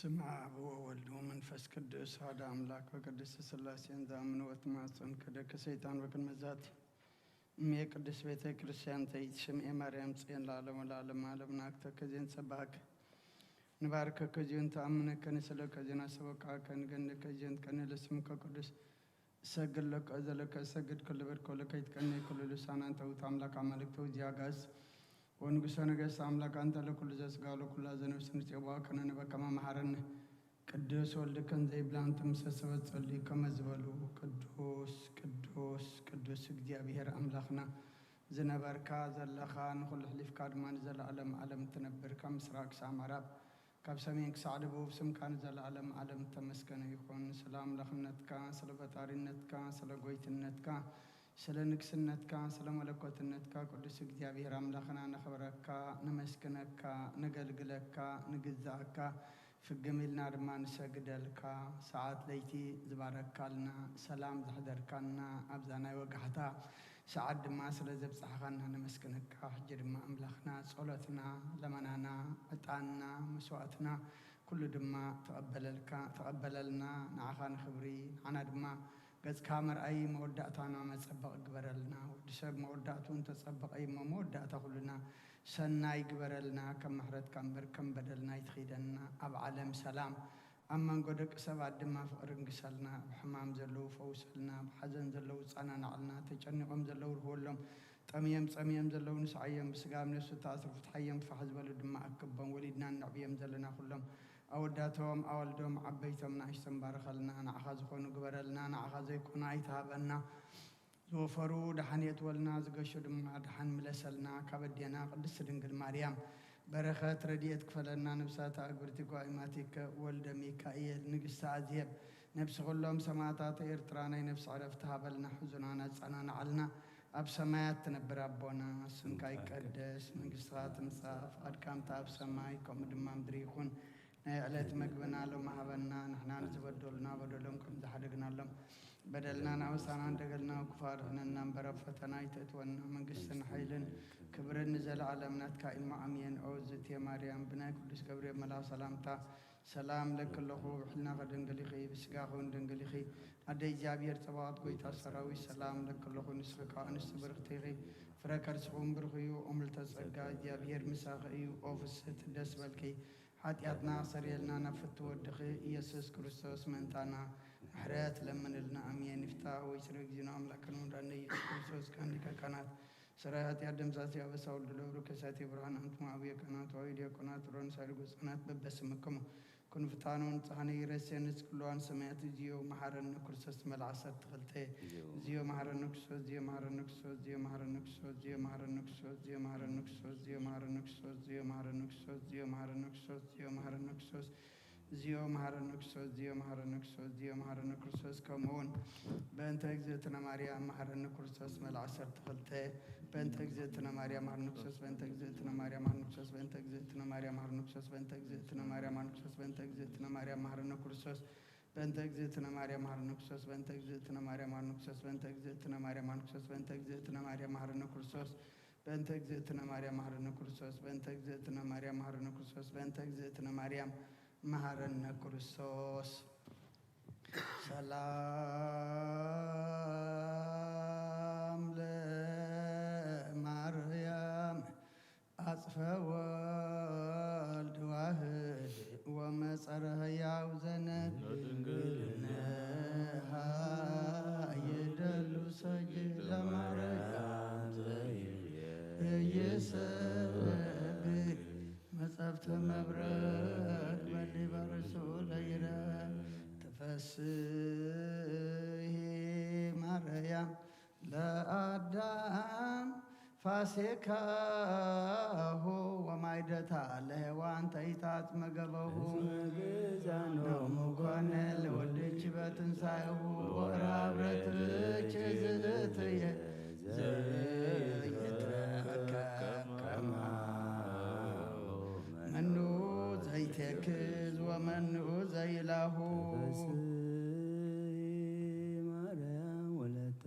ስም ኣብ ወወልድ ወመንፈስ ቅዱስ ሓደ ኣምላክ በቅድስት ስላሴን ዝኣምን ወትማጸን ከደከ ሰይጣን በቅድመ ዛቲ እምየ ቅድስት ቤተ ክርስቲያን ተይት ሽምኤ ማርያም ጽዮን ለዓለሙ ለዓለም ዓለም ናክተከ ዜን ጸባክ ንባርከከ ዜን ተኣምነከ ንስለከ ዜን ኣሰበካከ ንገንደከ ዜን ቀንለ ስምከ ቅዱስ እሰግድ ለከ ዘለከ እሰግድ ክልብድ ከለከ ይትቀነይ ኩሉ ልሳን አንተ ውእቱ አምላክ አማልክት ወእግዚአ አጋእዝት ወንጉሰ ነገስት አምላክ አንተ ለኩሉ ዘስጋ ለኩላ ዘነፍስ ንጽዋ ከነንበከ መሐረነ ቅዱስ ወልድከን ዘይብላን ትምሰሰበት ጸልዩ ከመ ዝበሉ ቅዱስ ቅዱስ ቅዱስ እግዚኣብሔር አምላክና ዝነበርካ ዘለኻ ንኹሉ ሕሊፍካ ድማ ንዘለኣለም ዓለም ትነብር ካብ ምስራቅ ክሳብ ምዕራብ ካብ ሰሜን ክሳዕ ደቡብ ስምካ ንዘለኣለም ዓለም ተመስገነ ይኹን። ስለ ኣምላኽነትካ፣ ስለ ፈጣሪነትካ፣ ስለ ጎይትነትካ፣ ስለ ንግስነትካ፣ ስለ መለኮትነትካ ቅዱስ እግዚኣብሔር ኣምላኽና ነኽብረካ፣ ነመስግነካ፣ ነገልግለካ፣ ንግዛእካ፣ ፍግም ኢልና ድማ ንሰግደልካ። ሰዓት ለይቲ ዝባረካልና፣ ሰላም ዘሕደርካና፣ ኣብዛ ናይ ወጋሕታ ሰዓት ድማ ስለ ዘብጻሕኻና ነመስግነካ። ሕጂ ድማ ኣምላኽና ጸሎትና፣ ለመናና፣ ዕጣንና፣ መስዋእትና ኩሉ ድማ ተቐበለልካ፣ ተቐበለልና። ንዓኻ ንኽብሪ፣ ንዓና ድማ ገጽካ መርኣዪ መወዳእታና መጸበቒ ግበረልና። ወዲ ሰብ መወዳእትኡ እንተጸበቐ እዩ እሞ መወዳእታ ኩልና ሰናይ ግበረልና። ከም ምሕረትካ እምበር ከም በደልና ኣይትኺደና። ኣብ ዓለም ሰላም ኣብ መንጎ ደቂ ሰባት ድማ ፍቕሪ እንግሰልና። ኣብ ሕማም ዘለዉ ፈውሰልና፣ ኣብ ሓዘን ዘለዉ ጸናናዕልና፣ ተጨኒቖም ዘለዉ ርህወሎም፣ ጠምዮም ጸምዮም ዘለዉ ንስዓዮም፣ ብስጋ ኣብ ነፍሲ ተኣስሩ ፍትሓዮም፣ ፋሕ ዝበሉ ድማ ኣክቦም፣ ወሊድና እነዕብዮም ዘለና ኩሎም ኣወዳቶም ኣዋልዶም ዓበይቶም ንኣሽቶም ባርኸልና። ንዓኻ ዝኾኑ ግበረልና፣ ንዓኻ ዘይኮኑ ኣይትሃበና። ዝወፈሩ ደሓን የእትወልና፣ ዝገሹ ድማ ደሓን ምለሰልና። ካብ ኣዴና ቅድስት ድንግል ማርያም በረኸት ረድኤት ክፈለና። ንብሳታ ኣግብርቲ ጓይማቲከ ወልደ ሚካኤል፣ ንግስቲ ኣዜብ፣ ነብሲ ኩሎም ሰማዕታት ኤርትራ ናይ ነፍሲ ዕረፍቲ ሃበልና። ሕዙናና ኣጸናንዓልና። ኣብ ሰማያት ትነብር ኣቦና፣ ስምካ ይቀደስ፣ መንግስትኻ ትምጻእ፣ ፍቓድካ ከምቲ ኣብ ሰማይ ከምኡ ድማ ምድሪ ይኹን። ናይ ዕለት መግብና ሎሚ ሃበና፣ ንሕና ንዝበደሉና በደሎም ከም ዝሓደግናሎም፣ በደልናን ኣበሳናን ደገልና ክፉእ ኣድሕነና እምበር፣ ኣብ ፈተና ኣይተእትወና፣ መንግስትን ሓይልን ክብርን ንዘለኣለም ናትካ እዩ እሞ፣ ኣሜን። ኦ እግዝእትየ ማርያም፣ ብናይ ቅዱስ ገብርኤል መልኣኽ ሰላምታ፣ ሰላም እለኪ ኣለኹ፣ ብሕልናኺ ድንግል ኢኺ፣ ብስጋኺ እውን ድንግል ኢኺ፣ ኣደ እግዚኣብሔር ጸባኦት፣ ጐይታ ሰራዊት፣ ሰላም እለኪ ኣለኹ፣ ንስኺ ካብ ኣንስቲ ብርኽቲ ኢኺ፣ ፍረ ከርስኺ እውን ብሩኽ እዩ። ኦ ምልዕተ ጸጋ፣ እግዚኣብሔር ምሳኺ እዩ። ኦ ፍስሕቲ፣ ደስ በልኪ፣ ሓጢኣትና ኣስተሰርየልና፣ ናብ ፍትው ወድኺ ኢየሱስ ክርስቶስ ምእንታና ምሕረት ለምንልና። ኣሜን። ይፍታሕ ወይ ስረ እግዚእነ አምላክነ ወመድኃኒነ ኢየሱስ ክርስቶስ፣ ካህን ሊቀ ካህናት፣ ሠራይ ኃጢአት ደምሳሲ አበሳ ወልድ ለብሩ ከሳቴ ብርሃን፣ አንትሙ አብየ ካህናት ወአዊ ዲያቆናት ሮን ሳይርጉ ሕፃናት በበስምክሙ ኩኑ ፍታኑ ንጽሐነ ይረሴ ንስክልዋን ሰማያት። እግዚኦ መሐረነ ክርስቶስ መልዓ ዓሰርተ ክልተ። እግዚኦ መሐረነ ክርስቶስ፣ እግዚኦ መሐረነ ክርስቶስ፣ እግዚኦ መሐረነ ክርስቶስ፣ እግዚኦ መሐረነ ክርስቶስ፣ እግዚኦ መሐረነ ክርስቶስ፣ እግዚኦ መሐረነ ክርስቶስ፣ እግዚኦ መሐረነ ክርስቶስ፣ እግዚኦ መሐረነ ክርስቶስ፣ እግዚኦ መሐረነ ክርስቶስ፣ እግዚኦ መሐረነ ክርስቶስ፣ እግዚኦ መሐረነ ክርስቶስ፣ ከምኡ እውን በእንተ እግዝእትነ ማርያም መሐረነ ክርስቶስ መልዓ ዓሰርተ ክልተ። በእንተ እግዝእትነ ማርያም መሐረነ ክርስቶስ፣ በእንተ እግዝእትነ ማርያም መሐረነ ክርስቶስ፣ በእንተ እግዝእትነ ማርያም መሐረነ ክርስቶስ፣ በእንተ እግዝእትነ ማርያም መሐረነ ክርስቶስ፣ በእንተ እግዝእትነ ማርያም መሐረነ ክርስቶስ፣ በእንተ እግዝእትነ ማርያም መሐረነ ክርስቶስ፣ በእንተ እግዝእትነ ማርያም መሐረነ ክርስቶስ፣ በእንተ እግዝእትነ ማርያም መሐረነ ክርስቶስ፣ በእንተ እግዝእትነ ማርያም መሐረነ ክርስቶስ፣ በእንተ እግዝእትነ ማርያም መሐረነ ክርስቶስ፣ በእንተ እግዝእትነ ማርያም መሐረነ ክርስቶስ፣ በእንተ እግዝእትነ ማርያም መሐረነ ክርስቶስ። ሰላም ለማርያም አጽፈ ወልድ ዋህድ ወመጸረ ሕያው ዘነድ ድንግልነሃ ይደሉ ሰጅድ ለማርያም ዘይሰግድ መጻሕፍተ መብረቅ በሊበ ርእሱ ለይረ ተፈስሒ ማርያም ለአዳም ፋሲካሁ ወማይደታ ለሔዋን ተይታጽመ ገበሁ። ኖሙ ኮነ ለወልድኪ በትንሣኤሁ ወራብረትኪ ዝእትየ ዘይትረከብ ከማሁ መኑ ዘይቴክዝ ወመኑ ዘይላሁ። ተፈስሒ ማርያም ወለተ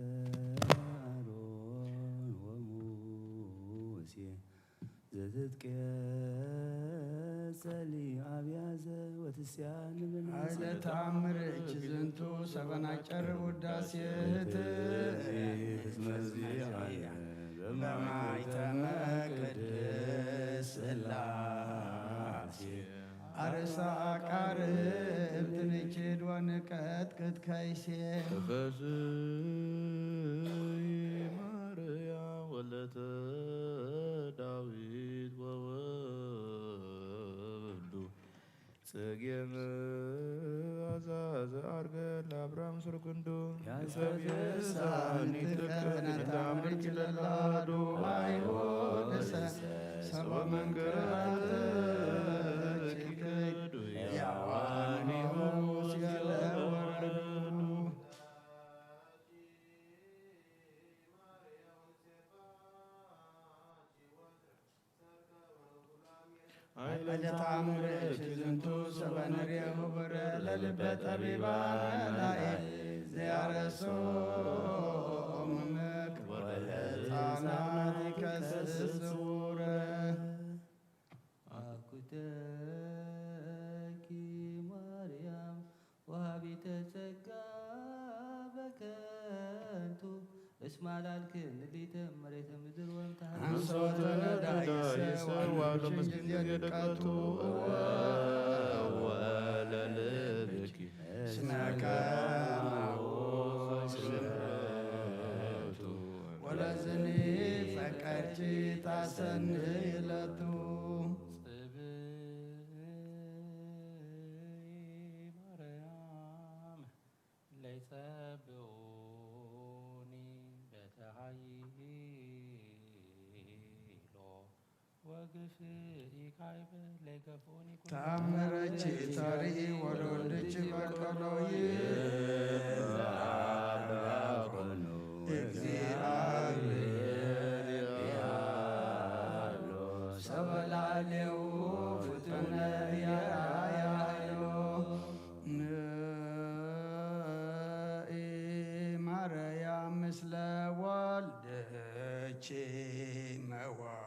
አሮን ወሙሴ ዘትትቄጸሊ አብያዘ ወትስያን ምን ኃይለ ተአምር እች ዝንቱ ሰበናጨር ውዳሴ ህትእ ህዝመዚያን በማይተመ ቅድስ ስላሴ አርሳ አቃር እብትንችድ ወንቀጥቅጥ ከይሴ ተፈስሒ ማርያም ወለተ ዳዊት ወወልዱ ጽጌ መዓዛ ዘዐርገ ለአብርሃም ሱር ክንዱ ያስተብሳኒ ይትከ ንታምርኪ ለላዱ አይወደሰ ሰበ መንክራትኪ ያዋን ሙሴ ለወረዱ ኃይለ ተአምር እች ዝንቱ ሰበ ንሬሁ ብረ ለልበ ጠቢባን መላኢ ዘያረሶም ምክር ወለሕፃናት ይከስስ ስውረ አኩተኪ ማርያም ወሃቢተ ጸጋ በከንቱ እስማ ላልክን ሊተ መሬተ ምድር ወምታ አንሶተ ነዳይሰ ዋሉችን ጊዜ ድቀቱ ወለልብኪ ስመከ ማዎ ስምረቱ ወለዝኒ ፈቀድኪ ታሰንይለቱ ጽብይ ማርያም ለይጸብኡኒ በተሃይሎ ወግፍኢ ካይበ ለይገፍኡኒ ኩሉ ተአምረኪ ተርኢ ወለወልድኪ በቀሎ ይትባረኮኑ እግዚአብሔር ያሎ ሰበላሌው ፍጡነ ያያሎ ንኢ ማርያም ምስለ ወልድኪ መዋይ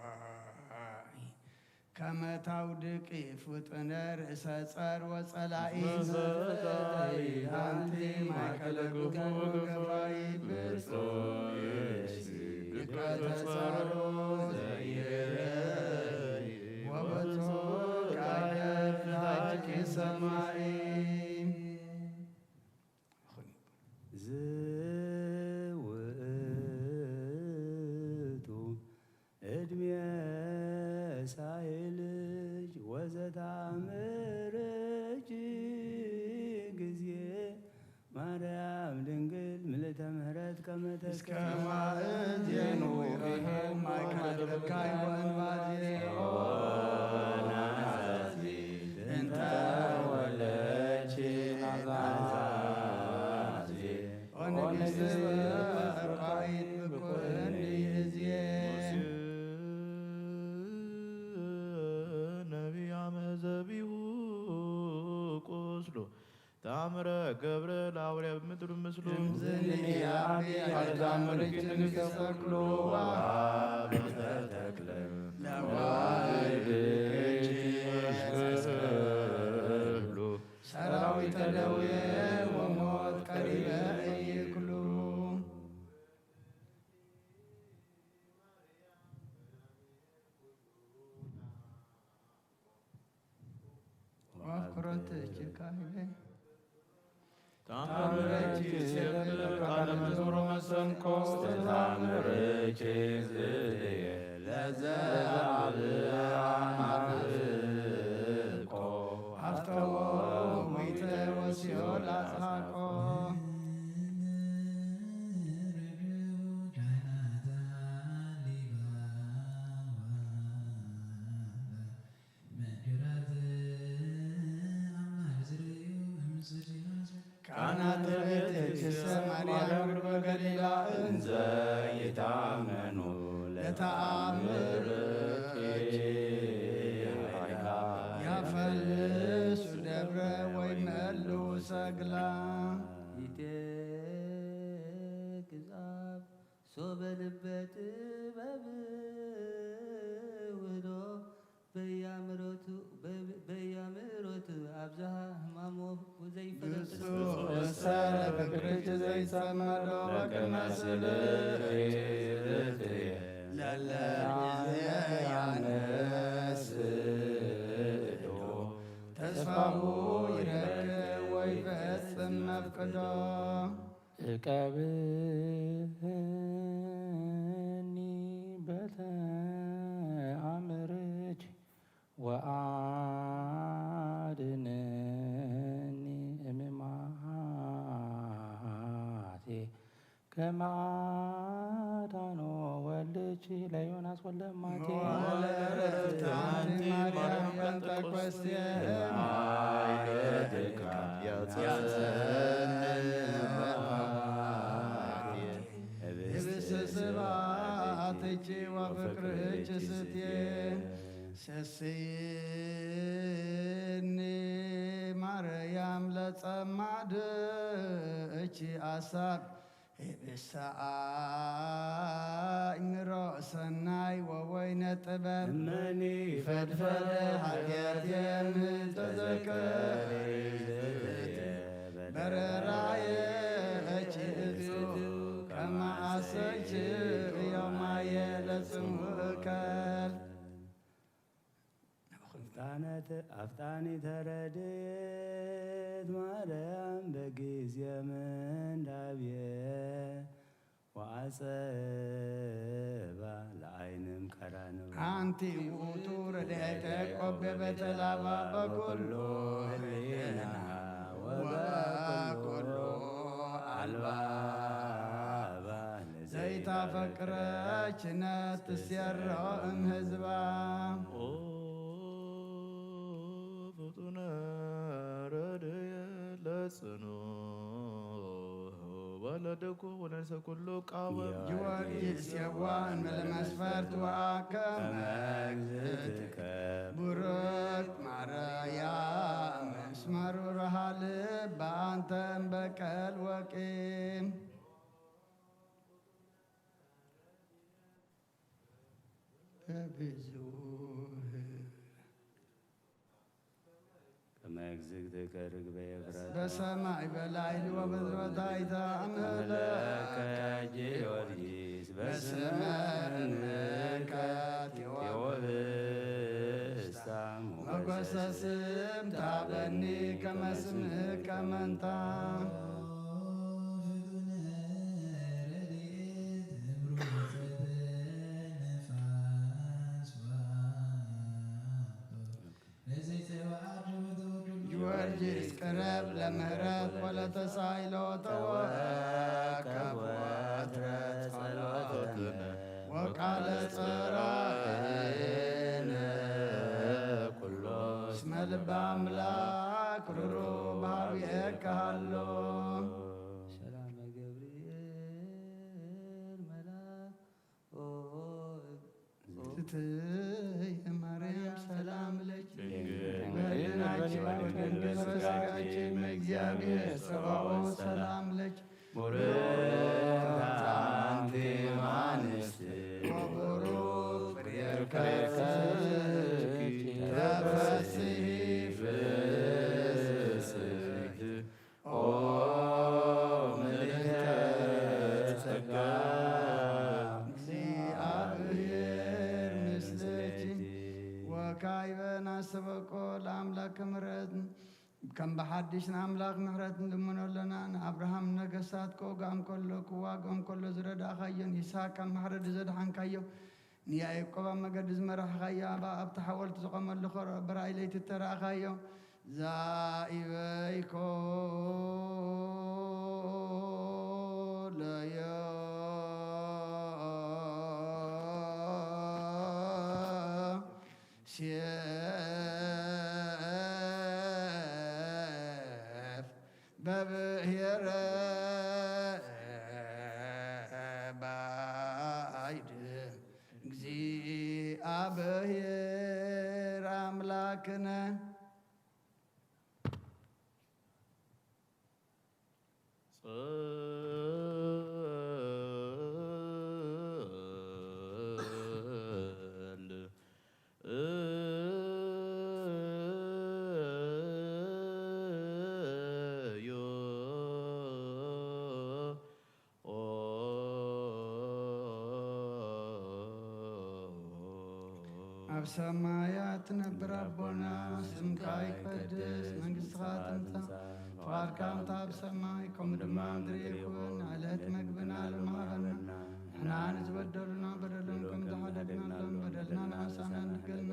ከመ ታውድቂ ፍጡነ ርእሰ ጸር ወጸላኢ ዘፈጣሪ አንቲ ማእከለ ግፉ ወገፋይ ብርሶ ይእቲ ድቀተ ጸሮ ዘይሬይ ወበጾ ቃለ ፍታኪ ሰማይ ዝውእቱ እድሜ ሳይልጅ ወዘታምርጅ ጊዜ ማርያም ድንግል ምልእተ ምሕረት ከመ እስከ ማእዜኑ ይረህብ ማእከለ ብካይ ወእንባዜ ናዛዚ እንተ ወለድኪ ናዛዚ ኦንግስ ፈቃይት ብኩን ይእዝየ ነቢያ መዘቢሁ ቁስሉ ታምረ ገብረ ለአውርያ ብምድሩ ምስሉ ዝንያቢ አልታምርኪ ንግሰ ኩሉ ወሀበተ ተክለ ለዋልድኪ ተክሉ ሰራዊተ ደዌ ወሞት ቀሪበ እይክሉ ወአፍቅሮት ችካይበ ታምረኪ ሲብል ቃለ መዝሙር መሰንቆ ታምረኪ ዝየ ለዘአብአ ናፍቆ አፍተዎ ሙይተ ወሲኦል አጽሓቆ ካህናተ ቤተ ክርስቲያን ማርያም በገሊላ እንዘ ይታመኑ ለተአምር ያፈልሱ ደብረ ወይመሉ ሰግላ ይቴክዛብ ሶበ ልበ ጥበብ ውህዶ በያምሮቱ በያምር ዘይፈለጥ ብፁዕ እሰ ለፍቅርኪ ዘይጸመዶ በቅድመ ስልኪ ዝእትየ ለለ ጊዜ ያነስዶ ተስፋሁ ይረክብ ወይፈጽም መፍቅዶ። እቀብኒ በተአምርኪ ወአድነኒ እምማቴ ከመ አዳኖ ወልድኪ ለዮናስ ወልደ እማቴ። ወለረፍት አንቲ ማርያም ጴንጠቆስቴ ማይለትካ ያጸን ህብስ ስብሐትኪ ወፍቅርኪ ስትየ። ሰስይኒ ማርያም ለጸማድእኪ አሳብ ህብስተ አእምሮ ሰናይ ወወይነ ጥበብ። እመኒ ፈድፈደ ኃጢአትየ ምተዘከረ በረራየ እኪ እቱ ከመ አሰኪ እዮማየ ለጽምኡ እከል። አፍጣነት አፍጣኒተ ረድኤት ማርያም በጊዜ ምንዳቤ ወአጸባ ለአይንም ቀራንዮ። አንቲ ውእቱ ረድኤተ ቆቤ በተላባ በኩሉ ህሊና ወበኩሉ አልባባ ዘይታፈቅረችነት ትሴሮ እም ህዝባ። ኦ ፍጡነ ረድኤት ለጽኑ ወለደኩ ወነሰ ኩሉ ቃወም። ጊዮርጊስ የዋህ እንበለ መስፈርት ወአከመ እግዝእትከ ቡርክት ማርያም እስመ ሩሩሃ ልብ አንተ እምበቀል ወቂም። በብዙህ ከመ እግዝእትከ ርግበ ኤፍራታ በሰማይ በላዕሊ ወበታሕታ አምለከ ጊዮርጊስ በስመ እምከ ቴዎብስታ ሞገሰ ስም ታበኒ ከመ ስምከ መንታ። ጊዮርጊስ ቅረብ ለምህረት ወለተሳይሎ ተወከብ ወትረ ጸሎትነ ወቃለ ጸራእነ ኩሎ እስመ ልበ አምላክ ርሩብ ሀቤከ ሀሎ። ሰላመ ገብርኤል መልአክ ኦ እግዝእትየ ማርያም ሰላም ለኪ ድንግል በድናኪ ወድንግል በስጋኪ እምእግዚአብሔር ጸባኦት ሰላም ለኪ ቡርክት አንቲ እምአንስት ወቡሩክ ፍሬ ከርሥኪ ተፈሥሒ ፍስሕት ኦ ምልዕተ ጸጋ እግዚአብሔር ምስሌኪ። ወካዕበ ናስተበቆ ለአምላክ ምሕረት ከም ብሓድሽ ንኣምላኽ ምሕረት ንልምኖ ኣለና። ንኣብርሃም ነገስታት ክወግኦም ከሎ፣ ክዋግኦም ከሎ ዝረዳእካዮን፣ ይስሐቅ ካብ ማሕረዲ ዘድሓንካዮ፣ ንያዕቆብ ኣብ መገዲ ዝመራሕካዮ፣ ኣብ፣ ኣብቲ ሓወልቲ ዝቖመሉ ከርኦ ብራእይ ለይቲ እተራእካዮ፣ ዛኢበይኮ ለዮ ሴፍ በብሔረ ባይድ እግዚአብሔር አምላክነ። ጸል ኣብ ሰማያት ትነብር ኣቦና፣ ስምካ ይቀደስ፣ መንግስትኻ ትምጻእ፣ ፍቓድካ ከምታ ኣብ ሰማይ ከምኡ ድማ ምድሪ ይኹን። ዕለት መግብና ሎሚ ሃበና፣ ንሕና ንዝበደሉና በደሎም ከም ዝሓደግናሎም በደልና ንኣሳና ንገልና፣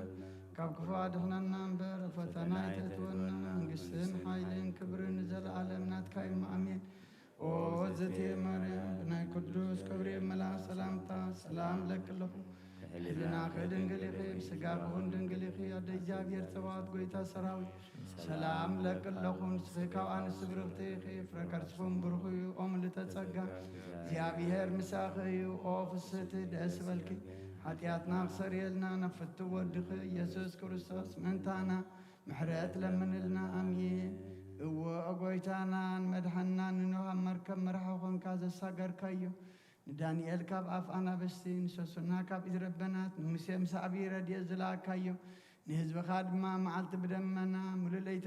ካብ ክፉ ኣድሕነና እምበር ፈተና ኣይተእትወና። መንግስትን ሓይልን ክብርን ንዘለኣለም ናትካ እዩ። ኣሜን። ኦ እግዝእትየ ማርያም፣ ብናይ ቅዱስ ገብርኤል መልኣኽ ሰላምታ ሰላም እብለኪ ኣለኹ። ሕሊናኺ ድንግል ኢኺ፣ ብስጋኺ እውን ድንግል ኢኺ። ኣደ እግዚኣብሔር ጸባኦት፣ ጎይታ ሰራዊት፣ ሰላም እብለኪ ኣለኹ። ንስኺ ካብ ኣንስቲ ብርኽቲ ኢኺ፣ ፍረ ከርስኺ እውን ብሩኽ እዩ። ኦ ምልዕተ ጸጋ፣ እግዚኣብሔር ምሳኺ እዩ። ኦ ፍስሕቲ፣ ደስ ይበልኪ፣ ሓጢኣትና ክሰርየልና ናብ ፍትው ወድኺ ኢየሱስ ክርስቶስ ምእንታና ምሕረት ለምንልና። ኣሜን። እወ፣ ኦ ጎይታናን መድሓንናን፣ ንኖህ ኣብ መርከብ መራሒ ኾንካ ዘሳገርካዮ፣ ንዳንኤል ካብ ኣፍ ኣናብስቲ፣ ንሶስና ካብ ኢድ ረበናት፣ ንሙሴ ምስ ዓብዪ ረድኤት ዝለኣካዮ፣ ንህዝብኻ ድማ መዓልቲ ብደመና፣ ሙሉእ ለይቲ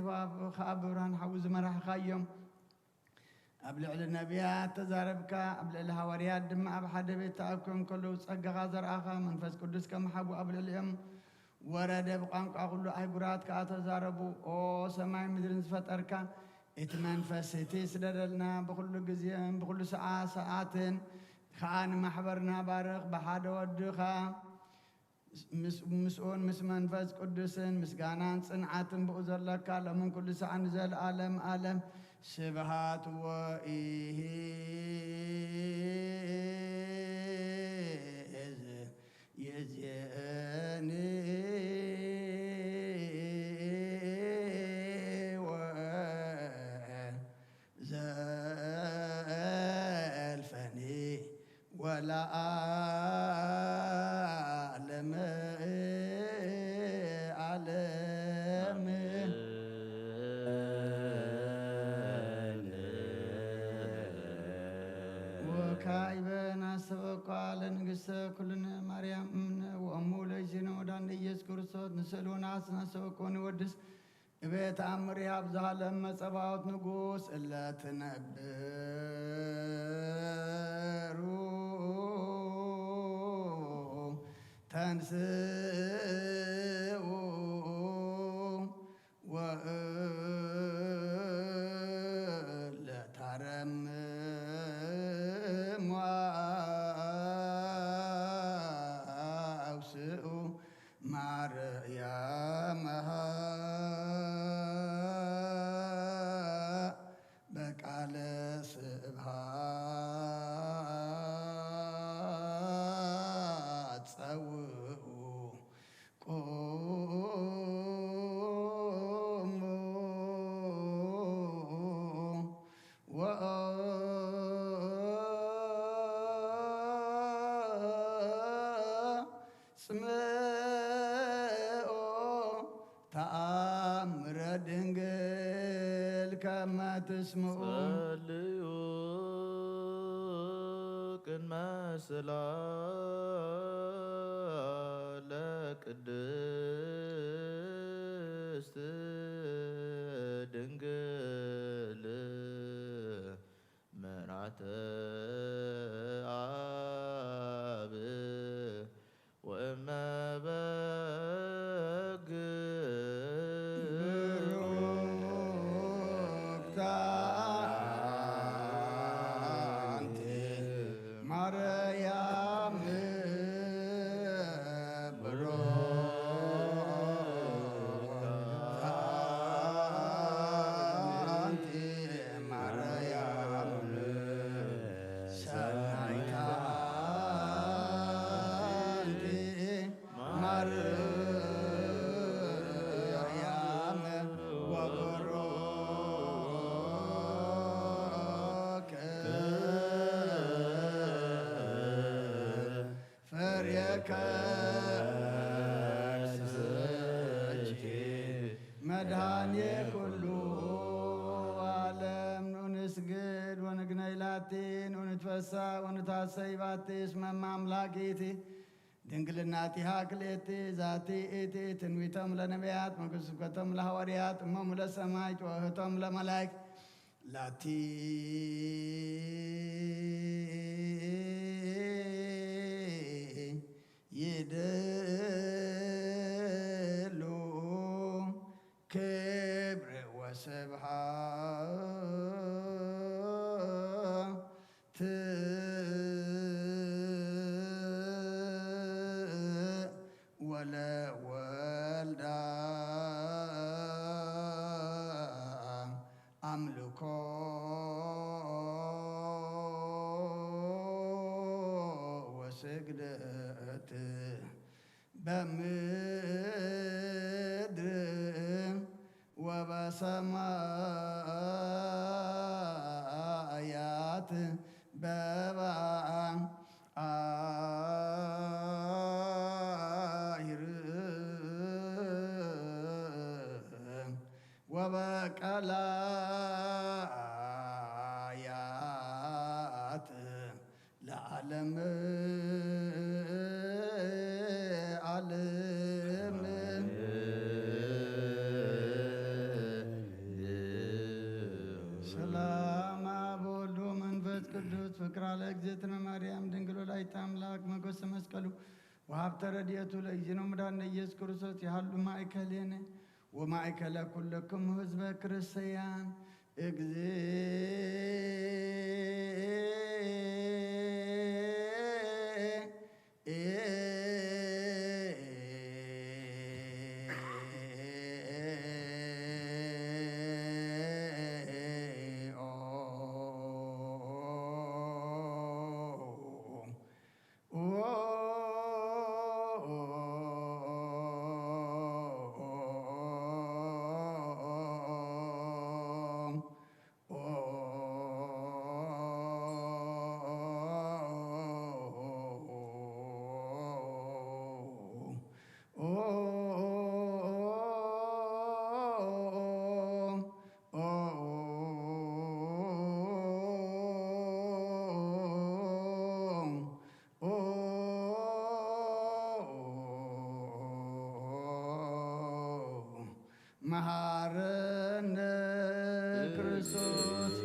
ኸዓ ብብርሃን ሓዊ ዝመራሕካዮም፣ ኣብ ልዕሊ ነቢያት ተዛረብካ፣ ኣብ ልዕሊ ሃዋርያት ድማ ኣብ ሓደ ቤት ተኣኪቦም ከለዉ ጸጋኻ ዘርኣኻ፣ መንፈስ ቅዱስ ከም ሓዊ ኣብ ልዕሊኦም ወረደ፣ ብቋንቋ ኩሉ ኣህጉራት ከኣ ተዛረቡ። ኦ ሰማይ ምድርን ዝፈጠርካ እቲ መንፈስ እቲ ስደደልና፣ ብኹሉ ግዜን ብኹሉ ሰዓ-፣ ሰዓትን ከኣ ንማሕበርና ባርኽ፣ ብሓደ ወድኻ ምስ-፣ ምስኡን ምስ መንፈስ ቅዱስን ምስጋናን ጽንዓትን ብኡ ዘለካ ሎምን ኩሉ ሰዓት ንዘለኣለም ኣለም ስብሃት ወኢሂ ይእዜኒ ወዘልፈኒ ወለዓለመ ዓለም። ወካዕበ ናስተበቋ ለንግስተ ኩልነ ማርያም እምነ ወእሙ ለእግዚእነ ወዳን ኢየሱስ ክርስቶስ ንስእል ወነዓስ ናስተበቆ ንወድስ እቤ ተኣምር ይሃብ ዝሃለም መጸባዖት ንጉስ እለ ትነብሩ ተንስኡ ወእለ ታረምዋ ኣውስኡ ማርያም በቃለ ስብሃት ጸውኡ ቁሙ ወአጽምኦ ተኣምረ ድንግል ከመ ትስምኡ። ጸልዩ ቅድመ ስላ ለቅድስት ድንግል መርዓተ ኣብ ወእመ በግ ብሩክታ አንቲ ማርያም ብሩክታ አንቲ ማርያም ሰናይታ አንቲ ማርያም ወብሩክ ፍሬ ከርስኪ መድኃኔ ኩሉ ዓለም። ንስግድ ወንግነይ ላቲ፣ ንትፈሳ ወንታሰይ ባቲ፣ እስመ እመ አምላክ ይእቲ ድንግልናቲሃ ክልኤቲ። ዛቲ ይእቲ ትንቢቶም ለነቢያት፣ መግስብከቶም ለሐዋርያት፣ እሞሙ ለሰማይት ወእህቶም ለመላይክት። ላቲ ይድ ክብር ወስብሐት ወለወልዳ ኣምልኮ ወስግደት በምድር ወበሰማያት በባ አይር ወበቀላያት ለዓለም ዓለም። ሰላም አብ ወወልድ ወመንፈስ ቅዱስ ፍቅራ ለእግዝእትነ ማርያም ድንግል ወላዲተ አምላክ መጎሰ መስቀሉ ወሀብተ ረድኤቱ ለእግዚእነ መድኃኒነ ኢየሱስ ክርስቶስ ይሃሉ ማእከሌነ ወማእከለ ኩልክሙ ህዝበ ክርስቲያን። እግዚእ መሃረነ ክርስቶስ።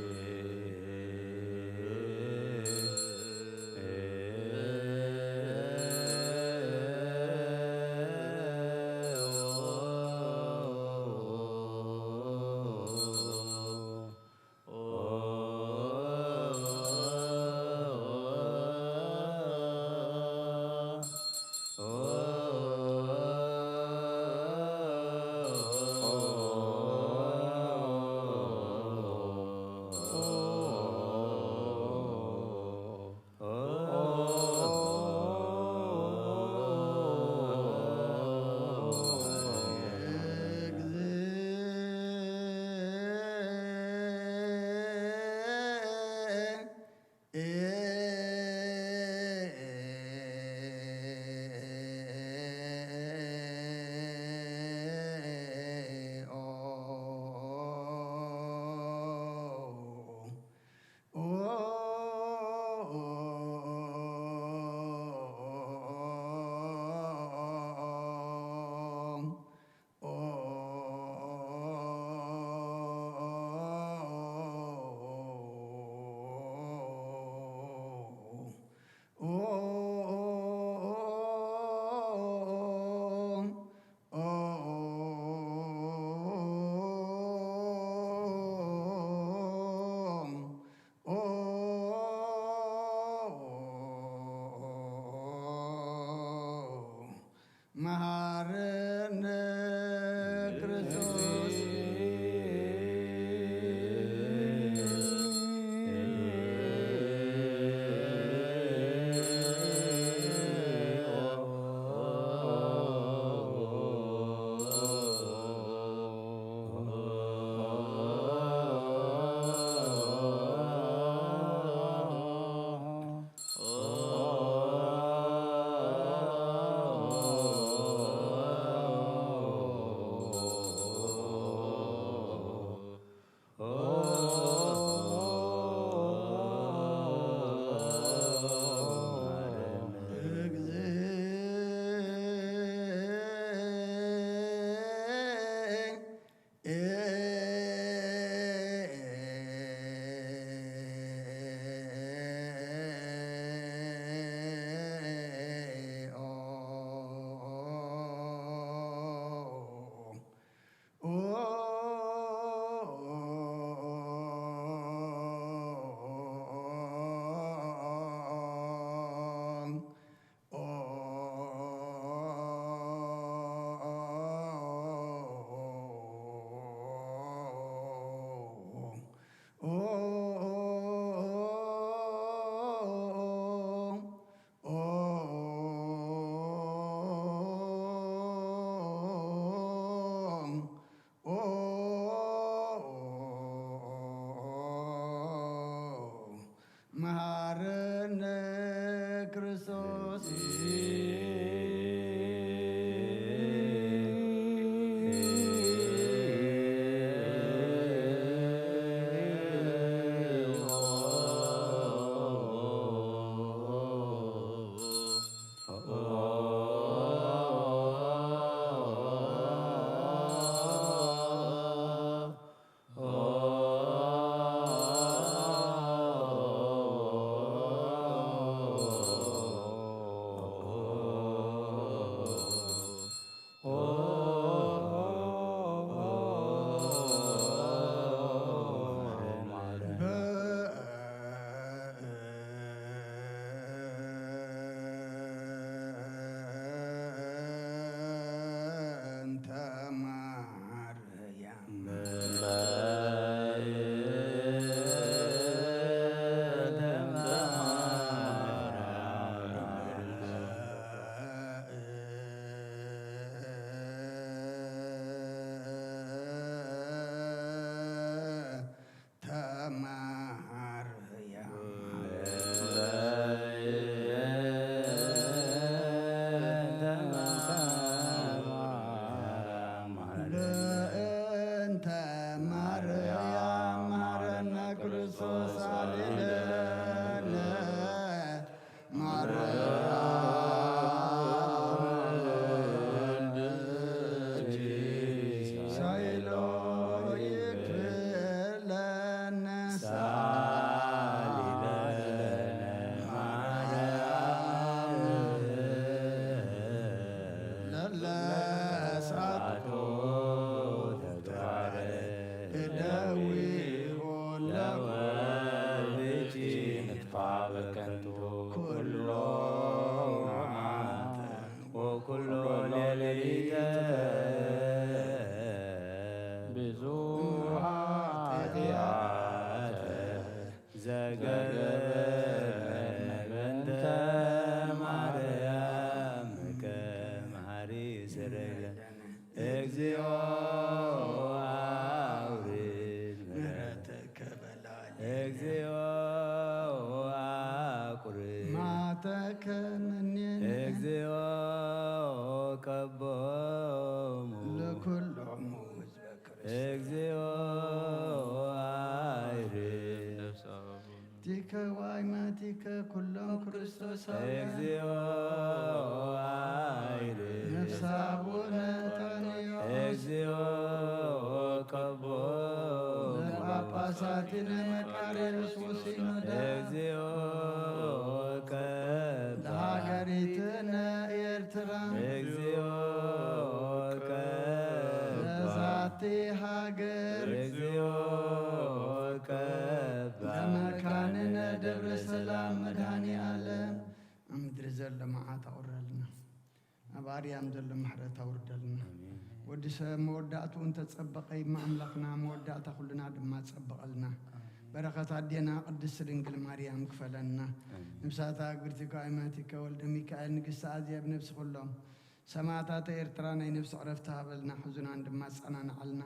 ቲከ ዋይመቲከ ኩሎም ክርስቶስ። እግዚኦ አይር። ነፍሰ አቡነ ጣንዮ። እግዚኦ ቀቦ። ለጳጳሳቲነ መቃርዮስ ወሲኖዳ። እግዚኦ ቀባ። ለሃገሪትነ ኤርትራ። እግዚኦ ቀባ። ለዛቲ ሃገር። እግዚኦ ቀባ። ለመካንነ ደብረ ሰላም መድኃኔ ዓለም። ኣብ ምድሪ ዘሎ መዓት ኣቑረልና። ኣብ ኣርያም ዘሎ ምሕረት ኣውርደልና። ኣሜን። ወዲ ሰብ መወዳእትኡ እንተጸበቐ፣ እማ ኣምላኽና መወዳእታ ኩልና ድማ ጸብቐልና። ኣሜን። በረኸት ኣዴና ቅድስት ድንግል ማርያም ክፈለና። ኣሜን። ንብሳታ እግብርቲ ከዋይማቲከ ወልደ ሚካኤል ንግስቲ ኣዝያብ ነብሲ ኩሎም ሰማዕታት ኤርትራ ናይ ነብሲ ዕረፍቲ ሃበልና፣ ሕዙናን ድማ ኣጸናንዓልና።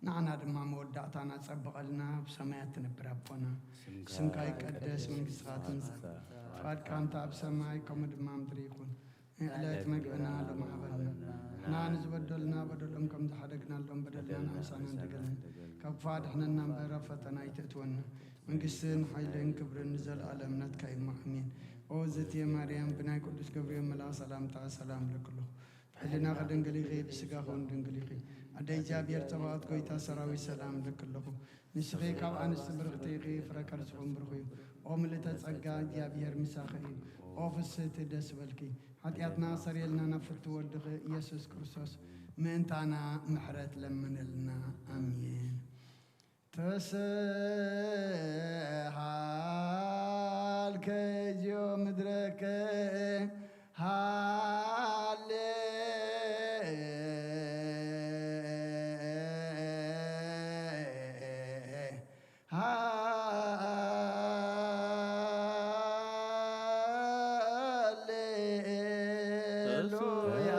ንዓና ድማ መወዳእታና ጸብቐልና። ኣብ ሰማያት ትነብር ኣቦና፣ ስምካ ስምካ ይቀደስ፣ ይቀደስ፣ መንግስትኻ ትምጻእ፣ ትምጻእ፣ ፍቓድካ እንተ ኣብ ሰማይ ከምኡ ድማ ምድሪ ይኹን። ዕለት መግብና ሎሚ ሃበና። ንሕና ንዝበደሉና በደሎም ከም ዝሓደግናሎም በደልና ንሓስብ ኣይትሓድገና። ካብ ክፉእ ኣድሕነና እምበር ኣብ ፈተና ኣይተእትወና። መንግስትን ሓይልን ክብርን ንዘለኣለም ናትካ እዩ እሞ ኣሜን። ኦ ዝእቲ ማርያም ብናይ ቅዱስ ገብርኤል መልኣኽ ሰላምታ ሰላም እልኪ ኣለኹ። ብሕሊናኺ ድንግል ኢኺ፣ ብስጋኺ እውን ድንግል ኢኺ። ኣደ እግዚኣብሔር ጸባኦት ጎይታ ሰራዊት ሰላም እልኪ ኣለኹ። ንስኺ ካብ ኣንስቲ ብርኽቲ ኢኺ፣ ፍረ ከርስኹም ብሩኽ እዩ። ኦ ምልእተ ጸጋ እግዚኣብሔር ምሳኺ እዩ። ኦ ፍስህቲ ደስ በልኪ። ሓጢኣትና ሰሪየልና ናብ ፍትው ወድኺ ኢየሱስ ክርስቶስ ምእንታና ምሕረት ለምንልና። ኣሜን። ተሰሃልከ እግዚኦ ምድረከ ሃሌ ሃሌሉያ።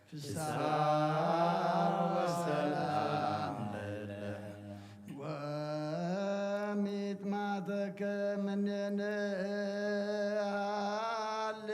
ፍስሓ ወሰላም ለነ ወሚጥማተከ ምኔነ ሃሌ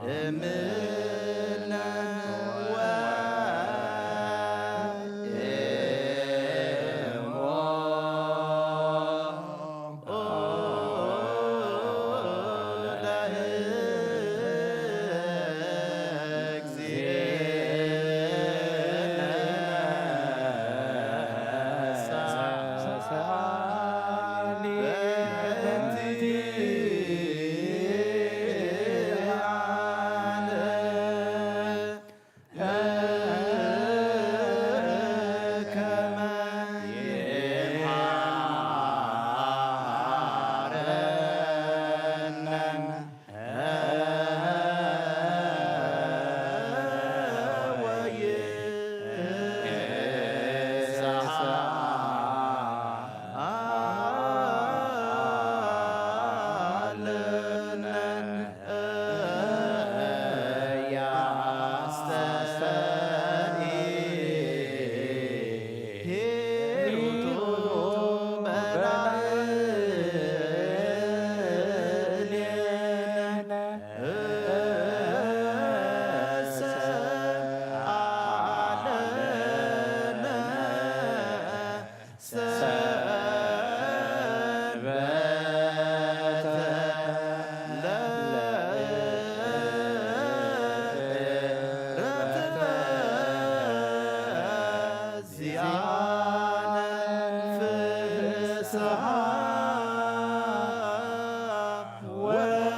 እምነ ወእሞ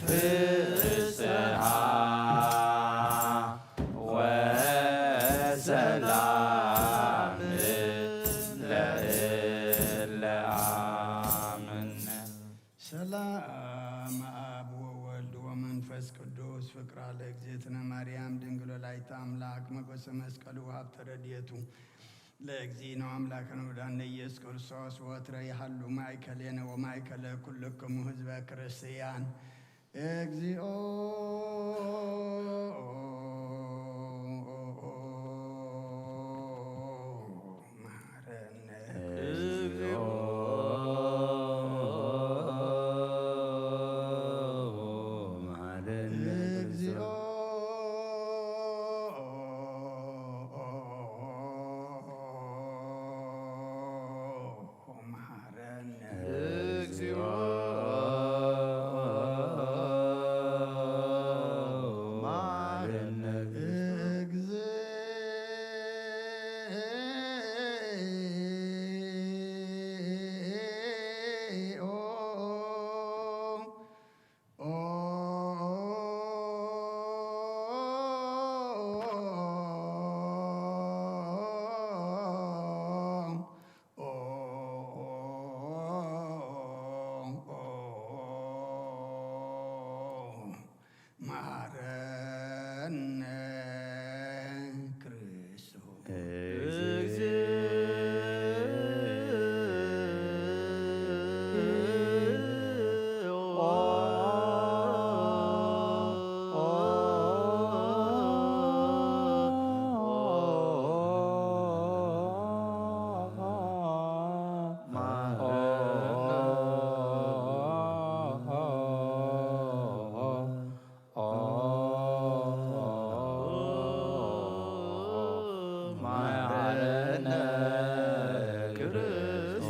ፍስሓ ወሰላም ለእለ ኣምን። ሰላም አብ ወወልድ ወመንፈስ ቅዱስ ፍቅራ ለእግዝእትነ ማርያም ድንግል ወላዲተ አምላክ መጎሰ መስቀሉ ሀብተ ረድኤቱ ለእግዚእነ አምላክነ ወዳነ ኢየሱስ ክርስቶስ ወትረ ይሃሉ ማእከሌነ ወማእከለ ኩልክሙ ህዝበ ክርስቲያን። እግዚኦ መሐረነ እግዚኦ መሐረነ እግዚኦ መሐረነ እግዚኦ መሐረነ እግዚኦ። መሐረነ ክርስቶስ። መሐረነ ክርስቶስ።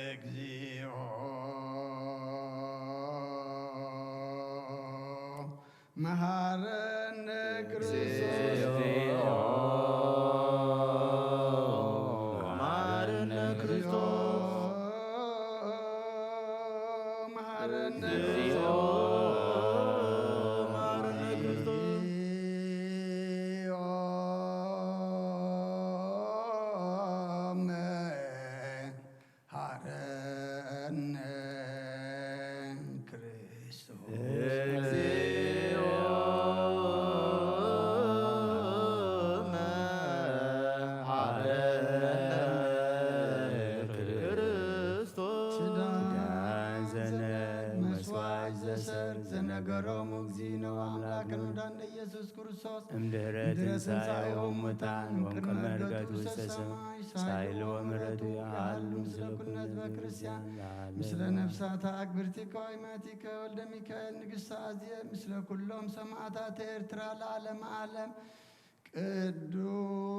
እግዚኦ መሐረነ ክርስቶስ። እግዚኦ መሐረነ ክርስቶስ። መሐረነ እግዚኦ መሐረነ ክርስቶስ። መሐረነ ክርስቶስ። እግዚኦ መሐረነ ክርስቶስ። ኪዳን ዘነብ መስዋዕት ዘሰርክ ዘነገሮም እግዚእነ አምላክነ ወዳነ ኢየሱስ ክርስቶስ። እምድህረ ትንሣኤሁ እሙታን ወእምቅድመ ዕርገቱ ውስተ ሰማይ ሳይል ወምሕረቱ ይሃሉ ምስለ ኩልነ ህዝበ ክርስቲያን። ምስለ ነፍሳተ አግብርቲከ ወአይማቲከ ወልደ ሚካኤል ንግሥተ አዜብ ምስለ ኩሎም ሰማዕታተ ኤርትራ ለዓለመ ዓለም። ቅዱስ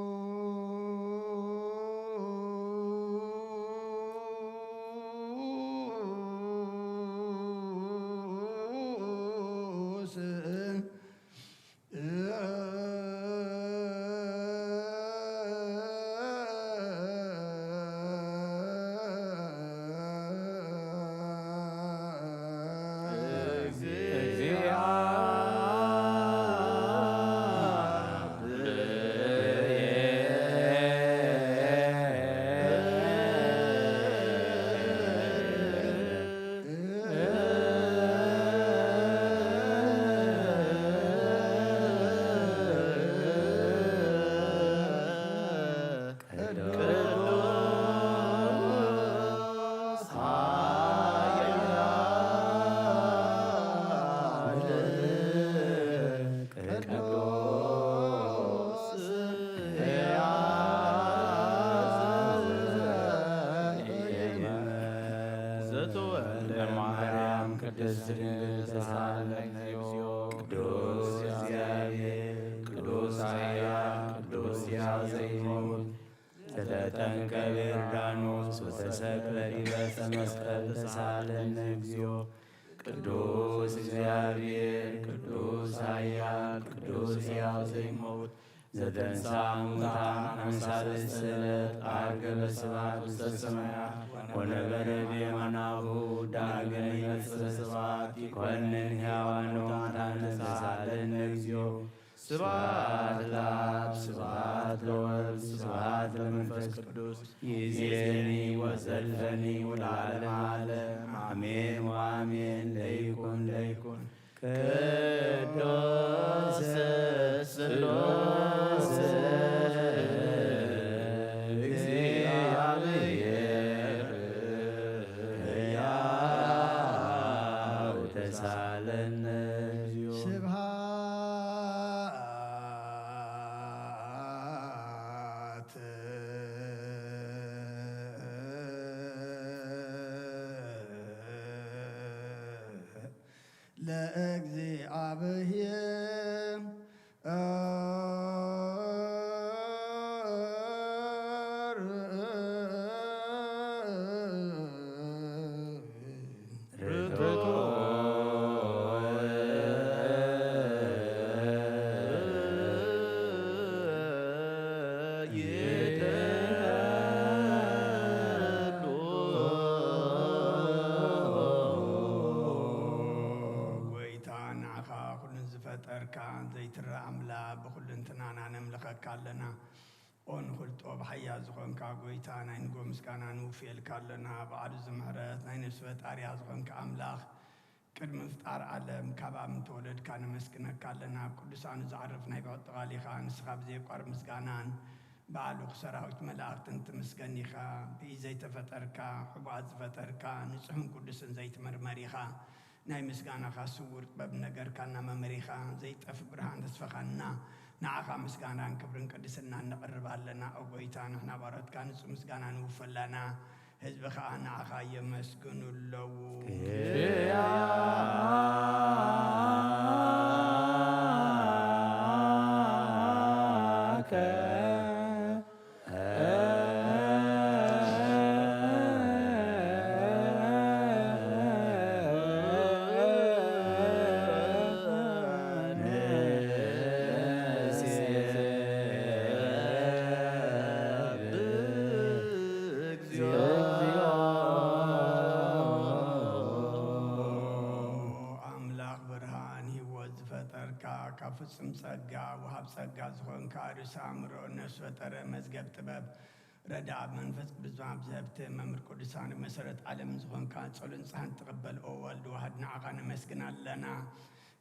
ቅዱስ ኃያል ቅዱስ ሕያው ዘተወልደ ማርያም ቅድስት ድንግል ተሳሃለነ እግዚኦ። ቅዱስ እግዚአብሔር ቅዱስ ኃያል ቅዱስ ሕያው ዘይሞት ዘተጠምቀ በዮርዳኖስ ወተሰቅለ ዲበ ዕፀ መስቀል ተሳሃለነ እግዚኦ። ቅዱስ እግዚአብሔር ቅዱስ ኃያል ቅዱስ ሕያው ዘይሞት ዘተንሳ ሙታን ኣብ ሳልስቲ ዕለት ዓርገ በስብሐት ውስተ ሰማያት ወነበረ ብየማነ አቡሁ ዳግም ይመጽእ በስብሐት ይኮንን ሕያዋን ወሙታን ተሳለነ እግዚኦ። ስብሐት ለአብ ስብሐት ለወልድ ስብሐት ለመንፈስ ቅዱስ ይእዜኒ ወዘልፈኒ ወለዓለመ ዓለም አሜን ወአሜን። ለይኩን ለይኩን ቅዱስ ስሉስ እግዚአብሔር ሕያው ተሳለነ። ስብሐት ለእግዚአብሔር። ጎይታ ንዓኻ ኩሉ ዝፈጠርካ ዘይትረኣ ኣምላኽ ብኹልንትናና ነምልኸካ ኣለና። ኦ ንኹልጦ ብሓያ ዝኾንካ ጎይታ ናይ ንጎ ምስጋና ንውፍየልካ ኣለና። በዓሉ ዝምሕረት ናይ ነፍሲ ፈጣሪያ ዝኾንካ ኣምላኽ ቅድሚ ምፍጣር ዓለም ካብ ኣብ ምተወለድካ ነመስግነካ ኣለና። ኣብ ቅዱሳኑ ዝዓርፍ ናይ ብዕጥቓል ኢኻ። ንስኻ ብዘየቋርብ ምስጋናን ብኣሉኽ ሰራዊት መላእኽትን ትምስገን ኢኻ። ብኢ ዘይተፈጠርካ፣ ሕቡኣት ዝፈጠርካ፣ ንጹሕን ቅዱስን ዘይትምርመር ኢኻ። ናይ ምስጋናኻ ስውር ጥበብ ነገርካና መመሪኻ፣ ዘይጠፍ ብርሃን ተስፋኻና። ንዓኻ ምስጋናን ክብርን ቅድስናን ነቕርብ ኣለና። ኦ ጎይታ፣ ንሕና ባሮትካ ንጹህ ምስጋና ንውፈላና። ህዝቢ ኸኣ ንዓኻ የመስግኑ ኣለዉ። ኣምላኽ ብርሃን ህይወት ዝፈጠርካ፣ ካብ ፍጹም ጸጋ ወሃብ ጸጋ ዝኾንካ፣ ርእሲ ኣእምሮ፣ ነፍሲ ፈጠረ፣ መዝገብ ጥበብ፣ ረዳእ መንፈስ ቅዱስ፣ ወሃብ ዘህብቲ፣ መምህር ቅዱሳን፣ መሰረት ዓለም ዝኾንካ፣ ጸሎን ንስሓን ትቕበል፣ ኦ ወልድ ዋህድ፣ ንዓኻ ነመስግን ኣለና።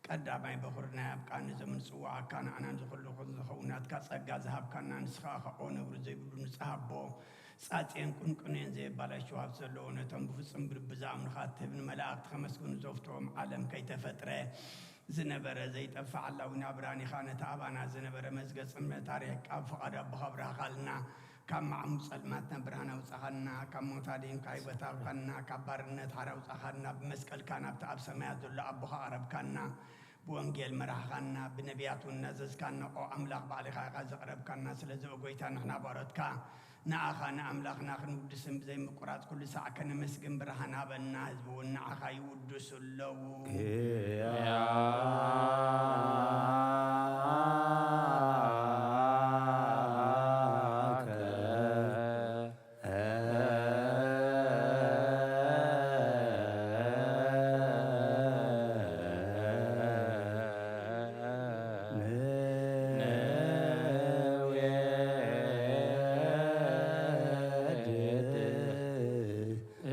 ቀዳማይ በኹር ናይ ኣብ ቃል ንዘምን ጽዋዓካ ንዓና ንዝኹሉ ዝኸውን ናትካ ጸጋ ዝሃብካና ንስኻ ኸኣ ኦ ነውሪ ዘይብሉ ንጽህ ኣቦ ጻጽየን ቁንቁኔን ዘየባላሹ ሃብቲ ዘለዎ ነቶም ብፍጹም ብልቢ ዝኣምኑኻ እትህብ ንመላእኽቲ ከመስግኑ ዘፍትዎም ዓለም ከይተፈጥረ ዝነበረ ዘይጠፍእ ዓላዊ ናብራን ኢኻ። ነቲ ኣባና ዝነበረ መዝገጽ እምነት ኣርሒቕካ ብፍቓድ ኣቦኻ ኣብራህኻልና። ካብ ማዕሙቕ ጸልማትና ብርሃን ኣውጻኻና፣ ካብ ሞት ኣድሂንካ ህይወት ሃብካና፣ ካብ ባርነት ሓራ ኣውጻኻና፣ ብመስቀልካ ናብቲ ኣብ ሰማያት ዘሎ ኣቦኻ ኣቕረብካና፣ ብወንጌል መራሕኻና፣ ብነቢያት እውን ናዘዝካና። ኦ ኣምላኽ ባዕልኻ ኢኻ ዘቕረብካና። ስለዚ ኦ ጎይታ ንሕና ባሮትካ ንኣኻ ንኣምላኽና ክንውድስን ብዘይምቁራጽ ኩሉ ሳዕ ከነመስግን ብርሃን ሃበና። ህዝቢ እውን ንኣኻ ይውድሱ ኣለዉ።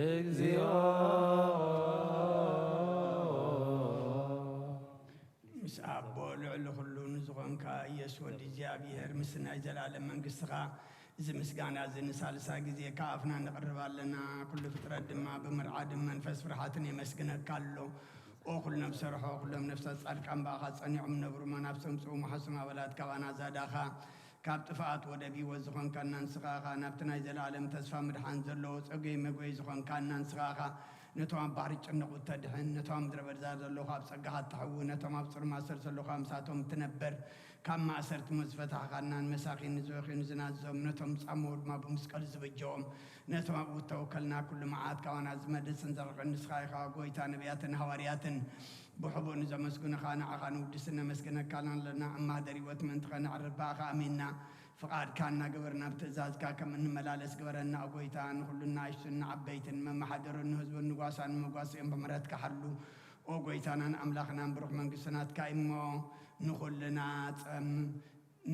እግዚኦ። ምስ ኣቦ ልዕሊ ኩሉ ንዝኾንካ ኢየሱስ ወዲ እግዚኣብሔር፣ ምስ ናይ ዘላለም መንግስትኻ፣ እዚ ምስጋና እዚ ንሳልሳይ ግዜ ካብ ኣፍና ነቕርብ ኣለና። ኩሉ ፍጥረት ድማ ብመርዓድን መንፈስ ፍርሃትን የመስግነካ ኣሎ። ኦ ኩሎም ሰርሖ፣ ኩሎም ነፍሳት ጻድቃን ብኣኻ ጸኒዖም ነብሩ፣ መናፍሶም ጽኡ፣ መሓሶም ኣባላት ካባና ዛዳኻ፣ ካብ ጥፍኣት ወደብ ህይወት ዝኾንካና ንስኻ ኢኻ። ናብቲ ናይ ዘለኣለም ተስፋ ምድሓን ዘለዎ ጸጉይ መጉይ ዝኾንካና ንስኻ ኢኻ። ነቶም ኣብ ባሕሪ ጭንቑ እተድሕን፣ ነቶም ኣብ ምድረ በዳ ዘለዉ ካብ ጸጋኻ እተሕዊ፣ ነቶም ኣብ ጽሩም ማእሰርቲ ዘለዉ ካብ ምሳቶም እትነብር፣ ካብ ማእሰርቲ ሞት ዝፈታሕካና፣ ንመሳኺን ንዝበኽዩ ንዝናዘዞም፣ ነቶም ዝጻመዉ ድማ ብመስቀሉ ዝበጀዎም፣ ነቶም ኣብኡ እተወከልና ኩሉ መዓት ካባና ዝመልስን ዘርሕቕን ንስኻ ኢኻ። ጎይታ ነቢያትን ሃዋርያትን ብሕቡእ ንዘመስግኑኻ ንዓኻ ንውድስን ነመስግነካን ኣለና። እማህደር ህይወት ምእንቲ ኸነዕርፍ ብኣኻ ኣሚንና፣ ፍቓድካ እናገበርና ኣብ ትእዛዝካ ከም እንመላለስ ግበረና። ኦ ጐይታ፣ ንኹሉ ንኣሽቱን ንዓበይትን፣ ንመመሓደሩን ንህዝቡን ንጓሳን ንመጓስኦም ብምሕረትካ ሓሉ። ኦ ጐይታናን ኣምላኽናን፣ ብሩኽ መንግስቲ ናትካ እዩ እሞ፣ ንኹልና ጸም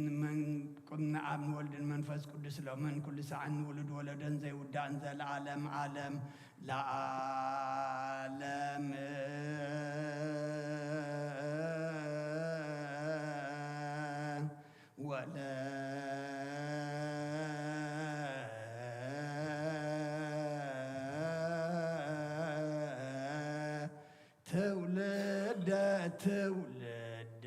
ንመን-፣ ቁም ንኣብ ንወልድን መንፈስ ቅዱስ ሎምን ኩሉ ሳዕን ንውሉድ ወለዶን ዘይውዳእን ዘለዓለም ዓለም ለዓለም። ወለ ትውልደ ትውልድ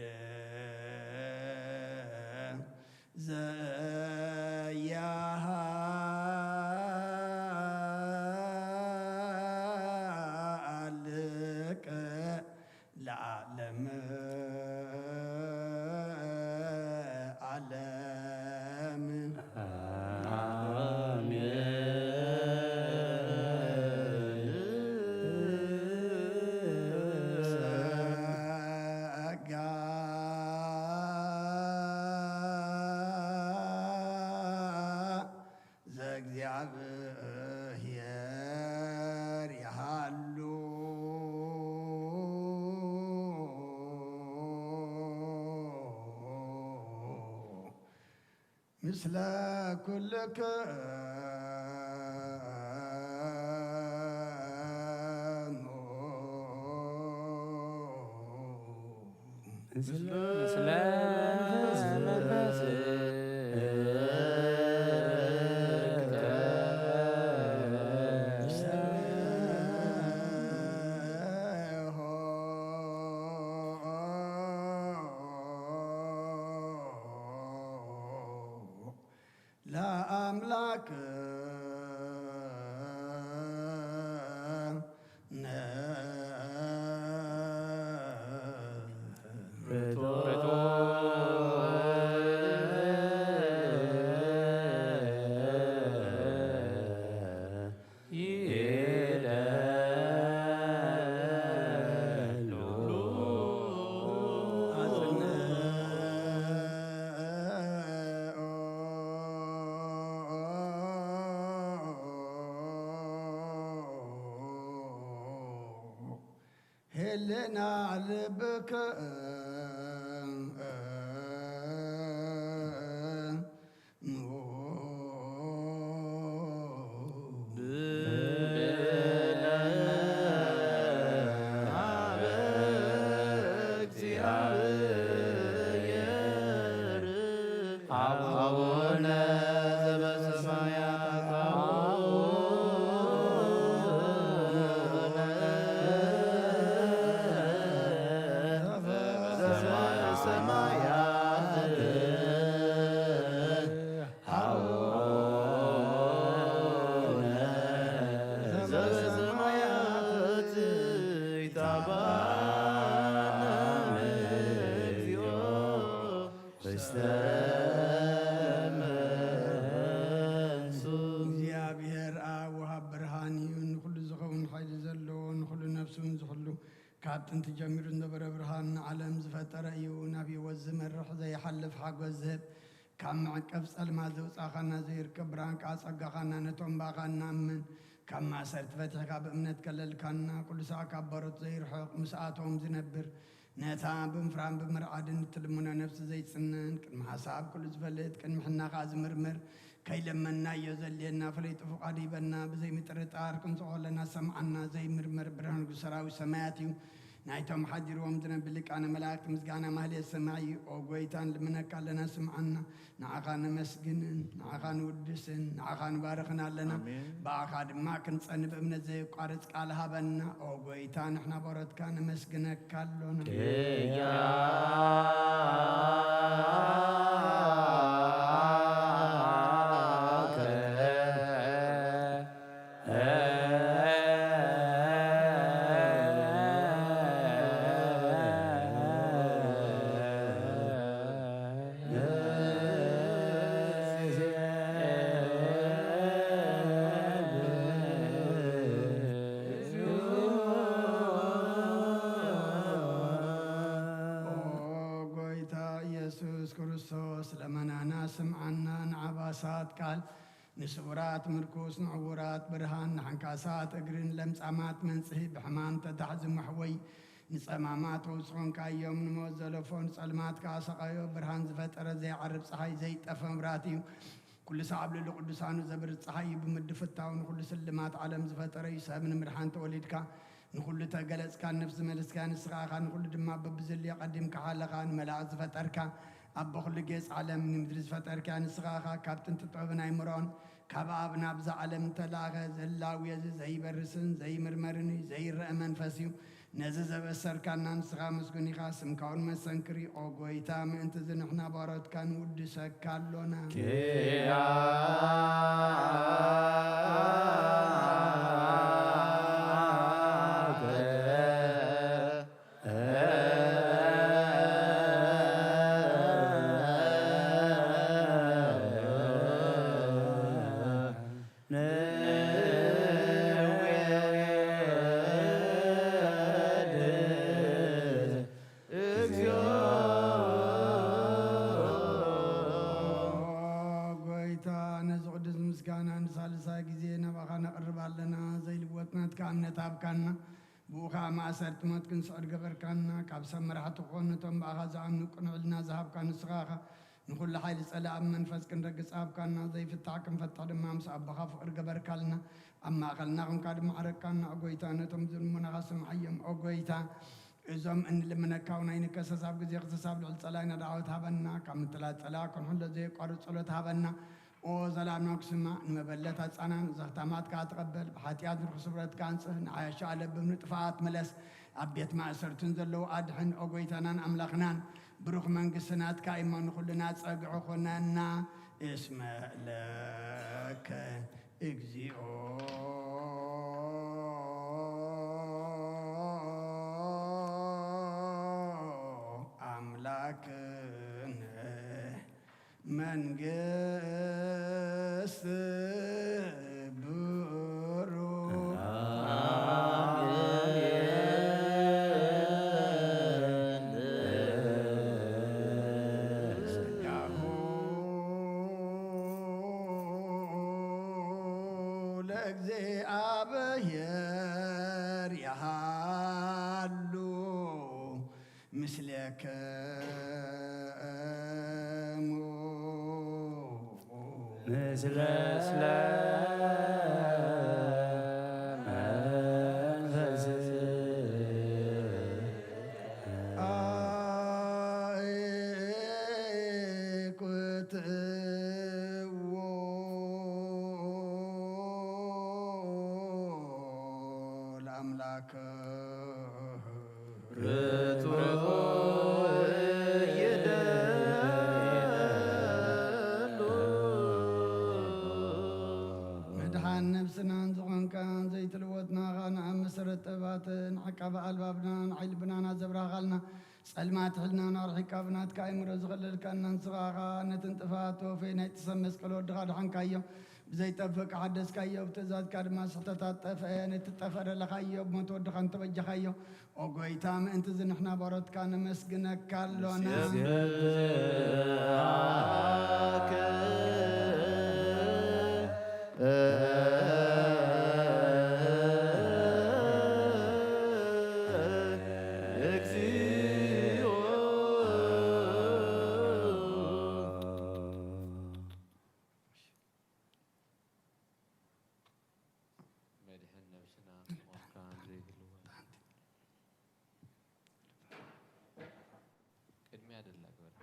ዘያሃልቅ ለዓለም ዓለም። ጸጋ ዘእግዚኣብሔር ይሃሉ። ምስለ ኩልክሙ። ምስለ መንፈስከ። ለአምላክ ህልና ልብክ አቡነ ዘበሰማያት አቡነ ዘበሰማያት አቡነ ዘበሰማያት ይትባረክ ስምከ። እግዚአብሔር ኣብ ወሃብ ብርሃን እዩ፣ ንኹሉ ዝኸውን ሓይሊ ዘለዎ፣ ንኹሉ ነፍሱን ዝሕሉ፣ ካብ ጥንቲ ጀሚሩ ዝነበረ ብርሃን ንዓለም ዝፈጠረ እዩ። ናብ ህይወት ዝመርሕ ዘይሓልፍ ሓጎስ ዝህብ፣ ካብ መዕቀብ ጸልማት ዘውጻኻና ዘይርከብ ብርሃን ከኣ ጸጋኻና ነቶም ብኣኻ እንኣምን ካብ ማእሰርቲ ፈቲሕካ ብእምነት ከለልካና፣ ቅዱሳት ካብ በሮት ዘይርሕቕ ምስኣቶም ዝነብር፣ ነታ ብምፍራን ብምርዓድን እትልምኖ ነፍሲ ዘይጽነን፣ ቅድሚ ሓሳብ ኩሉ ዝፈልጥ፣ ቅድሚ ሕና ከኣ ዝምርምር፣ ከይለመንናዮ ዘድልየና ፈሊጡ ፍቓዱ ሂበና፣ ብዘይምጥርጣር ክንጽኦ ከለና ዝሰምዓና ዘይምርመር ብርሃን ንጉስ ሰራዊት ሰማያት እዩ። ናይቶም ሓዲርዎም ዝነብር ሊቃነ መላእክት ምስጋና ማህሌት ሰማይ እዩ። ኦ ጐይታ ንልምነካ ኣለና ስምዓና። ንዓኻ ነመስግንን ንዓኻ ንውድስን ንዓኻ ንባርኽን ኣለና። ኣሜን። ብኣኻ ድማ ክንጸንእ ብእምነት ዘየቋርጽ ቃል ሃበና። ኦ ጐይታ ንሕና በሮትካ ነመስግነካ ኣሎና። ቅያከ ክርስቶስ ለመናና ስምዓና፣ ንዓባሳት ቃል፣ ንስውራት ምርኩስ፣ ንዕውራት ብርሃን፣ ንሓንካሳት እግርን ለምጻማት መንጽሂ፣ ብሕማም ተታሕዚ መሕወይ፣ ንጸማማት ፈውሲ ኾንካዮም፣ ንሞት ዘለፎ ንጸልማት ከኣ ሰቓዮ። ብርሃን ዝፈጠረ ዘይዓርብ ጸሓይ፣ ዘይጠፈ መብራህቲ እዩ። ኩሉ ሰዓብ ልዕሊ ቅዱሳኑ ዘብርህ ጸሓይ እዩ። ብምድፍታው ንኹሉ ስልማት ዓለም ዝፈጠረ እዩ። ሰብ ንምድሓን ተወሊድካ፣ ንኹሉ ተገለጽካ፣ ንነፍሲ ዝመለስካ ንስኻ ኢኻ። ንኹሉ ድማ በብዘድልዮ ቀዲምካ ሓለኻ፣ ንመላእኽት ዝፈጠርካ፣ ኣቦ ኩሉ ጌጽ ዓለም ንምድሪ ዝፈጠርካ ንስኻ ኢኻ። ካብ ጥንቲ ጥበብን ኣይምሮን ካብ ኣብ ናብዛ ዓለም እተላእኸ፣ ዘላዊ እዚ ዘይበርስን ዘይምርመርን እዩ፣ ዘይረአ መንፈስ እዩ። ነዚ ዘበሰርካና ንስኻ ምስጉን ኢኻ፣ ስምካ እውን መሰንክር እዩ። ኦ ጎይታ፣ ምእንቲ እዚ ንሕና ባሮትካ ንውድሰካ ኣሎና። ኪያተ ንውየድ እግዚኦ። ኦ ጎይታ፣ ነዚ ቅዱስ ምስጋና ንሳልሳይ ግዜ ናባኻ ነቕርብ ኣለና። ዘይልወጥ ናትካ እምነት ሃብካና። ብኡ ኸዓ ማእሰርቲ ሞት ክንስዕር ገበርካና። ካብ ሰብ መራሕቲ ክኾኑ ነቶም ብኣኻ ዝኣምኑ ቅኑዕ ሕልና ዝሃብካ ንስኻ ኢኻ። ንኹሉ ሓይሊ ጸላኢ ኣብ መንፈስ ክንረግጽ ሃብካና። ዘይፍታሕ ክንፈትሕ ድማ ምስ ኣቦኻ ፍቕሪ ገበርካልና። ኣብ ማእከልና ኾንካ ድማ ዓረቅካና። ኦ ጎይታ፣ ነቶም ዝልምኑኻ ስምዓዮም። ኦ ጎይታ፣ እዞም እንልምነካ እውን ኣይንከሰስ። ኣብ ግዜ ክሰስ ኣብ ልዕሊ ጸላኢና ዳዕወት ሃበና። ካብ ምትላል ጸላኢ ክንሕሎ ዘየቋርጽ ጸሎት ሃበና። ኦ ዘላምና ክስማዕ፣ ንመበለት ኣጻናን ዘኽታማት ከኣ ተቐበል። ብሓጢኣት ንርኹስ ሕብረትካ ኣንጽህ፣ ንዓያሹ ኣለብም፣ ንጥፋኣት ምለስ፣ ኣብ ቤት ማእሰርትን ዘለዉ ኣድሕን። ኦ ጎይታናን ኣምላኽናን፣ ብሩኽ መንግስቲ ናትካ እሞ ንኹልና ጸግዒ ኩነና። እስመ ለከ እግዚኦ ኣምላክነ መንግስት ብሩክ ስጋሁ ለእግዚኣብሔር ይሃሉ ምስሌክሙ። ምስለ መንፈስ አእኩትዎ ለአምላክ ርቱዕ ይደሉ። መድሓን ነብስናን ዝኾንካን ዘይትልወጥናኻ ንኣብ መሰረት ጥበባትን ዓቃቢ ኣልባብናን ዓይኒ ልብናና ዘብራኻልና ጸልማት ሕልናና ኣርሒቃ ብናትካ ኣእምሮ ዝኸለልካና ንስኻ ኸኣ ነትን ጥፍኣት ተወፈየ ናይቲ ሰብ መስቀል ወድኻ ድሓንካዮ። ብዘይጠፍእ ሓደስካዮ፣ ብትእዛዝካ ድማ ስሕተታት ጠፍአ። ነቲ ጠፍአ ደለኻዮ ብሞት ወድኻ እንተበጃኻዮ። ኦ ጎይታ፣ ምእንቲ እዚ ንሕና ባሮትካ ነመስግነካ ኣሎና። ንስብሐከ እግዚኦ። መድሕን ነብስና ዝኾንካ ዘይትልወጥ። ቅድሚያ ደላ ግበር።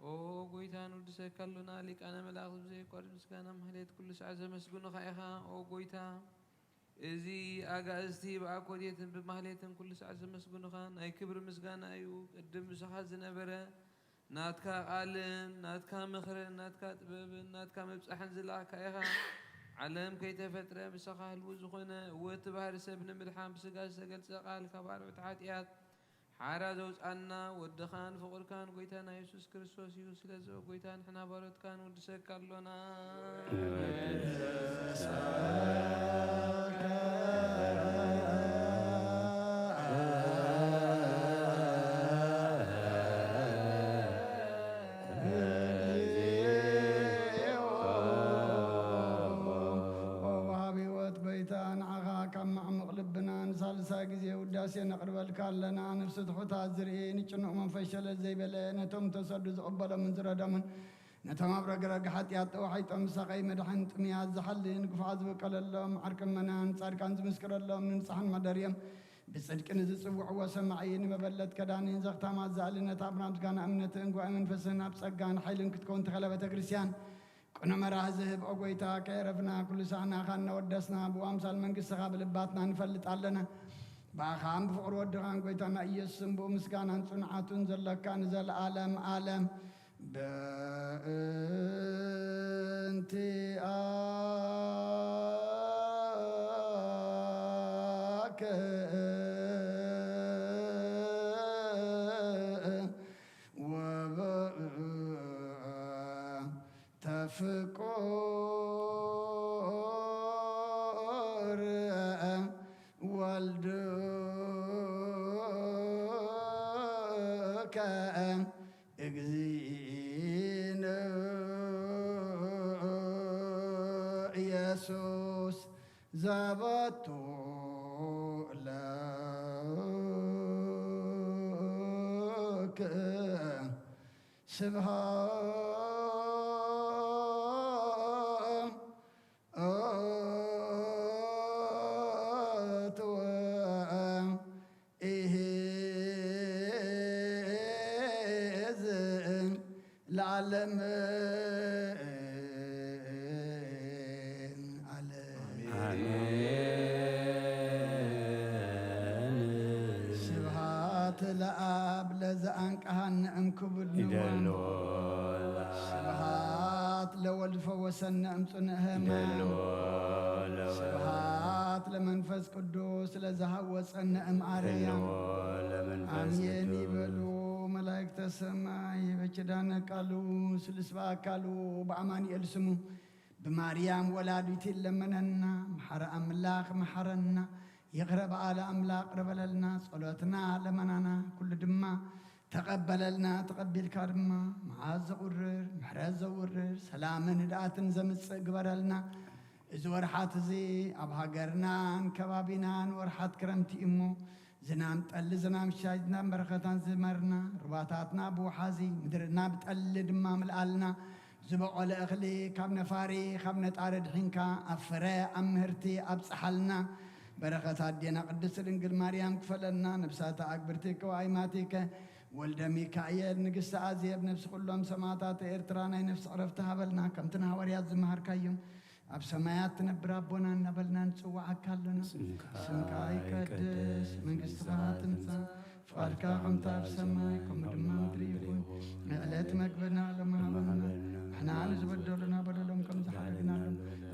ኦ ጎይታ፣ ንውድሰካ ኣሎና። ሊቃነ መላእክት ብዘየቋርጽ ምስጋና ማህሌት ኩሉ ሰዓት ዘመስግኑኻ ኢኻ። ኦ ጎይታ፣ እዚ ኣጋእዝቲ ብኣኮቴትን ብማህሌትን ኩሉ ሰዓት ዘመስግኑኻ ናይ ክብሪ ምስጋና እዩ። ቅድም ምሳኻ ዝነበረ ናትካ ቃልን ናትካ ምኽርን ናትካ ጥበብን ናትካ ምብጻሕን ዝለኣኽካ ኢኻ። ዓለም ከይተፈጥረ ምሳኻ ህልው ዝኾነ፣ እወ እቲ ባህሪ ሰብ ንምድሓን ብስጋ ዝተገልጸ ቃል ካብ ኣርዑት ሓጢኣት ሓራ ዘውጻና ወድኻን ፍቑርካን ጎይታና የሱስ ክርስቶስ እዩ። ስለዚ ኦ ጎይታ ንሕና ባሮትካ ንውድሰካ ኣሎና። ግዜ ውዳሴ ነቕርበልካ ኣለና። ነፍሲ ትሑታት ዝርኢ፣ ንጭኑቕ መንፈስ ሸለል ዘይበለ፣ ነቶም ተሰዱ ዝቕበሎምን ዝረዶምን፣ ነቶም ኣብ ረግረግ ሓጢኣት ተዋሒጦም ብሳቐይ መድሕን ጥምያት ዝሓሊ፣ ንግፉዓት ዝብቀለሎም፣ ዓርቂ ምእመናን ጻድቃን ዝምስክረሎም፣ ንንጹሓን መሕደሪኦም፣ ብጽድቂ ንዝጽውዕዎ ሰማዒ፣ ንመበለት ከዳኒ፣ ዘኽታማት ዘኣሊ፣ ነታ ኣብራ ምስጋና እምነትን ጉባኤ መንፈስን ኣብ ጸጋን ሓይልን ክትከውን ተኸለ ቤተ ክርስቲያን፣ ቅኑዕ መራሒ ዝህብ፣ ኦ ጐይታ፣ ከየረፍና ኩሉ ሳዕ ንኣኻ እናወደስና፣ ብኡ ኣምሳል መንግሥትኻ ብልባትና ንፈልጥ ኣለና። ብኣኻን ብፍቕሪ ወድኻን ጐይታና ኢየሱስን ብኡ ምስጋናን ጽንዓቱን ዘለካ ንዘለዓለም ዓለም። በእንቲኣከ ወበእንተ ፍቁር ወልድከ እግዚእነ ኢየሱስ ዘበቱ ለክ ስብሃት ወኢሂዝ ለዓለም ዓለም። ኣሜን። ስብሃት ለኣብ ለዘኣንቀሃነ እምክቡድ ንዋም። ይደሎ ለኣብ። ስብሃት ለወልድ ፈወሰነ እምጽኑዕ ሕማም። ይደሎ ለወልድ። ስብሃት ለመንፈስ ቅዱስ ለዘሃወጸነ እምኣርያም። ይደሎ ለመንፈስ ኣሜን ቅዱስ። ይበሉ መላእክተ ሰማይ። በኪዳነ ቃሉ ስሉስ በአካሉ በአማኑኤል ስሙ ብማርያም ወላዲቱ ይለመነና። መሓረ ኣምላኽ መሓረና። ይቕረ በኣለ ኣምላኽ ቅረ በለልና። ጸሎትና ለመናና ኩሉ ድማ ተቐበለልና። ተቐቢልካ ድማ መዓዝ ዘቑርር ምሕረት ዘውርር ሰላምን ህድኣትን ዘምጽእ ግበረልና። እዚ ወርሓት እዚ ኣብ ሃገርናን ከባቢናን ወርሓት ክረምቲ እዩ እሞ ዝናም ጠሊ ዝናም ሻጅናን በረኸታን ዝመርና። ሩባታትና ብውሓዚ ምድርና ብጠሊ ድማ ምልኣልና። ዝበቖለ እኽሊ ካብ ነፋሪ ካብ ነጣሪ ድሒንካ ኣብ ፍረ ኣብ ምህርቲ ኣብጽሓልና። በረኸት ኣዴና ቅድስት ድንግል ማርያም ክፈለልና። ነብሳተ ኣግብርቲከ ወኣይማቲከ ወልደ ሚካኤል ንግስቲ ኣዜብ ነብሲ ኩሎም ሰማዕታት ኤርትራ ናይ ነፍሲ ዕረፍቲ ሃበልና። ከምቲ ንሃዋርያት ዝመሃርካዮም ኣብ ሰማያት ትነብር ኣቦና እናበልና ንጽውዓካ ኣለና። ስምካ ስምካ ይቀደስ፣ ይቀደስ፣ መንግስትኻ መንግስትኻ ትምጻእ፣ ትምጻእ፣ ፍቓድካ ፍቓድካ ከምታ ኣብ ከምታ ኣብ ሰማይ ሰማይ ከምኡ ከምኡ ድማ ድማ ኣብ ምድሪ ምድሪ ይኹን። ይኹን። ንዕለት መግብና ሎም ሃበና። ንሕና ንዝበደሉና በደሎም ከም ዝሓለና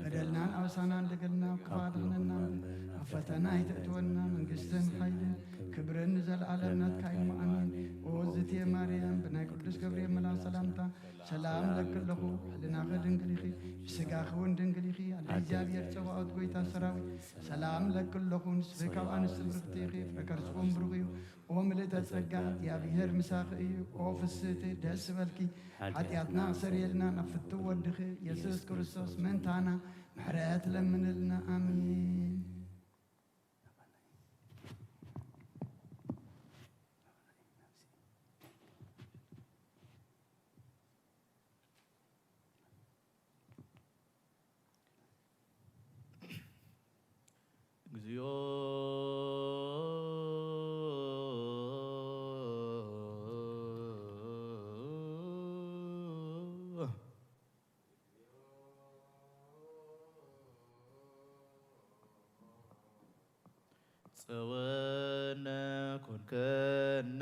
በደልናን ኣበሳናን ልገልና ካብ ክፉእ ኣድሕነና። ኣብ ፈተና ኣይተእትወና፣ መንግስትን ሓይልን ክብርን ንዘለኣለም ናትካ እዩ። ኣሜን። ኦ ዝቴ ማርያም፣ ብናይ ቅዱስ ገብርኤል መልኣኽ ሰላምታ ሰላም ለኪ ኣለኹ፣ ሕልናኺ ድንግል ኢኺ፣ ብስጋኺ እውን ድንግል ኢኺ። ኣደ እግዚኣብሔር ጸባኦት፣ ጐይታ ሰራዊት፣ ሰላም ለኪ ኣለኹ፣ ንስኺ ካብ ኣንስቲ ብርኽቲ ኢኺ፣ ፍረ ከርስኺ እውን ብሩኽ እዩ። ኦ ምልእተ ጸጋ፣ እግዚኣብሔር ምሳኺ እዩ። ኦ ፍስህቲ፣ ደስ ይበልኪ፣ ሓጢኣትና ክሰርየልና ናብ ፍትው ወድኺ ኢየሱስ ክርስቶስ ምእንታና ምሕረት ለምንልና። ኣሜን። እግዚኦ። ጸወነ ኮንከነ።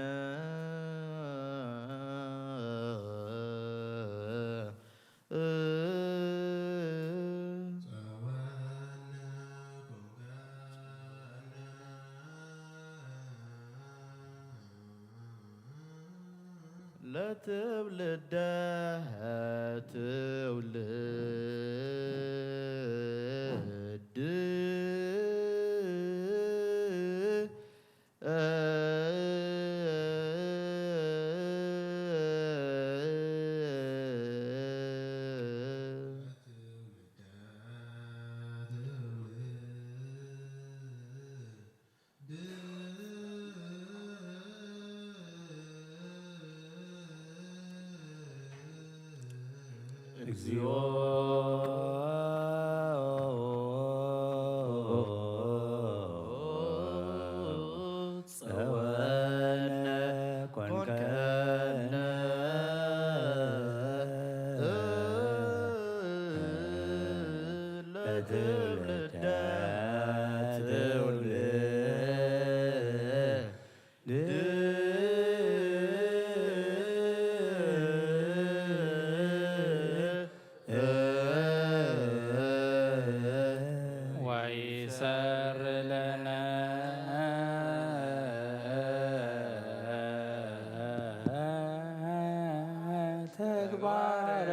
ለትውልደ ትውልድ። እግዚኦ ጸወነ ኮንከነ ለትውልደ ትውልድ ወይሰር ለነ ተግባረ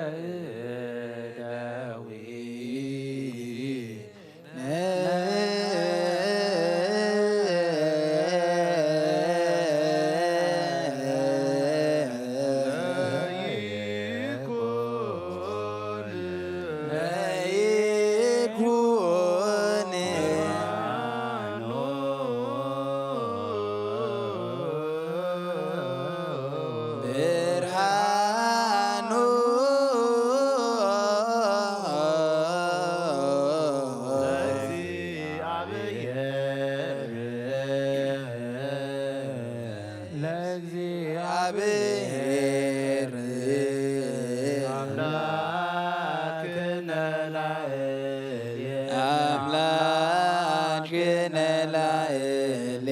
እደዊ ብርሃኑ ለእግዚኣብሔር ለእግዚኣብሔር ኣምላክነ ላዕሌነ ኣምላክነ ላዕሌነ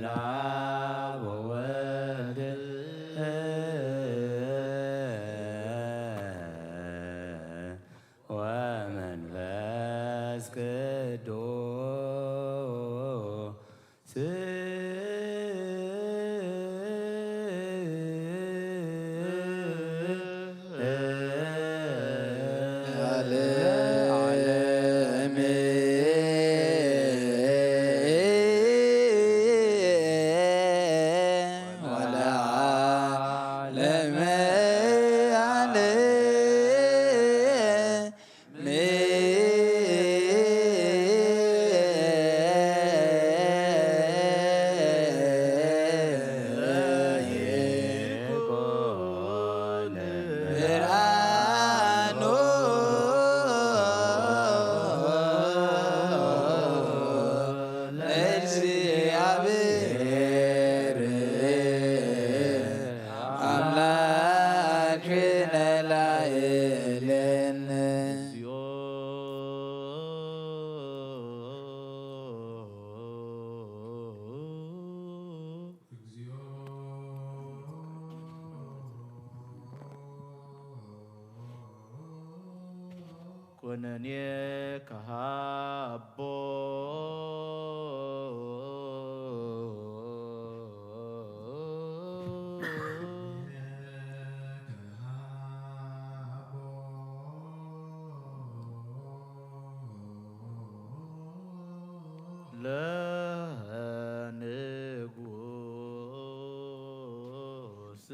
ለአብ ወወልድ ወመንፈስ ቅዱስ ለዓለመ ዓለም። ወለዓለመ ዓለም። ብርሃኑ ለእግዚኣብሔር ኣምላክነ ላዕሌነ። ኩነኔ ከሃቦ ለንጉስ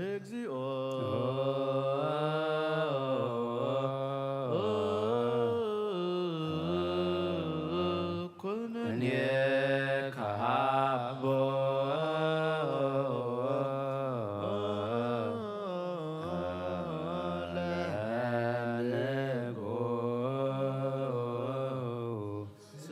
እግዚኦ ኩነኔ ከሃቦ ለንጉስ።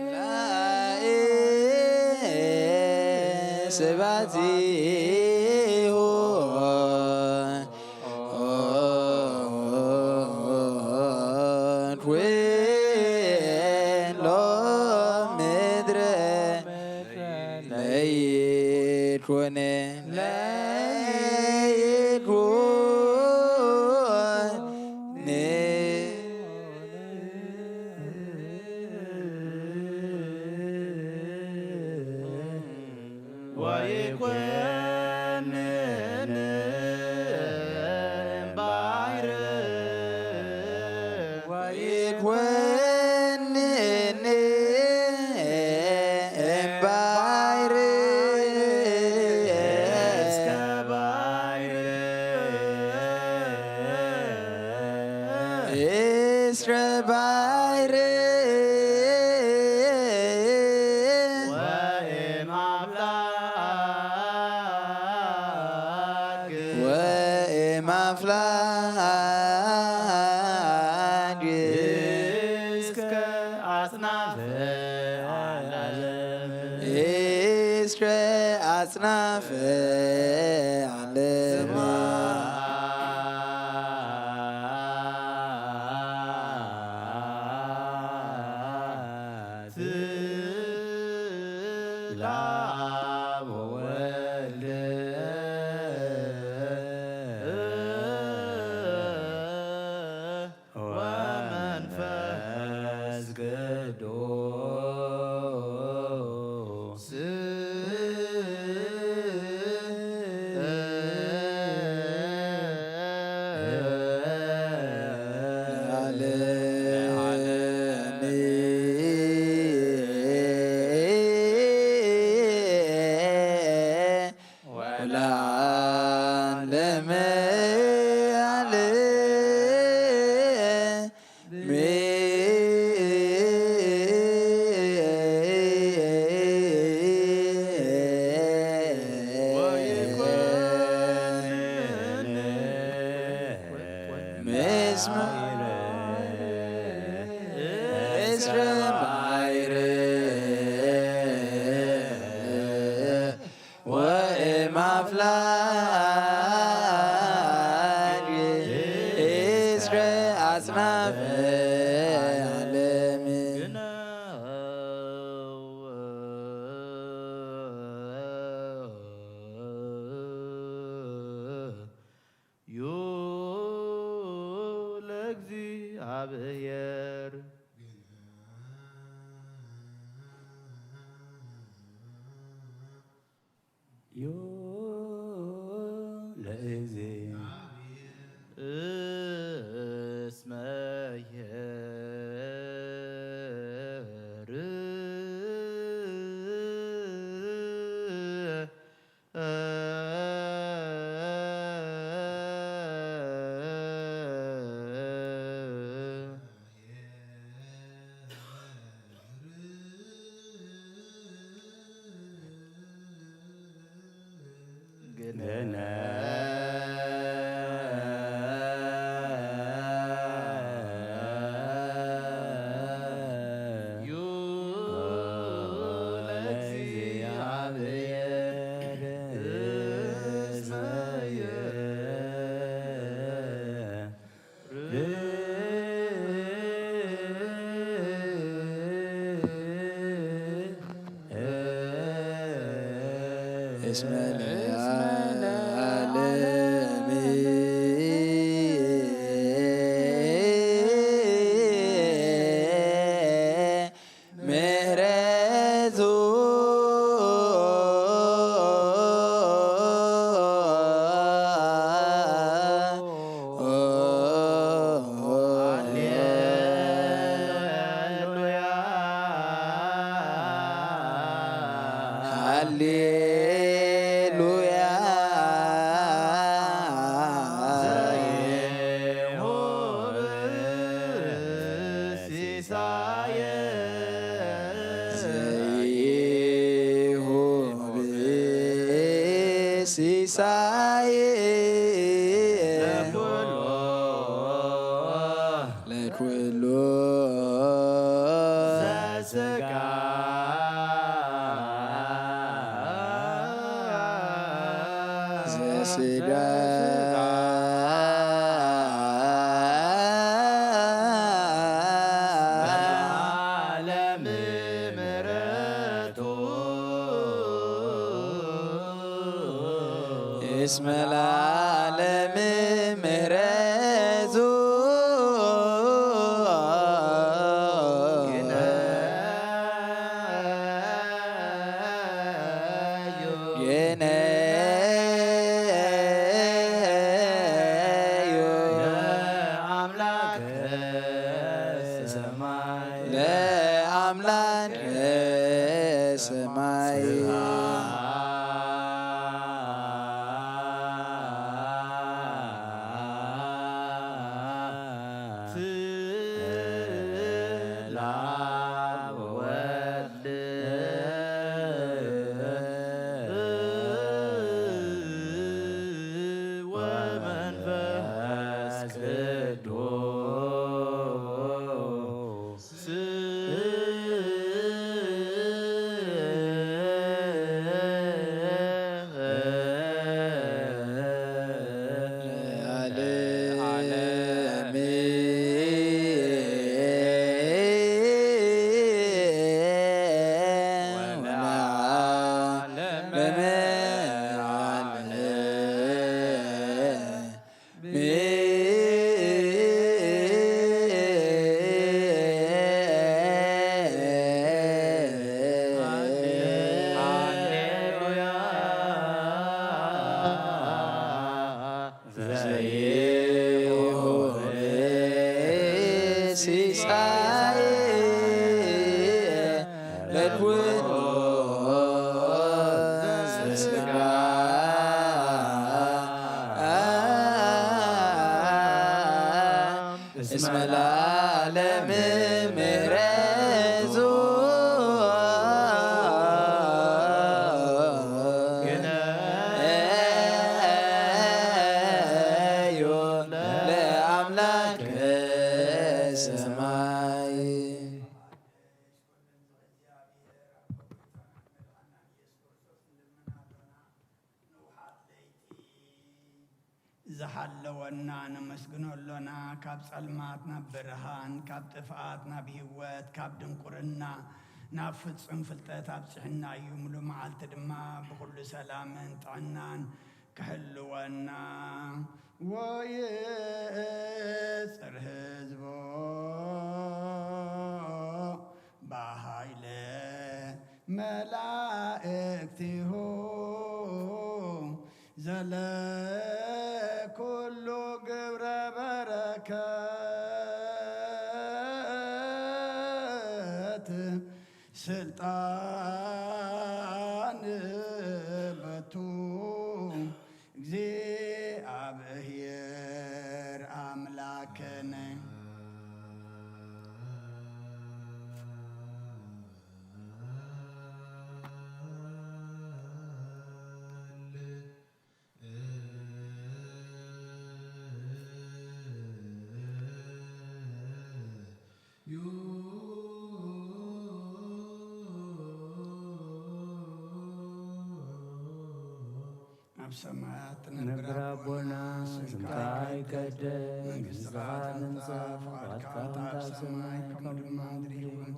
ወይምላእ ስብሐቲሁ ኩሎ ምድረ ለይኩን ለይኩን ይኮንን እምባይር ወይኮንን እምባይር እስከ ባይር እስከ ባይር ወእም አፍላግ ወእም አፍላግ እስከ አጽናፈ ዓለም እስከ አጽናፈ ዓለም ስብሐት ለአብ ወወልድ ወመንፈስ ቅዱስ ለዓለመ ዓለም። ወእም አፍላግ እስከ አጽናፈ ዓለም። ዩ ለእግዚአብሔር። ዩ ለእግዚአብሔር እስመ ይሔር እስመ ለዓለም ምሕረቱ። ሃሌሉያ። ሲሳየ ለኩሉ ዘስጋ ዘስጋ ለዓለም ምሕረቱ እስመ ለዓለም ምሕረቱ። ነዩ ለአምላክ ሰማይ ለአምላክ ሰማይ ዘይሁን ሲሳይ ለልቡ ስጋ እስመ ለዓለም ምሕረቱ ግነዩ ለአምላክ ሰማይ። ዝሓለወና ነመስግኖ ኣሎና። ካብ ጸልማት ናብ ብርሃን፣ ካብ ጥፍኣት ናብ ህይወት፣ ካብ ድንቁርና ናብ ፍጹም ፍልጠት ኣብጽሕና እዩ። ምሉእ መዓልቲ ድማ ብኹሉ ሰላምን ጥዕናን ክሕልወና ወይጽር ህዝቦ ብሃይለ መላእክቲሁ ዘለ ኩሉ ግብረ በረከት ስልጣን በቱ እግዚኣብሔር ኣምላክነ። ኣብ ሰማያት ትነብር ኣቦና፣ ስምካ ይቀደስ፣ መንግስትኻ ትምጻእ፣ ፍቓድካ ትኹን ኣብ ሰማይ ከምኡ ድማ ኣብ ምድሪ ይኹን።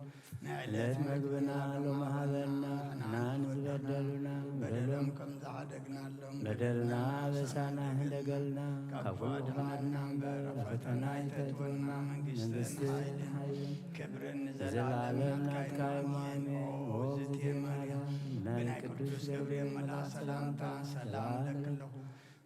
ናይ ዕለት መግብና ሎሚ ሃበና፣ ንሕና ንዝበደሉና በደሎም ከም ዝሓደግናሎም፣ በደልና ኣበሳና ይሕደገልና፣ ካብ ክፉ ኣድሕነና እምበር፣ ኣብ ፈተና ኣይተእትወና፣ መንግስትን መንግስትን ሓይልን ሓይልን ክብርን ንዘለዓለም ንዘለዓለም ናትካ ናትካ እዩ። እዩ። ኣሜን። ኣሜን። ኦ ኦ ዝእቲ ዝእቲ ማርያም፣ ማርያም፣ ብናይ ብናይ ቅዱስ ቅዱስ ገብርኤል ገብርኤል መልኣኽ መልኣኽ ሰላምታ ሰላምታ ሰላም ሰላም ለክለኹ። ለክለኹ።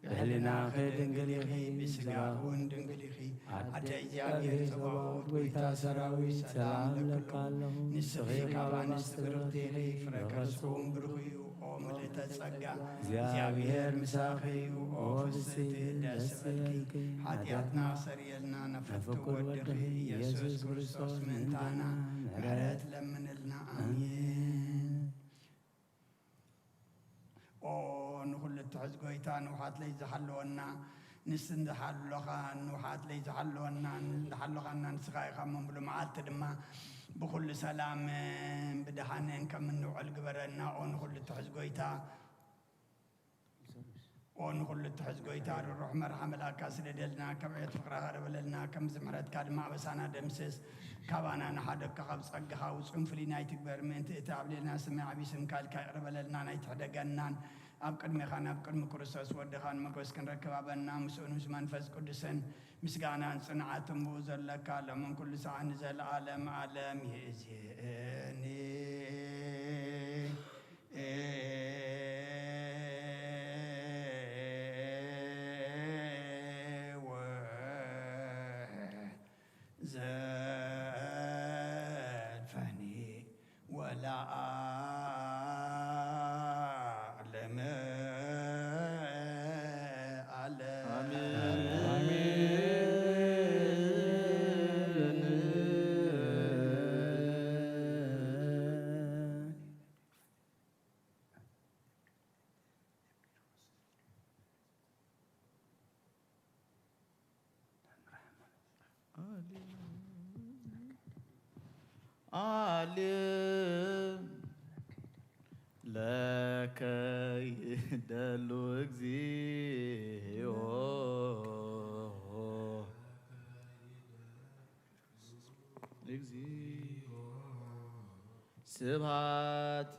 ብሕሊናኺ ድንግል ኢኺ፣ ብስጋኺ እውን ድንግል ኢኺ። ኣደ ኣደ እግዚኣብሔር እግዚኣብሔር ጸባኦት፣ ጸባኦት፣ ጎይታ ጎይታ ሰራዊት፣ ሰራዊት፣ ሰላም ሰላም ለክለኹ። ለክለኹ። ንስኺ ንስኺ ካብ ካብ ኣንስቲ ኣንስቲ ብርኽቲ ኢኺ፣ ብርኽቲ ኢኺ፣ ፍረ ፍረ ከርስኺ እውን ከርስኺ እውን ብሩኽ ብሩኽ እዩ። እዩ። ኦ ምልእተ ጸጋ፣ እግዚኣብሔር ምሳኺ እዩ። ኦ ፍስሕቲ ደስ ይበልኪ። ሓጢኣትና ኣሰርየልና፣ ነፍኩር ወድኺ ኢየሱስ ክርስቶስ ምእንታና ምሕረት ለምንልና። ኣሜን። ኦ ንኹሉ እትሕዝ ጎይታ፣ ንውሓት ለይ ዝሓለወና፣ ንስን ዝሓለኻ ንውሓት ለይ ዝሓለወና፣ ዝሓለኻና ንስኻ ኢኻ እሞ፣ ምሉእ መዓልቲ ድማ ብኹሉ ሰላምን ብድሓንን ከም እንውዕል ግበረና። ኦ ንኹሉ እትሕዝ ጎይታ፣ ኦ ንኹሉ እትሕዝ ጎይታ፣ ርሩሕ መርሓ መልኣካ ስደደልና፣ ከም ዕየት ፍቕርኻ ቅረበለልና፣ ከምዚ ምሕረትካ ድማ ኣበሳና ደምስስ። ካባና ንሓደግካ፣ ካብ ጸጋኻ ውጹን ፍልይና ኣይትግበር። ምእንቲ እቲ ኣብ ልዕሌና ዝስማዕ ዓቢ ስምካ ኢልካ ይቕረ በለልና፣ ናይ ትሕደገናን ኣብ ቅድሜኻን ኣብ ቅድሚ ክርስቶስ ወድኻን መጎስ ክንረክብ ኣበና። ምስኡን ምስ መንፈስ ቅዱስን ምስጋናን ጽንዓትን ብኡ ዘለካ፣ ሎምን ኩሉ ሰዓት ንዘለዓለም ዓለም ይእዜኒ። ለዓለመ ዓለም። ዓለም ለከ ይደሉ እግዚኦ። እግዚኦ ስብሐት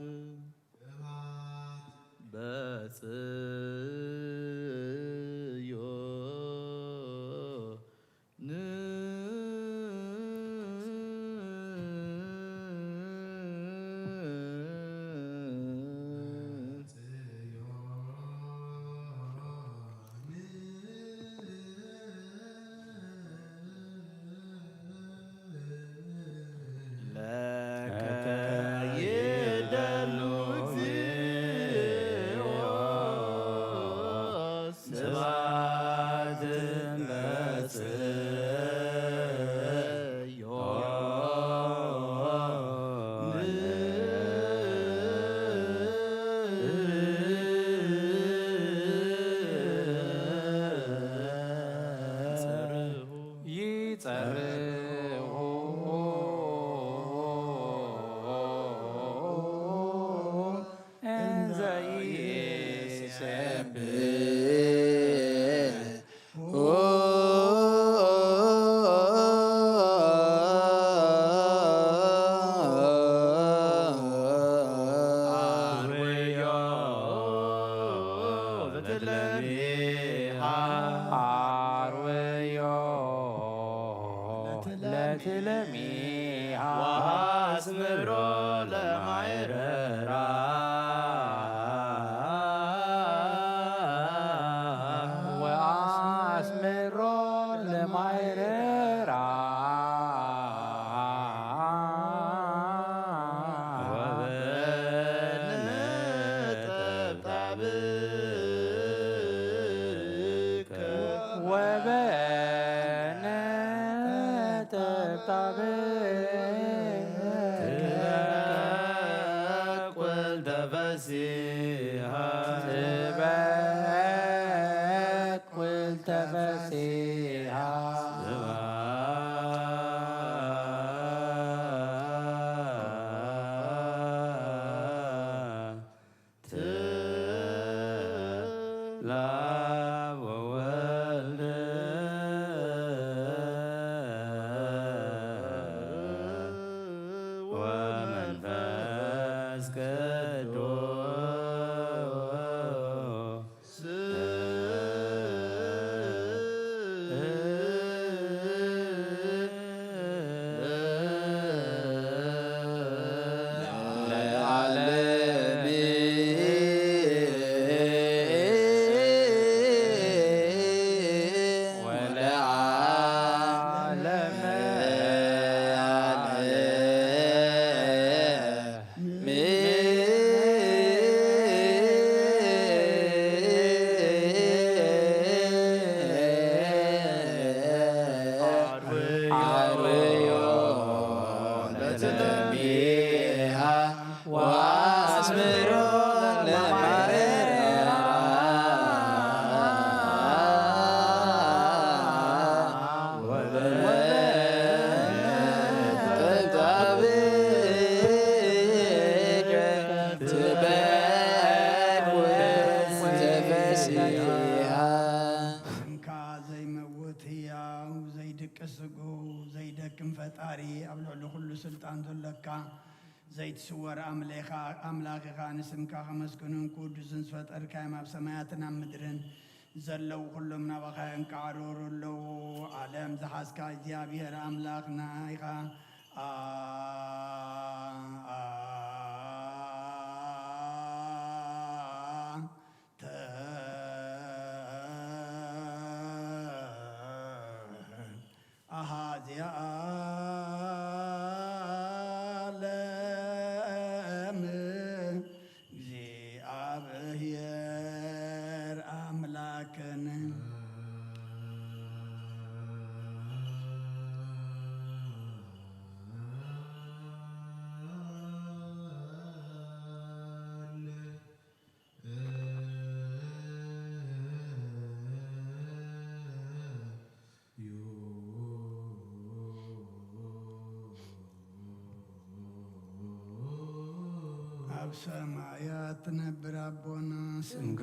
በጽዮን። ለከ ይደሉ እግዚኦ ስብሐት በጽዮን። ይጸርሁ እንዘ ይሴብሑ። አርወዮ ለትለሚሃ። አርወዮ ለትለሚሃ። ወአስምሮ ለማይረራ። ወአስምሮ ለማይረራ። ወበነጠብጣብከ። ወበነጠብጣብከ። ትበቁል ተፈሲሃ። ትበቁል ተፈሲሃ። ስብሐት ለአብ ወወልድ ወመንፈስ ቅዱስ። ለዓለመ ዓለም። አርዮ ለትለሚሃ ወአስምሮ ለማይረራ። ስምካ ዘይመውት ህያው ዘይድቅስ ስጉ ዘይደክም ፈጣሪ ኣብ ልዕሊ ኩሉ ስልጣን ዘሎካ ዘይትስወር ኣምሌኻ ኣምላኽ ኢኻ። ንስምካ ከመስግኑን ቅዱስን ዝፈጠርካዮም ኣብ ሰማያትን ኣብ ምድርን ዘለዉ ኩሎም ናባኻ የንቃዕርሩ ኣለዉ። ዓለም ዝሓዝካ እግዚኣብሔር ኣምላኽና ኢኻ። ኣ-፣ ኣ-፣ ተ-፣ ኣሃዚ ኣለ ሰማያት ትነብር ኣቦና፣ ስምካ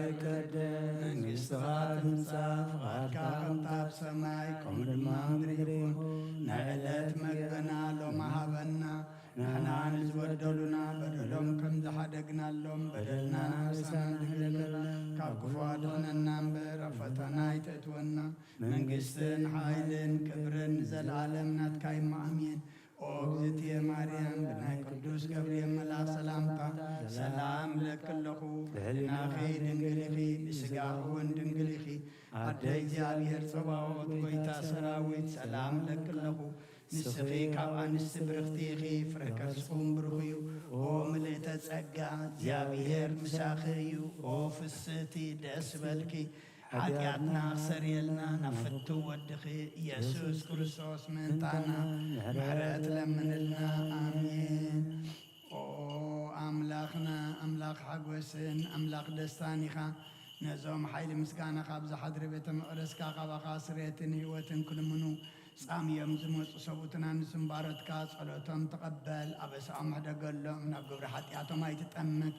ይቀደስ፣ መንግስትኻ ትምጻእ፣ ፍቓድካ ከምታ ኣብ ሰማይ ከምኡ ድማ ምድሪ ይኹን። ናይ ዕለት መግብና ሎሚ ሃበና፣ ንሕና ንዝበደሉና በደሎም ከም ዝሓደግናሎም በደልና ንርእስና ንሕደገልና፣ ካብ ክፉ ኣድሕነና እምበር ኣብ ፈተና ኣይተእትወና። መንግስትን ሓይልን ክብርን ንዘለኣለም ናትካ እዩ። ኣሜን። ኦ እግዝእትየ ማርያም፣ ብናይ ቅዱስ ገብርኤል መልኣክ ሰላምታ ሰላም እለኪ ኣለኹ። ብሕሊናኺ ድንግል ኢኺ፣ ብስጋኺ እውን ድንግል ኢኺ። ኣደ እግዚኣብሔር ጸባኦት፣ ጎይታ ሰራዊት፣ ሰላም እለኪ ኣለኹ። ንስኺ ካብ ኣንስቲ ብርኽቲ ኢኺ፣ ፍረ ከርስኹም ብሩኽ እዩ። ኦ ምልእተ ጸጋ፣ እግዚኣብሔር ምሳኺ እዩ። ኦ ፍስህቲ፣ ደስ በልኪ፣ ሓጢኣትና ክሰርየልና ናብ ፍቱው ወድኺ ኢየሱስ ክርስቶስ ምእንታና ምሕረት ለምንልና። ኣሜን። ኦ ኣምላኽና፣ ኣምላኽ ሓጎስን ኣምላኽ ደስታን ኢኻ። ነዞም ሓይሊ ምስጋና ካብ ዝሓድሪ ቤተ መቕደስካ ካባኻ ስሬትን ህይወትን ክልምኑ ጻምዮም ዝመጹ ሰብኡትና ንስምባሮትካ ጸሎቶም ተቐበል። ኣበሳኦም ሕደገሎም፣ ናብ ግብሪ ሓጢኣቶም ኣይትጠምት፣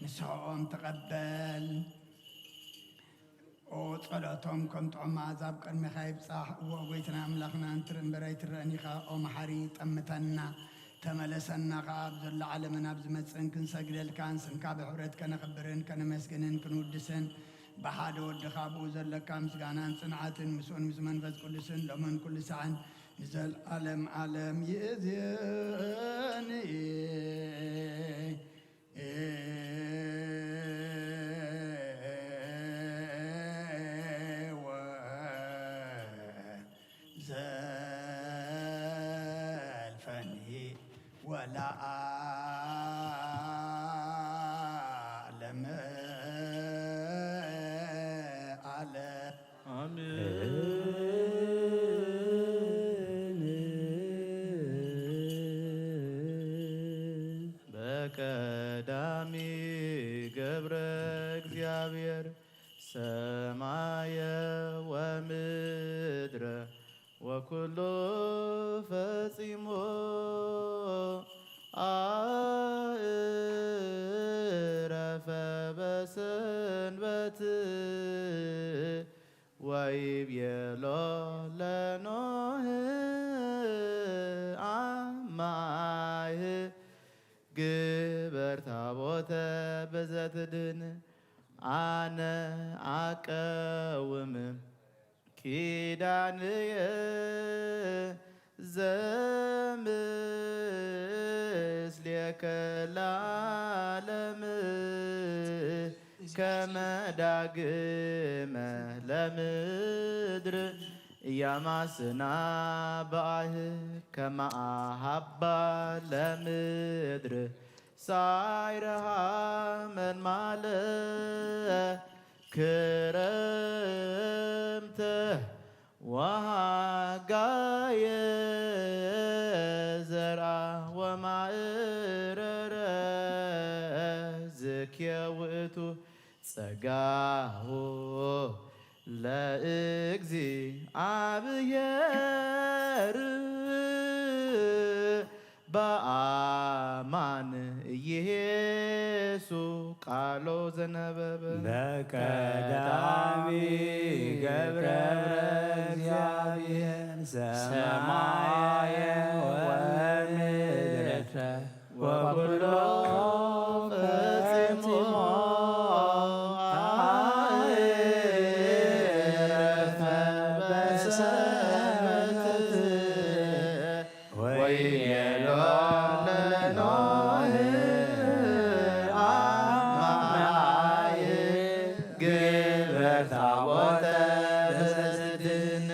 ንስሕኦም ተቐበል። ኦ ጸሎቶም ከም ጥዑም መኣዛ ኣብ ቅድሜኻ ይብጻሕ። እወ ጎይትና ኣምላኽና፣ እንትርኢ እምበር ኣይትረእን ኢኻ። ኦ መሓሪ፣ ጠምተና፣ ተመለሰና ኸኣ። ኣብ ዘሎ ዓለምን ኣብ ዝመጽእን ክንሰግደልካን፣ ስምካ ብሕብረት ከነኽብርን ከነመስግንን ክንውድስን፣ ብሓደ ወድኻ ብኡ ዘለካ ምስጋናን ጽንዓትን፣ ምስኡን ምስ መንፈስ ቅዱስን ሎምን ኩሉ ሳዕን ንዘልኣለም ዓለም ይእዜን። ወዘልፈኒ ወለዓለመ ዓለም። አሜን። በቀዳሚ ገብረ እግዚአብሔር ሰማየ ወምድረ ወኩሎ ፈጺሞ አእረፈ በሰንበት ወይቤሎ ለኖህ አማህ ግበር ታቦተ በዘትድን አነ አቀውም ኪዳንየ ዘምስሌከ ለዓለም ከመ ዳግመ ለምድር ያማስና በአህ ከመ አሃባ ለምድር ሳይረሃ መንማለ ክረምተ ወሃጋየ ዘርአ ወማእረረ ዝኬ ውእቱ ጸጋሁ ለእግዚኣብሔር በአማን ኢየሱ ቃሎ ዘነበበ በቀዳሚ ገብረ እግዚአብሔር ሰማየ ወምድረ ወኩሎ ፈጺሞ አዕረፈ በሰንበት ወይቤሎ ለኖህ አማይ ግበር ታቦተ በዘትድን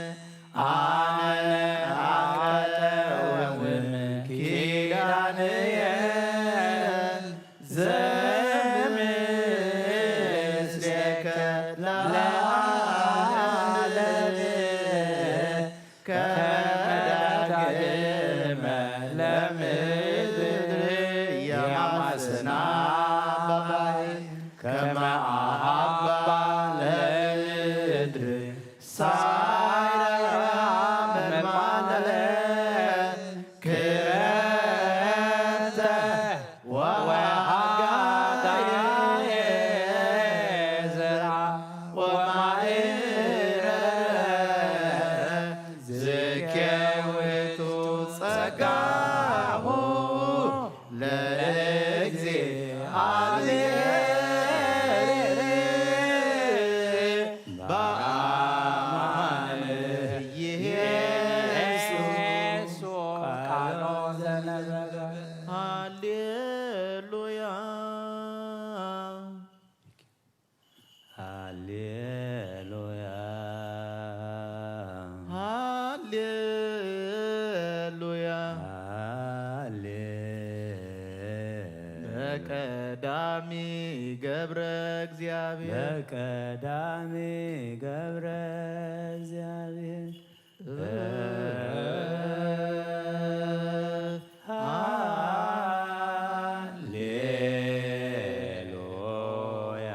አነ አቀው ቀዳሚ ገብረ እግዚኣብሔር። በቀዳሚ ገብረ እግዚኣብሔር። ሃሌሉያ።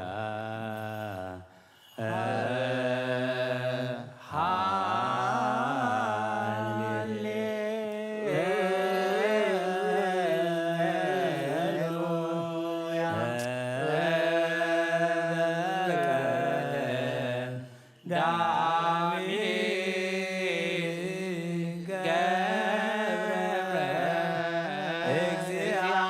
ሃሌሉያ። ዳሚ ገብረ እግዚአብሔር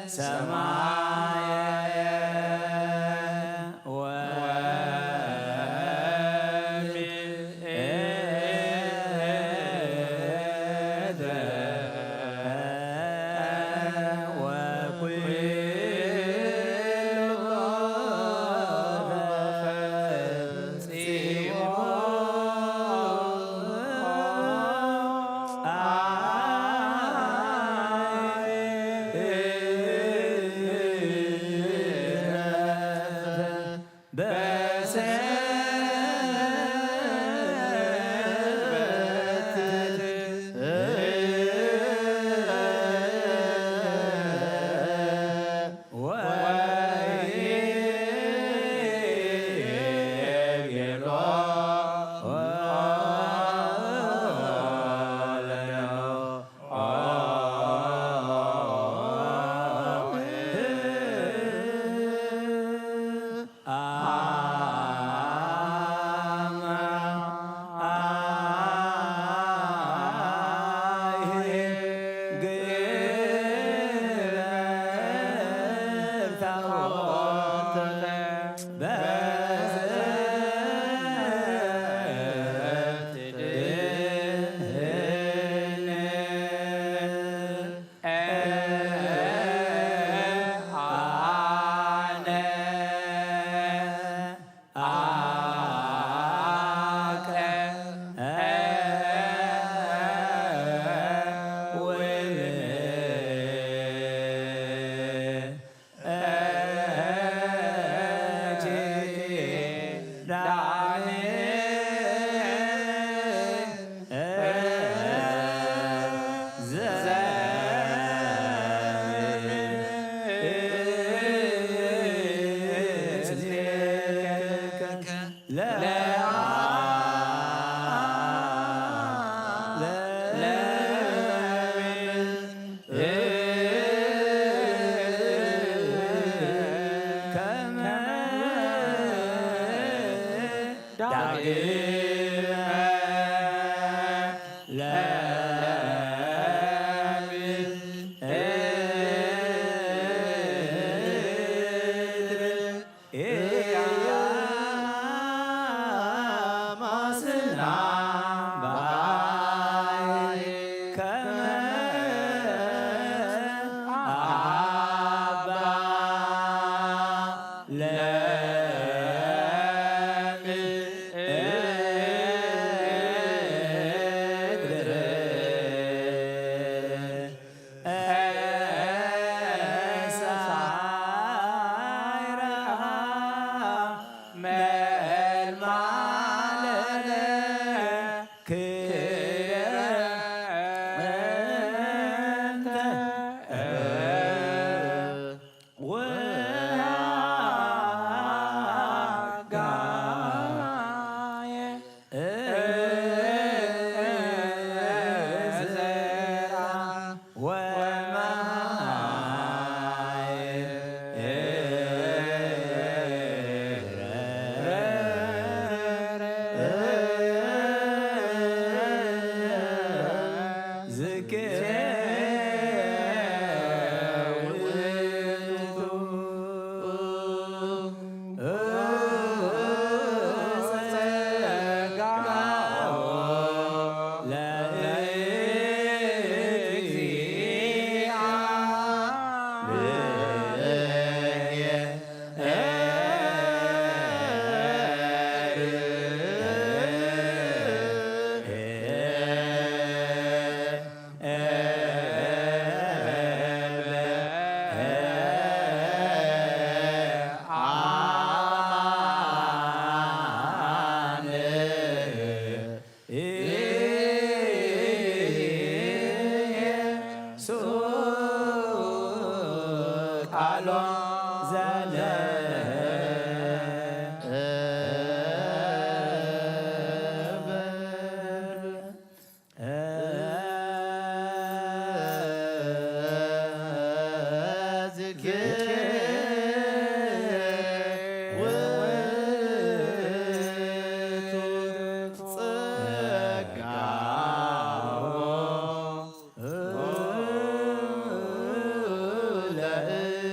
ሰማየ ወምድር። ጸጋሁ ለእግዚአብሔር።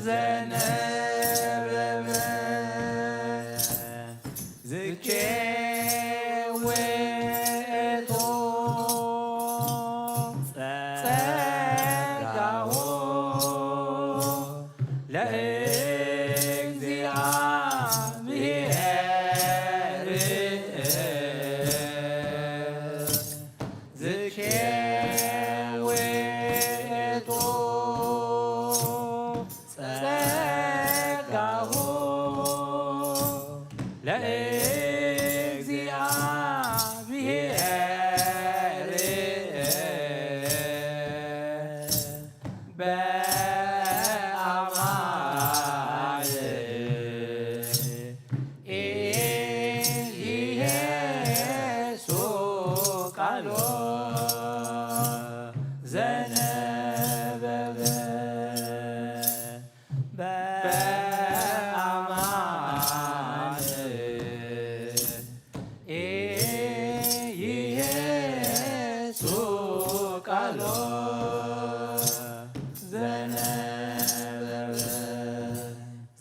ዘነበበ ዝኬ ውእቱ ጸጋሁ ለእግዚኣብሔር። ዝኬ ውእቱ ጸጋሁ ለእግዚኣብሔር በአማን ኢየሱስ ቃሎ ዘነበበ በአማን ኢየሱስ ቃሎ ዘነበበ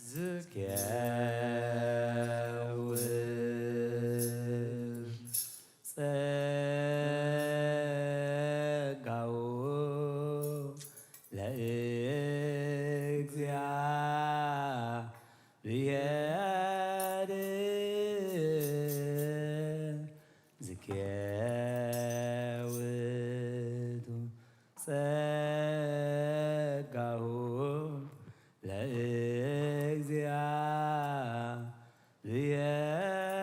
ዝኬ ውእቱ ጸጋሁ ለእግዚኣብሔር። ዝኬ ውእቱ ጸጋሁ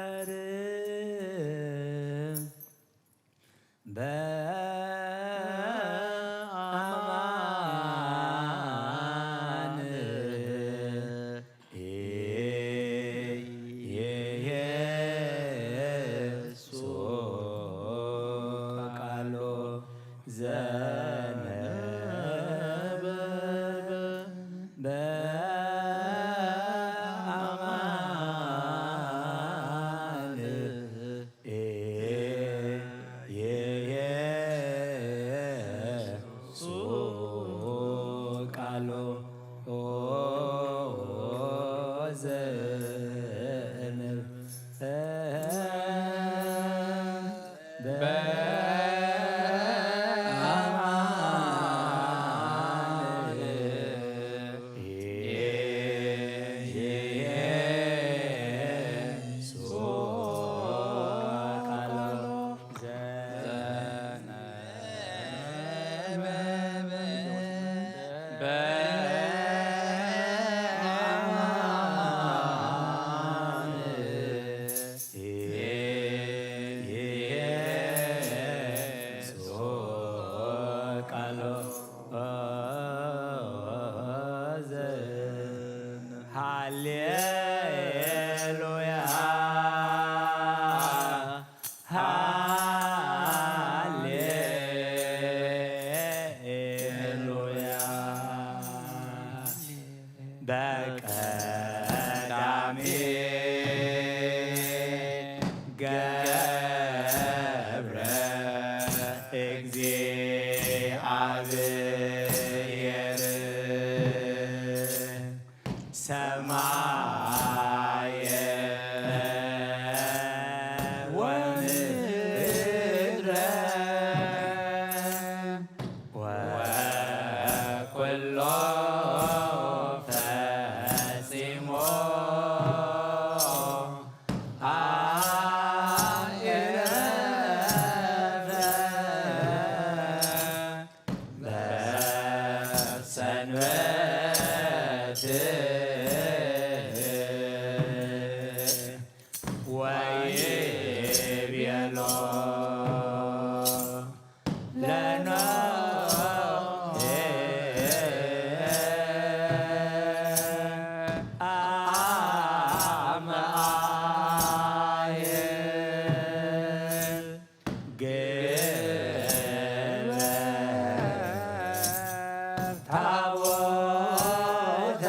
ለእግዚኣብሔር በአማን ኢየሱስ ቃሎ ዘነበበ በአማን ኢየሱስ ቃሎ ዘንብ በአማን ኢየሱስ ቃሎ ዘነበበ በአማን ኢየሱስ ቃሎ ዘ-፣ ሃሌሉያ ሃሌሉያ። በቀዳሚ ገብረ እግዚአብሔር ሰማየ ወምድረ ወኩሎ ፈጺሞ አዕረፈ በሰንበት ወይቤሎ ለኖህ አመ አየ ግበር ታቦተ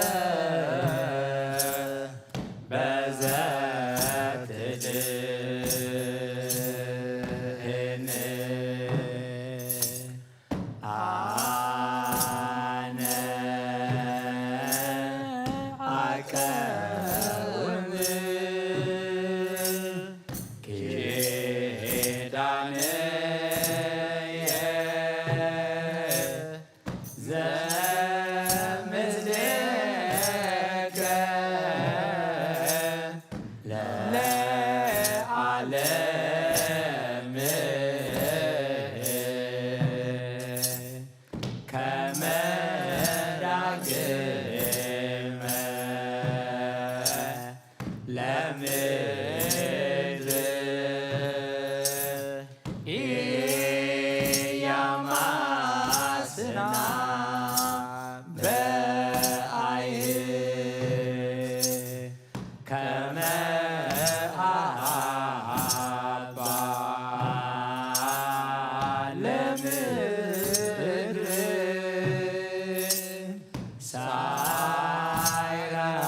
ኣይረኣ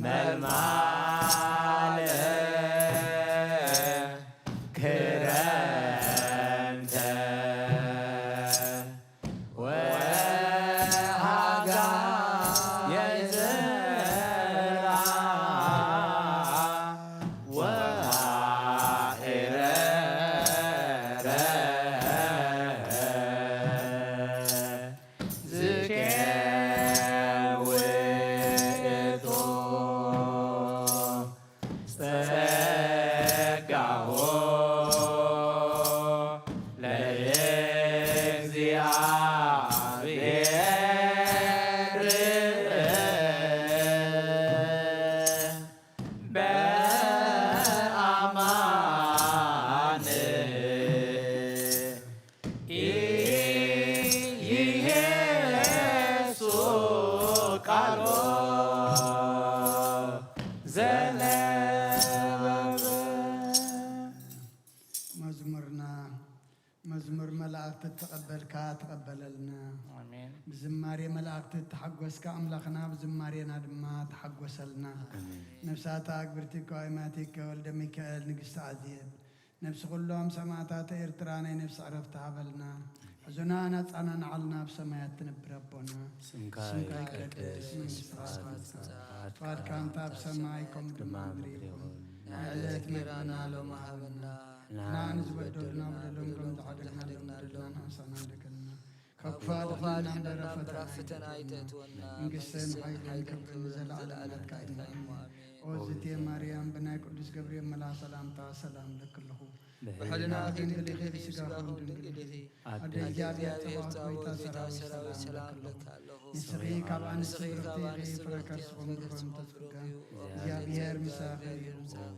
መልማል ክረምተ ወሓጋ የዝራ ወኣዒረረ ዝኬን ውእቱ ጸጋሁ ለእግዚኣብሔር በአማን ይሄሱ ቃሎ ዘለበ። መዝሙርና መዝሙር መላእክቲ እተቐበልካ ተቐበለልና። ኣሜን። ብዝማሬ መላእክቲ እተሓጎስካ ኣምላኽና ብዝማሬና ድማ ተሓጎሰልና። ኣሜን። ነፍሳት ኣግብርቲ ከዋይማቲከ ወልደ ሚካኤል ንግስቲ ኣዜብ ነፍሲ ኩሎም ሰማእታት ኤርትራ ናይ ነፍሲ ዕረፍቲ ሃበልና። ሕዙና ናጻና ንዓልና ኣብ ሰማያት ትነብር ኣቦና። ስምካ ስምካ ይቀደስ፣ ይቀደስ፣ መንግስትኻ መንግስትኻ ትምጻእ፣ ትምጻእ፣ ፍቓድካ እንተ ኣብ ሰማይ ከምኡ ድማ ኣብ ምድሪ ይኹን። ናይ ዕለት መግብና ሎሚ ሃበና። ንሕና ንዝበደሉና በደሎም ከም ዝዓደግና ንበድለና ንሕሰና ንደገልና። ካብ ክፉ ኣድሕነና እምበር ኣብ ፈተና ኣይተእትወና። መንግስትን ሓይልን ክብርን ንዘለኣለም ናትካ እዩ። ኣሜን። ኦ ዝቴ ማርያም፣ ብናይ ቅዱስ ገብርኤል መልኣኽ ሰላምታ ሰላም እለኪ ኣለኹ። ብሕልናኺ ድንግል ኢኺ፣ ብስጋኺ እውን ድንግል ኢኺ። ኣደ እግዚኣብሔር፣ ተባኦት ጎይታ ሰራዊት ሰላም እለኪ ኣለኹ። ንስኺ ካብ ኣንስቲ ብርኽቲ ኢኺ፣ ፍረ ከርስኺ እውን ብሩኽ እዩ። እግዚኣብሔር ምሳኺ እዩ።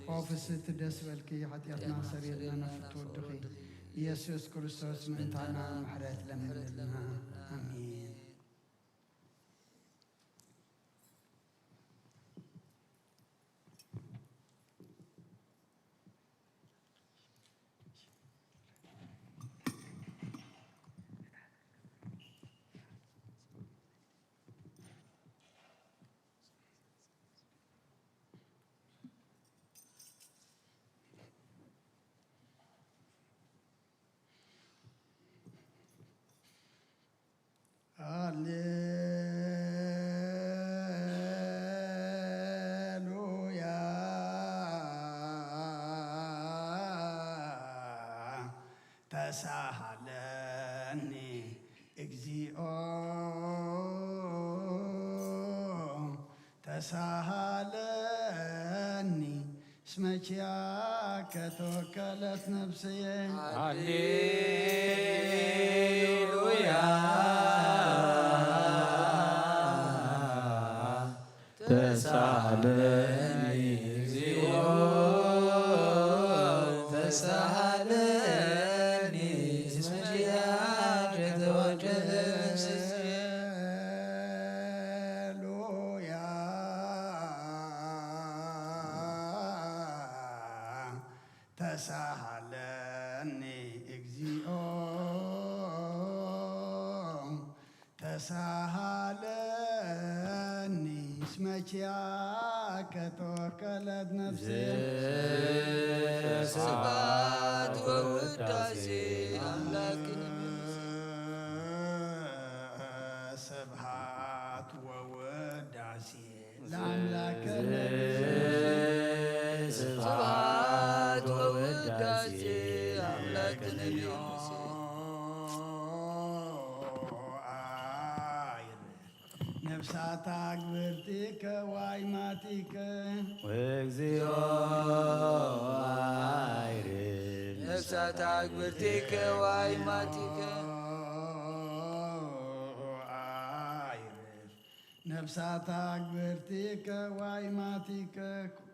ኦ ፍስሕቲ ደስ በልኪ፣ ሓጢኣትና ሰሪልና ናብ ፍትወ ወድኺ ኢየሱስ ክርስቶስ ምእንታና ምሕረት ለምንልና። ኣሜን። ሃሌሉያ። ተሳሃለኒ እግዚኦ፣ ተሳሃለኒ እስመ ኪያከ ተወከለት ነፍስየ። ሃሌሉያ። ተሳሃለኒ እግዚኦ፣ ተሳሃለኒ እስመ ኪያከ ተወከለት ነፍስየ። ሃሌሉያ። ተሳሃለኒ እግዚኦ፣ ተሳሃለኒ እስመ ኪያከ ተወከለት ነፍስየ። ስብሐት ወውዳሴ ኣምላክነ። ስብሐት ወውዳሴ ለአምላክነ። ስብሐት ወውዳሴ ለአምላክነ። ነፍሳት አግብርቲከ ዋይማቲከ። እግዚኦ አይርድ። ነፍሳት አግብርቲከ ዋይማቲከ። ነፍሳት አግብርቲከ ዋይማቲከ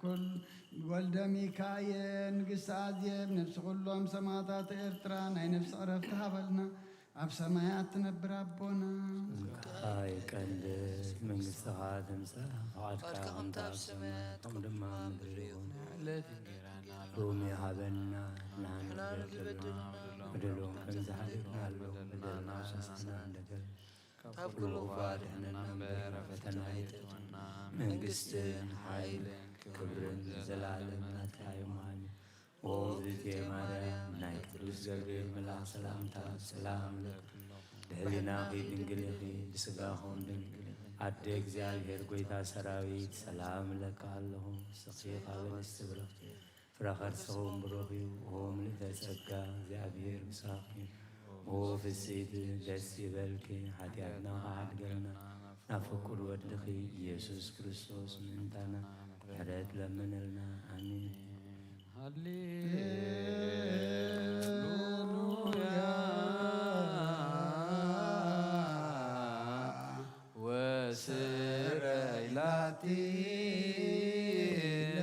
ኩል ወልደ ሚካኤል ንግስቲ አዜብ ነፍሲ ኩሎም ሰማዕታት ኤርትራ ናይ ነፍሲ ዕረፍቲ ሃበልና። ኣብ ሰማያት ትነብር ኣቦና። ስምካ ይቀደስ፣ መንግስትኻ ትምጻእ፣ ፍቓድካ ከምታ ኣብ ሰማያት ከምኡ ድማ ኣብ ምድሪ ይኹን። ዕለት እንጌራና ሎሚ ሃበና፣ ንሕና ንበድለና በደሎም ከም ዝሓለፍናሎም በደልና ንስሕና ንበል። ካብ ኩሉ ክፉእ ኣድሕነና እምበር፣ ኣብ ፈተና ኣይተእትወና። መንግስትን ሓይልን ክብርን ንዘለኣለም ናትካ እዩ። ኣሜን። ኦ እግዝእትየ ማርያም፣ ናይ ቅዱስ ገብርኤል መልኣኽ ሰላምታ ሰላም እለኪ። ብህሊናኺ ድንግል ኢኺ፣ ብስጋኺ እውን ድንግል ኢኺ። ኣደ እግዚኣብሔር፣ ጎይታ ሰራዊት፣ ሰላም እለኪ ኣለኹ። ንስኺ ካብ ኣንስቲ ብርኽቲ፣ ፍረ ከርስኺ እውን ብሩኽ እዩ። ኦ ምልዕተ ጸጋ፣ እግዚኣብሔር ምሳኺ እዩ። ኦ ፍስሕቲ፣ ደስ ይበልኪ፣ ሓጢኣትና ከሓድገልና፣ ናብ ፍቁር ወድኺ ኢየሱስ ክርስቶስ ምእንታና ምሕረት ለምንልና። ኣሜን። ሃሌሉያ ወስረይ ላቲ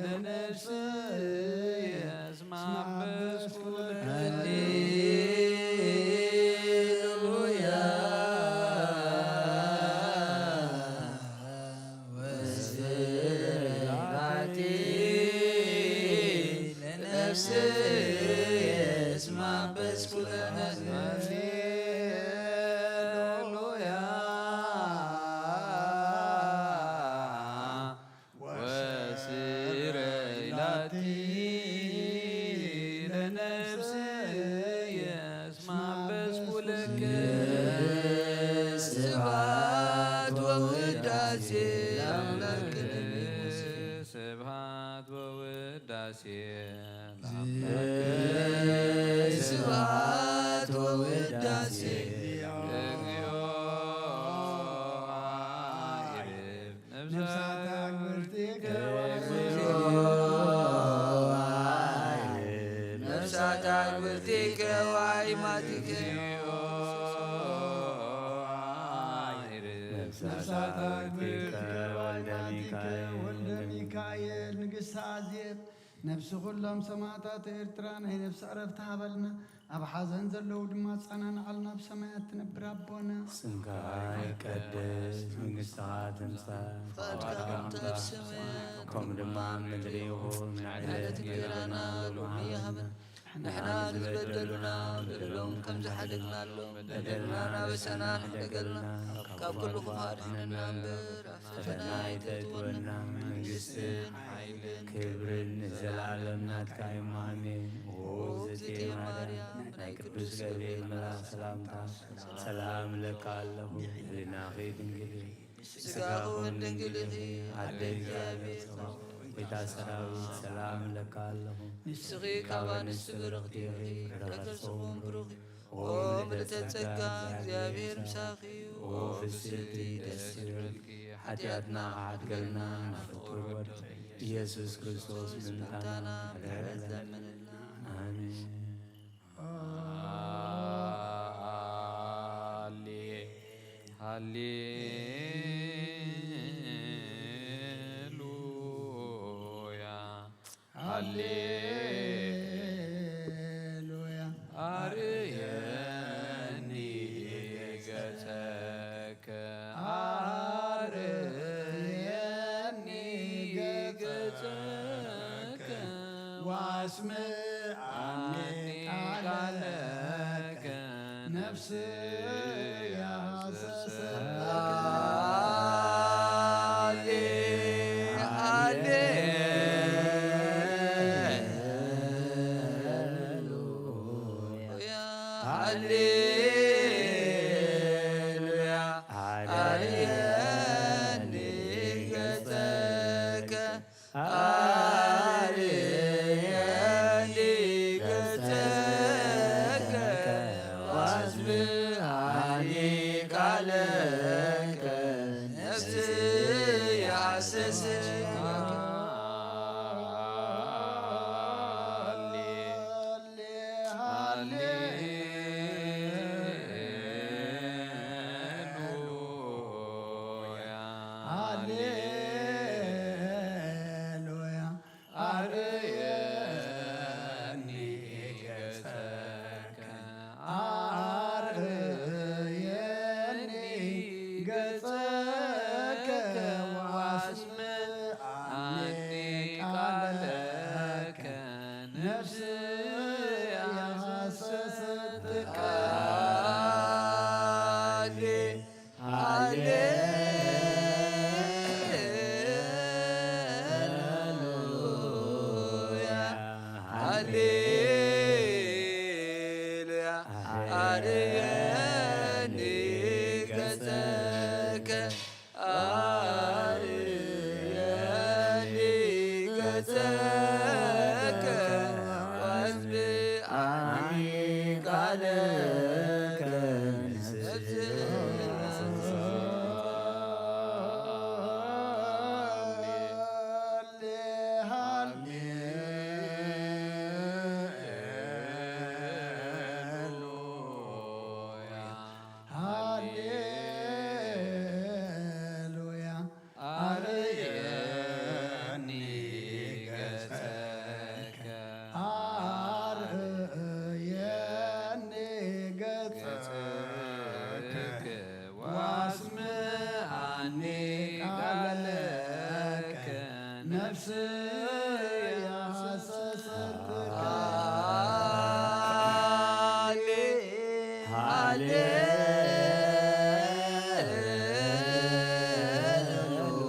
ለነፍስየ እስመ ሐበስኩ ለኪ። ሃሌሉያ ወስብሐት ለነፍስየ እስመ ሐበስኩ ለነፍስየ። ሃሌሉያ ወስረይ ላቲ ለነፍስየ እስመ ሐበስኩ ለኪ። ስብሐት ወውዳሴ ለአምላክነ። ስብሐት ወውዳሴ ለአምላክነ። ስብሐት ወውዳሴ ለእግዚኦ። ነፍሳት አግብርቲከ ወአይማቲከ። ነፍሳት አግብርቲከ ወአይማቲከ። ነፍሳት አግብርቲከ ወአይማቲከ። ወልደ ሚካኤል፣ ንግሥተ አዜብ፣ ነፍሲ ኩሎም ሰማዕታት ኤርትራ ናይ ነፍሲ ዕረፍቲ ሃበልና። ኣብ ሓዘን ዘለዉ ድማ ኣጸናንዓልና፣ ኣብ ሰማያት ትነብር ኣቦና። ስምካ ይቀደስ፣ መንግስትኻ ትምጻእ፣ ፍቓድካ ከም ትገብር ሰማይ ከምኡ ድማ ኣብ ምድሪ ይኹን። ንዕለት እንጀራና ሎሚ ሃበና። ንሕና ዝበደሉና በደሎም ከም ዝሓደግናሎም በደልና ናበሰና ንሕደገልና፣ ካብ ኩሉ ክፉእ ኣድሕነና እምበር፣ ኣብ ፈተና ኣይተእትወና። መንግስትን ሓይልን ክብርን ንዘለኣለም ናትካ እዩ። ኣሜን። ኦ እግዝእትየ ማርያም፣ ናይ ቅዱስ ገብርኤል መልኣኽ ሰላምታ ሰላም እለካ ኣለኹ። ህሊናኺ ድንግል እዩ፣ ስጋኺ እውን ድንግል ኢኺ። ኣደ እግዚኣብሔር ጸባኦት፣ ጎይታ ሰራዊት ሰላም እለካ ኣለኹ። ንስኺ ካብ ኣንስቲ ብርኽቲ ኢኺ፣ ፍረ ከርስኺ እውን ብሩኽ እዩ። ኦ ምልዕተ ጸጋ፣ እግዚኣብሔር ምሳኺ እዩ። ኦ ፍስሕቲ፣ ደስ ይበልኪ፣ ሓጢኣትና ክሓድገልና፣ ናብ ፍቁር ወድኺ ኢየሱስ ክርስቶስ ምእንታና ምሕረት ለምንልና። ኣሜን። ሃሌ፣ ሃሌሉያ። ሃሌሉያ። ኣርእየኒ ገጸከ፣ ኣርእየኒ ገጸከ፣ ወኣስምዓኒ ቃለከ። ነፍስያ ሃሌ፣ ሃሌ፣ ሃሌሉያ፣ ሃሌሉያ። ኣርእየኒ ገጸከ፣ ኣርእየኒ ገጸከ፣ ወኣስምዓኒ ቃለከ፣ ነፍስየ ሃሰሰት። ሃሌሉያ፣ ሃሌሉያ። ኣርእየኒ ገጸከ፣ ኣርእየኒ ገጸከ፣ ወኣስምዓኒ ቃለከ፣ ነፍስየ ሃሰሰት። ሃሌ አርእየኒ ገጸከ ወአስምዓኒ ቃለከ። ሃሌሉያ። አርእየኒ ገጸከ። አርእየኒ ገጸከ ወአስምዓኒ ቃለከ። ነፍስየ ሃሰሰትከ። ሃሌ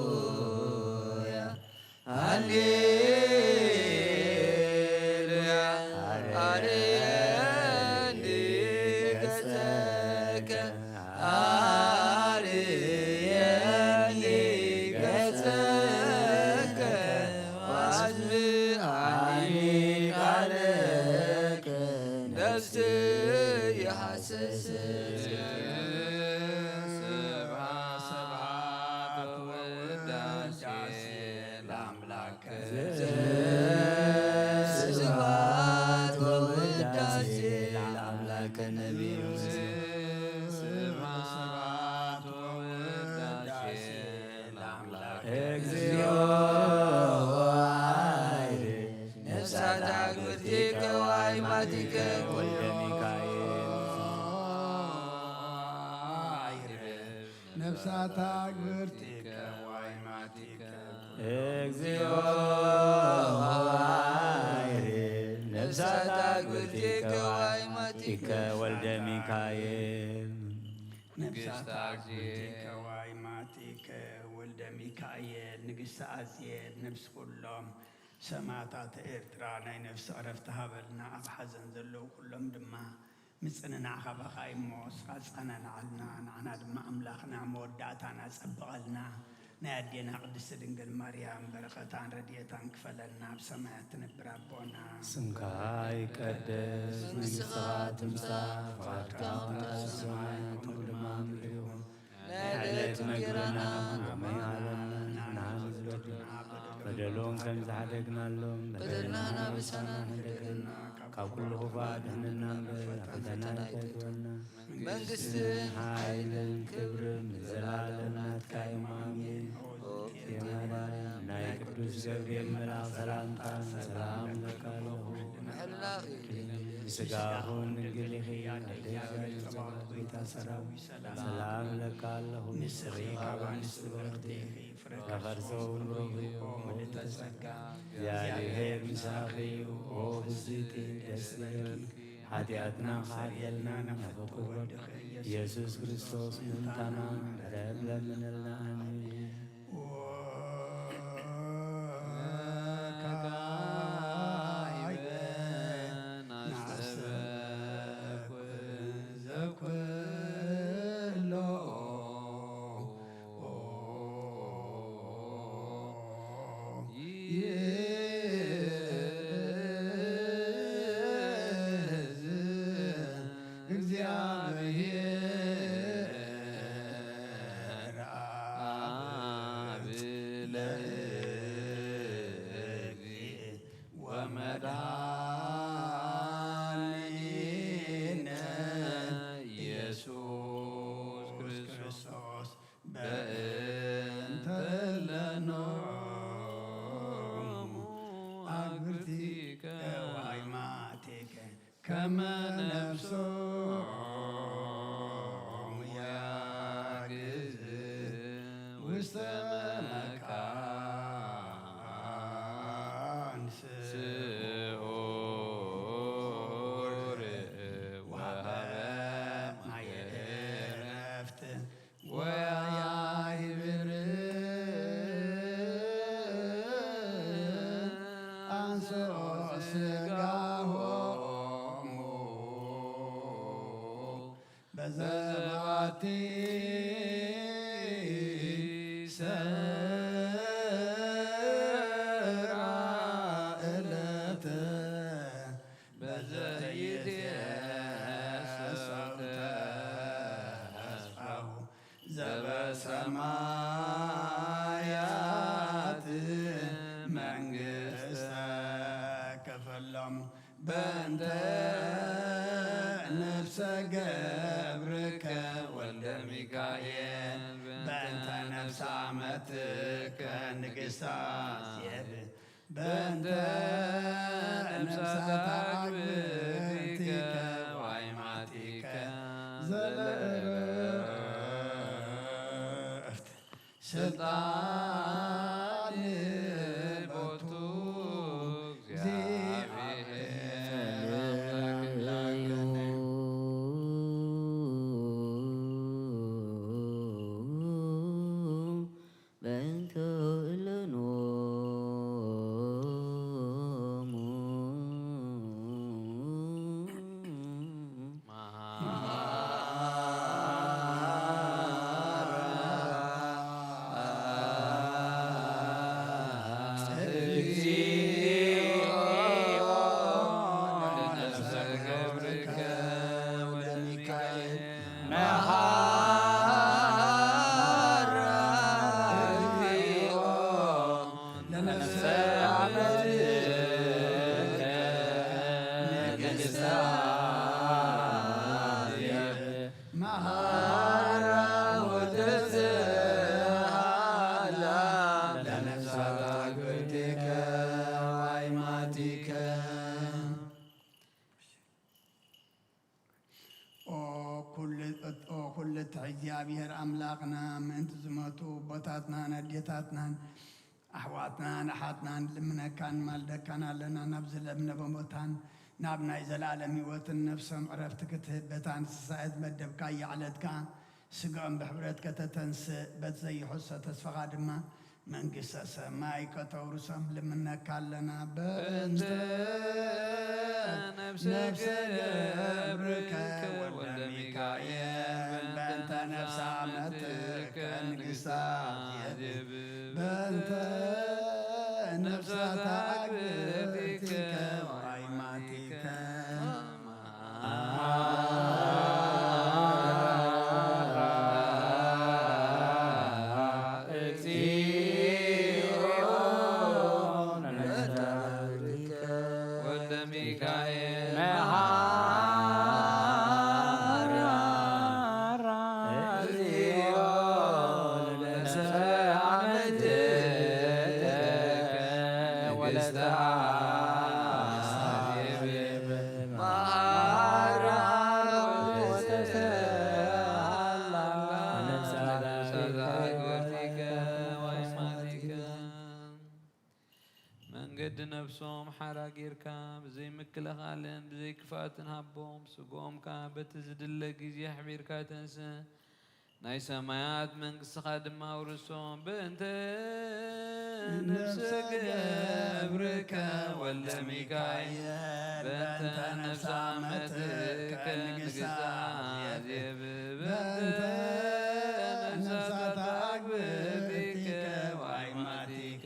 ሃሌሉያ። ሃሌሉያ። አርእየኒ ገጸከ። አርእየኒ ገጸከ ወአስምዓኒ ቃለከ። ነፍስየ ሃሰሰት። ስብሐት ወውዳሴ ለአምላክ። ስብሐት ወውዳሴ ለአምላክ ነቢዩ። ስብሐት ወውዳሴ ለአምላክ። እግዚኦ አይሬ ነፍሳት አግብርቲከ ወአይማቲከ ወልደ ሚካኤል። ነፍሳት አግብርቲከ ወአይማቲከ። እግዚኦ አይሬ ነፍሳት አግብርቲከ ወአይማቲከ ወልደ ሚካኤል። ነፍሳት አግብርቲከ ወአይማቲከ ወልደ ሚካኤል። ንግሥተ አዜብ ነፍሲ ኩሎም ሰማእታት ኤርትራ ናይ ነፍሲ ዕረፍቲ ሃበልና። ኣብ ሓዘን ዘለዉ ኩሎም ድማ ምጽንናዕ ካባኻ እዩ እሞ፣ ንስኻ ኣጸናንዓልና፣ ንዓና ድማ ኣምላኽና መወዳእታና ጸብቐልና። ናይ ኣዴና ቅድስቲ ድንግል ማርያም በረኸታን ረድኤታን ክፈለና፣ ኣብ ሰማያት ትነብር ኣቦና። ስምካ ይቀደስ፣ መንግሥትኻ ትምጻእ፣ ፍቓድካ ትኹን ኣብ ሰማይ ከምኡ ድማ ኣብ ምድሪ ይኹን። ናይ ዕለት መግብና ሎሚ ሃበና፣ ንሕና ንበደለና በደሎም ከም ዝሓደግናሎም በደልና ኣበሳና ንሕደገና፣ ካብ ኩሉ ክፉእ ኣድሕነና እምበር፣ ናብ ፈተና ኣይተእትወና። መንግስትን ሓይልን ክብርን ንዘለኣለም ናትካ እዩ፣ ኣሜን። ኦ እግዝእትየ ማርያም፣ ናይ ቅዱስ ገብርኤል መልኣኽ ሰላምታ ሰላም እብለካ ኣለኹ። ምሕላኺ ንስጋኹን ድንግል ኢኺ፣ ኣደይ እግዚኣብሔር ጸባኦት ጐይታ ሰራዊት ሰላም እብለካ ኣለኹ። ንስኺ ካብ ኣንስቲ ብርኽቲ ኢኺ፣ ፍረ ከርሰ እውን ብሩኽ እዩ። ኦ ምልዕተ ጸጋ፣ እግዚኣብሔር ምሳኺ እዩ። ኦ ብፅዕቲ ደስ ይበልኪ፣ ሓጢኣትና ክሓልየልና ናብ ፍቁር ወድኺ ኢየሱስ ክርስቶስ ምእንታና ምሕረት ለምንልና። ኣሜን። ወካዕበ ናስተብኩ ዘኩሎ ይእዝ እግዚአብሔር አብ ለእግዚእ ወመድኃኒነ ኢየሱስ ክርስቶስ በእንተ ለኖሙ አግብርቲከ ወአይማቲከ ከመ ነፍሶሙ ያግዝ ውስተ መካን ስዑር ወሀበ ማየ ዕረፍት ወያይብር አንስኦ ስጋሆሙ በዘባቲ ሰማያት መንግስተ ክፈሎም በእንተ ነፍሰ ገብርከ ወልደ ሚካኤል በእንተ ነፍሰ አመትከ ንግስተ አዜብ በእንተ ነፍሳት አግብርቲከ ወአይማቲከ ዘለእረፍት ስልጣን ቦቱ እግዚአብሔር አምላክ እንዳገነ በእንተ እለኖሙ መሃራ ወተስሃላ ለነፍሳት አግብርቲከ ወአይማቲከ። ኦ ኩሉ ትሕት እግዚኣብሔር ኣምላኽና፣ ምእንቲ ዝመቱ ኣቦታትናን ኣዴታትናን ኣሕዋትናን ኣሓትናን ልምነካን ማልደካን ኣለና። ናብ ዝለምነ ቦታን ናብ ናይ ዘለኣለም ህይወትን ነፍሶም ዕረፍቲ ክትህብ በታ ንስሳኤት መደብካ ይዓለትካ ስጋኦም ብሕብረት ከተተንስእ በቲ ዘይሕሶ ተስፋኻ ድማ መንግስተ ሰማይ ከተውርሶም ልምነካ ኣለና። በእንተ ነፍሰ ገብርከ ወልደ ሚካኤል በእንተ ነፍሰ አመትከ ንግስተ አዜብ በእንተ ነፍሳት አግብርቲከ ወአይማቲከ መንገዲ ነፍሶም ሓራ ጌርካ ብዘይ ምክልኻልን ብዘይ ክፍኣትን ሃቦም። ስግኦም ከኣ በቲ ዝድለ ግዜ ኣሕቢርካ ተንስእ። ናይ ሰማያት መንግስትኻ ድማ ኣውርሶም። በእንተ ነፍሰ ገብርከ ወልደ ሚካኤል በእንተ ነፍሰ አመትከ ንግስተ አዜብ በእንተ ነፍሳት አግብርቲከ ወአይማቲከ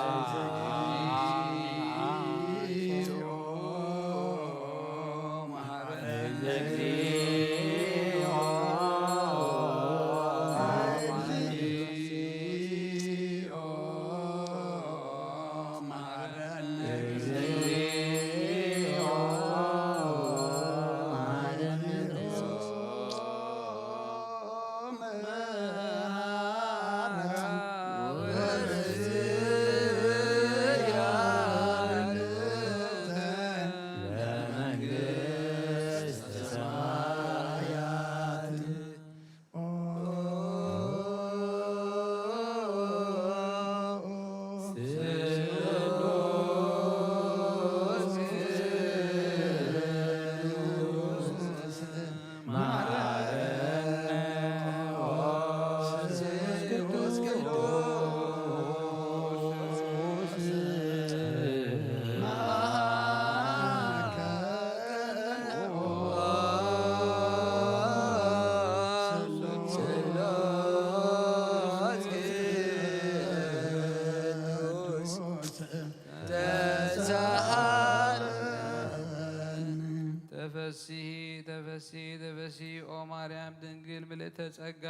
ተፈሲ ተፈሲ ኦ ማርያም ድንግል ምልእተ ጸጋ፣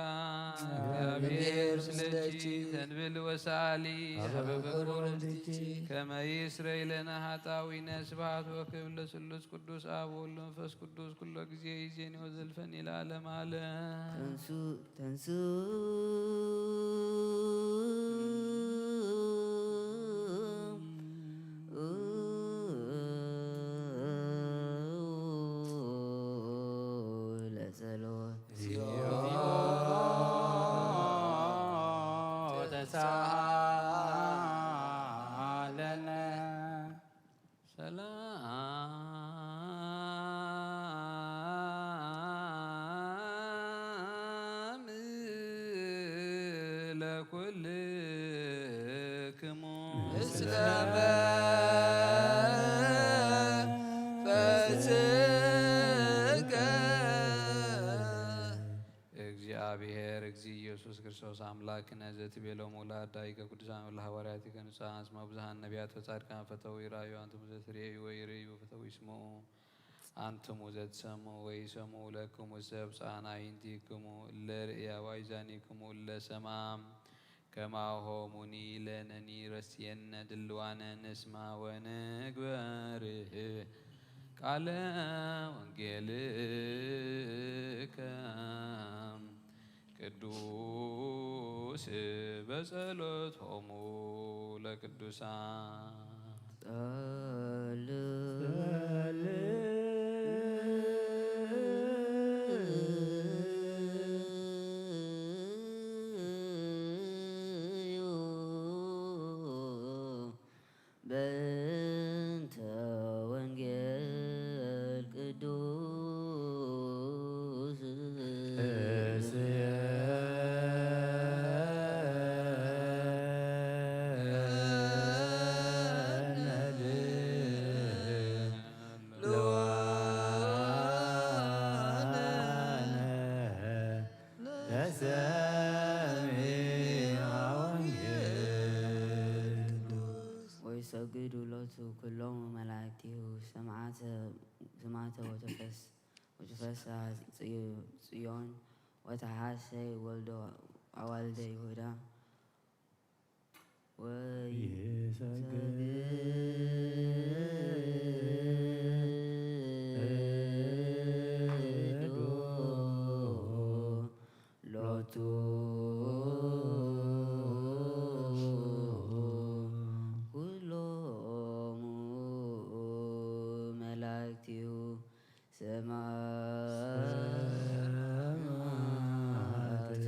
እግዚአብሔር ምስለኪ፣ ተንብል ወሳሊ ሀበ ፍቁር ወልድኪ፣ ከመ ይስረይ ለነ ኃጣውኢነ። ስብሐት ወክብር ለስሉስ ቅዱስ አብ ወወልድ ወመንፈስ ቅዱስ ኩሎ ጊዜ ይዜኒ ወዘልፈኒ ለዓለመ ዓለም። ተንሱ ተንሱ ለጸሎት። እግዚኦ ተሳሃለነ። ሰላም ለኩልክሙ ምስለ መንፈስከ። እግዚአብሔር እግዚእ ኢየሱስ ክርስቶስ አምላክነ ዘትቤሎሙ ለአርዳኢከ ቅዱሳን ወለሐዋርያቲከ ንጹሐን እስመ ብዙኃን ነቢያት ወጻድቃን ፈተው ይራዩ አንትሙ ዘትርእዩ ወይርእዩ ፈተው ይስምዑ። አንትሙ ዘትሰምዑ ወይሰምዑ ለክሙ ሰብ ጻን አይንቲክሙ እለ ርእያ ዋይዛኒክሙ እለ ሰማ። ከማሆሙኒ ለነኒ ረስየነ ድልዋነ ንስማ ወንግበር ቃለ ወንጌልከ ቅዱስ በጸሎቶሙ ለቅዱሳን። ጸል በእንተ ወንጌል ቅዱስ ወይሰግዱ ሎቱ ኩሎሙ መላእክቲሁ ሰማዕተ ሰማዕተ ወተፈስ ወተፈስሐ ጽዮ- ጽዮን ወተሐሰይ ወልዶ አዋልደ ይሁዳ። ወይሰግዱ ሎቱ ኩሎሙ መላእክቲሁ ሰማዕት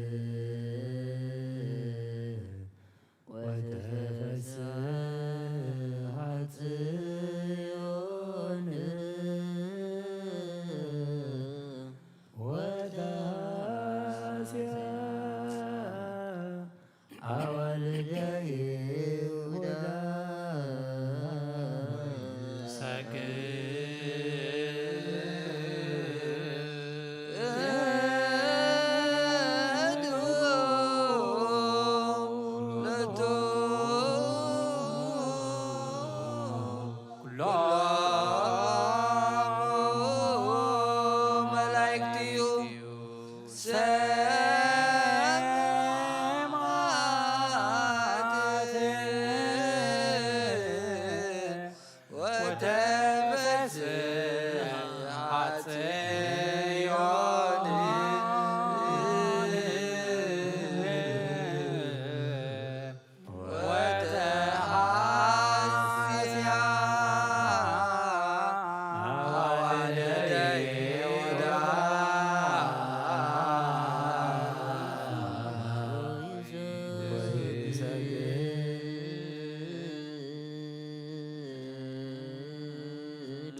ወተፈስሐ ጽዮን ወተሐስያ አዋልደ ይሁዳ። ሰግዱ ለቶ ኩሎ መላእክቲሁ ሰማዕት ወተፈስሐ ጽዮን ወተሐስያ አዋልደ ይሁዳ። ወይሰግዱ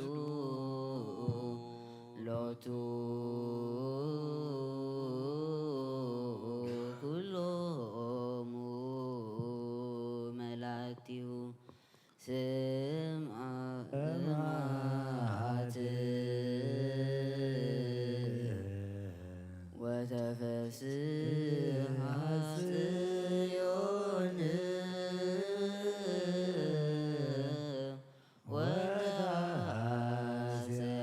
ሎቱ ኩሎሙ መላእክቲሁ ስምዓት ወተፈስሐ ጽዮን ወተሐስያ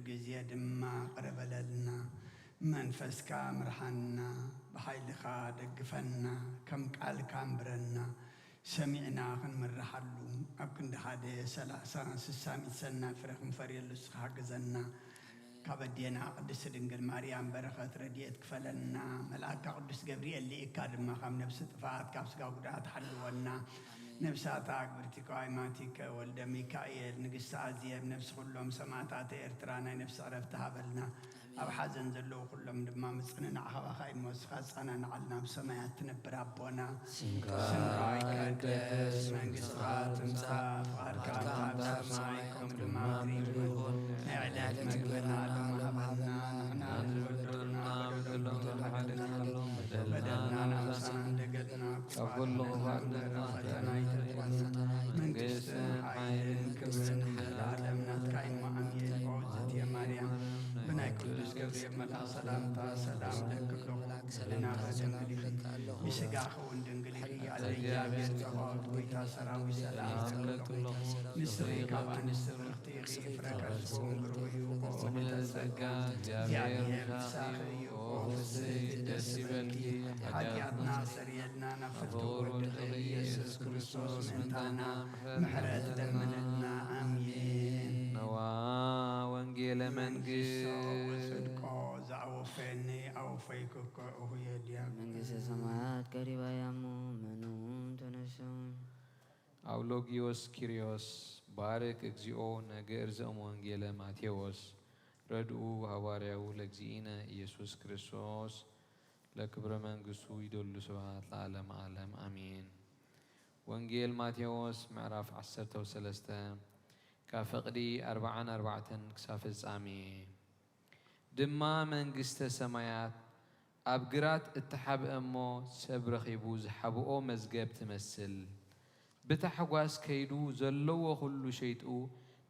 ግዜ ድማ ቅረ በለልና። መንፈስካ ምርሓና፣ ብሓይልኻ ደግፈና፣ ከም ቃልካ ኣንብረና፣ ሰሚዕና ክንምርሓሉ፣ ኣብ ክንዲ ሓደ ሰላሳ ስሳ ሚእቲ ሰናይ ፍረ ክንፈርየሉ እስኻ ሓግዘና። ካብ ኣዴና ቅድስቲ ድንግል ማርያም በረኸት ረድኤት ክፈለና። መልኣካ ቅዱስ ገብርኤል ልኢካ ድማ ካብ ነብሲ ጥፍኣት፣ ካብ ስጋ ጉድኣት ሓልወና። ነብሳታ ኣግብርቲከ ኣይማቲከ ወልደ ሚካኤል፣ ንግስቲ ኣዜብ፣ ነብሲ ኩሎም ሰማእታተ ኤርትራ ናይ ነብሲ ዕረፍቲ ሃበልና። ኣብ ሓዘን ዘለዉ ኩሎም ድማ ምጽንናዕ ካባኻ እዩ እሞ፣ ንስኻ ኣጸናንዓልና። ኣብ ሰማያት ትነብር ኣቦና፣ ስምካ ይቀደስ፣ መንግስትኻ ትምጻእ፣ ፍቓድካ ከም ኣብ ሰማይ ከምኡ ድማ ኣብ ምድሪ ይኹን። ናይ ዕለት መግብና ሎሚ ሃበና፣ ንሕና ንበደልና በደልና ንሓድግ፣ በደልና ንሓድግ፣ በደልና ንሓድግ፣ በደልና ንሓድግ፣ ካብ ኩሉ ክፉእ ፈተና ይጠብቀና። መንግስትን ሓይልን ክብርን ንዘለኣለም ናትካ እዩ። ኣሜን። ብእግዝእትየ ማርያም፣ ብናይ ቅዱስ ገብርኤል መልኣኽ ሰላምታ ሰላም እለኪ ኣለኹ። ህሊናኺ ድንግል ኢኺ፣ ብስጋኺ እውን ድንግል ኢኺ፣ ኣደ እግዚኣብሔር ጸባኦት፣ ጎይታ ሰራዊት ሰላም ይብለኪ። ንስኺ ካብ ኣንስቲ ብርኽቲ ኢኺ፣ ፍረ ከርስኺ እውን ብሩኽ እዩ። ኦ ምልዕተ ጸጋ፣ እግዚኣብሔር ምሳኺ እዩ። ኦ ፍስሕቲ ደስ ይበልኪ፣ ሓጢኣትና ሰርየልና፣ ናብ ፍትው ወድኺ ኢየሱስ ክርስቶስ ምእንታና ምሕረት ለምንልና። ኣሜን። ነዋ ወንጌለ መንግስት ወጽድቆ ዘኣወፈየኒ ኣወፈይኩ እኮ እሁ የድያ። መንግስተ ሰማያት ቀሪባ እያ እሞ መኑ ተነሱ። ኣውሎጊዮስ ኪርዮስ፣ ባርክ እግዚኦ ነገ እርዘም ወንጌለ ማቴዎስ፣ ረድኡ ሃዋርያው ለእግዚእነ ኢየሱስ ክርስቶስ፣ ለክብረ መንግስቱ ይደሉ ስብሐት ለዓለመ ዓለም ኣሜን። ወንጌል ማቴዎስ ምዕራፍ ዓሰርተ ወሰለስተ ካብ ፍቕዲ ኣርብዓን ኣርባዕተን ክሳብ ፍጻሜ። ድማ መንግስተ ሰማያት ኣብ ግራት እተሓብአ እሞ ሰብ ረኺቡ ዝሓብኦ መዝገብ ትመስል። ብታሕጓስ ከይዱ ዘለዎ ኹሉ ሸይጡ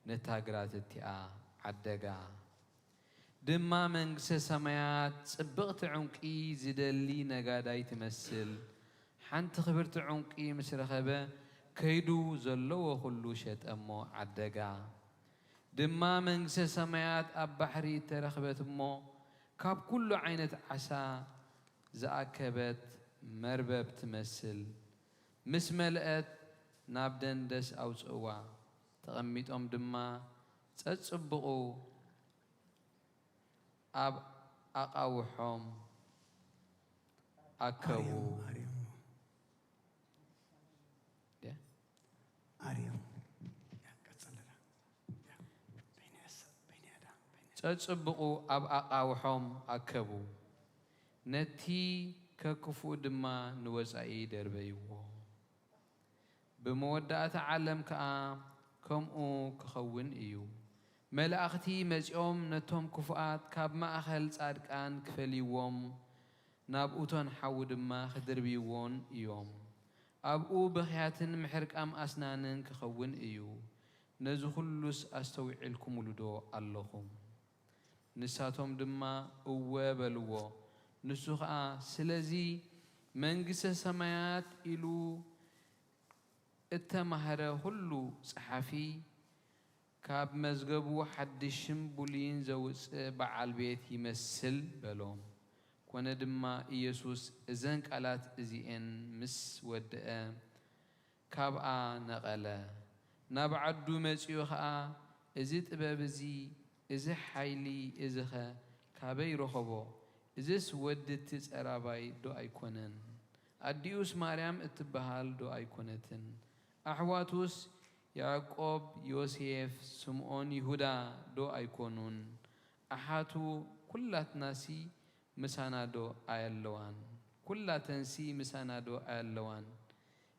ነታ ግራት እቲኣ ዓደጋ። ድማ መንግስተ ሰማያት ጽብቕቲ ዕንቂ ዝደሊ ነጋዳይ ትመስል። ሓንቲ ክብርቲ ዕንቂ ምስ ረኸበ ከይዱ ዘለዎ ኹሉ ሸጠ እሞ ዓደጋ። ድማ መንግስተ ሰማያት ኣብ ባሕሪ እተረኽበት እሞ ካብ ኩሉ ዓይነት ዓሳ ዝኣከበት መርበብ ትመስል። ምስ መልአት ናብ ደንደስ ኣውጽእዋ። ተቐሚጦም ድማ ጸጽብቑ ኣብ ኣቓውሖም ኣከቡ። ኣርዮም፣ ኣርዮም። ድያ? ኣርዮም። ያ፣ ቀጽል። ያ፣ በይነ ያሳ-፣ በይነ ያዳ፣ በይነ ጸጽብቑ ኣብ ኣቓውሖም ኣከቡ። ነቲ ከክፉእ ድማ ንወጻኢ ደርበይዎ። ብመወዳእታ ዓለም ከኣ ከምኡ ክኸውን እዩ። መላእኽቲ መጺኦም ነቶም ክፉኣት ካብ ማእከል ጻድቃን ክፈልይዎም፣ ናብ እቶን ሓዊ ድማ ክድርብይዎን እዮም። ኣብኡ ብኽያትን ምሕርቃም ኣስናንን ክኸውን እዩ። ነዚ ኹሉስ ኣስተውዒልኩምሉ ዶ ኣለኹም? ንሳቶም ድማ እወ በልዎ። ንሱ ኸኣ፣ ስለዚ መንግስተ ሰማያት ኢሉ እተማህረ ኹሉ ጸሓፊ፣ ካብ መዝገቡ ሓድሽን ብሉይን ዘውጽእ በዓል ቤት ይመስል በሎም። ኮነ ድማ፣ ኢየሱስ እዘን ቃላት እዚኤን ምስ ወድአ፣ ካብኣ ነቐለ። ናብ ዓዱ መጺኡ ኸኣ፣ እዚ ጥበብ እዚ፣ እዚ ሓይሊ እዚኸ ካበይ ረኸቦ? እዝስ ወዲ እቲ ጸራባይ ዶ ኣይኮነን? ኣዲኡስ ማርያም እትበሃል ዶ ኣይኮነትን? ኣሕዋቱስ ያዕቆብ፣ ዮሴፍ፣ ስምኦን፣ ይሁዳ ዶ ኣይኮኑን? ኣሓቱ ኩላትናሲ ምሳና ዶ ኣየለዋን? ኩላተንሲ ምሳና ዶ ኣየለዋን?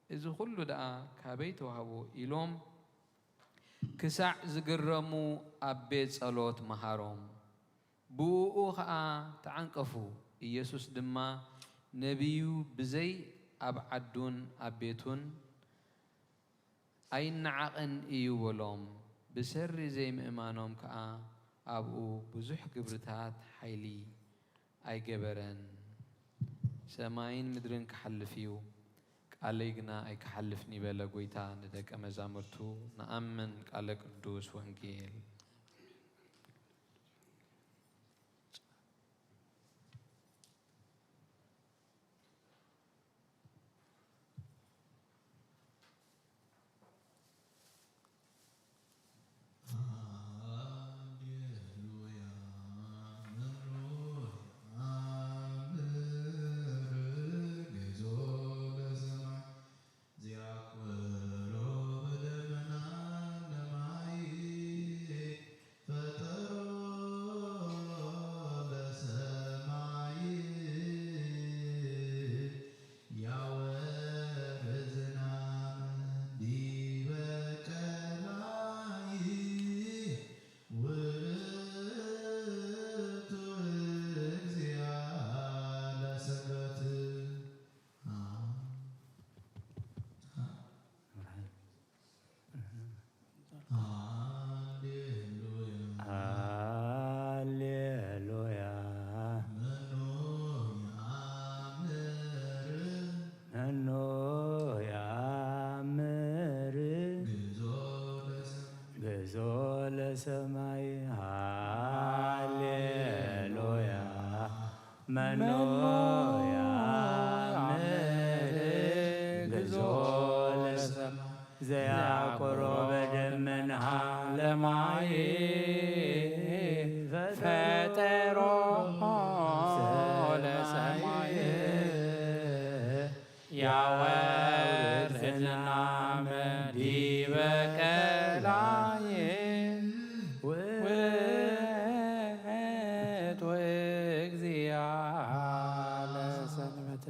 እዚ ኹሉ ደኣ ካበይ ተዋህቦ? ኢሎም ክሳዕ ዝግረሙ ኣብ ቤት ጸሎት መሃሮም። ብእኡ ኸኣ ተዓንቀፉ። ኢየሱስ ድማ ነቢዩ ብዘይ ኣብ ዓዱን ኣብ ቤቱን ኣይነዓቕን እዩ በሎም። ብሰሪ ዘይምእማኖም ከኣ ኣብኡ ብዙሕ ግብርታት ሓይሊ ኣይገበረን። ሰማይን ምድርን ክሓልፍ እዩ፣ ቃለይ ግና ኣይክሓልፍን እዩ በለ ጐይታ ንደቀ መዛሙርቱ። ንኣምን ቃለ ቅዱስ ወንጌል። ለሰማይ ሃሌሉያ መኖ ያምር ግዞ ለሰማይ ዘያቆሮ በደመና ለማይ ፈጠሮ ለሰማይ ያወርድ ዝናም ዲበ ቀላይ ውእቱ እግዚአ ለሰንበት።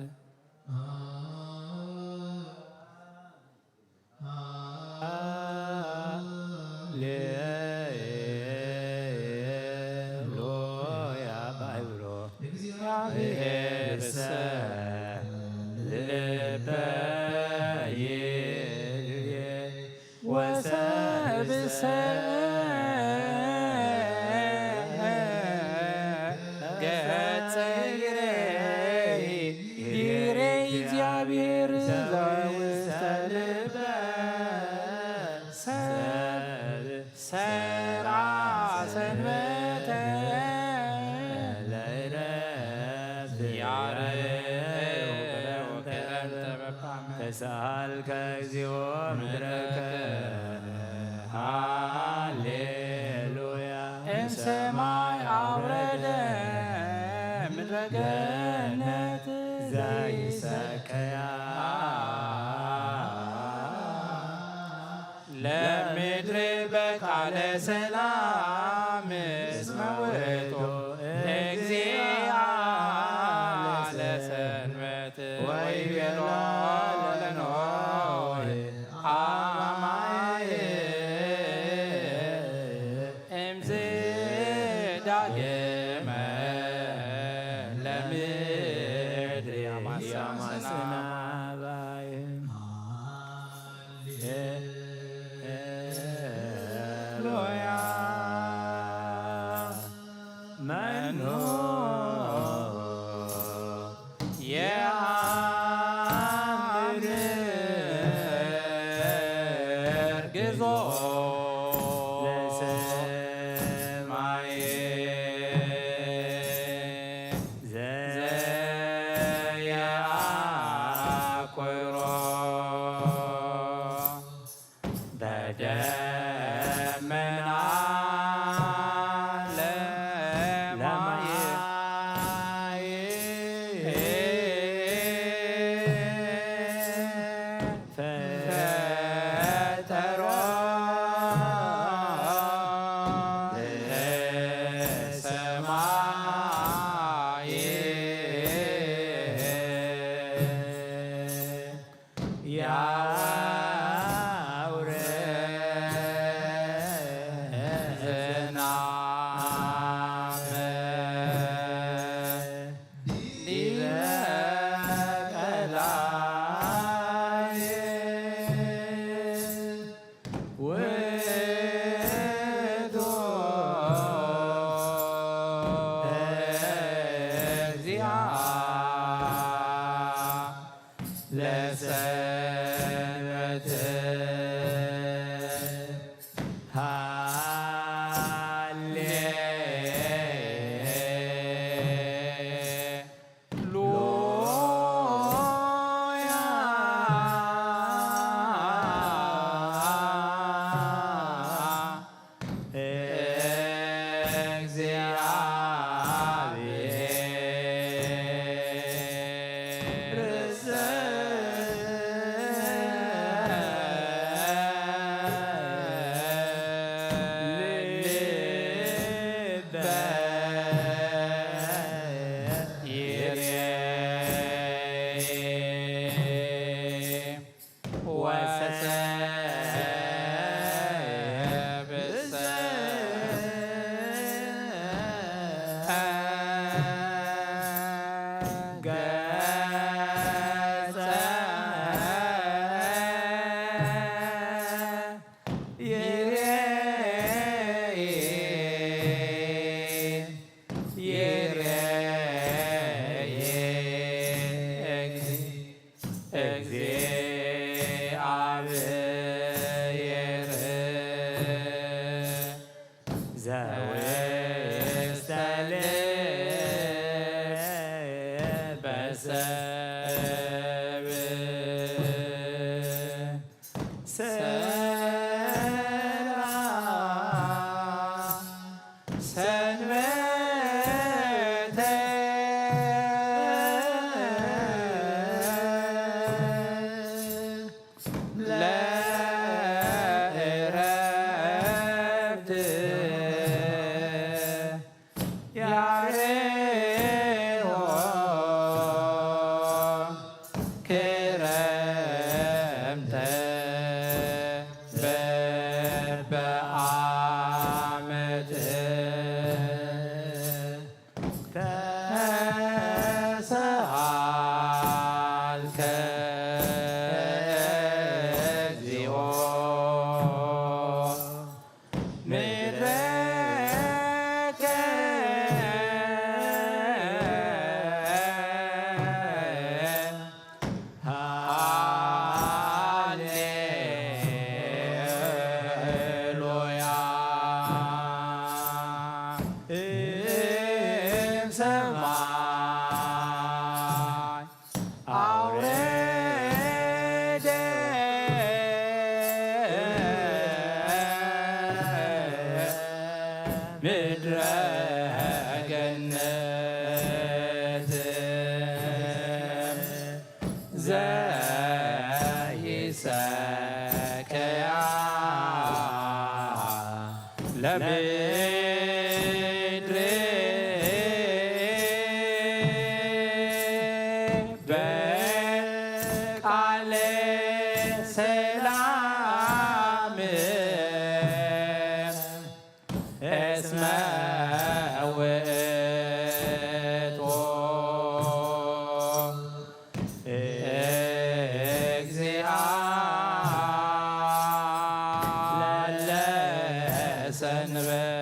ሃሌሉያ ባይብሎ እግዚአብሔርሰ ልበ ይቤ ወሰብእሰ ገጸ ይሬይ ይሬይ እግዚአብሔር ዘውስተ ልበ ሰብ ሰርዓ ሰንበተ ለይረፍት ያርህው ክረምተ በፋመ ተሳልከ እግዚኦ ምድረከ ሃሌሉያ እምሰማይ አውረደ ምድረ ገነት ዘይሰከያ ለምድር በቃለ ሰላም እስመ ውእቱ እግዚአ ለሰንበት ወይቤሎ ለኖህ አማየ እምዝ ዳግመ ለምድር ያማስና ባየ ሃሌሉያ መኑ የአምር ግዞ ለሰማይ ዘያኩሮ በደመና ለማየ ፈጠሮ ዘውስተ ልበ ሰብ ስራ ሰንበተ ለእረፍት ያሬዎ ክረምተ በበዓመት ተሰሃልከ እግዚኦ ምድረከ። ሃሌሉያ። እም ሰማይ አውረደ ምድረ ገነት ዘይሰከያ ለምድር በቃለ ሰላም እስመ ውእቱ እግዚአ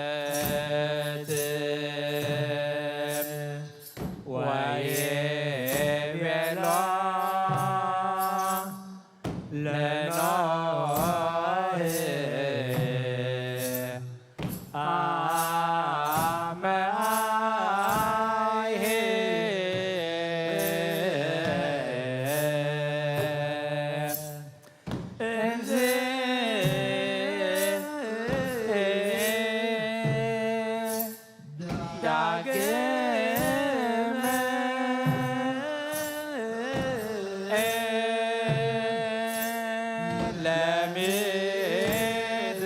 ለሰንበት። ወይቤሎ ለኖህ አመ አይሄ እንዝ ዳግመ ለምድር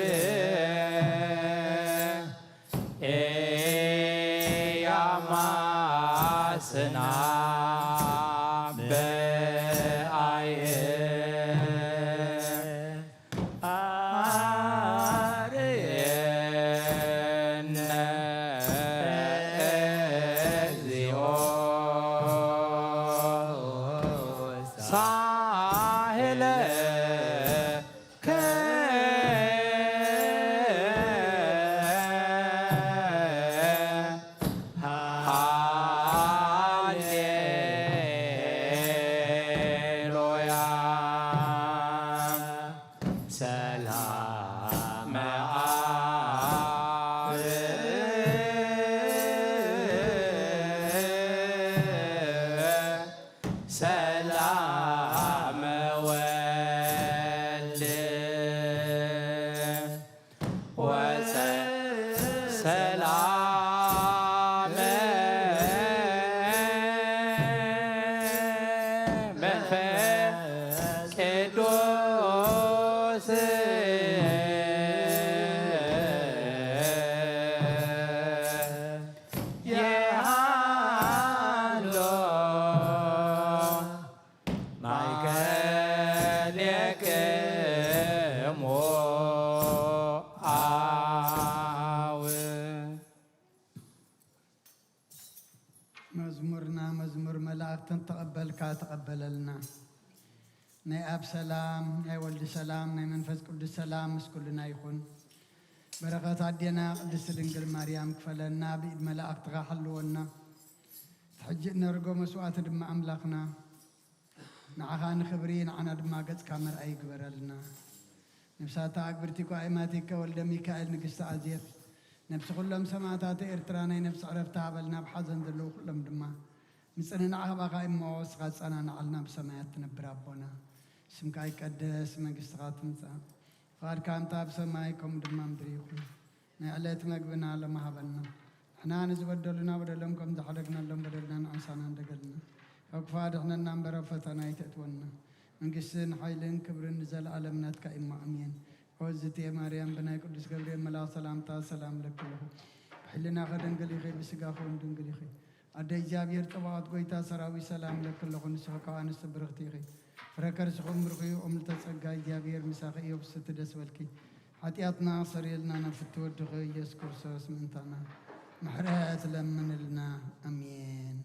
ኢያማስና በአይህ አርየነ እግዚኦ ሳህለ ሃሌሉያ። ሰላም አብ ሰላም ወልድ ወሰላም መንፈስ ቅዱስ የሃሎ ማእከሌክሙ አብ። መዝሙርና መዝሙር መላእክትን ተቐበልካ ተቐበለልና። ናይ ኣብ ሰላም፣ ናይ ወልድ ሰላም፣ ናይ መንፈስ ቅዱስ ሰላም ምስ ኩልና ይኹን። በረኸት ኣዴና ቅድስቲ ድንግል ማርያም ክፈለና፣ ብኢድ መላእክትኻ ሓልወና። እቲ ሕጂ እነርጎ መስዋዕቲ ድማ ኣምላኽና ንዓኻ ንኽብሪ ንዓና ድማ ገጽካ መርኣይ ይግበረልና። ነፍሳታ ኣግብርቲ ጓ ኤማቲከ ወልደ ሚካኤል ንግስቲ ኣዜብ ነብሲ ኩሎም ሰማእታት ኤርትራ ናይ ነብሲ ዕረፍቲ ሃበልና፣ ኣብ ሓዘን ዘለዉ ኩሎም ድማ ምጽንናዕ ሃባኻ እሞ፣ ንስኻ ጸናንዓልና። ብሰማያት ትነብር ኣቦና፣ ስምካ ይቀደስ፣ መንግስትኻ ትምጻእ፣ ፍቓድካ እንተ ኣብ ሰማይ ከምኡ ድማ ምድሪ ይኹን። ናይ ዕለት መግብና ሎሚ ሃበና። ንሕና ንዝበደሉና በደሎም ከም ዝሓደግናሎም በደልና ንዓሳና እንደገልና፣ ካብ ክፉእ ኣድሕነና እምበር ኣብ ፈተና ኣይተእትወና። መንግስትን ሓይልን ክብርን ንዘለኣለም ናትካ እሞ፣ ኣሜን። ኦ ዝቴ ማርያም፣ ብናይ ቅዱስ ገብርኤል መልኣኽ ሰላምታ ሰላም እለኪ ኣለኹ። ብሕልናኺ ድንግል ኢኺ፣ ብስጋኺ እውን ድንግል ኢኺ። ኣደ እግዚኣብሔር ጸባኦት፣ ጎይታ ሰራዊት፣ ሰላም እለኪ ኣለኹ። ንስኺ ካብ ኣንስቲ ብርኽቲ ኢኺ፣ ፍረ ከርስኺ እውን ብሩኽ እዩ። እምልተ ጸጋ፣ እግዚኣብሔር ምሳኺ እዩ። ብስቲ ደስ በልኪ፣ ሓጢኣትና ኣስተሰርየልና፣ ናብ ፍትወ ወድኺ ኢየሱስ ክርስቶስ ምእንታና ምሕረት ለምንልና። ኣሜን።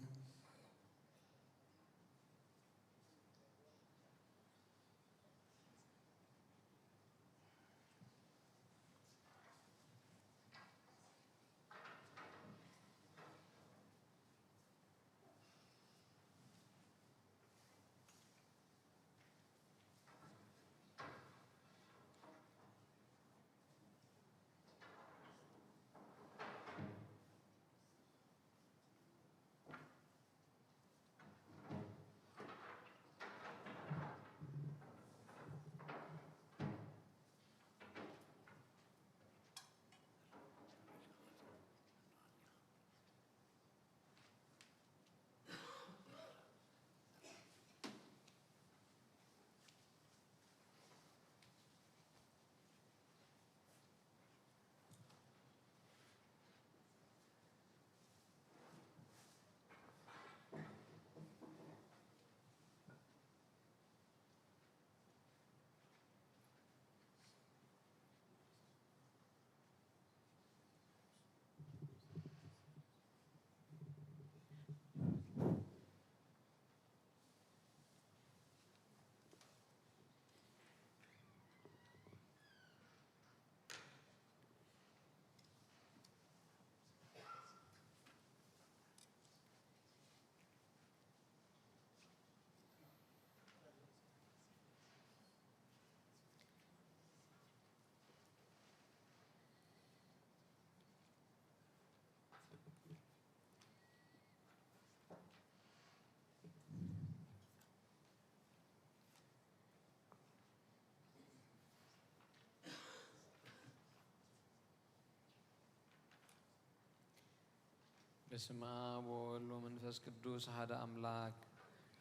በስመ አብ ወወልድ ወመንፈስ ቅዱስ አሐደ አምላክ።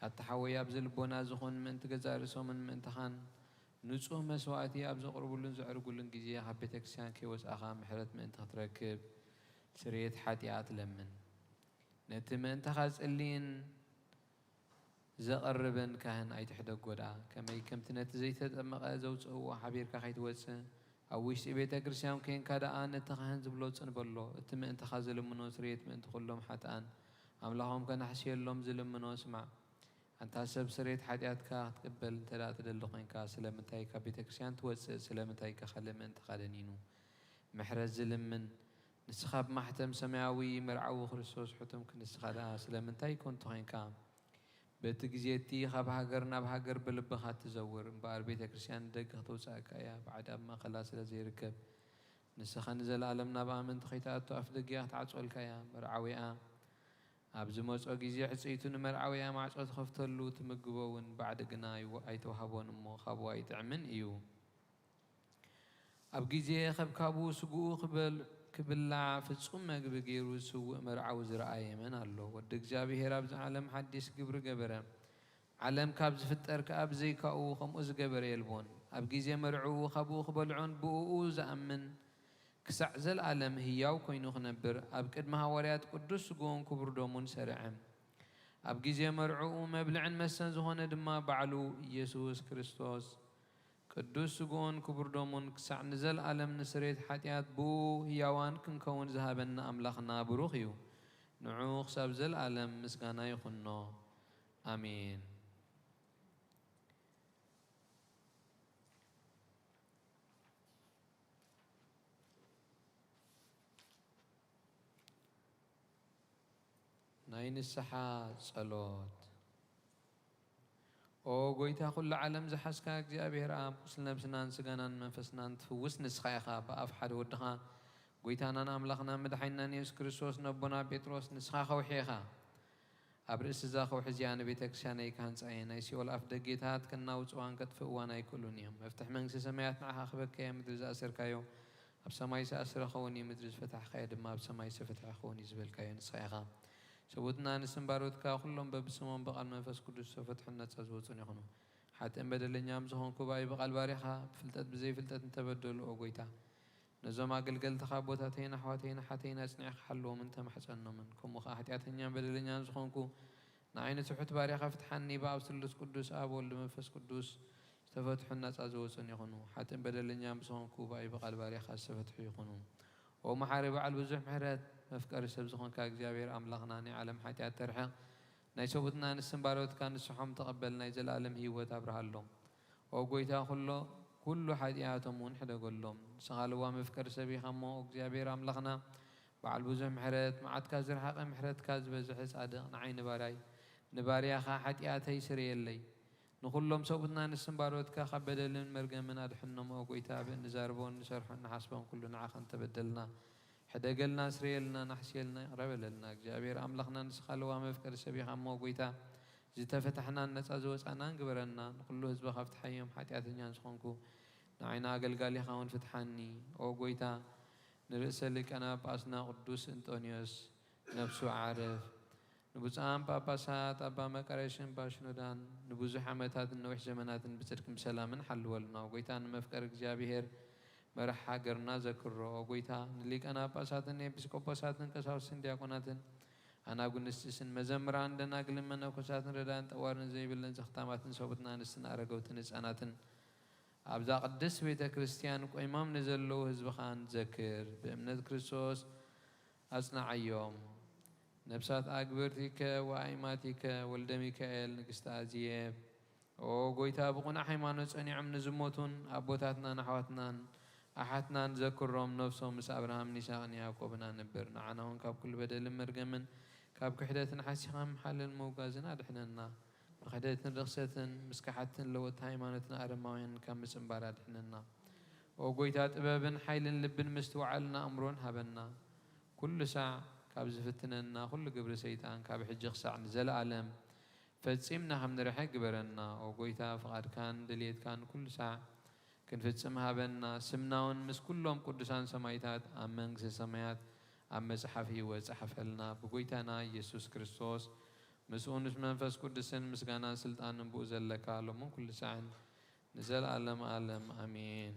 ኣታ ሓወይ፣ ኣብዚ ልቦና ዝኹን ምእንቲ ገዛእ ርእሶምን ምእንትኻን ንጹህ መስዋእቲ ኣብ ዘቕርቡሉን ዘዕርጉሉን ግዜ፣ ካብ ቤተ ክርስቲያን ከይወጻእካ ምሕረት ምእንቲ ክትረክብ ስርየት ሓጢኣት ለምን። ነቲ ምእንታኻ ዝጽልይን ዘቐርብን ካህን ኣይትሕደጎ ደኣ። ከመይ ከምቲ ነቲ ዘይተጠመቐ ዘውጽእዎ ሓቢርካ ከይትወጽእ፣ ኣብ ውሽጢ ቤተ ክርስቲያን ኴንካ ደኣ ነቲ ካህን ዝብሎ ጽን በሎ። እቲ ምእንታኻ ዝልምኖ ስርየት ምእንቲ ኩሎም ሓጥኣን ኣምላኾም ከነሕስየሎም ዝልምኖ ስማዕ። ኣንታ ሰብ፣ ስርየት ሓጢኣትካ ክትቅበል እንተ ደኣ ትደሊ ኾይንካ፣ ስለምንታይ ካብ ቤተ ክርስቲያን ትወጽእ? ስለምንታይ ከ ካልእ ምእንታኻ ደኒኑ ምሕረት ዝልምን? ንስኻ ብማሕተም ሰማያዊ መርዓዊ ክርስቶስ ሕቱምክ፣ ንስኻ ደኣ ስለምንታይ ከንቱ ኾይንካ? በቲ ግዜ እቲ ካብ ሃገር ናብ ሃገር ብልብኻ ትዘውር እምበኣር፣ ቤተ ክርስቲያን ንደገ ክተውጽኣካ እያ፣ ባዕዲ ኣብ ማእከላ ስለ ዘይርከብ። ንስኻ ንዘለኣለም ናብኣ ምእንቲ ከይትኣቱ ኣፍ ደጊኣ ክትዓጽወልካ እያ። መርዓዊኣ ኣብ ዝመጾ ግዜ ሕጽይቱ ንመርዓዊኣ ማዕጾ ትኸፍተሉ፣ ትምግቦ እውን፣ ባዕዲ ግና ኣይወ-፣ ኣይተዋህቦን እሞ ካብኡ ኣይጥዕምን እዩ። ኣብ ግዜ ከብካቡ ስግኡ ክበል-፣ ክብላዕ ፍጹም መግቢ ገይሩ ዝስውእ መርዓዊ ዝረኣየ መን ኣሎ? ወዲ እግዚኣብሔር ኣብዚ ዓለም ሓዲስ ግብሪ ገበረ። ዓለም ካብ ዝፍጠር ከኣ ብዘይካኡ ከምኡ ዝገበረ የልቦን። ኣብ ግዜ መርዕኡ ካብኡ ክበልዖን ብእኡ ዝኣምን ክሳዕ ዘለኣለም ህያው ኮይኑ ክነብር ኣብ ቅድሚ ሃዋርያት ቅዱስ ስግኡን ክቡር ደሙን ሰርዐ። ኣብ ግዜ መርዕኡ መብልዕን መስተን ዝኾነ ድማ ባዕሉ ኢየሱስ ክርስቶስ ቅዱስ ስግኡን ክቡር ደሙን ክሳዕ ንዘለኣለም ንስርየት ሓጢኣት ብኡ ህያዋን ክንከውን ዝሃበና ኣምላኽና ብሩኽ እዩ። ንዑ ክሳብ ዘለኣለም ምስጋና ይኹኖ። ኣሜን። ናይ ንስሓ ጸሎት። ኦ ጎይታ ኩሉ ዓለም ዝሓዝካ እግዚኣብሔር ኣብ ቁስል ነብስናን ስጋናን መንፈስናን ትፍውስ ንስኻ ኢኻ። ብኣፍ ሓደ ወድኻ ጎይታናን ኣምላኽናን መድሓኒናን የሱስ ክርስቶስ ነቦና ጴጥሮስ፣ ንስኻ ከውሒ ኢኻ። ኣብ ርእሲ እዛ ከውሒ እዚኣ ንቤተ ክርስቲያነይ ክሃንጻ እየ። ናይ ሲኦል ኣፍ ደጌታት ከናውጽዋን ከጥፍእዋን ኣይክእሉን እዮም። መፍትሕ መንግስቲ ሰማያት ንዓኻ ክበካ እየ። ምድሪ ዝኣሰርካዮ ኣብ ሰማይ ዝኣስረ ክኸውን እዩ፣ ምድሪ ዝፈታሕካዮ ድማ ኣብ ሰማይ ዝተፈትሐ ክኸውን እዩ ዝበልካዮ ንስኻ ኢኻ። ሰቡትና ንስም ባሮትካ ኩሎም በብስሞም ብቓል መንፈስ ቅዱስ ዝተፈትሑን ነጻ ዝወጹን ይኹኑ። ሓጥእን በደለኛም ዝኾንኩ ብኣይ ብቓል ባሪኻ ብፍልጠት ብዘይፍልጠት እንተበደሉ፣ ኦ ጎይታ፣ ነዞም ኣገልገልትኻ ኣቦታተይን ኣሕዋተይን ኣሓተይን ኣጽኒዕካ ሓልዎምን ተማሕጸኖምን። ከምኡ ኸኣ ሓጢኣተኛን በደለኛን ዝኾንኩ ንዓይ ንትሑት ባሪኻ ፍትሓኒ። ብኣብ ስሉስ ቅዱስ ኣብ ወልድ መንፈስ ቅዱስ ዝተፈትሑን ናጻ ዝወጹን ይኹኑ። ሓጥእን በደለኛን ብዝኾንኩ ብኣይ ብቓል ባሪኻ ዝተፈትሑ ይኹኑ። ኦ መሓሪ በዓል ብዙሕ ምሕረት፣ መፍቀሪ ሰብ ዝኾንካ እግዚኣብሔር ኣምላኽና፣ ናይ ዓለም ሓጢኣት ተርሕቕ፣ ናይ ሰብኡትና ንስም ባሮትካ ንስሖም ተቐበል፣ ናይ ዘለኣለም ህይወት ኣብርሃሎም። ኦ ጎይታ፣ ኩሎ፣ ኩሉ ሓጢኣቶም እውን ሕደገሎም። ንስኻ ለዋም መፍቀሪ ሰብ ኢኻ እሞ፣ እግዚኣብሔር ኣምላኽና፣ በዓል ብዙሕ ምሕረት፣ መዓትካ ዝረሓቐ ምሕረትካ ዝበዝሐ ጻድቕ፣ ንዓይ ንባርያይ፣ ንባርያኻ ሓጢኣተይ ስርየለይ። ንኹሎም ሰብኡትና ንስም ባሮትካ ካብ በደልን መርገምን ኣድሕኖም። ኦ ጎይታ፣ ብእንዛረቦን እንሰርሖን እንሓስቦን ኩሉ ንዓኻ እንተበደልና፣ ሕደገልና፣ ስርየልና፣ ናሕስየልና፣ ይቕረ በለልና። እግዚኣብሔር ኣምላኽና፣ ንስኻ ለዋም መፍቀሪ ሰብ ኢኻ እሞ፣ ጎይታ፣ ዝተፈታሕናን ነጻ ዝወጻናን ግበረና። ንኹሉ ህዝብኻ ፍትሓዮም፣ ሓጢኣተኛን ዝኾንኩ ንዓይና ኣገልጋሊኻ እውን ፍትሓኒ። ኦ ጎይታ፣ ንርእሰ ሊቃነ ጳጳስና ቅዱስ እንጦንዮስ ነፍሱ ዓርፍ። ንብፁዓን ጳጳሳት ኣባ መቃርዮስን ባሽኖዳን ንብዙሕ ዓመታትን ነዊሕ ዘመናትን ብጽድቅን ብሰላምን ሓልወልና። ኦ ጎይታ፣ ንመፍቀር እግዚኣብሔር መራሕ ሃገርና ዘክሮ። ኦ ጎይታ፣ ንሊቃነ ጳጳሳትን ኤጲስቆጶሳትን ቀሳውስትን ዲያቆናትን ኣናጉንስጢስን መዘምራን ደናግልን መነኮሳትን ረዳን ጠዋርን ዘይብልን ዘኽታማትን ሰቡትን ኣንስትን ኣረገውትን ህፃናትን ኣብዛ ቅድስት ቤተ ክርስቲያን ቆይሞም ንዘለዉ ህዝብኻን ዘክር። ብእምነት ክርስቶስ ኣጽንዓዮም። ነፍሳት ኣግብርቲከ ወኣይማቲከ ወልደ ሚካኤል ንግስቲ ኣዝየብ። ኦ ጎይታ፣ ብቕኑዕ ሃይማኖት ጸኒዖም ንዝሞቱን ኣቦታትናን ኣሕዋትናን ኣሓትናን ዘክሮም። ነፍሶም ምስ ኣብርሃምን ይስሐቅን ያዕቆብን ኣንብር። ንዓና እውን ካብ ኩሉ በደልን መርገምን ካብ ክሕደትን ሓሲኻ ምሓልን ምውጋዝን ኣድሕነና። ብክሕደትን ርኽሰትን ምስ ከሓድትን ለወጥቲ ሃይማኖትን ኣረማውያንን ካብ ምጽንባር ኣድሕነና። ኦ ጎይታ፣ ጥበብን ሓይልን ልብን ምስትውዓልን ኣእምሮን ሃበና። ኩሉ ሳዕ ካብ ዝፍትነና ኩሉ ግብሪ ሰይጣን ካብ ሕጂ ክሳዕ ንዘለኣለም ፈጺምና ከም ንርሕቅ ግበረና። ኦ ጎይታ፣ ፍቓድካን ድልየትካን ኩሉ ሳዕ ክንፍጽም ሃበና። ስምናውን ምስ ኩሎም ቅዱሳን ሰማይታት ኣብ መንግስተ ሰማያት ኣብ መጽሓፍ ህይወት ጸሓፈልና። ብጎይታና ኢየሱስ ክርስቶስ፣ ምስኡን ምስ መንፈስ ቅዱስን ምስጋናን ስልጣንን ብኡ ዘለካ፣ ሎምን ኩሉ ሳዕን ንዘለኣለም ኣለም ኣሜን።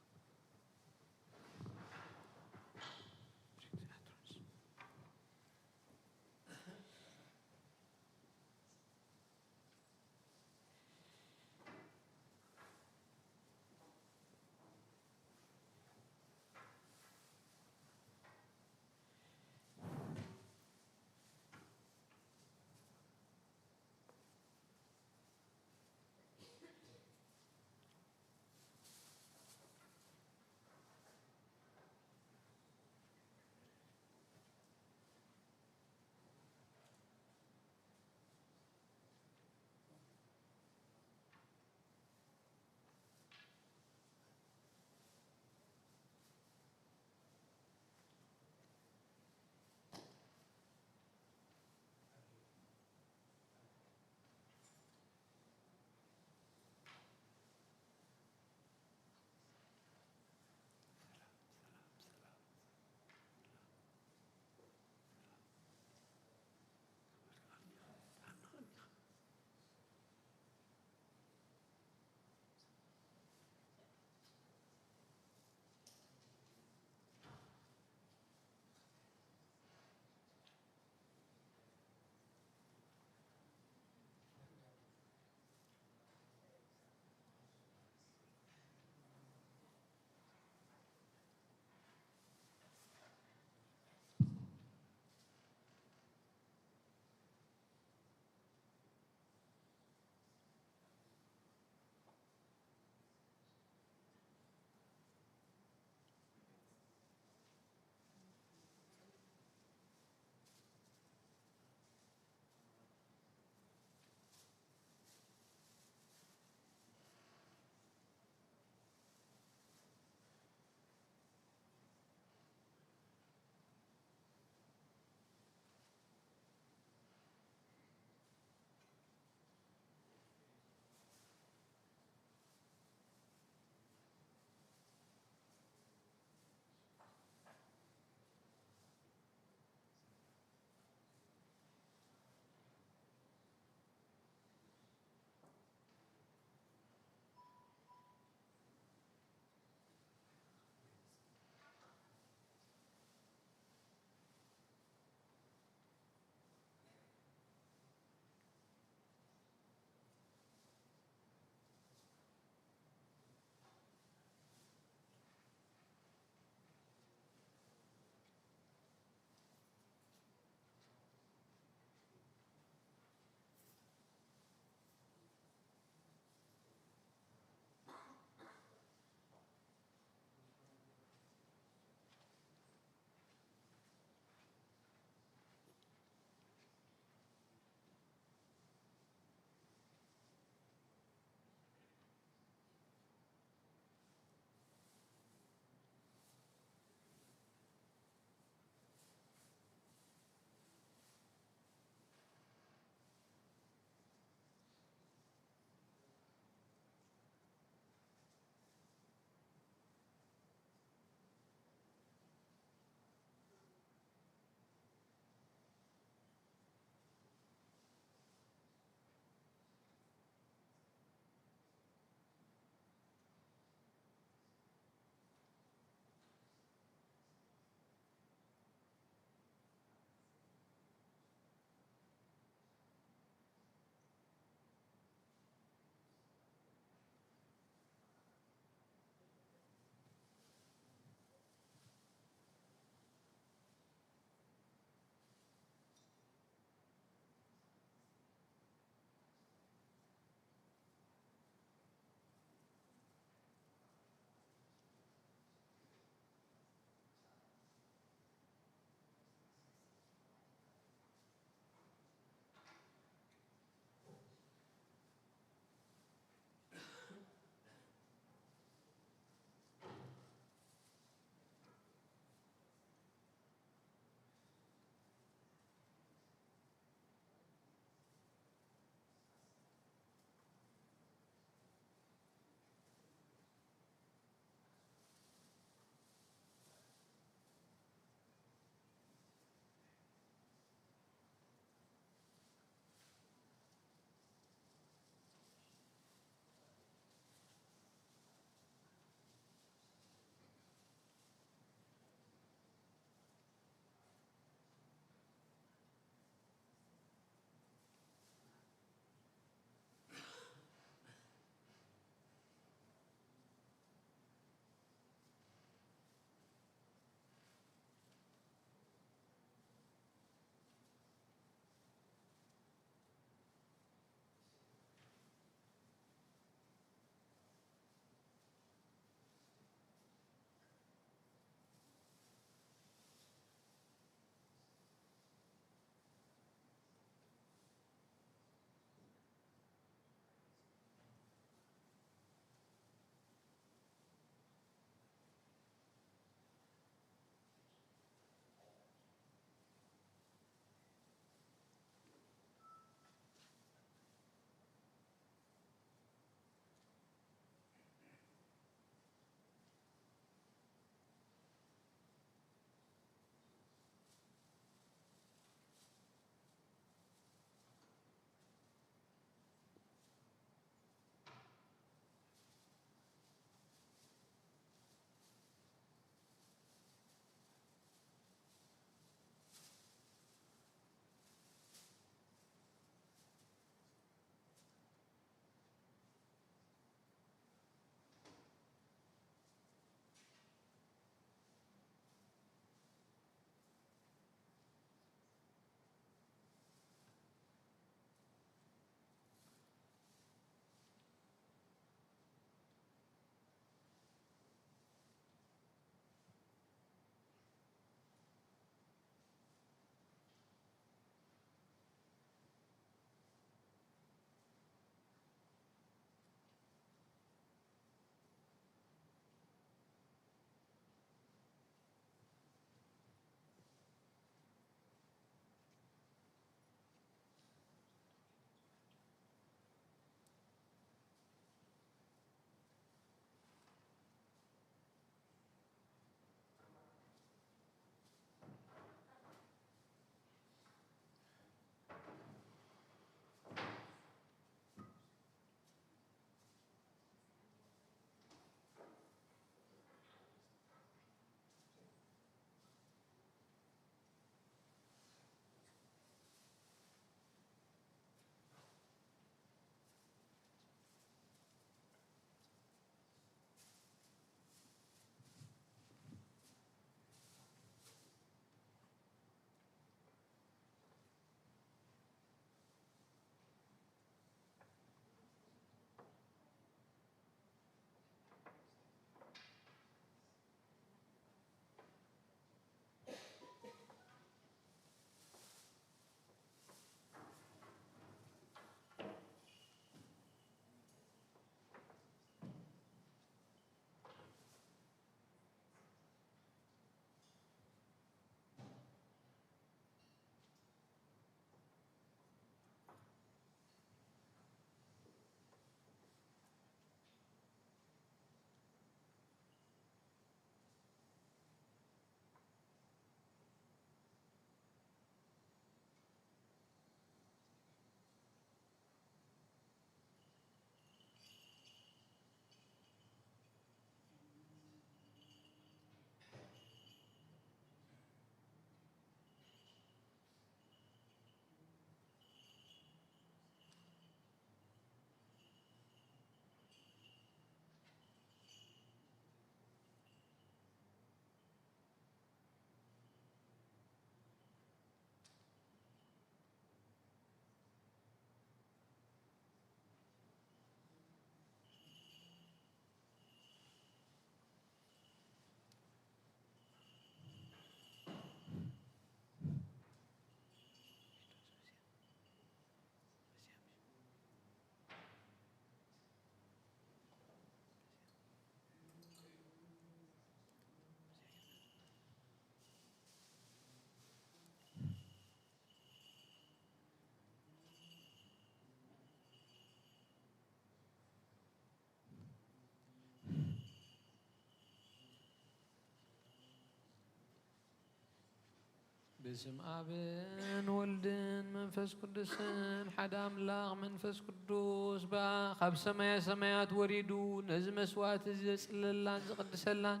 በስም ኣብን ወልድን መንፈስ ቅዱስን ሓደ ኣምላኽ መንፈስ ቅዱስ በኣ ካብ ሰማየ ሰማያት ወሪዱ ነዚ መስዋዕቲ እዚ ዘጽልለላን ዝቕድሰላን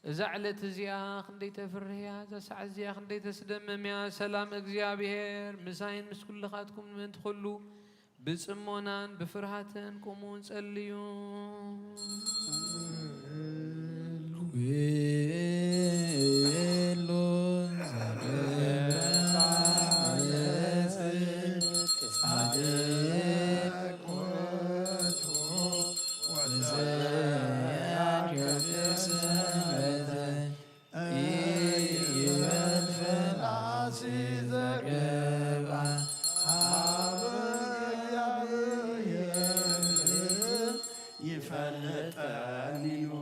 እዛ ዕለት እዚኣ ክንደይ ተፍርህያ፣ እዛ ሰዓት እዚኣ ክንደይ ተስደምም እያ። ሰላም እግዚኣብሔር ምሳይን ምስ ኩልኻትኩም ምእንቲ ኩሉ ብጽሞናን ብፍርሃትን ቁሙ ጸልዩ። ኩሉ ዘበለ ጻድቅ ውእቱ ወዘያከብር ስመተ ኢይበል ፈላሲ ዘገባ ሀበ እግዚአብሔር ይፈልጠኒ ኖ።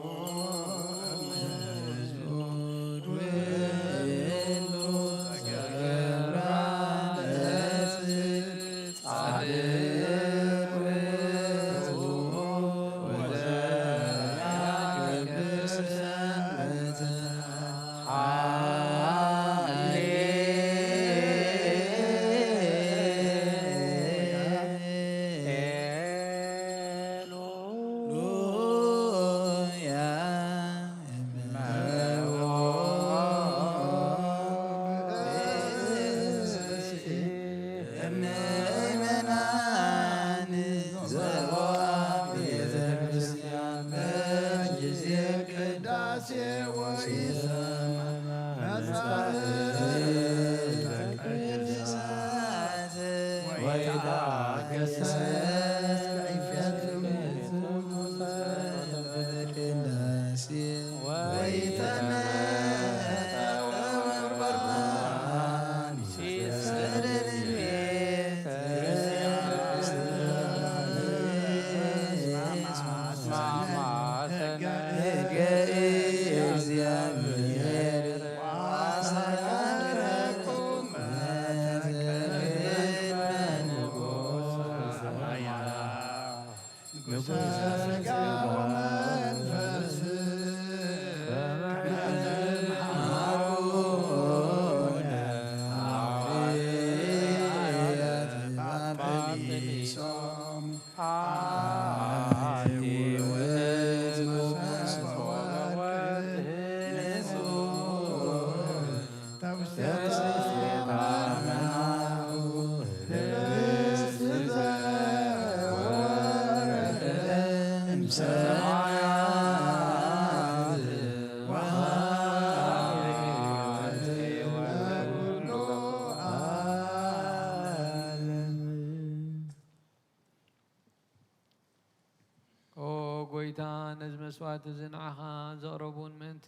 ኦ ጎይታ፣ ነዚ መስዋዕቲ እዚ ንዓኻ ዘቕረቡን ምእንቲ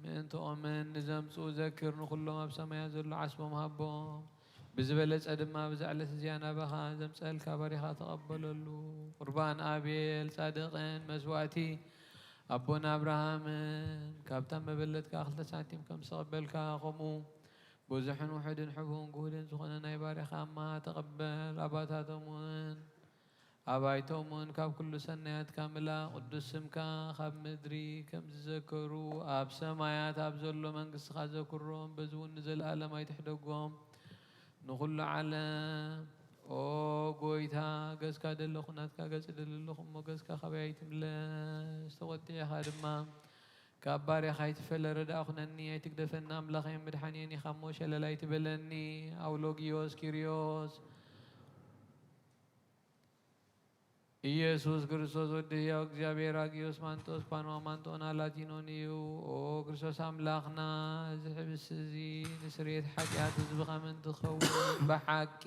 ምእንትኦምን ንዘምጽኡ ዘክር፣ ንኹሎም ኣብ ሰማያት ዘሎ ዓስቦም ሃቦም። ብዝበለጸ ድማ ብዛ ዕለት እዚኣ ናባኻ ዘምጸልካ ባሪኻ ተቐበለሉ። ቁርባን ኣቤል ጻድቕን መስዋዕቲ ኣቦና ኣብርሃምን ካብታ መበለት ከኣ ክልተ ሳንቲም ከም ዝተቐበልካ፣ ከምኡ ብዙሕን ውሑድን ሕቡን ግሁድን ዝኾነ ናይ ባሪኻ ኣማሃ ተቐበል። ኣባታቶም እውን ኣባይቶም እውን ካብ ኩሉ ሰናያትካ ምላ። ቅዱስ ስምካ ካብ ምድሪ ከም ዝዘከሩ ኣብ ሰማያት ኣብ ዘሎ መንግስትኻ ዘክሮም። በዚ እውን ንዘለኣለም ኣይትሕደጎም። ንኹሉ ዓለም ኦ ጎይታ፣ ገጽካ ደለኹ፣ ናትካ ገጽ እደሊ ኣለኹ እሞ፣ ገጽካ ካባይ ኣይትምለስ፣ ተቖጢዕኻ ድማ ካብ ባርያኻ ኣይትፈለ። ረዳእ ኩነኒ፣ ኣይትግደፈኒ፣ ኣምላኸይን መድሓኒየን ኢኻ እሞ፣ ሸለል ኣይትበለኒ። ኣውሎጊዮስ ኪርዮስ። ኢየሱስ ክርስቶስ ወዲ ህያው እግዚኣብሔር ኣግዮስ ማንጦስ ፓንዋ ማንጦና ላቲኖን እዩ። ኦ ክርስቶስ ኣምላኽና፣ እዚ ሕብስቲ እዚ ንስርየት ሓጢኣት ህዝብኻ ምእንቲ ክኸውን ብሓቂ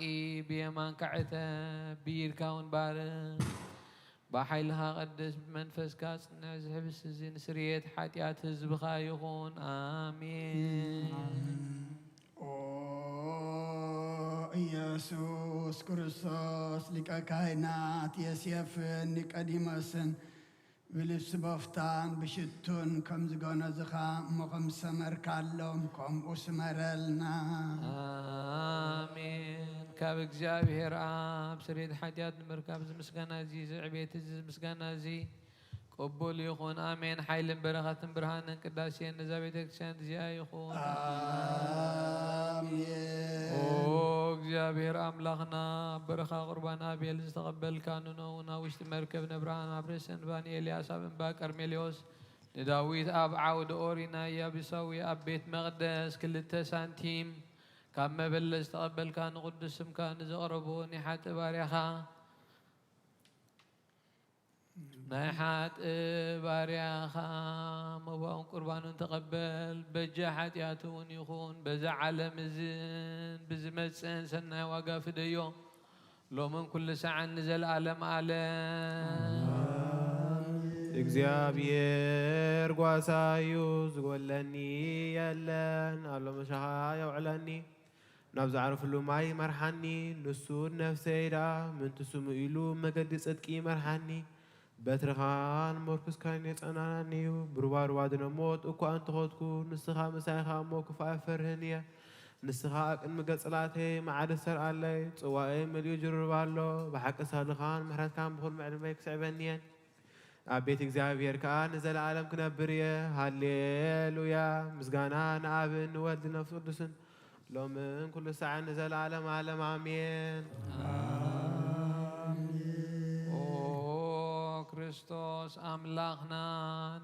ብየማንካ ዕተብ፣ ብኢድካ እውን ባርኽ። ብሓይልኻ ቀድስ፣ ብመንፈስካ ጽንዕ። እዚ ሕብስቲ እዚ ንስርየት ሓጢኣት ህዝብኻ ይኹን። ኣሜን። ኦ ኢየሱስ ክርስቶስ፣ ሊቀ ካህናት ዮሴፍን ኒቆዲሞስን ብልብሲ በፍታን ብሽቱን ከም ዝገነዝኻ እሞ ከም ዝሰመርካሎም፣ ከምኡ ስመረልና። ኣሜን። ካብ እግዚኣብሔር ኣብ ስርየት ሓጢኣት ንምርካብ እዚ ምስጋና እዚ፣ እዚ ዕቤት እዚ፣ እዚ ምስጋና እዚ ቅቡል ይኹን። ኣሜን። ሓይልን በረኸትን ብርሃንን ቅዳሴን ነዛ ቤተ ክርስቲያን እዚኣ ይኹን። ኣሜን። ኦ እግዚኣብሔር ኣምላኽና፣ በረኻ ቁርባን ኣቤል ዝተቐበልካ፣ ንኖእ እውን ኣብ ውሽጢ መርከብ፣ ንኣብርሃም ኣብ ርእሲ እንባ፣ ንኤልያስ ኣብ እምባ ቀርሜሌዎስ፣ ንዳዊት ኣብ ዓውደ ኦሪና ኢያቡሳዊ ኣብ ቤት መቕደስ ክልተ ሳንቲም ካብ መበለት ዝተቐበልካ፣ ንቕዱስ ስምካ ንዘቕረቦ ናይ ሓጥእ ባርያኻ ናይ ሓጥእ ባርያኻ መባኡን ቁርባኑን ተቐበል። በጃ ሓጢኣቱ እውን ይኹን፣ በዛ ዓለም እዝን ብዝመጽእን ሰናይ ዋጋ ፍደዮ። ሎምን ኩሉ ሰዓን ንዘለኣለም ኣለም። እግዚኣብሔር ጓሳዩ ዝጎለኒ የለን፣ ኣብ ሎምሻኻ የውዕለኒ። ናብ ዝዓርፍሉ ማይ መርሓኒ፣ ንሱ ንነፍሰይ ደኣ ምእንቲ ስሙ ኢሉ መገዲ ጽድቂ መርሓኒ። በትርኻን ሞርክስካን የጸናናኒ እዩ። ብሩባሩባ ድነ ሞት እኳ እንተኸድኩ፣ ንስኻ ምሳይ ኢኻ እሞ ክፉእ ኣይፈርህን እየ። ንስኻ ኣብ ቅድሚ ገጽላተይ መዓዲ ሰርኣለይ፣ ጽዋኤይ መሊኡ ጅርብ ኣሎ። ብሓቂ ሰልኻን ምሕረትካን ብኹሉ ዕድመይ ክስዕበኒ እየን። ኣብ ቤት እግዚኣብሔር ከኣ ንዘለኣለም ክነብር እየ። ሃሌሉያ! ምስጋና ንኣብን ንወልድን ንመንፈስ ቅዱስን ሎምን ኩሉ ሳዕን ንዘለኣለም ኣለም ኣሜን። ኦ ክርስቶስ ኣምላኽና፣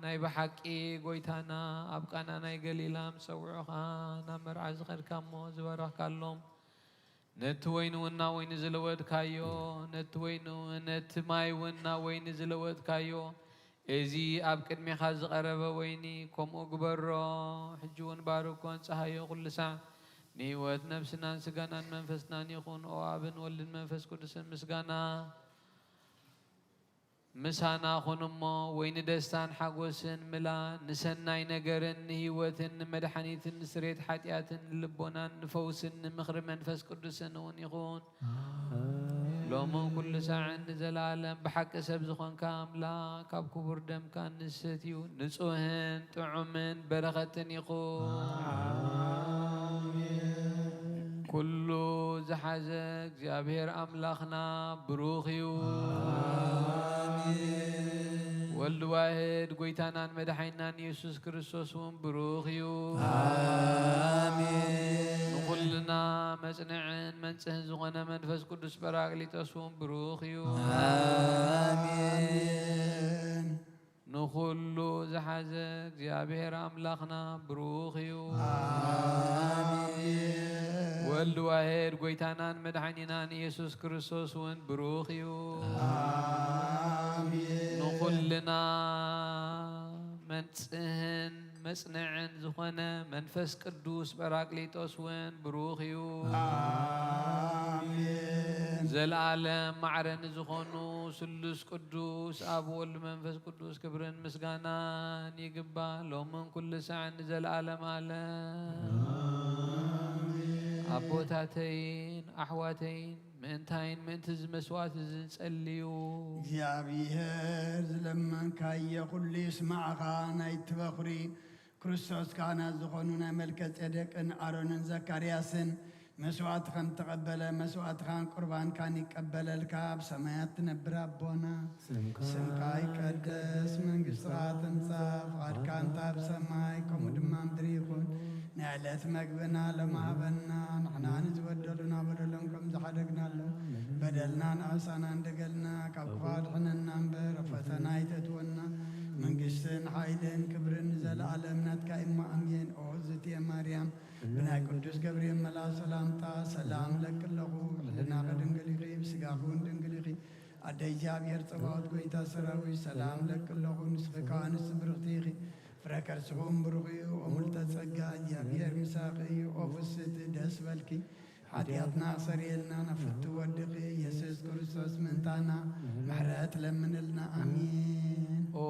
ናይ ብሓቂ ጎይታና፣ ኣብ ቃና ናይ ገሊላ ምስ ጸውዑኻ ናብ መርዓ ዝኸድካ እሞ ዝበረኽካሎም፣ ነቲ ወይኒ እውን ናብ ወይኒ ዝለወጥካዮ፣ ነቲ ወይኒ እውን፣ ነቲ ማይ እውን ናብ ወይኒ ዝለወጥካዮ፣ እዚ ኣብ ቅድሜኻ ዝቐረበ ወይኒ ከምኡ ግበሮ። ሕጂ እውን ባርኮን ጸሃዮ ኩሉ ሳዕ ንህይወት ነብስናን ስጋናን መንፈስናን ይኹን። ኦ ኣብን ወልድን መንፈስ ቅዱስን ምስጋና ምሳና ኩን እሞ፣ ወይኒ ደስታን ሓጎስን ምላ፣ ንሰናይ ነገርን ንህይወትን ንመድሓኒትን ንስሬት ሓጢኣትን ንልቦናን ንፈውስን ንምኽሪ መንፈስ ቅዱስን እውን ይኹን። ሎምን ኩሉ ሳዕን ንዘለኣለም ብሓቂ ሰብ ዝኾንካ ኣምላኽ፣ ካብ ክቡር ደምካ ንሰትዩ፣ ንጹህን ጥዑምን በረኸትን ይኹን። ኩሉ ዝሓዘ እግዚኣብሔር ኣምላኽና ብሩኽ እዩ። ወልድ ዋህድ ጎይታናን መድሓኒናን ኢየሱስ ክርስቶስ እውን ብሩኽ እዩ። ንኹልና መጽንዕን መንጽህን ዝኾነ መንፈስ ቅዱስ ጳራቅሊጦስ እውን ብሩኽ እዩ። ንኹሉ ዝሓዘ እግዚኣብሔር ኣምላኽና ብሩኽ እዩ። ወልድ ዋህድ ጎይታናን መድሓኒናን ኢየሱስ ክርስቶስ እውን ብሩኽ እዩ። ንኹልና መንጽህን መጽንዕን ዝኾነ መንፈስ ቅዱስ ጳራቅሊጦስ እውን ብሩኽ እዩ። ዘለኣለም ማዕረ ንዝኾኑ ስሉስ ቅዱስ ኣብ ወልድ መንፈስ ቅዱስ ክብርን ምስጋናን ይግባእ፣ ሎምን ኩሉ ሳዕን ንዘለኣለም ኣለም። ኣቦታተይን ኣሕዋተይን፣ ምእንታይን ምእንቲ እዚ መስዋዕት እዚ ጸልዩ። እግዚኣብሔር ዝለመንካዮ ኩሉ ይስማዕኻ። ናይቲ በኹሪ ክርስቶስ ካህናት ዝኾኑ ናይ መልከ ጼዴቅን ኣሮንን ዘካርያስን መስዋዕቲ ከም ተቐበለ መስዋዕትኻን ቁርባንካን ይቀበለልካ። ኣብ ሰማያት ትነብር ኣቦና፣ ስምካ ይቀደስ፣ መንግስትኻ ትምጻእ፣ ፍቓድካ እንተ ኣብ ሰማይ ከምኡ ድማ ምድሪ ይኹን። ናይ ዕለት መግብና ሎም ሃበና፣ ንሕና ንዝበደሉና በደሎም ከም ዝሓደግናሎም፣ በደልና ንኣሳና እንደገልና፣ ካብ ክፉ ኣድሕነና እምበር፣ ኣብ ፈተና ኣይተእትወና። መንግስትን ሓይልን ክብርን ንዘለኣለም ናትካ እሞ ኣሜን። ኦ ዝትየ ማርያም፣ ብናይ ቅዱስ ገብርኤል መልኣኽ ሰላምታ ሰላም እለኪ ኣለኹ። ብሕልናኺ ድንግል ኢኺ፣ ብስጋኺ እውን ድንግል ኢኺ። ኣደ እግዚኣብሔር ጸባኦት ጎይታ ሰራዊት ሰላም እለኪ ኣለኹ። ንስኺ ከኣ ኣንስቲ ብርኽቲ ኢኺ፣ ፍረ ከርስኺ እውን ብሩኽ እዩ። ኦ ምልዕተ ጸጋ እግዚኣብሔር ምሳኺ እዩ። ኦ ፍስቲ ደስ በልኪ፣ ሓጢኣትና ክሰርየልና ናብ ፍቱ ወድኺ ኢየሱስ ክርስቶስ ምእንታና ምሕረት ለምንልና። ኣሜን። ኦ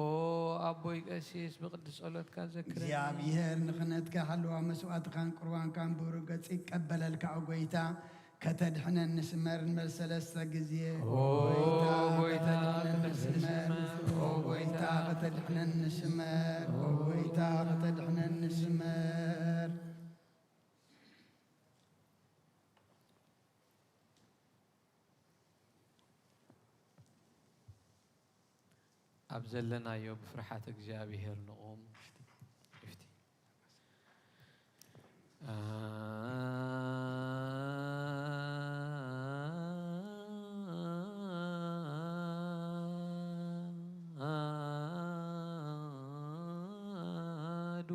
ኣቦይ ቀሲስ፣ ብቅዱስ ጸሎትካ ዘክረኒ። እግዚኣብሔር ንኽነትካ ሓለዋ መስዋዕትኻን ቁርባንካን ብሩህ ገጽ ይቀበለልካ። ኦ ጎይታ፣ ከተድሕነኒ ስመር ንበል ሰለስተ ግዜ። ኦ ጎይታ፣ ከተድሕነኒ ስመር። ኦ ጎይታ፣ ከተድሕነኒ ስመር። ኦ ጎይታ፣ ከተድሕነኒ ስመር። ኣብ ዘለናዮ ብፍርሓት እግዚኣብሔር ንቑም። ኣዱ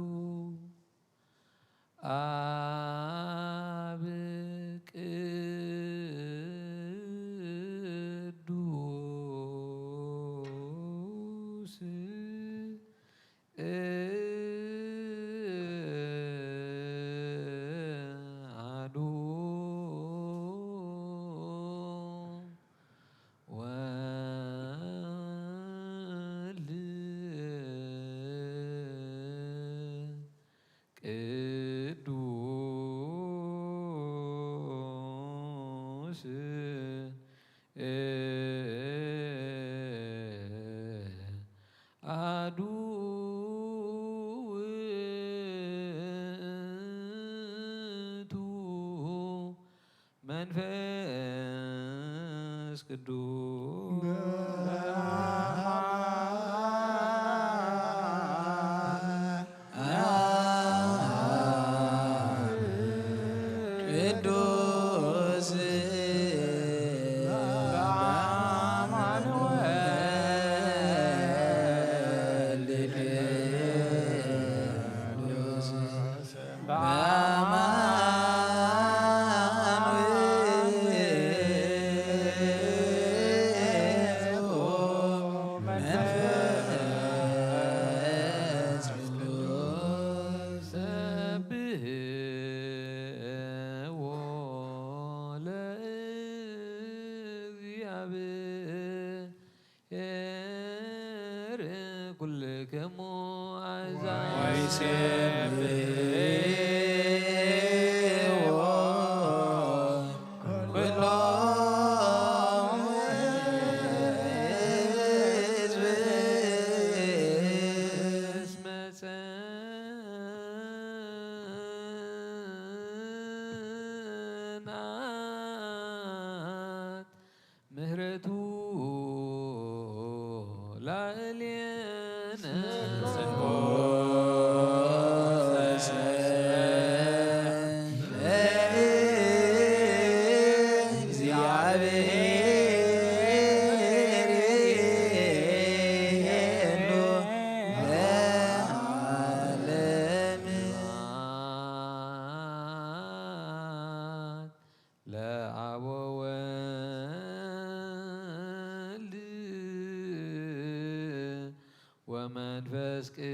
ኣብ ቅዱስ ኣዱ ወልድ ቅዱስ ኣዱ ውእቱ መንፈስ ቅዱስ ቅዱስ በአማኑኤል ኩልክሙ ኣሕዛብ ወይሴብሕዎ ኩሎም ህዝብ እስመ ጸንዓት ምህረቱ ላዕሌነ። ለአብ ወወልድ ወመንፈስ ቅዱስ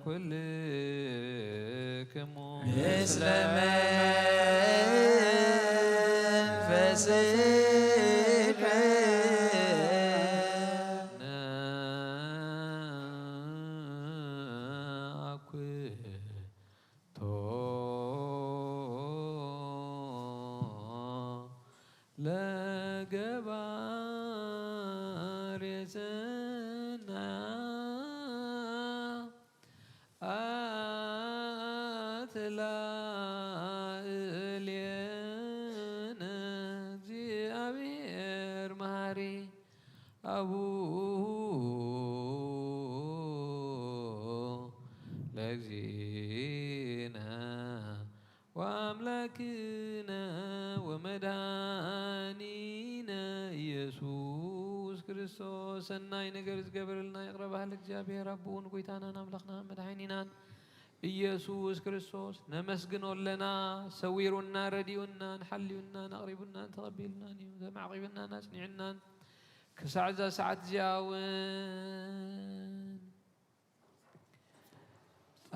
ኩልክሙ ምስለ መንፈስከ ነአኩቶ ለገባሬ ሰናይ አትላእሌነ እግዚአብሔር መሐሪ አቡሁ ለእግዚእነ ወአምላክነ ወመድኃኒነ ኢየሱስ ክርስቶስ። ሰናይ ነገር ዝገበረልና ይቕረ ባህል እግዚኣብሔር ኣቦውን ጐይታናን ኣምላኽናን መድኃኒናን ኢየሱስ ክርስቶስ ነመስግኖ ኣለና። ሰዊሩና፣ ረዲኡናን፣ ሓልዩናን፣ ኣቕሪቡናን፣ ተቐቢልናን እዩ። ዘማዕቂብናን ኣጽኒዑናን ክሳዕ እዛ ሰዓት እዚኣ እውን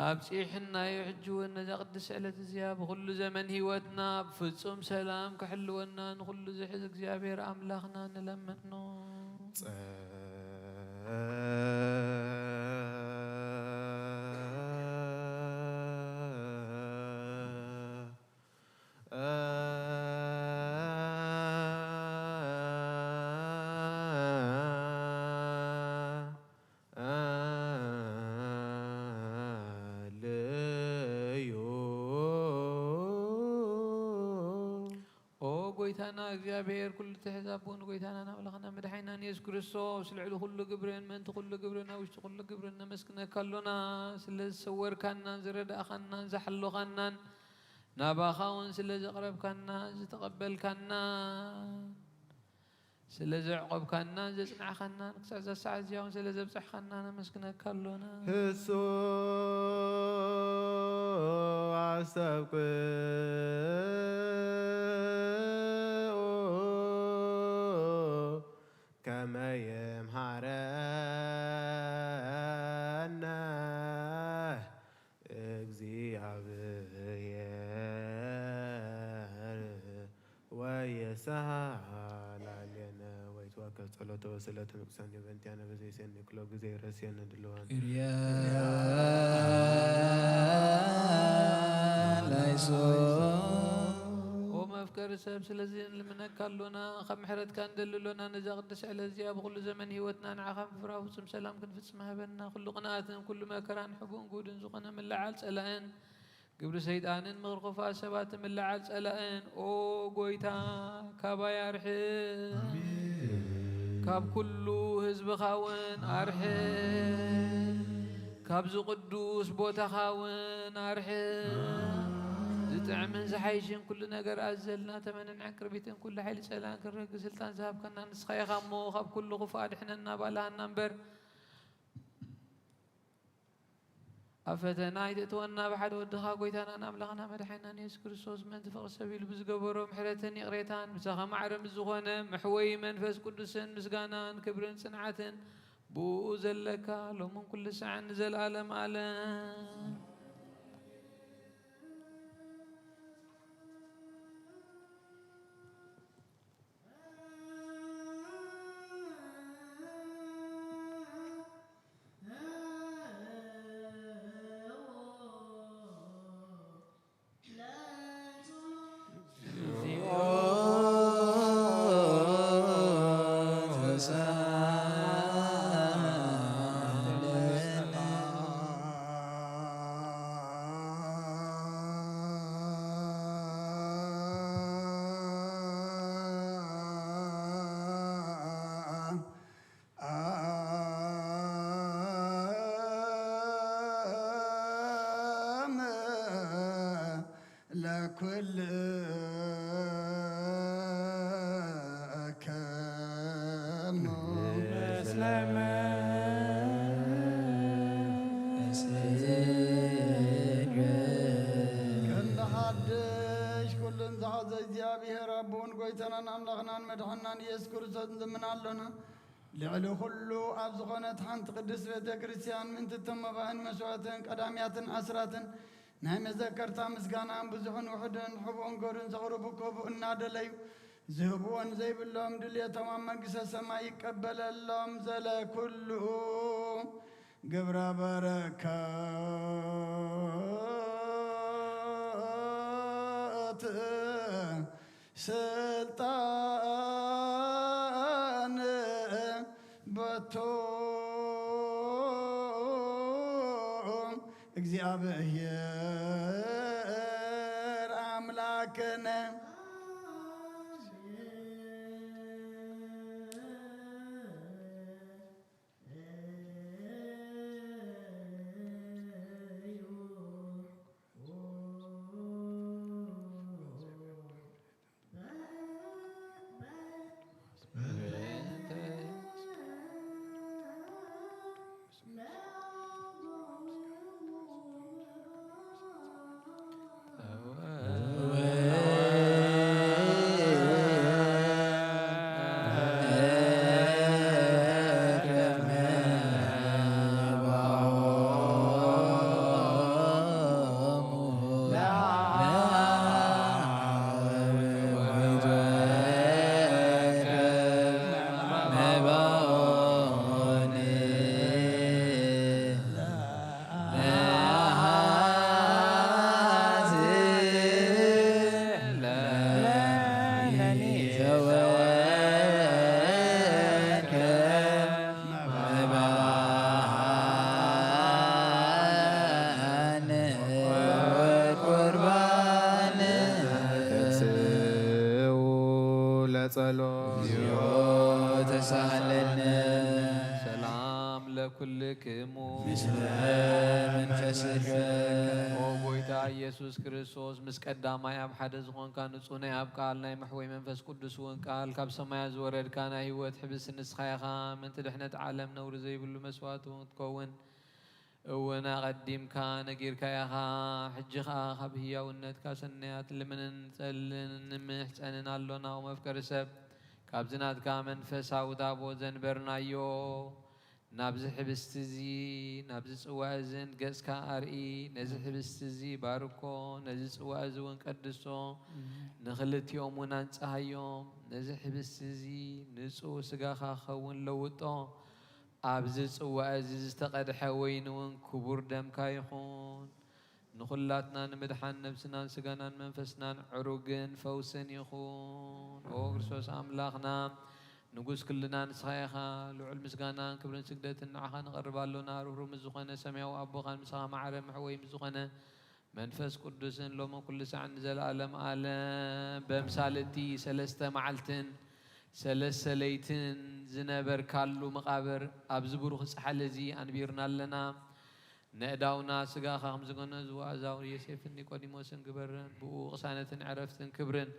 ኣብጺሕናዮ። ሕጂ እውን ነዛ ቅድስቲ ዕለት እዚኣ ብኹሉ ዘመን ህይወትና ብፍጹም ሰላም ክሕልወና ንኹሉ ዝሕዝ እግዚኣብሔር ኣምላኽና ንለምኖ። ኦ ጐይታና እግዚኣብሔር፣ ኩሉ ትሕዝ ኣቦን ጐይታናን ኣምላኽና መድሓኒናን የሱስ ክርስቶስ፣ ልዕሊ ኩሉ ግብርን ምእንቲ ኩሉ ግብርን ኣብ ውሽጢ ኩሉ ግብርን ነመስግነካ ኣሎና። ስለ ዝሰወርካናን ዝረዳእኻናን ዝሓሎኻናን፣ ናባኻ እውን ስለ ዘቕረብካና ዝተቐበልካናን ስለ ዘዕቆብካናን ዘጽናዕኻናን ክሳዕ እዛ ሰዓት እዚኣ እውን ስለ ዘብጻሕኻና ነመስግነካ ኣሎና። ህሱ ኣስተብቅዑ ከመ የምሃረነ እግዚኣብሔር ወየሰሃላልየነ ወይትወከፍ ጸሎተ ወስእለተ ንቅዱሳን በእንቲአነ በዘይሴኒ ክሎ ግዜ ይረስየኒ ድልዋን። ላይሶ ኦ መፍቀሪ ሰብ፣ ስለዚ ንልምነካ ኣሎና፣ ካብ ምሕረትካ ንደሊ ኣሎና። ነዛ ቅድስቲ ዕለት እዚኣ ብኹሉ ዘመን ህይወትና ንዓኻ ብፍርሃ ፍጹም ሰላም ክንፍጽም ሃበና። ኩሉ ቅንኣትን ኩሉ መከራን ሕቡእን ግሁድን ዝኾነ ምልዓል ጸላእን ግብሪ ሰይጣንን ምኽሪ ክፉኣት ሰባትን ምልዓል ጸላእን፣ ኦ ጐይታ፣ ካባይ ኣርሕቕ። ካብ ኩሉ ህዝብኻ እውን ኣርሕቕ። ካብዚ ቅዱስ ቦታኻ እውን ኣርሕቕ። ዝጥዕምን ዝሓይሽን ኩሉ ነገር ኣዘልና፣ ተመንን ዕንቅርቢትን ኩሉ ሓይሊ ጸላእን ክረግእ ስልጣን ዝሃብካና ንስኻ ኢኻ እሞ፣ ካብ ኩሉ ክፉእ ኣድሕነና፣ ባልሃና እምበር፣ ኣብ ፈተና ኣይትእትወና፣ ብሓደ ወድኻ ጐይታናን ኣምላኽና መድሓኒናን የሱስ ክርስቶስ ምእንቲ ፍቕሪ ሰብ ኢሉ ብዝገበሮ ምሕረትን ይቕሬታን፣ ምሳኻ ማዕረ ምስ ዝኾነ መሕወዪ መንፈስ ቅዱስን ምስጋናን ክብርን ጽንዓትን ብኡ ዘለካ ሎምን ኩሉ ሳዕን ንዘለኣለም ኣለም። ለኩልክሙ ምስለ መንፈስከ። ክንዲ ሓድሽ ኩሉን ዝሓዘ እግዚኣብሔር ኣቦን ጐይታናን ኣምላኽናን መድሓናን ኢየሱስ ክርስቶስ ንልምን ኣሎና። ልዕሊ ኩሉ ኣብ ዝኾነት ሓንቲ ቅድስት ቤተ ክርስቲያን ምእንቲ እቶም መባእን መስዋእትን ቀዳምያትን ኣስራትን ናይ መዘከርታ ምስጋና ብዙሕን ውሑድን ሕቡእን ገሩን ዘቕርቡ ክህቡ እናደለዩ ዝህብዎን ዘይብሎም ድልየቶም ኣብ መንግስተ ሰማይ ይቀበለሎም። ዘለ ኩሉ ግብረ በረከት ስልጣን በቱ እግዚኣብሔር ኣምላክነ። ለጸሎት። እግዚኦ ተሳሃለነ። ሰላም ለኩልክሙ። ምስለ መንፈስከ። ኦ ጎይታ ኢየሱስ ክርስቶስ፣ ምስ ቀዳማይ ኣብ ሓደ ዝኾንካ ንጹህ ናይ ኣብ ቃል ናይ መሕወይ መንፈስ ቅዱስ እውን ቃል ካብ ሰማያት ዝወረድካ ናይ ህይወት ሕብስቲ ንስኻ ኢኻ። ምእንቲ ድሕነት ዓለም ነውሪ ዘይብሉ መስዋእቲ እውን ክትከውን እውን ኣቐዲምካ ነጊርካ ኢኻ። ሕጂ ኸኣ ካብ ህያውነትካ ሰናያት ልምንን ጸልን ንምሕጸንን ኣሎና። ኦ መፍቀሪ ሰብ፣ ካብዚ ናትካ መንፈሳዊ ታቦት ዘንበርናዮ ናብዚ ሕብስቲ እዚ ናብዚ ጽዋ እዝን ገጽካ ኣርኢ። ነዚ ሕብስቲ እዚ ባርኮ፣ ነዚ ጽዋ እዚ እውን ቀድሶ። ንኽልቲኦም እውን ኣንጽሃዮም። ነዚ ሕብስቲ እዚ ንጹህ ስጋኻ ክኸውን ለውጦ። ኣብዚ ጽዋ እዚ ዝተቐድሐ ወይኒ እውን ክቡር ደምካ ይኹን። ንኹላትና ንምድሓን ነብስናን ስጋናን መንፈስናን ዕሩግን ፈውስን ይኹን። ኦ ክርስቶስ ኣምላኽና፣ ንጉስ ክልና ንስኻ ኢኻ። ልዑል ምስጋናን ክብርን ስግደትን ንዓኻ ነቐርብ ኣሎና። ርህሩህ ምስ ዝኾነ ሰማያዊ ኣቦኻን ምሳኻ ማዕረ መሕወይ ምስ ዝኾነ መንፈስ ቅዱስን ሎሚ ኩሉ ሳዕ ንዘለኣለም ኣለም። በምሳል እቲ ሰለስተ መዓልትን ሰለስተ ለይትን ዝነበርካሉ መቓብር ኣብዚ ብሩኽ ጻሕሊ እዚ ኣንቢርና ኣለና። ነእዳውና ስጋኻ ከም ዝገነዝዎ ኣዛውር ዮሴፍን ኒቆዲሞስን ግበረን። ብኡ ቅሳነትን ዕረፍትን ክብርን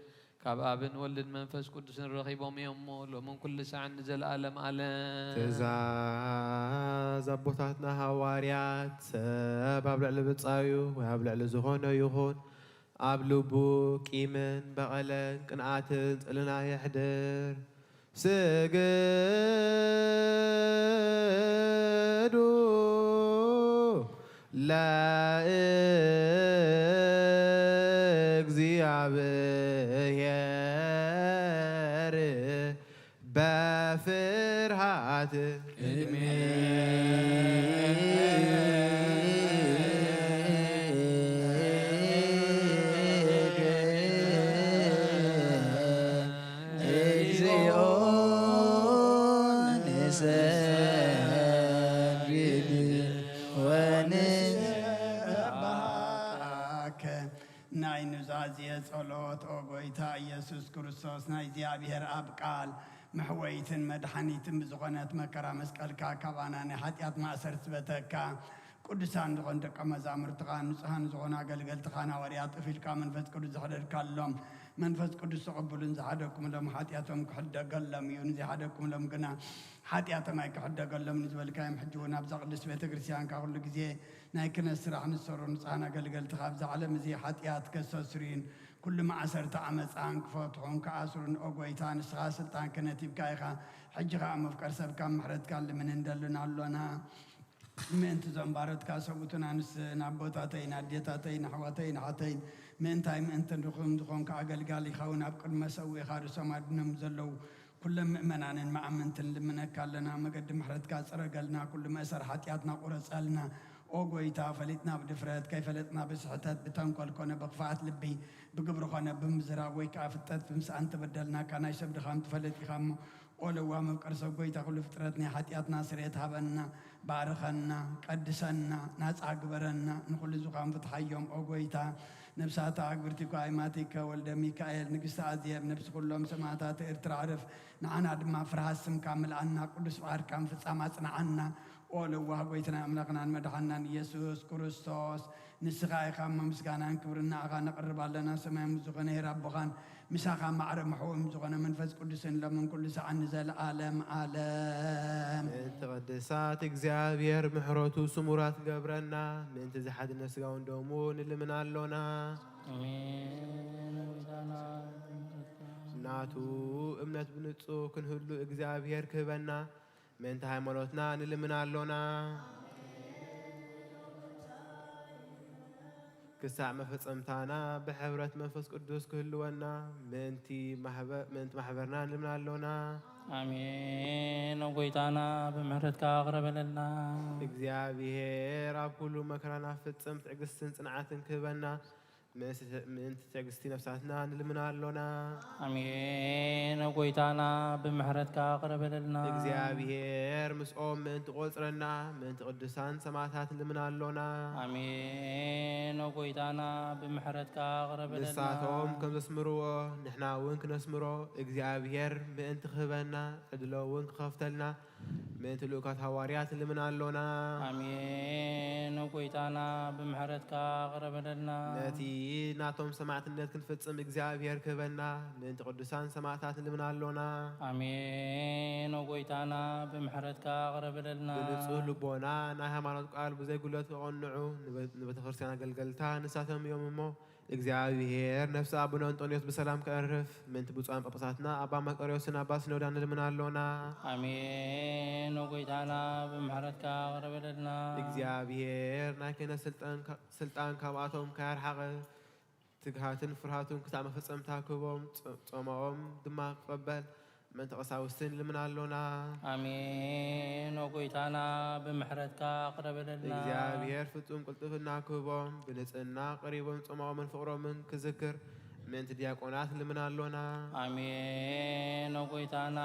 ካብ ኣብን ወልድን መንፈስ ቅዱስን ረኺቦም እዮም እሞ፣ ሎምን ኩሉ ሳዕን ንዘለኣለም ኣለም። ትእዛዝ ኣቦታትና ሃዋርያት፣ ሰብ ኣብ ልዕሊ ብጻዩ ወይ ኣብ ልዕሊ ዝኾነ ይኹን ኣብ ልቡ ቂምን በቐለን ቅንኣትን ጽልና የሕድር። ስግዱ ለእግዚኣብሔር በፍርሃት። ቅድሜ እግዚኦ ንሰግድ ወንስብሐከ። ናይ ኑዛዜ ጸሎት። ኦ ጎይታ ኢየሱስ ክርስቶስ፣ ናይ እግዚኣብሔር ኣብ ቃል መሕወይትን መድሓኒትን ብዝኾነት መከራ መስቀልካ ካባና ናይ ሓጢኣት ማእሰር ዝበተካ፣ ቅዱሳን ዝኾኑ ደቀ መዛሙርትኻ፣ ንጹሃን ዝኾኑ ኣገልገልትኻ፣ ሃዋርያት እፍ ኢልካ መንፈስ ቅዱስ ዘሕደርካሎም፣ መንፈስ ቅዱስ ተቐብሉን ዝሓደግኩምሎም ሓጢኣቶም ክሕደገሎም እዩ፣ ንዘይሓደግኩምሎም ግና ሓጢኣቶም ኣይክሕደገሎምን ዝበልካዮም፣ ሕጂ እውን ኣብዛ ቅድስት ቤተ ክርስቲያንካ ኩሉ ግዜ ናይ ክህነት ስራሕ ንዝሰርሑ ንጹሃን ኣገልገልትኻ፣ ኣብዚ ዓለም እዚ ሓጢኣት ከስተስርዩን ኩሉ ማእሰርቲ ዓመፃን ክፈትሑን ክኣስሩን፣ ኦ ጎይታ፣ ንስኻ ስልጣን ክህነት ሂብካ ኢኻ። ሕጂ ኸዓ መፍቀር ሰብካ ምሕረትካ ልምን እንደልን ኣሎና። ምእንቲ እዞም ባሮትካ ሰብኡትን ኣንስትን ኣቦታተይን ኣዴታተይን ኣሕዋተይን ኣሓተይን፣ ምእንታይ ምእንቲ ንኹም ዝኾንካ ኣገልጋሊ ይኸውን ኣብ ቅድመ ሰዊእኻ ርእሶም ኣድኖም ዘለዉ ኩሎም ምእመናንን መኣምንትን ልምነካ ኣለና። መገዲ ምሕረትካ ጽረገልና፣ ኩሉ መእሰር ሓጢኣትና ቁረጸልና። ኦ ጎይታ፣ ፈሊጥና ብድፍረት፣ ከይፈለጥና ብስሕተት፣ ብተንኮል ኮነ ብኽፍኣት ልቢ፣ ብግብሪ ኮነ ብምዝራብ ወይ ከኣ ፍልጠት ብምስኣን ተበደልናካ። ናይ ሰብ ድኻም ትፈልጥ ኢኻ እሞ፣ ኦ ለዋህ መፍቀር ሰብ ጎይታ፣ ኩሉ ፍጥረት ናይ ሓጢኣትና ስርየት ሃበና፣ ባርኸና፣ ቀድሰና፣ ናጻ ግበረና። ንኹሉ ዝኻን ፍትሓዮም ኦ ጎይታ፣ ነብሳት ኣግብርቲኳ ኣይማቲከ ወልደ ሚካኤል፣ ንግስቲ ኣዜብ፣ ነብሲ ኩሎም ሰማዕታት ኤርትራ ዕርፍ፣ ንዓና ድማ ፍርሃት ስምካ ምልኣና፣ ቅዱስ ፍቓድካ ምፍጻም ኣጽንዓና። ኦ ለዋህ ጎይትናን ኣምላኽናን መድሓንናን ኢየሱስ ክርስቶስ፣ ንስኻ ኢኻ እሞ ምስጋናን ክብርን ንኣኻ ነቕርብ ኣለና። ሰማያዊ ምስ ዝኾነ ኄር ኣቦኻን ምሳኻ ማዕረ ምሕው ምስ ዝኾነ መንፈስ ቅዱስን ሎምን ኩሉ ሰዓን ንዘለኣለም ዓለም። ምእንቲ ቅድሳት እግዚኣብሔር ምሕረቱ ስሙራት ገብረና፣ ምእንቲ ዝሓድነ ስጋውን ደሙ ንልምን ኣሎና። ኣሜን። ናቱ እምነት ብንጹህ ክንህሉ እግዚኣብሔር ክህበና፣ ምእንቲ ሃይማኖትና ንልምን ኣሎና። ክሳዕ መፈጸምታና ብሕብረት መንፈስ ቅዱስ ክህልወና፣ ምእንቲ ማሕበ-፣ ምእንቲ ማሕበርና ንልምን ኣሎና። ኣሜን። ኦ ጎይታና፣ ብምሕረትካ ቅረ በለልና። እግዚኣብሔር ኣብ ኩሉ መከራና ፍጽም ትዕግስትን ጽንዓትን ክህበና፣ ምእንቲ፣ ምእንቲ ትዕግስቲ ነፍሳትና ንልምን ኣሎና። ኣሜን። ኦ ጎይታና፣ ብምሕረትካ ቅረ በለልና። እግዚኣብሔር ምስኦም ምእንቲ ቆጽረና፣ ምእንቲ ቅዱሳን ሰማዕታት ንልምን ኣሎና። ኣሜን። ኦ ጎይታና፣ ብምሕረትካ ቅረ በለልና። ንሳቶም ከም ዘስምርዎ ንሕና እውን ክነስምሮ፣ እግዚኣብሔር ምእንቲ ክህበና፣ ዕድሎ እውን ክኸፍተልና፣ ምእንቲ ልኡካት ሃዋርያት ንልምን ኣሎና። ኣሜን። ኦ ጎይታና፣ ብምሕረትካ ቅረ በለልና። ነቲ ናቶም ሰማዕትነት ክንፍጽም እግዚኣብሔር ክህበና፣ ምእንቲ ቅዱሳን ሰማዕታት ንልምን ኣሎና። ኣሜን። ኦ ጎይታና፣ ብምሕረትካ ቅረ በለልና። ብንጹህ ልቦና ናይ ሃይማኖት ቃል ብዘይ ጉድለት ከቐንዑ፣ ንበ-፣ ንቤተ ክርስቲያን ኣገልገልታ ንሳቶም እዮም እሞ፣ እግዚኣብሔር ነፍሲ ኣቡነ እንጦንዮስ ብሰላም ከዕርፍ፣ ምእንቲ ብፁዓን ጳጳሳትና ኣባ መርቆሬዎስን ኣባ ሲኖዳን ንልምን ኣሎና። ኣሜን። ኦ ጎይታና፣ ብምሕረትካ ቅረ በለልና። እግዚኣብሔር ናይ ክህነት ስልጣን ካ-፣ ስልጣን ካብኣቶም ከያርሓቐ፣ ትግሃትን ፍርሃቱን ክሳዕ መፈጸምታ ክህቦም፣ ጾ-፣ ጾማኦም ድማ ክቐበል፣ ምእንቲ ቀሳውስትን ልምን ኣሎና። ኣሜን። ኦ ጎይታና፣ ብምሕረትካ ቅረ በለልና። እግዚኣብሔር ፍጹም ቅልጥፍና ክህቦም፣ ብንጽህና ቀሪቦም ጾማኦምን ፍቕሮምን ክዝክር፣ ምእንቲ ዲያቆናት ልምን ኣሎና። ኣሜን። ኦ ጎይታና፣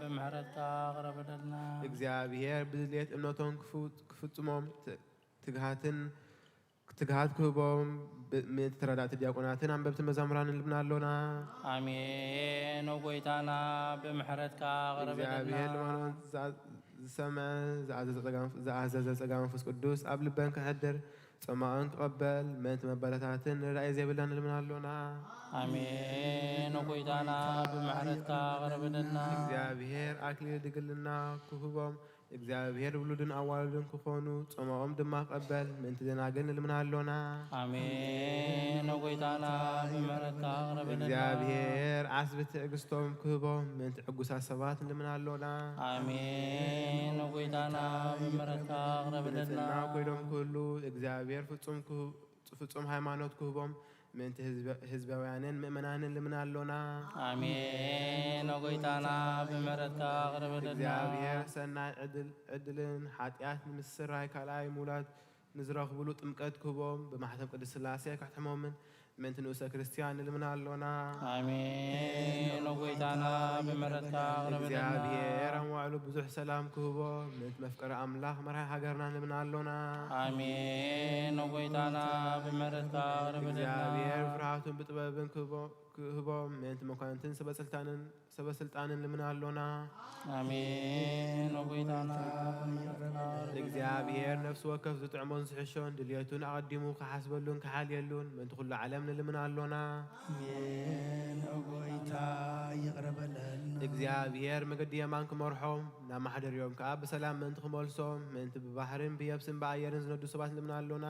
ብምሕረትካ ቅረ በለልና። እግዚኣብሔር ብድልየት እምነቶም ክፉ-፣ ክፍጽሞም፣ ት-፣ ትግሃትን ትግሃት ክህቦም፣ ብ-፣ ምእንቲ ተረዳእቲ ዲያቆናትን ኣንበብቲ መዛሙራንን ልምና ኣሎና። ኣሜን። ኦ ጎይታና፣ ብምሕረትካ ቅረ በለልና። እግዚኣብሔር ልማኖት ዝኣ-፣ ዝሰምዐ፣ ዝኣዘዘ ጸጋ፣ ዝኣዘዘ ጸጋ መንፈስ ቅዱስ ኣብ ልበን ከሕድር፣ ጸማኦን ክቐበል፣ ምእንቲ መበረታትን ርዳኢ ዘይብላን ልምና ኣሎና። ኣሜን። ኦ ጎይታና፣ ብምሕረትካ ቅረ በለልና። እግዚኣብሔር ኣክሊል ድግልና ክህቦም፣ እግዚኣብሔር ውሉድን ኣዋልድን ክኾኑ፣ ጾማኦም ድማ ቀበል፣ ምእንቲ ደናግል ንልምና ኣሎና። ኣሜን። ኦ ጎይታና፣ ብምሕረትካ ቅረ በለልና። እግዚኣብሔር ዓስቢ ትዕግስቶም ክህቦም፣ ምእንቲ ዕጉሳት ሰባት ንልምና ኣሎና። ኣሜን። ኦ ጎይታና፣ ብምሕረትካ ቅረ በለልና። ብንጽህና ኮይኖም ክህሉ፣ እግዚኣብሔር ፍጹም ክህ-፣ ፍጹም ሃይማኖት ክህቦም፣ ምእንቲ ህዝበ-፣ ህዝባውያንን ምእመናንን ልምና ኣሎና። ኣሜን። ኦ ጎይታና፣ ብምሕረትካ ቅረ በለልና። እግዚኣብሔር ሰናይ ዕድል-፣ ዕድልን ሓጢኣት ንምስራይ ካልኣይ ምውላድ ንዝረኽብሉ ጥምቀት ክህቦም፣ ብማሕተም ቅድስት ሥላሴ ከሕትሞምን ምእንቲ ንኡሰ ክርስቲያን ንልምና ኣሎና። ኣሜን። ኦ ጎይታና፣ ብምሕረትካ ቅረ በለልና። እግዚኣብሔር ኣንዋዕሉ ብዙሕ ሰላም ክህቦ፣ ምእንቲ መፍቀሪ ኣምላኽ መርሃ ሃገርና ንልምና ኣሎና። ኣሜን። ኦ ጎይታና፣ ብምሕረትካ ቅረ በለልና። እግዚኣብሔር ፍርሃቱን ብጥበብን ክህቦ-፣ ክህቦም፣ ምእንቲ መኳንንትን ሰበስልጣንን፣ ሰበስልጣንን ልምና ኣሎና። ኣሜን። ኦ ጎይታና፣ ይቕረ በለልና። እግዚኣብሔር ነፍሲ ወከፍ ዝጥዕሞን ዝሕሾን ድልየቱን ኣቐዲሙ ክሓስበሉን ክሓልየሉን፣ ምእንቲ ኩሉ ዓለም ንልምና ኣሎና። ኣሜን። ኦ ጎይታ፣ ይቕረ በለልና። እግዚኣብሔር መገዲ የማን ክመርሖም፣ ናብ ማሕደርዮም ከኣ ብሰላም ምእንቲ ክመልሶም፣ ምእንቲ ብባሕርን ብየብስን ብኣየርን ዝነዱ ሰባት ንልምና ኣሎና።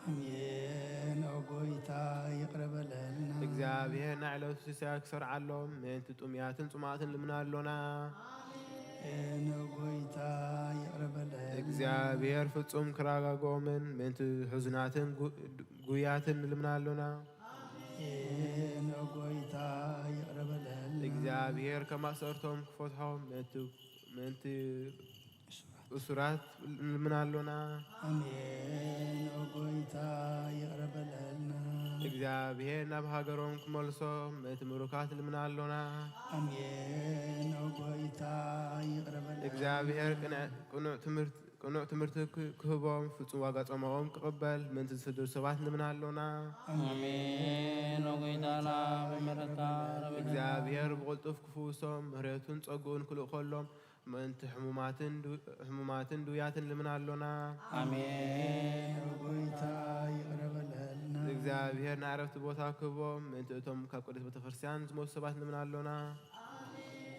ኣሜን። ኦ ጎይታ ይቕረ በለልና። እግዚኣብሔር ናይ ዕለቱ ሲሳይ ክሰርዓሎም ምእንቲ ጥሙያትን ጽሙኣትን ልምና ኣሎና። ኣሜን። ኦ ጎይታ ይቕረ በለልና። እግዚኣብሔር ፍጹም ክረጋግኦምን ምእንቲ ሕዙናትን ጉ-፣ ጉያትን ልምና ኣሎና። ኣሜን። ኦ ጎይታ ይቕረ በለልና። እግዚኣብሔር ከማእሰርቶም ክፈትሖም ምእንቲ፣ ምእንቲ እሱራት ንልምን ኣሎና። ኣሜን። ኦ ጎይታ ይቕረ በለልና። እግዚኣብሔር ናብ ሃገሮም ክመልሶም ምእንቲ ምሩካት ንልምን ኣሎና። ኣሜን። ኦ ጎይታ ይቕረ በለልና። እግዚኣብሔር ቅንዕ-፣ ቅኑዕ ትምህርት-፣ ቅኑዕ ትምህርቲ ክ-፣ ክህቦም ፍጹም ዋጋ ጾማኦም ክቕበል ምእንቲ ዝስደዱ ሰባት ንልምን ኣሎና። ኣሜን። ኦ ጎይታና ብምሕረትካ ርብና። እግዚኣብሔር ብቕልጡፍ ክፍውሶም ምሕረቱን ጸግኡን ክልእኸሎም ምእንቲ ሕሙማትን ዱ-፣ ሕሙማትን ድውያትን ልምን ኣሎና። ኣሜን። ኦ ጎይታ ይቕረ በለልና። እግዚኣብሔር ናይ ዕረፍቲ ቦታ ክህቦም ምእንቲ እቶም ካብ ቅድስት ቤተክርስትያን ዝሞቱ ሰባት ልምን ኣሎና።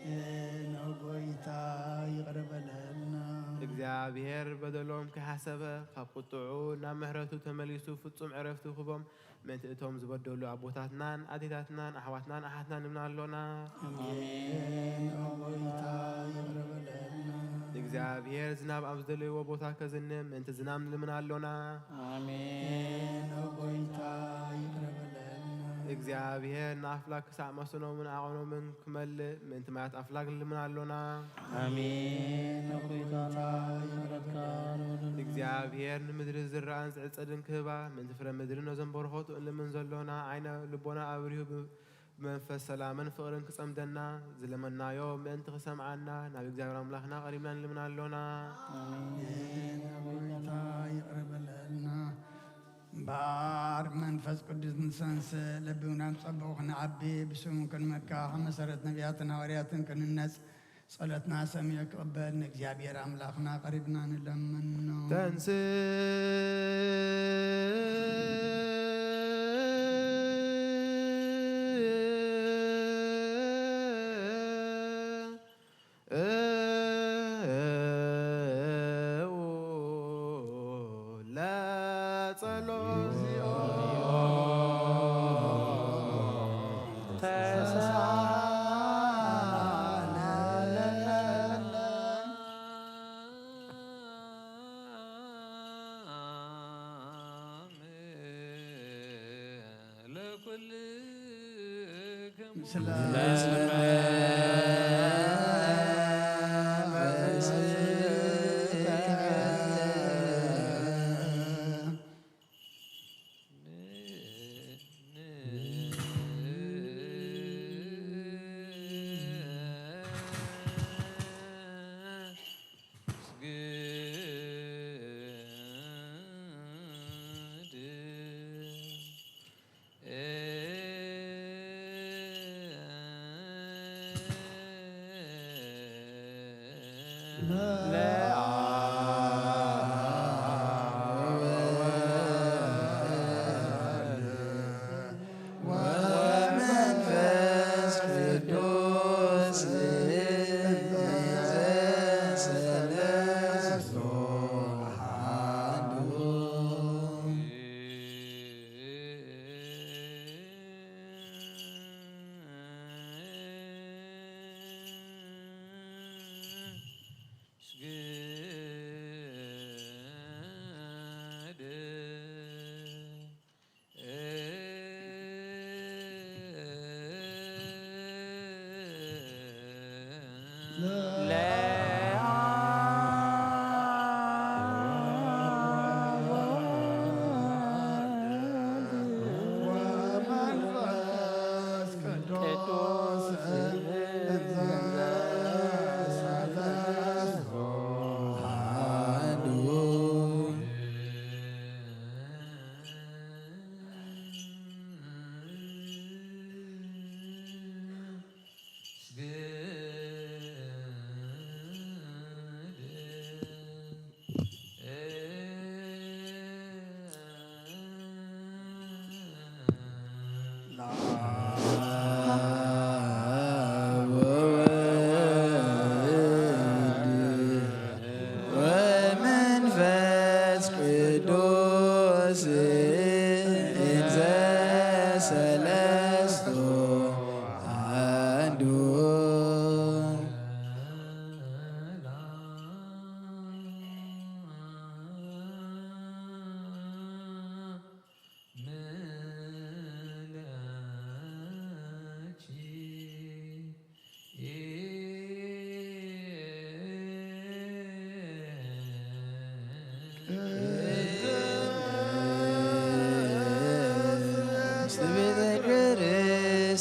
ኣሜን። ኦ ጎይታ ይቕረ በለልና። እግዚኣብሔር በደሎም ከይሓሰበ ካብ ቁጥዑ ናብ ምሕረቱ ተመሊሱ ፍጹም ዕረፍቲ ክህቦም ምእንቲ እቶም ዝበደሉ ኣቦታትናን ኣዴታትናን ኣሕዋትናን ኣሓትናን ንልምን ኣሎና። ኣሜን። ኦ ጎይታ ይቕረ በለልና። እግዚኣብሔር ዝናብ ኣብ ዝደለይዎ ቦታ ከዝንብ ምእንቲ ዝናብ ንልምን ኣሎና። ኣሜን። ኦ ጎይታ ይቕረ በለልና። እግዚኣብሔር ንኣፍላግ ክሳዕ መስኖምን ዓቐኖምን ክመልእ ምእንቲ ማያት ኣፍላግ ንልምን ኣሎና። ኣሜን። ኦ ጎይታና ምሕረትካ ርብና። እግዚኣብሔር ንምድሪ ዝረኣን ዝዕጸድን ክህባ ምእንቲ ፍረ ምድሪ ነዞም በረኸቱ እንልምን ዘሎና ዓይነ ልቦና ኣብሪሁ ብ-፣ ብመንፈስ ሰላምን ፍቕርን ክጸምደና ዝለመናዮ ምእንቲ ክሰምዓና ናብ እግዚኣብሔር ኣምላኽና ቀሪብና ንልምን ኣሎና። ኣሜን። ኦ ጎይታ ይቕረ በለልና። እምበኣር መንፈስ ቅዱስ ንሰንስ ለቢውና ብጸቡቕ ክንዓቢ ብስሙ ክንመካሕ መሰረት ነቢያትን ሃዋርያትን ክንነጽ ጸሎትና ሰሚዑ ክቕበል ንእግዚኣብሔር ኣምላኽና ቀሪብና ንለምኖ። ተንስ ለጸሎት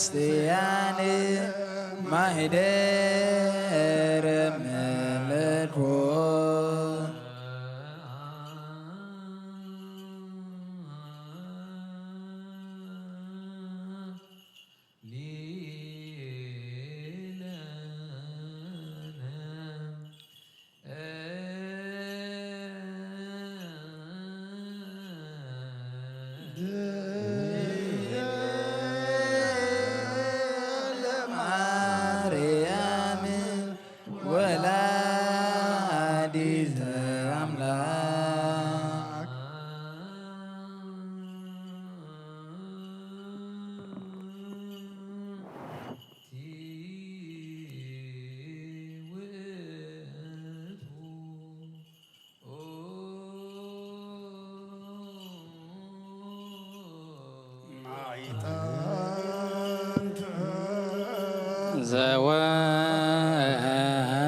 ክርስቲያን ማህደረ መለኮት። ድንግል ማርያም ወላዲተ አምላክ።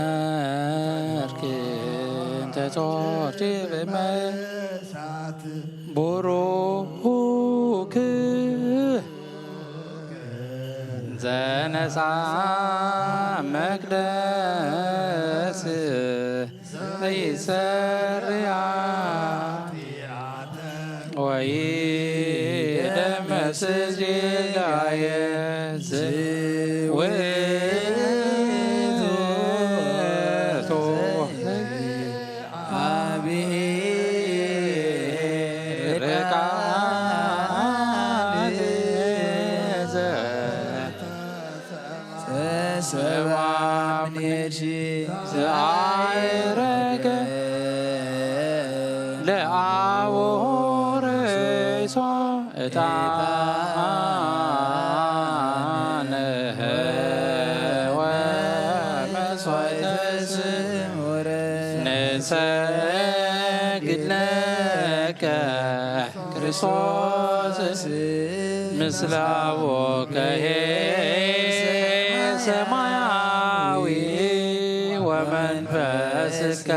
ዘወርቅ እንተ ጾርኪ ብመ- ቡሩክ ዘነሳ መቅደስ ዘይሰርያ ወይ ደመስስ ጌጋየ ዝውእቱ አብሔር ቃል ዘተሰብአ እምኔኪ ዘአይረገ ለአውርሶ ዕጣነ ወመስዋዕተ ስሙረ ንሰግድ ለከ ክርስቶስ ምስለ አቡከ ሰማያዊ ወመንፈስከ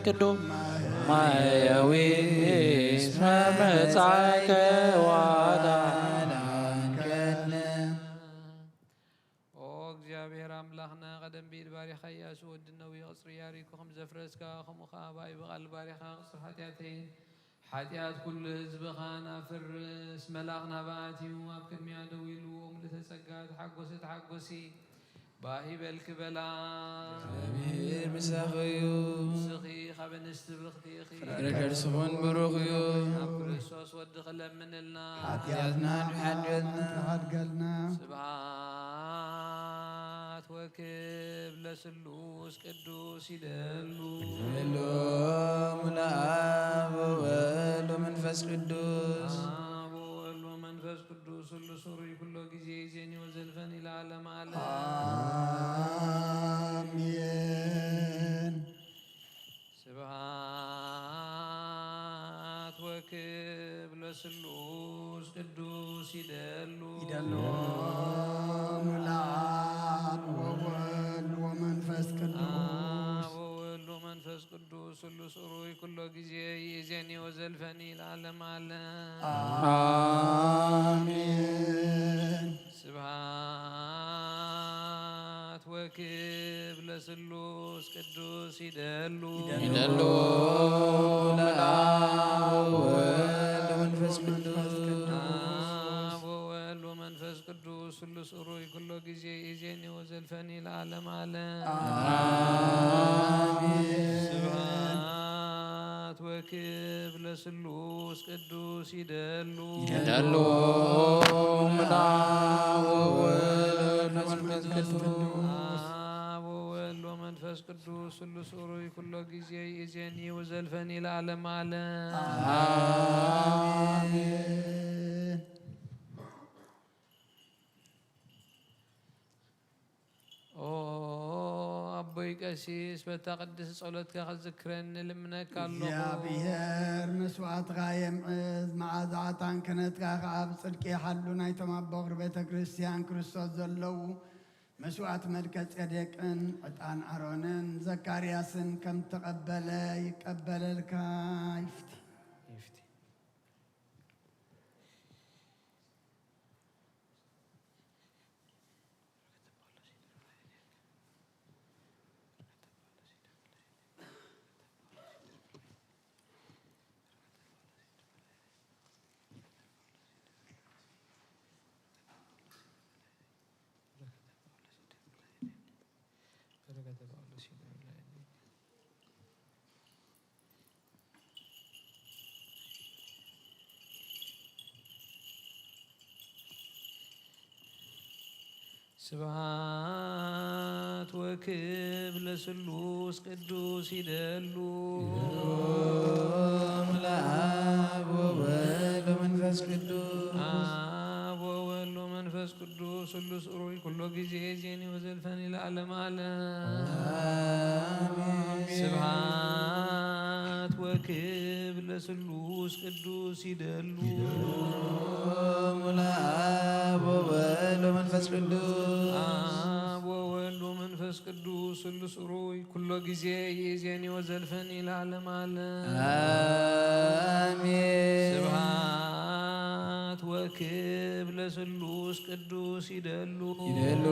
ቅዱስ ማያዊ እስመ መጻእከ ወአዳንከነ። ኦ እግዚኣብሔር ኣምላኽና፣ ቀደም ብኢድ ባሪኻያ ስወድነዊ ቅጽሪ ያሪኩ ከም ዘፍረስካ፣ ከምኡ ኸኣ ብኣይ ብቓል ባሪኻ ቅጽሪ ሓጢኣተይን ሓጢኣት ኩሉ ህዝብኻን ኣፍርስ። መልኣኽ ናብኣ ኣትዩ ኣብ ቅድሚኣ ደው ኢሉ፣ ምልእተ ጸጋ ተሓጎሲ፣ ተሓጎሲ፣ ባህ ይበልኪ በላ። እግዚኣብሔር ምሳኺ እዩ። ንስኺ ካብ ኣንስቲ ብርኽቲ ኢኺ። ፍረ ከርስኽን ብሩኽ እዩ። ኣብ ክርስቶስ ወድኺ ለምንልና። ሓጢኣትና ንሓድገልና። ስብሃት ወክብር ለስሉስ ቅዱስ ይደሉ። ይደሉ ለአብ ወወልድ ወመንፈስ ቅዱስ። አብ ወወልድ ወመንፈስ ቅዱስ ስሉስ ሩይ ኩሎ ጊዜ ይዜኒ ወዘልፈኒ ለዓለም ዓለም። አሜን። ስብሃት ወክብር ለስሉስ ቅዱስ ይደሉ። ይደሉ ለአብ ወወልድ ወመንፈስ ቅዱስ። አብ ወወልድ ወመንፈስ ቅዱስ ስሉስ ሩይ ኩሎ ጊዜ ይእዜኒ ወዘልፈኒ ለዓለም ዓለም። አሜን። ስብሃት ወክብር ለስሉስ ቅዱስ ይደሉ። ይደሉ ለአብ ወወልድ ወመንፈስ ቅዱስ። አብ ወወልድ ወመንፈስ ቅዱስ ስሉስ ሩይ ኩሎ ጊዜ ይእዜኒ ወዘልፈኒ ለዓለም ዓለም። አሜን። ስብሃት ወክብር ለስሉስ ቅዱስ ይደሉ። ይደሉ ለአብ ወወልድ ወመንፈስ ቅዱስ። አብ ወወልድ ወመንፈስ ቅዱስ ስሉስ ሩይ ኩሎ ጊዜ ይእዜኒ ወዘልፈኒ ለዓለም ዓለም። አሜን። ኦ ኣቦይ ቀሲስ፣ በታ ቅድስቲ ጸሎትካ ክትዝክረኒ እልምነካ ኣለኹ። እግዚኣብሔር መስዋዕትኻ የምዕዝ፣ መዓዛ ዕጣን ክህነትካ ኸዓ ኣብ ጽድቂ ይሓሉ። ናይቶም ኣብ በኹሪ ቤተ ክርስቲያን ክርስቶስ ዘለዉ መስዋዕት መልከ ጼዴቅን ዕጣን ኣሮንን ዘካርያስን ከም ተቐበለ ይቀበለልካ። ይፍቲ። ይፍቲ። ስብሐት ወክብር ለስሉስ ቅዱስ ይደሉ። ለአብ ወወልድ ወመንፈስ ቅዱስ። አብ ወወልድ ወመንፈስ ቅዱስ ስሉስ ሩይ ኩሎ ጊዜ ዜኒ ወዘልፈኒ ለዓለም ዓለም። አሜን። ስብሐት ወክብር ለስሉስ ቅዱስ ይደሉ። ይደሉ ለአብ ወወልድ ወመንፈስ ቅዱስ። አብ ወወልድ ወመንፈስ ቅዱስ ስሉስ ሩይ ኩሎ ጊዜ ይእዜኒ ወዘልፈኒ ለዓለም ዓለም። አሜን። ስብሐት ወክብር ለስሉስ ቅዱስ ይደሉ። ይደሉ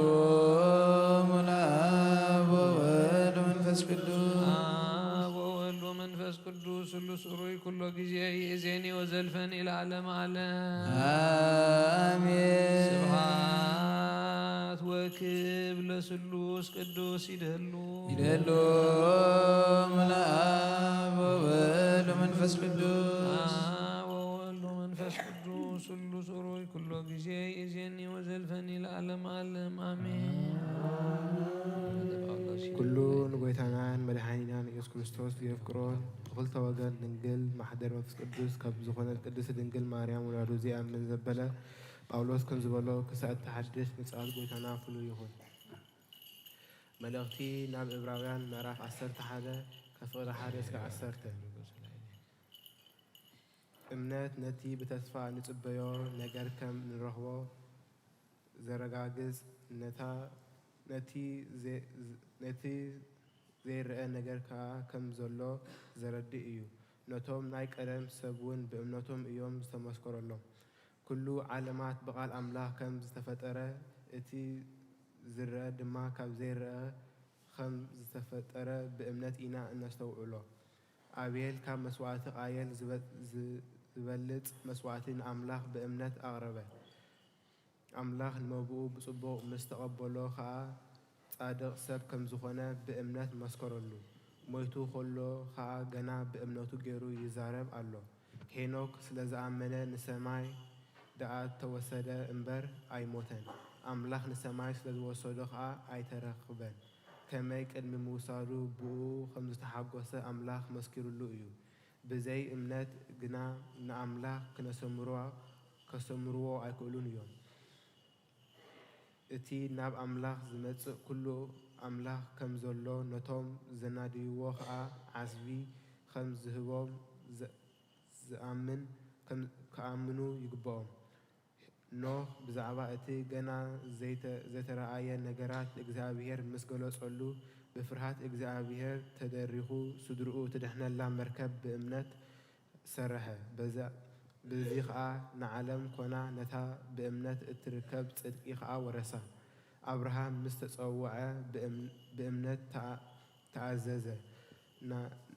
ለአብ ወወልድ ወመንፈስ ቅዱስ። አብ ወወልድ ወመንፈስ ቅዱስ ስሉስ ሩይ ኩሎ ጊዜ ይእዜኒ ወዘልፈኒ ለዓለም ዓለም። አሜን። ስብሐት ወክብር ለስሉስ ቅዱስ ይደሉ። ይደሉ ለአብ ወወልድ ወመንፈስ ቅዱስ። አብ ወወልድ ወመንፈስ ቅዱስ ስሉስ ሩይ ኩሎ ጊዜ ይእዜኒ ወዘልፈኒ ለዓለም ዓለም። አሜን። ኩሉ ንጎይታናን መድሓኒናን ኢየሱስ ክርስቶስ የፍቅሮን ብኽልተ ወገን ድንግል ማሕደር መንፈስ ቅዱስ ካብ ዝኾነት ቅድስት ድንግል ማርያም ውላዱ ዚኣምን ዘበለ ጳውሎስ ከም ዝበሎ ክሳዕ እተሓድስ ምጽኣት ጎይታና ፍሉይ ይኹን። መልእኽቲ ናብ ዕብራውያን ምዕራፍ ዓሰርተ ሓደ ከፍቕሪ ሓደ እስከ ዓሰርተ። እምነት ነቲ ብተስፋ እንጽበዮ ነገር ከም እንረኽቦ ዘረጋግጽ፣ ነታ ነቲ ዘ- ነቲ ዘይረኣ ነገር ከኣ ከም ዘሎ ዘረድእ እዩ። ነቶም ናይ ቀደም ሰብ እውን ብእምነቶም እዮም ዝተመስከረሎም። ኩሉ ዓለማት ብቓል ኣምላኽ ከም ዝተፈጠረ፣ እቲ ዝረኣ ድማ ካብ ዘይረኣ ከም ዝተፈጠረ ብእምነት ኢና እነስተውዕሎ። ኣቤል ካብ መስዋእቲ ቃየል ዝበ- ዝ- ዝበልጽ መስዋእቲ ንኣምላኽ ብእምነት ኣቕረበ። ኣምላኽ ንመብኡ ብጽቡቕ ምስ ተቐበሎ ኸኣ ጻድቕ ሰብ ከም ዝኾነ ብእምነት መስከረሉ። ሞይቱ ኸሎ ኸኣ ገና ብእምነቱ ገይሩ ይዛረብ ኣሎ። ሄኖክ ስለ ዝኣመነ ንሰማይ ደኣ ተወሰደ እምበር ኣይሞተን። ኣምላኽ ንሰማይ ስለ ዝወሰዶ ኸኣ ኣይተረኽበን። ከመይ ቅድሚ ምውሳዱ ብእኡ ከም ዝተሓጎሰ ኣምላኽ መስኪሩሉ እዩ። ብዘይ እምነት ግና ንኣምላኽ ክነሰምርዎ ኣይክእሉን እዮም። እቲ ናብ ኣምላኽ ዝመጽእ ኩሉ ኣምላኽ ከም ዘሎ ነቶም ዘናድይዎ ኸኣ ዓስቢ ከም ዝህቦም ዝኣምን ክኣምኑ ይግብኦም። ኖህ ብዛዕባ እቲ ገና ዘይተረኣየ ነገራት እግዚኣብሄር ምስ ገለጸሉ፣ ብፍርሃት እግዚኣብሄር ተደሪኹ ስድርኡ ትድሕነላ መርከብ ብእምነት ሰርሐ። በዚ ኸኣ ንዓለም ኮና ነታ ብእምነት እትርከብ ጽድቂ ኸኣ ወረሳ። ኣብርሃም ምስ ተጸውዐ ብእምነት ተኣዘዘ።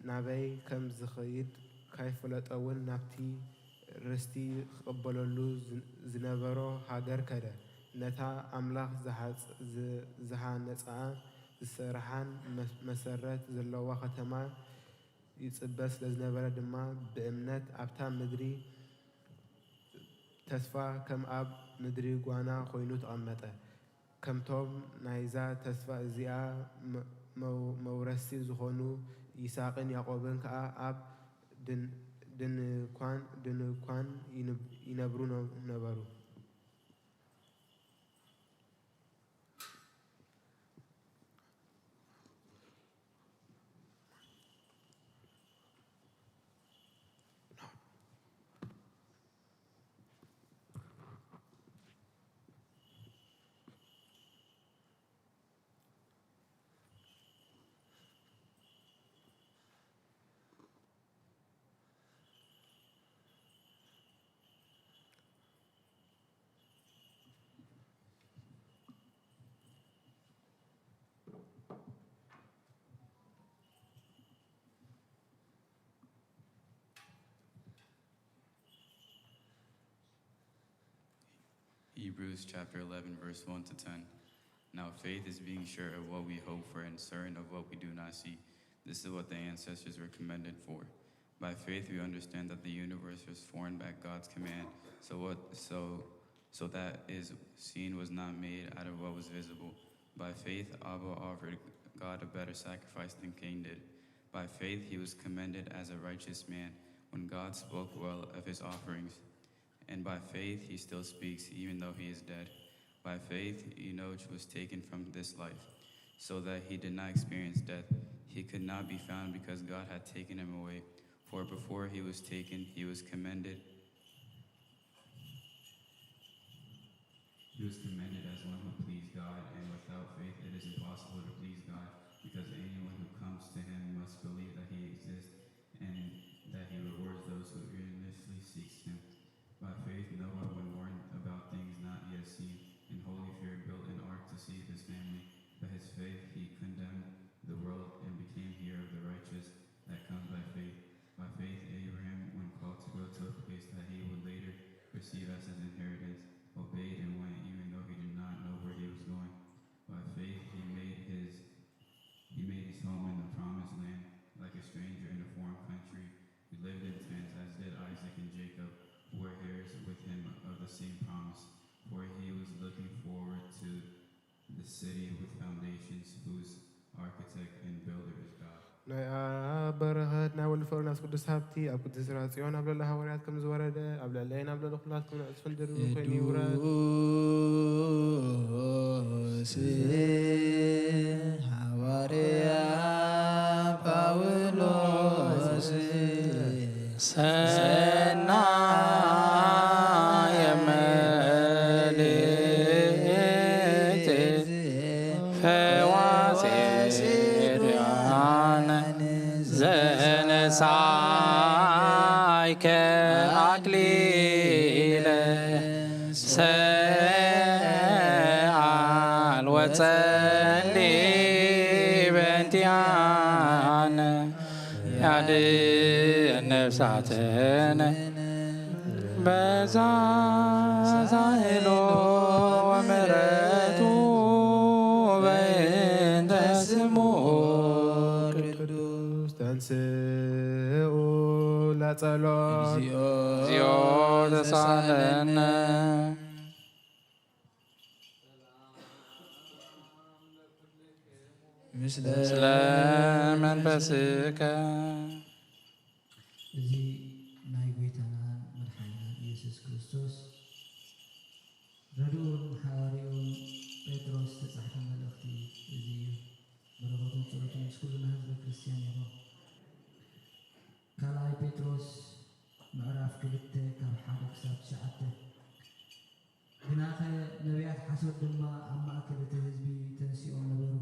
ናበይ ከም ዝኸይድ ካይፈለጠውን ናብቲ ርስቲ ክቕበለሉ ዝነበሮ ሃገር ከደ። ነታ ኣምላኽ ዝሃነጻን ዝሰርሓን መሰረት ዘለዋ ከተማ ይጽበ ስለ ዝነበረ ድማ ብእምነት ኣብታ ምድሪ ተስፋ ከም ኣብ ምድሪ ጓና ኮይኑ ተቐመጠ። ከምቶም ናይዛ ተስፋ እዚኣ መውረስቲ ዝኾኑ ይስሐቅን ያዕቆብን ከኣ ኣብ ድንኳን ድንኳን ይነብሩ ነበሩ። Hebrews chapter eleven, verse one to ten. Now faith is being sure of what we hope for and certain of what we do not see. This is what the ancestors were commended for. By faith we understand that the universe was formed at God's command, so what so so that is seen was not made out of what was visible. By faith, Abel offered God a better sacrifice than Cain did. By faith, he was commended as a righteous man when God spoke well of his offerings. And by faith, he still speaks, even though he is dead. By faith, Enoch was taken from this life, so that he did not experience death. He could not be found because God had taken him away. For before he was taken, he was commended He was commended as one who pleased God, and without faith it is impossible to please God, because anyone who comes to him must believe that he exists, and that he rewards those who earnestly seeks him. By faith Noah, when warned about things not yet seen, in holy fear built an ark to save his family. By his faith he condemned the world and became heir of the righteous that comes by faith. By faith Abraham, when called to go to a place that he would later receive as his inheritance, obeyed and went, even though he did not know where he was going. By faith he made his he made his home in the promised land, like a stranger in a foreign country. He lived in tents, as did Isaac and Jacob, who were heirs with him of the same promise. For he was looking forward to the city with foundations, whose architect and builder is God. ናይ ኣብ በረኸት ናይ ወልድ ፍቕሪ ናይ ቅዱስ ሃብቲ ኣብ ቅድስት ጽዮን ኣብ ልዕሊ ሃዋርያት ከም ዝወረደ ኣብ ልዕለይን ኣብ ልዕሊ ኩላትኩም ንዕጽፍን ድርቢ ኮይኑ ይውረድ። ቅዱስ ሃዋርያ ጳውሎስ ሰናየ መልእክት ፈዋሴ ዳነ ዘነሳይከ ኣክሊለ ሰኣል ወጸሊ በንቲኣነ ያድን ነፍሳተነ በዛ ሳህሎ ወምሕረቱ በእንተ ስሙ ቅዱስ ተንስኡ ለጸሎት። እግዚኦ ተሳለነ። ምስለ መንፈስከ። እዚ ናይ ጐይታናን መድሓኒናን ኢየሱስ ክርስቶስ ረድኡን ሓዋርያኡን ጴጥሮስ ዝተጻሕፈ መልእኽቲ እዚ እዩ። በረኸቱን ጸሎቱን ምስ ኩልና ህዝበ ክርስትያን ይኹን። ካልኣይ ጴጥሮስ ምዕራፍ ክልተ ካብ ሓደ ክሳብ ትሽዓተ። ግናኸ ነቢያት ሓሶት ድማ ኣብ ማእከል እቲ ህዝቢ ተንሲኦም ነበሩ።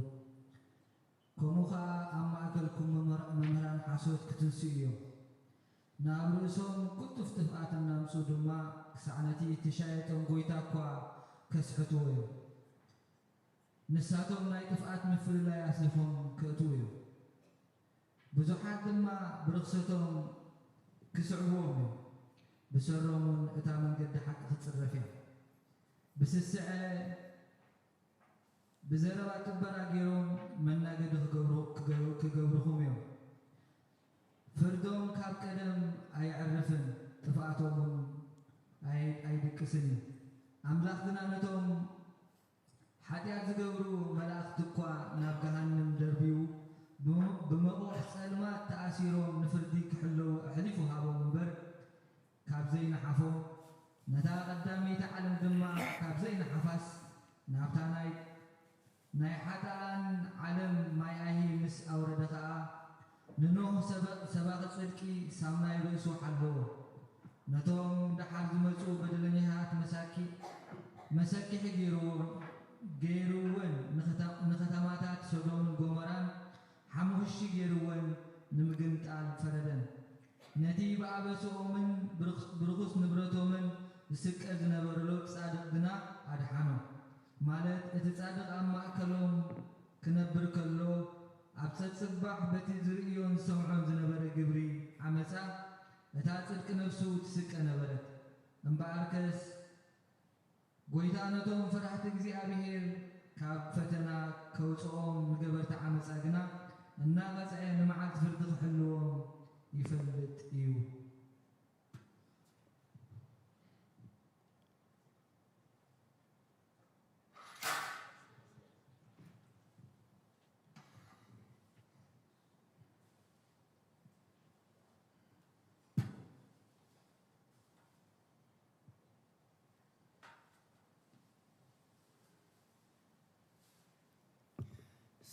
ከምኡ ኸኣ ኣብ ማእከልኩም መምህር-፣ መምህራን ሓሶት ክትንስኡ እዮም። ናብ ርእሶም ቅልጡፍ ጥፍኣት እናምጽኡ ድማ ክሳዕ ነቲ እትሻየጦም ጐይታ እኳ ከስሕትዎ እዮም። ንሳቶም ናይ ጥፍኣት ምፍልላይ ኣስሊፎም ከእትዉ እዮም። ብዙሓት ድማ ብርኽሰቶም ክስዕብዎም እዮም። ብሰሮም እውን እታ መንገዲ ሓቂ ክትጽረፍ እያ። ብስስዐ ብዘረባ ጥበራ ገይሮም መናገዲ ክገብሩ-፣ ክገ-፣ ክገብርኹም እዮም። ፍርዶም ካብ ቀደም ኣየዕርፍን፣ ጥፍኣቶም እውን ኣይ-፣ ኣይድቅስን እዩ። ኣምላኽ ግና ነቶም ሓጢኣት ዝገብሩ መላእኽቲ እኳ ናብ ገሃነም ደርብዩ፣ ብም-፣ ብመቑሕ ጸልማት ተኣሲሮም ንፍርዲ ክሕለዉ ኣሕሊፉ ሃቦም እምበር፣ ካብ ዘይነሓፎ፣ ነታ ቀዳመይቲ ዓለም ድማ ካብ ዘይነሓፋስ፣ ናብታ ናይ፣ ናይ ሓጥኣን ዓለም ማይ ኣይሂ ምስ ኣውረደ ኸኣ፣ ንኖህ ሰበ-፣ ሰባኺ ጽድቂ ሳብ ናይ ርእሱ ሓለዎ። ነቶም ደሓር ዝመጹ በደለኛታት መሳኪ-፣ መሰኪሒ ገይርዎ-፣ ገይርወን ንኸተ-፣ ንኸተማታት ሶዶምን ጎሞራን ሓሙኽሺ ገይርወን ንምግምጣል ፈረደን። ነቲ ብኣበስኦምን ብርኽ-፣ ብርኹስ ንብረቶምን ዝስቀ ዝነበረ ሎጥ ጻድቕ ግና ኣድሓኖ። ማለት እቲ ጻድቕ ኣብ ማእከሎም ክነብር ከሎ፣ ኣብ ጸጽባሕ በቲ ዝርእዮን ዝሰምዖን ዝነበረ ግብሪ ዓመጻ፣ እታ ጽድቂ ነፍሱ ትስቀ ነበረት። እምበኣርከስ፣ ጐይታ ነቶም ፈራህቲ እግዚኣብሄር ካብ ፈተና ከውጽኦም፣ ንገበርቲ ዓመጻ ግና እናቐጽዐ ንመዓልቲ ፍርዲ ክሕልዎም ይፈልጥ እዩ።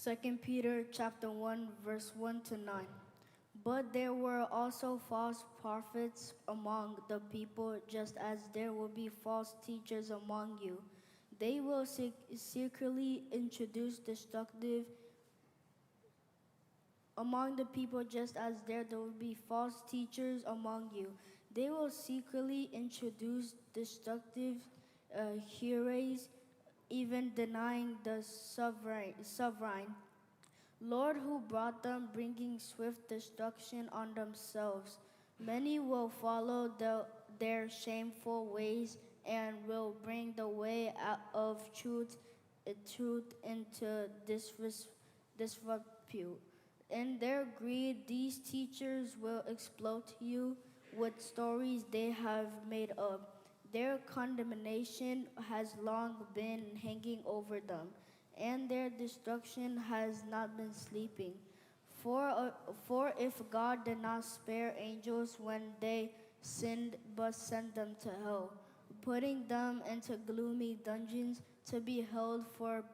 Second Peter chapter one, verse one to nine. But there were also false prophets among the people, just as there will be false teachers among you. They will sec- secretly introduce destructive among the people, just as there, there will be false teachers among you. They will secretly introduce destructive uh, heresies, even denying the sovereign, sovereign Lord who brought them, bringing swift destruction on themselves. Many will follow the, their shameful ways and will bring the way out of truth, uh, truth into disres- disrepute. In their greed, these teachers will exploit you with stories they have made up. Their condemnation has long been hanging over them, and their destruction has not been sleeping. For, uh, for if God did not spare angels when they sinned, but sent them to hell, putting them into gloomy dungeons to be held for,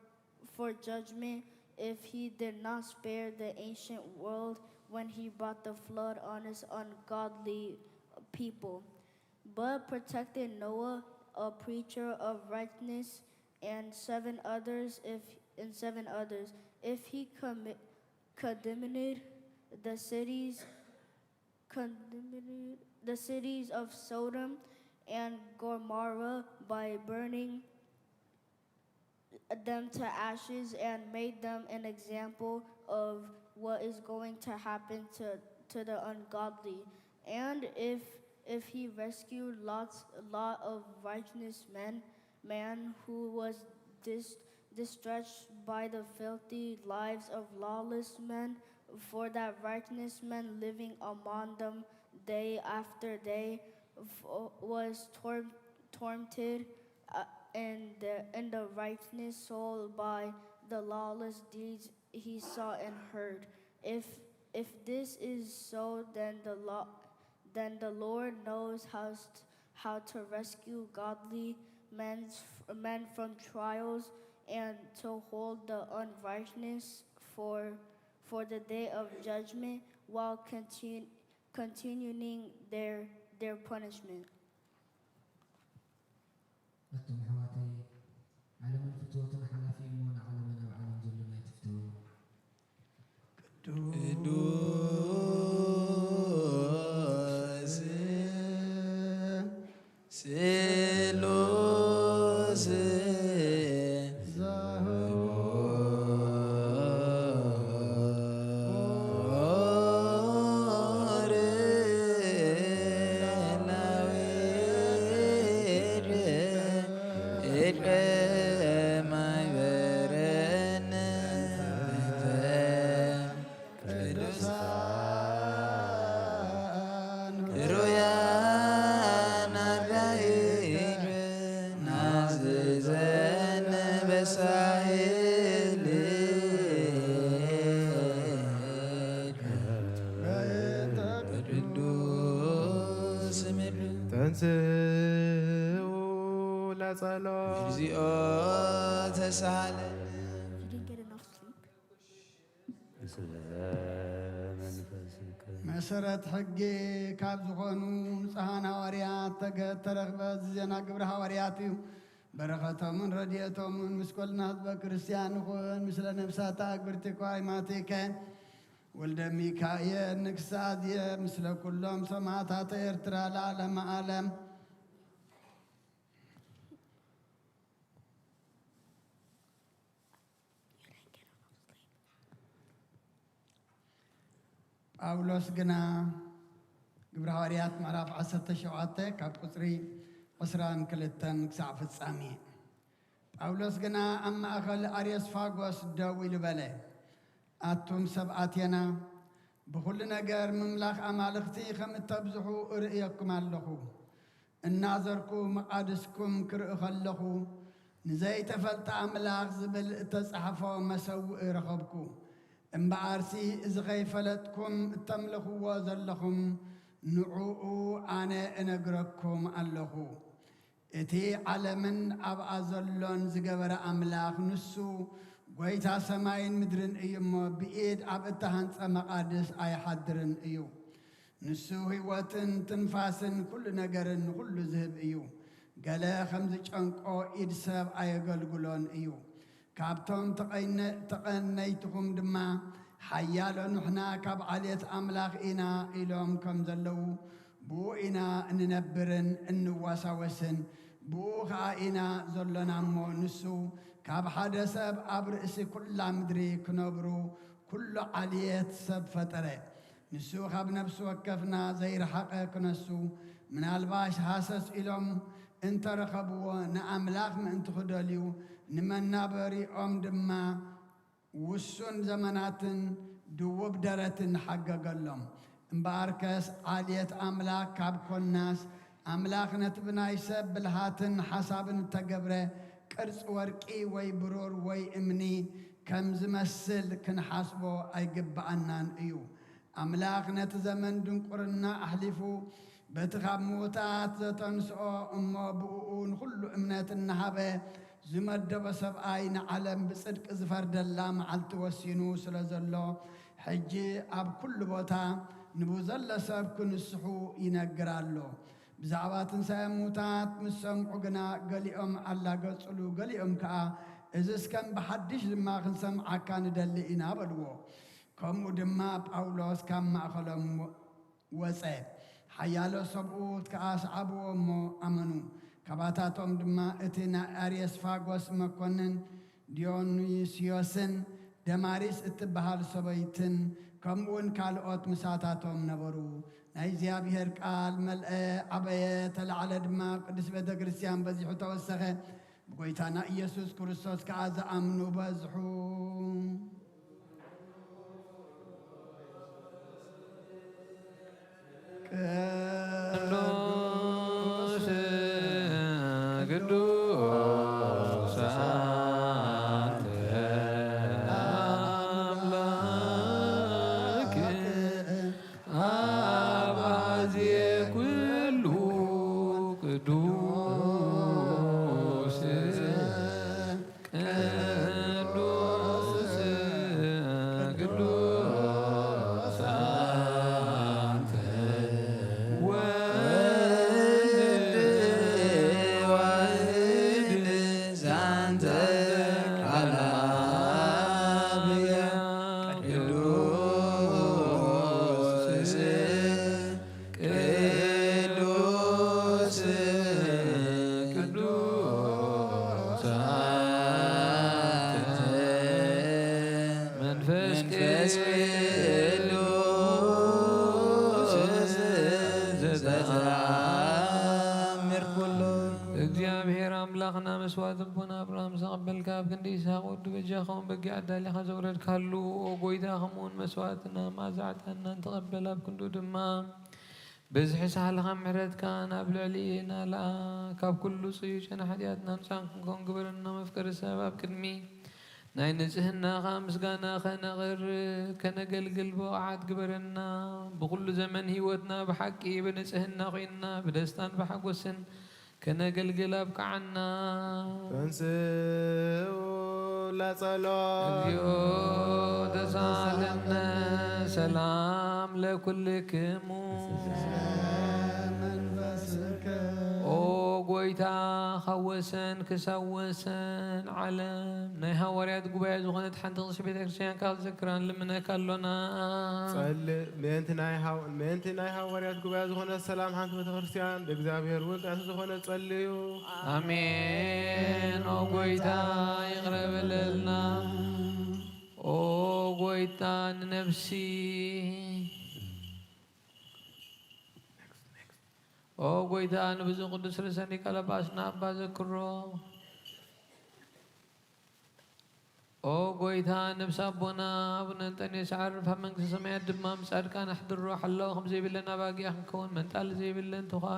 for judgment, if he did not spare the ancient world when he brought the flood on his ungodly people, but protected Noah, a preacher of righteousness, and seven others, if and seven others, if he commi- condemned the cities, condemned the cities of Sodom and Gomorrah by burning them to ashes and made them an example of what is going to happen to, to the ungodly. And if if he rescued Lot's lot of righteous men, man who was dis, distressed by the filthy lives of lawless men, for that righteous men living among them day after day f- was tor- tormented uh, and the, and the righteous soul by the lawless deeds he saw and heard. If if this is so, then the law, then the Lord knows how st- how to rescue godly men's, men from trials and to hold the unrighteous for for the day of judgment while continu- continuing their their punishment. ኣቱም ኣሕዋተይ፣ ዓለምን ፍትወቱን ሓላፊ እሞ ንዓለምን ኣብ ዓለም ዘሎን ኣይትፍተዉ። ቅዱስ ስሉስ ቅዱሳን ሩያን ኣራይድ ናዝዘን በሳይል ቅዱስ ምድር ተንስኡ ለጸሎት እግዚኦ ተሳሃለነ He didn't get enough sleep. ምስለ መንፈስከ መሰረት ሕጊ ካብ ዝኾኑ ንጹሓን ሃዋርያት ተገ- ተረኽበ። እዚ ዜና ግብሪ ሃዋርያት እዩ። በረኸቶምን ረድኤቶምን ምስ ኩልና ህዝበ ክርስቲያን ይኹን። ምስለ ነፍሳት ኣግብርቲ ኳይ ማቴከ ወልደ ሚካኤል ንግስቲ ኣዝየ፣ ምስለ ኩሎም ሰማዕታት ኤርትራ ለዓለመ ዓለም። ጳውሎስ ግና ግብሪ ሃዋርያት ምዕራፍ ዓሰርተ ሸውዓተ ካብ ቁፅሪ ዕስራን ክልተን ክሳዕ ፍጻሜ። ጳውሎስ ግና ኣብ ማእኸል ኣርዮስፋጎስ ደው ኢሉ በለ፣ ኣቱም ሰብ ኣቴና፣ ብኹሉ ነገር ምምላኽ ኣማልኽቲ ከም እተብዝሑ እርእየኩም ኣለኹ። እናዘርኩ መቓድስኩም ክርኢ ከለኹ፣ ንዘይተፈልጠ ኣምላኽ ዝብል እተጻሕፎ መሰውኢ ረኸብኩ። እምበኣርሲ እዚ ኸይፈለጥኩም እተምልኽዎ ዘለኹም ንዕኡ ኣነ እነግረኩም ኣለኹ። እቲ ዓለምን ኣብኣ ዘሎን ዝገበረ ኣምላኽ ንሱ ጎይታ ሰማይን ምድርን እዩ እሞ፣ ብኢድ ኣብ እተሃንጸ መቓድስ ኣይሓድርን እዩ። ንሱ ህይወትን ትንፋስን ኩሉ ነገርን ንኹሉ ዝህብ እዩ። ገለ ከም ዝጨንቆ ኢድ ሰብ ኣየገልግሎን እዩ። ካብቶም ተቐይነ-፣ ተቐነይትኹም ድማ ሓያሎ ንሕና ካብ ዓሌት ኣምላኽ ኢና ኢሎም ከም ዘለዉ፣ ብኡ ኢና እንነብርን እንዋሳወስን፣ ብኡ ኸኣ ኢና ዘሎና እሞ፣ ንሱ ካብ ሓደ ሰብ ኣብ ርእሲ ኩላ ምድሪ ክነብሩ ኩሉ ዓልየት ሰብ ፈጠረ። ንሱ ካብ ነፍሲ ወከፍና ዘይረሓቐ ክነሱ፣ ምናልባሽ ሃሰስ ኢሎም እንተረኸብዎ፣ ንኣምላኽ ምእንቲ ክደልዩ፣ ንመናበሪኦም ድማ ውሱን ዘመናትን ድውብ ደረትን ሓገገሎም። እምበኣርከስ ዓልየት ኣምላኽ ካብ ኮናስ፣ ኣምላኽ ነቲ ብናይ ሰብ ብልሃትን ሓሳብን እተገብረ ቅርጺ ወርቂ ወይ ብሩር ወይ እምኒ ከም ዝመስል ክንሓስቦ ኣይግብኣናን እዩ። ኣምላኽ ነቲ ዘመን ድንቁርና ኣሕሊፉ፣ በቲ ካብ ምዉታት ዘተንስኦ እሞ ብእኡ ንኹሉ እምነት እናሃበ ዝመደቦ ሰብኣይ ንዓለም ብጽድቂ ዝፈርደላ መዓልቲ ወሲኑ ስለ ዘሎ፣ ሕጂ ኣብ ኩሉ ቦታ ንብኡ ዘሎ ሰብ ክንስሑ ይነግር ኣሎ። ብዛዕባ ትንሳኤ ምዉታት ምስ ሰምዑ ግና፣ ገሊኦም ኣላገጹሉ፣ ገሊኦም ከኣ፣ "እዝስ ከም ብሓድሽ ድማ ክንሰምዓካ ንደሊ ኢና" በልዎ። ከምኡ ድማ ጳውሎስ ካብ ማእከሎም ወጸ። ሓያሎ ሰብኡት ከኣ ሰዓብዎ እሞ ኣመኑ። ካባታቶም ድማ እቲ ናይ ኣርዮስፋጎስ መኮንን ዲዮንስዮስን ደማሪስ እትበሃል ሰበይትን ከምኡውን ካልኦት ምሳታቶም ነበሩ። ናይ እግዚኣብሔር ቃል መልአ፣ ዓበየ፣ ተላዕለ ድማ፣ ኣብ ቅድስት ቤተ ክርስቲያን በዚሑ ተወሰኸ። ብጎይታና ኢየሱስ ክርስቶስ ከኣ ዝኣምኑ በዝሑ። ቅዱስ ቅዱስ አንተ አምላክ አባዜ ኩሉ ቅዱስ ቅዱስ ቅዱስ አንተ ወልድ ዋሕድ ዛንተ ቃል አብ ቅዱስ ቅዱስ ቅዱስ አንተ መንፈስ ቅዱስ ዘተአምር ኩሉ። እግዚኣብሔር ኣምላኽና መስዋዕት ኣቦና ኣብርሃም ዘቐበልካ፣ ኣብ ክንዲ ይስሐቅ ወዱ በጃ ኸውን በጊዕ ኣዳሊኻ ዘውረድካሉ፣ ኦ ጎይታ፣ ከምኡውን መስዋዕትና መዓዛ ዕጣንና እንትቐበል፣ ኣብ ክንዱ ድማ ብዝሒ ሳህልኻ ምሕረትካን ኣብ ልዕሊና ለኣ፣ ካብ ኩሉ ጽዩይ ጨና ሓጢኣትና ንጹሃን ክንከውን ግበረና። መፍቀሪ ሰብ ኣብ ቅድሚ ናይ ንጽህናኻ ምስጋና ከነቕርብ ከነገልግል ብቕዓት ግበረና። ብኹሉ ዘመን ህይወትና ብሓቂ ብንጽህና ኮይንና ብደስታን ብሓጎስን ከነገልግል ኣብቅዓና። ተንስኡ ለጸሎት። እግዚኦ ተሳለነ ሰላም ለኩልክሙ። መንፈስከ። ኦ ጎይታ፣ ካብ ወሰን ክሳብ ወሰን ዓለም ናይ ሃዋርያት ጉባኤ ዝኾነት ሓንቲ ቅድስቲ ቤተ ክርስቲያን ካብ ዝክራን ልምነካ ኣሎና። ጸልእ። ምእንቲ ናይ ሃው-፣ ምእንቲ ናይ ሃዋርያት ጉባኤ ዝኾነ ሰላም ሓንቲ ቤተ ክርስቲያን ብእግዚኣብሔር እውን ጥዕቲ ዝኾነ ጸልዩ። ኣሜን። ኦ ጎይታ ይቕረ በለልና። ኦ ጎይታ ንነፍሲ፣ ኦ ጎይታ ንብፁዕ ቅዱስ ርእሰ ሊቃነ ጳጳስና ኣባ ዘክሮ። ኦ ጎይታ፣ ነብሲ ኣቦና ኣቡነ እንጠንዮስ ዓርፍ ኣብ መንግስተ ሰማያት ድማ ምስ ጻድቃን ኣሕድሮ። ሓላው ከም ዘይብለን ኣባጊዕ ክንከውን መንጣሊ ዘይብለን ተዃ-፣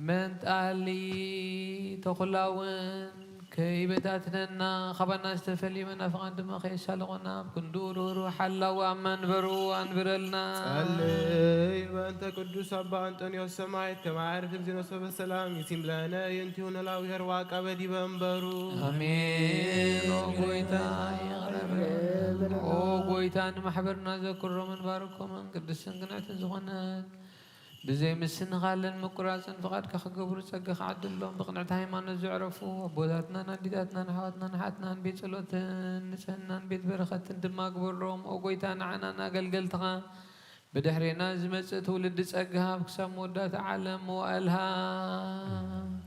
መንጣሊ ተኹላውን ከይበታትነና፣ ካባና ዝተፈልዩ መናፍቓን ድማ ከየሳልቑና፣ ኣብ ክንዱ ርህሩህ ሓላው ኣብ መንበሩ ኣንብረልና። ጸልይ በእንተ ቅዱስ ኣባ ኣንጦንዮስ ሰማዕት፣ ከመ ዓርፍ እግዚእነ ሰበ ሰላም ይሲም ለነ የንቲሁ ነላዊ ሄርዋ ቃበ ዲበ እምበሩ። ኣሜን። ኦ ጎይታ ይቕረ በለልና። ኦ ጎይታ ንማሕበርና ዘክሮምን ባርኮምን ቅድስትን ቅንዕትን ዝኾነት ብዘይ ምስንኻልን ምቁራጽን ፍቓድካ ክገብሩ ጸጋ ክዓድሎም ብቕንዕቲ ሃይማኖት ዘዕረፉ ኣቦታትናን ኣዴታትናን ኣሕዋትናን ኣሓትናን ቤት ጸሎትን ንጽህናን ቤት በረኸትን ድማ ግበሮም። ኦ ጎይታ ንዓናን ኣገልገልትኻ ብድሕሬና ዝመጽእ ትውልዲ ጸጋ ሃብ ክሳብ መወዳእታ ዓለም መዋእልሃ።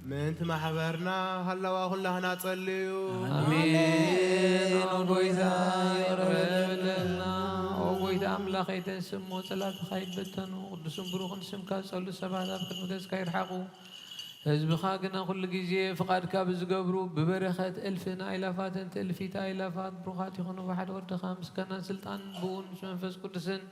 ምእንቲ ማሕበርና ሃለዋ ኩላህና ጸልዩ። ኣሜን። ኦ ጎይታ ይቕረ በለልና። ኦ ጎይታ ኣምላኸይ፣ ተንስእ እሞ ጸላእትኻ ይበተኑ፣ ቅዱስን ብሩኽን ስምካ ዝጸሉ ሰባት ኣብ ቅድሚ ገጽካ ይርሓቑ። ህዝብኻ ግና ኩሉ ግዜ ፍቓድካ ብዝገብሩ ብበረኸት እልፍን ኣእላፋትን ትእልፊት ኣእላፋት ብሩኻት ይኹኑ። ብሓደ ወድኻ ምስጋናን ስልጣንን ብእውን ምስ መንፈስ ቅዱስን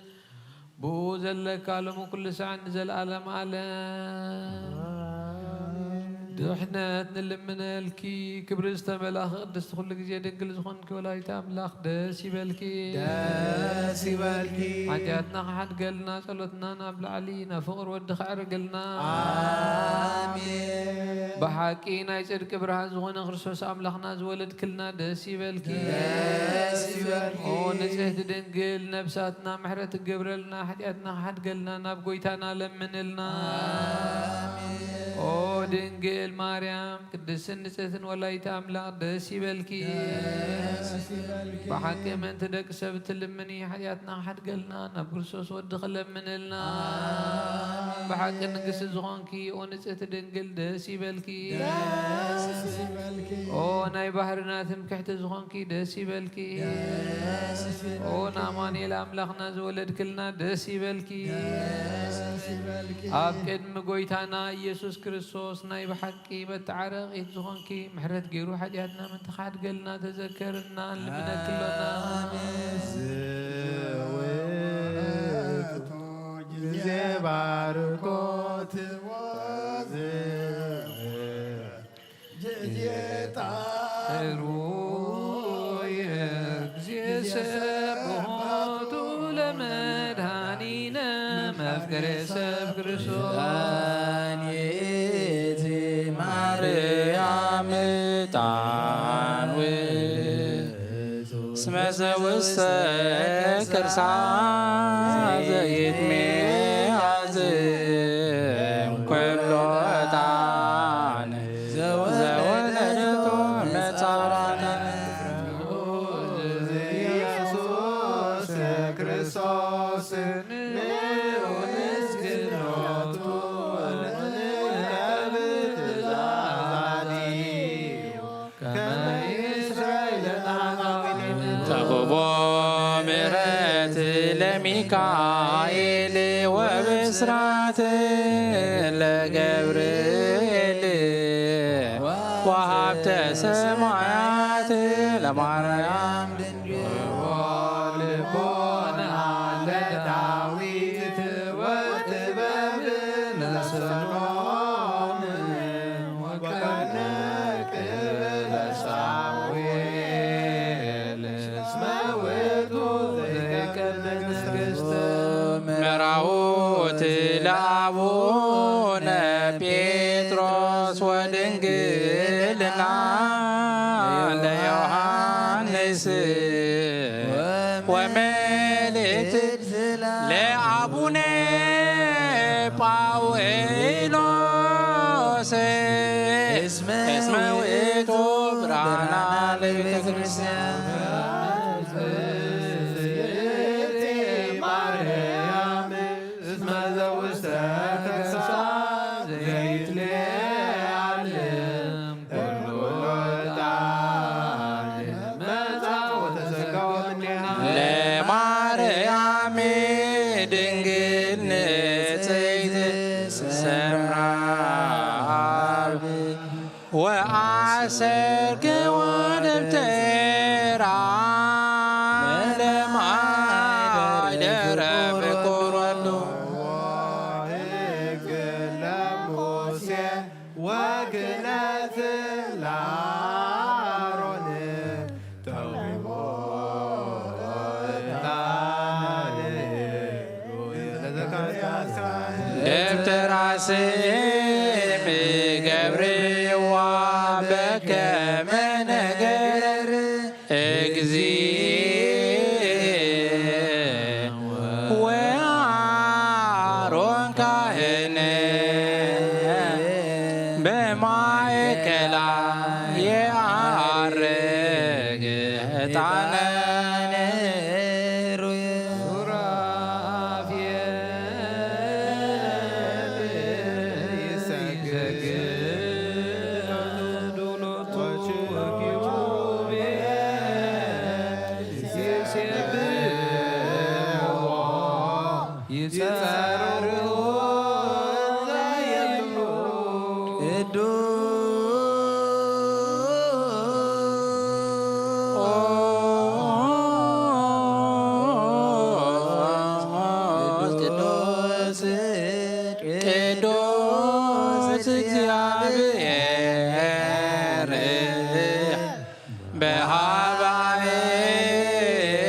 ብኡ ዘለካ ሎሚ ኩሉ ሳዕ ንዘለዓለም ዓለም። ኣሜን። ድሕነት ንልምነልኪ፣ ክብሪ ዝተመልኣኺ ቅድስቲ ኩሉ ግዜ ድንግል ዝኾንኪ ወላዲተ ኣምላኽ ደስ ይበልኪ። ደስ ይበልኪ። ሓጢኣትና ክሓድገልና፣ ጸሎትና ናብ ላዕሊ፣ ናብ ፍቕሪ ወዲ ከዕርግልና። ኣሜን። ብሓቂ ናይ ጽድቂ ብርሃን ዝኾነ ክርስቶስ ኣምላኽና ዝወለድክልና ደስ ይበልኪ። ደስ ይበልኪ። ኦ ንጽሕቲ ድንግል ነብሳትና ምሕረት ትገብረልና፣ ሓጢኣትና ክሓድገልና ናብ ጎይታና ለምንልና። ኣሜን። ኦ ድንግል ማርያም ቅድስትን ንጽሕትን ወላዲተ ኣምላኽ ደስ ይበልኪ። ደስ ይበልኪ። ብሓቂ ምእንቲ ደቂ ሰብ እትልምኒ፣ ሓጢኣትና ክሓድገልና ናብ ክርስቶስ ወድኺ ለምንልና። ኣሜን። ብሓቂ ንግስቲ ዝኾንኪ ኦ ንጽሕቲ ድንግል ደስ ይበልኪ። ደስ ይበልኪ። ኦ ናይ ባህርና ትምክሕቲ ዝኾንኪ ደስ ይበልኪ። ደስ ይበልኪ። ኦ ንኣማኑኤል ኣምላኽና ዝወለድክልና ደስ ይበልኪ። ደስ ይበልኪ። ኣብ ቅድሚ ጎይታና ኢየሱስ ክርስቶስ ናይ ብሓቂ መተዓረቒት ዝኾንኪ፣ ምሕረት ገይሩ ሓጢኣትና ምእንቲ ክሓድገልና ተዘከርና፣ ንልምነኪ ኣሎና። ኣሜን። ዝውቱ ግዜ ባርኮት ወዝውቱ ግዜ ጣዕሩ የግዜ ሰብሖቱ ለመድኃኒነ መፍቀሬ ሰብ ክርስቶስ። ዳንኤቲ ማርያም ጣን ውእቱ እስመ ዘውስተ ከርሳ ዘይትሜ አዝም ኩሎ ዕጣን ዘወለደቶ መጻራን። ኢየሱስ ክርስቶስ ንዑ ንስግድ ሎቱ ወንርከብ ትእዛዛቲሁ። ከመ ይስረይ ለነ ኃጣውኢነ። ተውህቦ ምሕረት ለሚካኤል ወብስራት ለገብርኤል ወሀብተ ሰማያት ለማርያም ድንግል። ልቦና ለዳዊት ወጥበብ ለሰሎሞን ወቀነ ቅብ ለሳሙኤል እስመ ውእቱ ዘይቀንእ መንግሥተ። መራውት ለአቡነ ጴጥሮስ ወድንግልና ለዮሐንስ ወመልእክት ለአቡነ ጳውሎስ እስመ ውእቱ ብርሃና ለቤተ ክርስቲያን። ማርያም እስመ ዘውስተ ከርሳ ዘይትለዓል ኩሉ ዕጣን መጻ ወተሰገወ እምኔሃ። ለማርያም ድንግል ንጽሕት ሰምራ አብ ወአሰርገ ወደብተራ ስም ገብርዋ በከመ ነገር እግዚእ ወአሮን ካህን በማእከላ የዐርግ ዕጣነ ቅዱስ ቅዱስ እግዚአብሔር በሀበ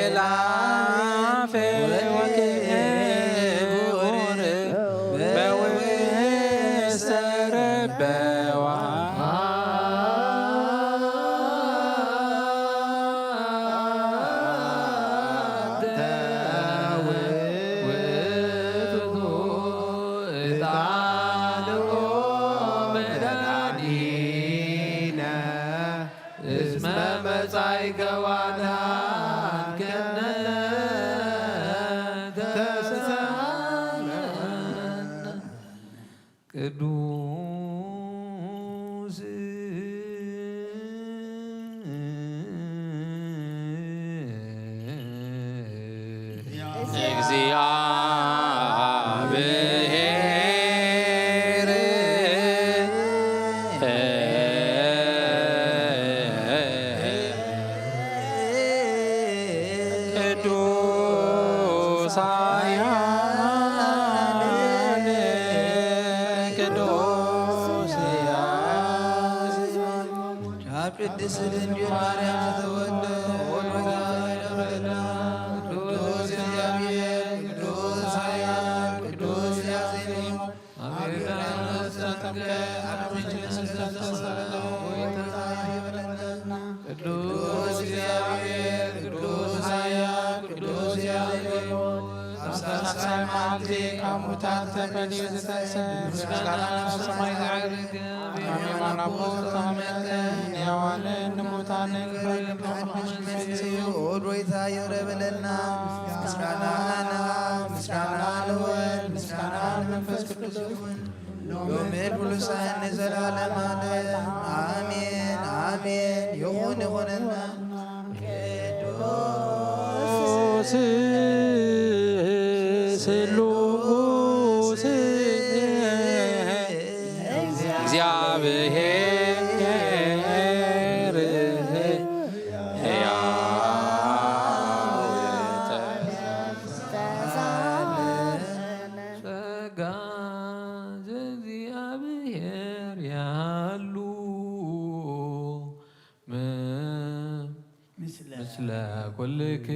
አእላፍ ወክቡር በውስተ ርበዋ እስመ መጻኢከ ወአድኃንከነ ተሳለነ። ቅዱስ እግዚአብሔር ቅዱስ ኃያል ቅዱስ ኄር ቅድስት ድንግል ማርያም ዘተወልደ ወልድ ቅዱስ እግዚአብሔር ቅዱስ ኃያል ቅዱስ ያዜኑ አቤቱ ቅዱስ እግዚአብሔር ቅዱስ ኃያል ቅዱስ ያዜኑ አብሳሳይ መዓልቲ ካብ ሙታን ተፈልዩ ዝተንስእ ምስጋና ናብ ሰማይ ዘዕርግ አሜን። አቦ ተመልከ ሕያዋንን ንሙታንን ክፈርድ ብመንፈስ እዩ። ኦ ጐይታ ይቕረ በለልና። ምስጋና ንኣብ፣ ምስጋና ንወልድ፣ ምስጋና ንመንፈስ ቅዱስ ይኹን። ሎምን ኩሉ ሰዓትን ንዘለዓለም ዓለም። ኣሜን፣ ኣሜን። ይኹን፣ ይኹንና። ቅዱስ ስሉስ እግዚአብሔር ሕያው ጸጋ ዘእግዚአብሔር ያሉ ም-፣ ምስለ ኩልክሙ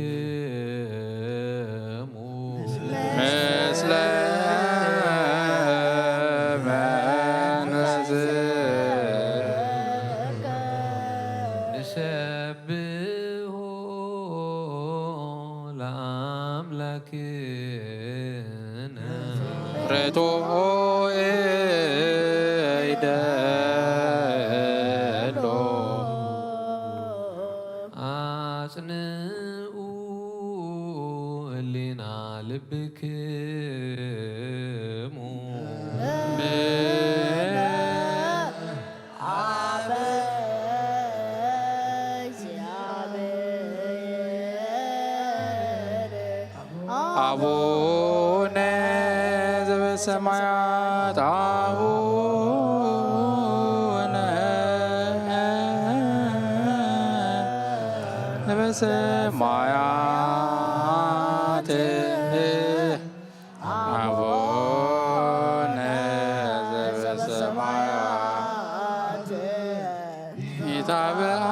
ምስለ መንፈስከ ንሰብሖ ለአምላክነ። ርቱዕ ይደሎ አጽንዑ ህሊና ልብክሙ። አቡነ ዘበሰማያት አቡነ ዘበሰማያት አቡነ ዘበሰማያት ይትባረክ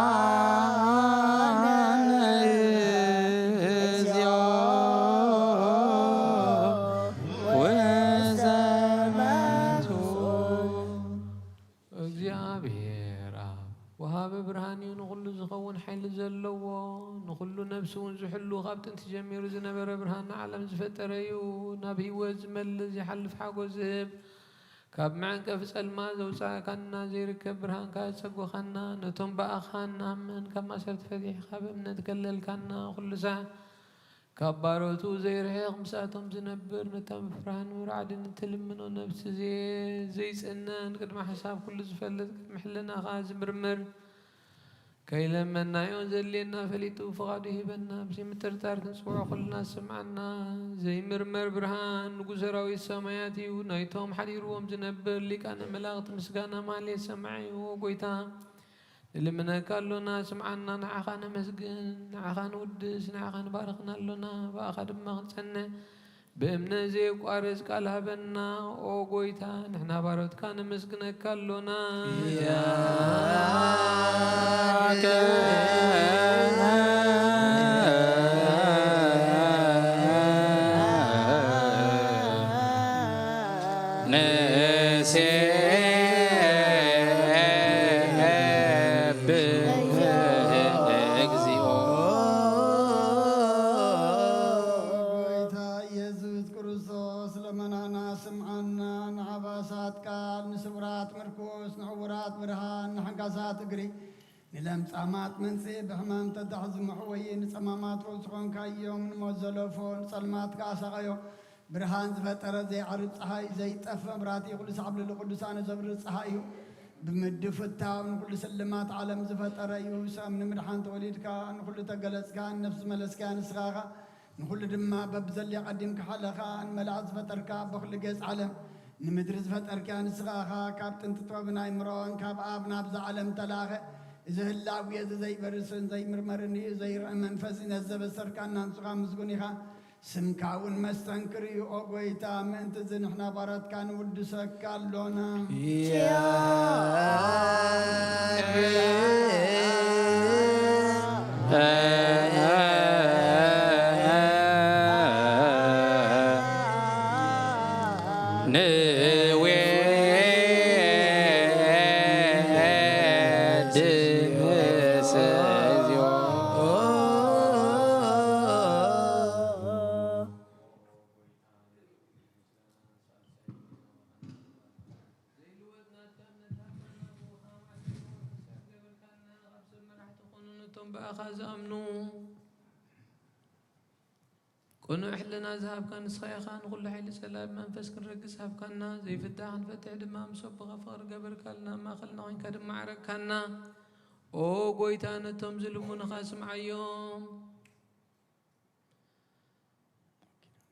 ስምከ እግዚኦ ውስተ ኩሉ ዝኸውን ሓይሊ ዘለዎ፣ ንኹሉ ነፍሲ እውን ዝሕሉ፣ ካብ ጥንቲ ጀሚሩ ዝነበረ፣ ብርሃን ንዓለም ዝፈጠረ እዩ። ናብ ህይወት ዝመልስ፣ ዘይሓልፍ ሓጎስ ዝህብ፣ ካብ መዕንቀፊ ጸልማት ዘውጻእካና፣ ዘይርከብ ብርሃንካ ዘጸጎኻና፣ ነቶም ብኣኻ እንኣምን ካብ ማእሰርቲ ፈቲሕካ ብእምነት ከለልካና፣ ኩሉ ሳዕ ካብ ባሮቱ ዘይርሕቕ፣ ምስኣቶም ዝነብር፣ ነታ ምፍራህን ምራዕድን እትልምኖ ነፍሲ ዘየ-፣ ዘይጽነን፣ ቅድሚ ሓሳብ ኩሉ ዝፈልጥ፣ ቅድሚ ሕልናኻ ዝምርምር፣ ከይለመናዮ ዘድልየና ፈሊጡ ፍቓዱ ይህበና። ብዘይምጥርጣር ክንጽውዖ ኩልና ዝስምዓና ዘይምርመር ብርሃን ንጉስ ሰራዊት ሰማያት እዩ። ናይቶም ሓዲርዎም ዝነብር ሊቃነ መላእኽቲ ምስጋና ማህሌት ሰማዒ እዩ። ኦ ጎይታ፣ ንልምነካ ኣሎና፣ ስምዓና፣ ንዓኻ ነመስግን፣ ንዓኻ ንውድስ፣ ንዓኻ ንባርኽን ኣሎና፣ ብኣኻ ድማ ክንጸንዕ ብእምነት ዘየቋርጽ ቃል ሃበና። ኦ ጎይታ፣ ንሕና ባሮትካ ነመስግነካ ኣሎና። ንሴብህ እግዚኦ። ጎይታ ኢየሱስ ክርስቶስ፣ ልመናና ስምዓና፣ ንዓባሳት ቃል፣ ንስውራት ምርኩስ፣ ንዕውራት ብርሃን፣ ንሓንካሳት እግሪ፣ ንለምጻማት መንጽሂ፣ ብሕማም ተታሕዚ መሕወዪ፣ ንጸማማት ፈውሲ ኾንካዮም፣ ንሞት ዘለፎ፣ ንጸልማት ከኣ ሳቐዮ። ብርሃን ዝፈጠረ ዘይዓርብ ጸሓይ፣ ዘይጠፍእ መብራህቲ፣ ኩሉ ሳዕ ኣብ ልዕሊ ቅዱሳኑ ዘብርህ ጸሓይ እዩ። ብምድፍታው ንኹሉ ስልማት ዓለም ዝፈጠረ እዩ። ሰብ ንምድሓን ተወሊድካ፣ ንኹሉ ተገለጽካ፣ ንነፍሲ ዝመለስካያ ንስኻ ኢኻ። ንኹሉ ድማ በብዘድልዮ ቀዲምካ ሓለኻ። ንመላእኽቲ ዝፈጠርካ፣ በኹሉ ገጽ ዓለም ንምድሪ ዝፈጠርካያ ንስኻ ኢኻ። ካብ ጥንቲ ጥበብን ኣእምሮን ካብ ኣብ ናብዛ ዓለም ተላእኸ። እዚ ህላዌ እዚ ዘይበርስን ዘይምርመርን እዩ። ዘይርኢ መንፈስ ነዚ ዘበሰርካና ንስኻ ምስጉን ኢኻ። ስምካ እውን መስተንክር እዩ። ኦ ጎይታ፣ ምእንቲ እዚ ንሕና ባሮትካ ንውድሰካ ኣሎና። ንዌድስ እግዚኦ። ዘይልወጥ ናትካ እምነት ሃብካና፣ ብውሃ ማዕድን ሓሳብ ገበርካና፣ ካብ ሰብ መራሕቲ ኾኑ ነቶም ብኣኻ ዝኣምኑ። ቅኑዕ ሕልና ዝሃብካ ንስኻ ኢኻ፣ ንኹሉ ሓይሊ ጸላኢ ብመንፈስ ክንረግጽ ሃብካና፣ ዘይፍታሕ ክንፈትሕ ድማ ምስ ኣቦኻ ፍቕሪ ገበርካልና፣ ኣብ ማእከልና ኾይንካ ድማ ዓረቅካና። ኦ ጎይታ፣ ነቶም ዝልምኑኻ ስምዓዮም።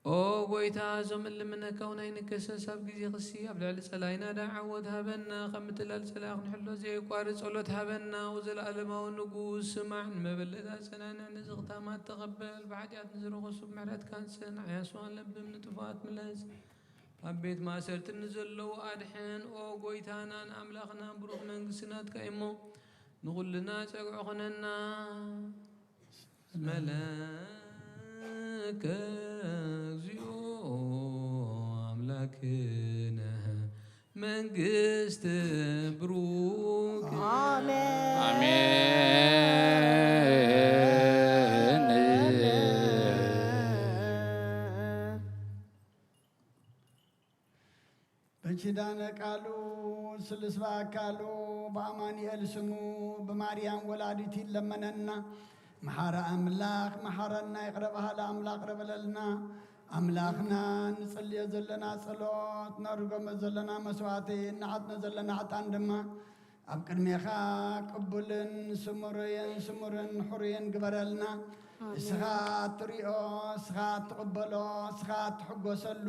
ኦ ጎይታ፣ እዞም እንልምነካ እውን ኣይንከሰስ። ኣብ ግዜ ክሲ ኣብ ልዕሊ ጸላኢና ደኣ ዓወት ሃበና። ካብ ምትላል ጸላኢ ክንሕሎ ዘየቋርጽ ጸሎት ሃበና። ወዘለኣለማዊ ንጉስ፣ ስማዕ፣ ንመበለት ኣጸናንዕ፣ ንዝኽታማት ተቐበል። ብሓጢኣት ንዝረኸሱ ብምሕረትካ ኣንጽን። ዓያሱ ኣለብም፣ ንጥፉኣት ምለስ። ኣብ ቤት ማእሰርቲ ንዘለዉ ኣድሕን። ኦ ጎይታናን ኣምላኽናን፣ ብሩኽ መንግስቲ ናትካ እሞ፣ ንኹልና ጸግዒ ኾነና። መለከ እግዚኦ ኣምላክነ መንግስት ብሩክ። ኣሜን። ኣሜን። በኪዳነ ቃሉ ስሉስ በአካሉ በአማኑኤል ስሙ በማርያም ወላዲት ይለመነና። መሓሪ ኣምላኽ መሓረና፣ ይቕረ በሃሊ ኣምላኽ ይቕረ በለልና። ኣምላኽና ንጽልዮ ዘለና ጸሎት፣ ነርጎሞ ዘለና መስዋዕቲ፣ እንዓጥኖ ዘለና ዕጣን ድማ ኣብ ቅድሜኻ ቅቡልን ስሙርየን ስሙርን ሕሩይን ግበረልና። ኣሜን። እስኻ እትሪኦ፣ እስኻ እትቕበሎ፣ እስኻ እትሕጎሰሉ፣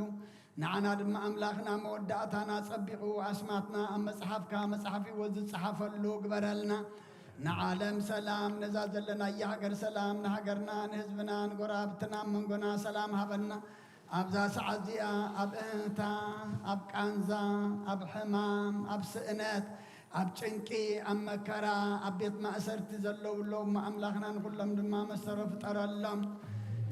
ንዓና ድማ ኣምላኽና መወዳእታና ጸቢቑ ኣስማትና ኣብ መጽሓፍካ መጽሓፍ ህይወት ዝጸሓፈሉ ግበረልና። ንዓለም ሰላም፣ ነዛ ዘለናያ ሃገር ሰላም፣ ንሃገርና፣ ንህዝብና፣ ንጎረባብትና፣ ኣብ መንጎና ሰላም ሃበና። ኣብዛ ሰዓት እዚኣ ኣብ እህህታ፣ ኣብ ቃንዛ፣ ኣብ ሕማም፣ ኣብ ስእነት፣ ኣብ ጭንቂ፣ ኣብ መከራ፣ ኣብ ቤት ማእሰርቲ ዘለዉ ኣለዉ እሞ ኣምላኽና ንኹሎም ድማ መሰሮ ፍጠረሎም።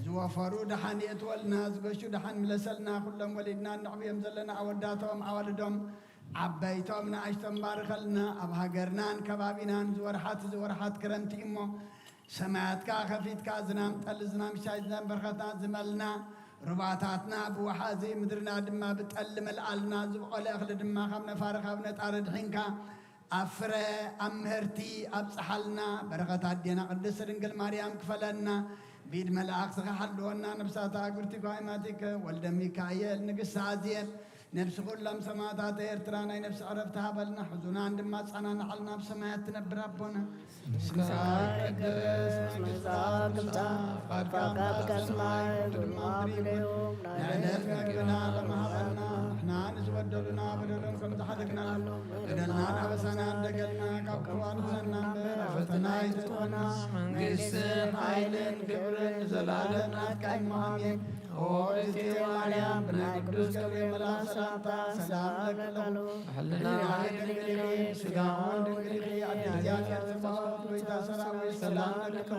ዝወፈሩ ደሓን የእትወልና፣ ዝገሹ ደሓን ምለሰልና። ኩሎም ወሊድና እነዕብዮም ዘለና ኣወዳቶም፣ ኣዋልዶም፣ ዓበይቶም ንኣሽቶም ባርኸልና። ኣብ ሃገርናን ከባቢናን ዝወርሓት ዝወርሓት ክረምቲ እሞ ሰማያትካ ከፊትካ ዝናም ጠሊ ዝናም ሻይ ዝናም በረኸትና ዝመልና። ሩባታትና ብወሓዚ ምድርና ድማ ብጠሊ መልኣልና። ዝበቖለ እኽሊ ድማ ካብ ነፋሪ ካብ ነጣሪ ድሒንካ ኣብ ፍረ ኣብ ምህርቲ ኣብጽሓልና። በረኸት ኣዴና ቅድስት ድንግል ማርያም ክፈለና። ብኢድ መላእኽትኻ ሓልወና። ነብሳታ ኣጉርቲ ኳይማቲከ ወልደ ሚካኤል ንግስቲ ኣዝየል ነብሲ ኩሎም ሰማዕታት ኤርትራ ናይ ነብሲ ዕረፍቲ ሃበልና። ሕዙናን ድማ ኣጸናንዓልና። ኣብ ሰማያት ትነብር ኣቦና ስምካ ይቀደስ፣ መንግስትካ ትምጻእ፣ ፍቃድካ ከም ኣብ ሰማይ ከምኡ ድማ ኣብ ምድሪ ይኹን። ናይ ዕለት መግብና ሎሚ ሃበና። ንሕና ንዝበደሉና በደሎም ከም ዝሓደግናሎም በደልናን ኣበሳናን ደገልና ካብ ክፉ ኣድሕነና እምበር ኣብ ፈተና ኣይተእትወና። መንግስትን ሓይልን ክብርን ንዘለኣለም ናትካ እዩ። ኣሜን። ኦ እግዝእትየ ማርያም፣ ብናይ ቅዱስ ገብርኤል መልኣኽ ሰላምታ ሰላም እብለኪ። ሕልናኺ ድንግል እዩ፣ ስጋኺ እውን ድንግል እዩ። ኣደ እግዚኣብሔር ጸባኦት፣ ጎይታ ሰራዊት፣ ሰላም እብለኪ።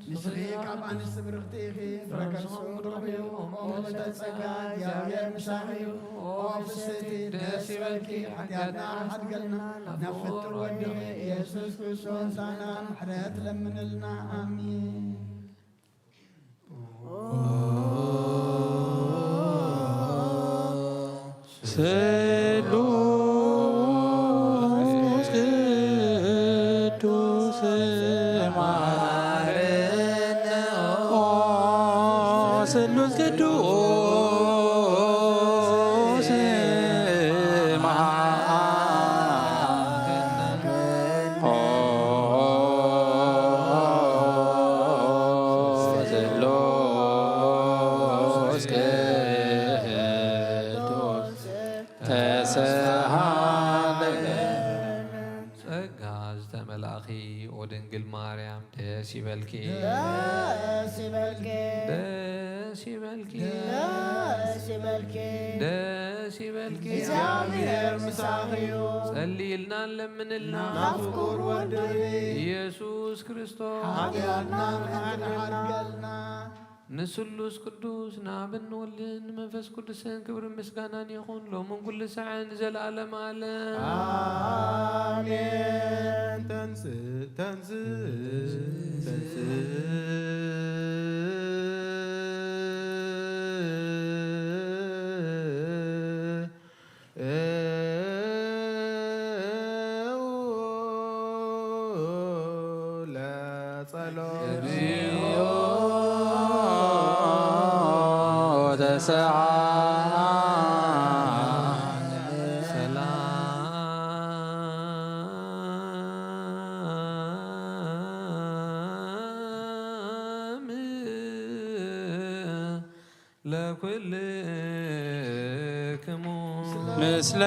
ንስኺ ካብ ኣንስቲ ብርኽቲ ኢኺ፣ ፍረ ከርስኺ እውን ብሩኽ እዩ። ኦ ምልዕተ ጸጋ፣ እግዚኣብሔር ምሳኺ እዩ። ኦ ፍስሕቲ፣ ደስ ይበልኪ፣ ሓጢኣትና ሓድገልና፣ ናብ ፍጡር ወድኺ ኢየሱስ ክርስቶስ ምሳና ምሕረት ለምንልና። ኣሜን። ስሉስ ቅዱስ መሐረነ። ኦ ስሉስ ቅዱስ መሐረነ። ኦ ስሉስ ቅዱስ ተሰሃለነ። ጸጋ ዝተመላእኺ ኦ ድንግል ማርያም ደስ ይበልኪ። ደስ ይበልኪ። ደስ ይበልኪ። ደስ ይበልኪ። ደስ ይበልኪ። እግዚኣብሔር ምሳኺ እዩ። ጸልይልና ለምንልና። ናብ ፍቁር ወድኺ። ኢየሱስ ክርስቶስ። ሓጢኣትና ምሕረት ሓድገልና። ንስሉስ ቅዱስ ንኣብን ንወልድን ንመንፈስ ቅዱስን ክብርን ምስጋናን ይኹን ሎምን ኩሉ ሳዕን ንዘለዓለም ዓለም። ኣሜን። ተንስእ ተንስእ ተንስእ ለጸሎት። እግዚኦ ተሰዓል። ሰላም ለኩልክሙ። ምስለ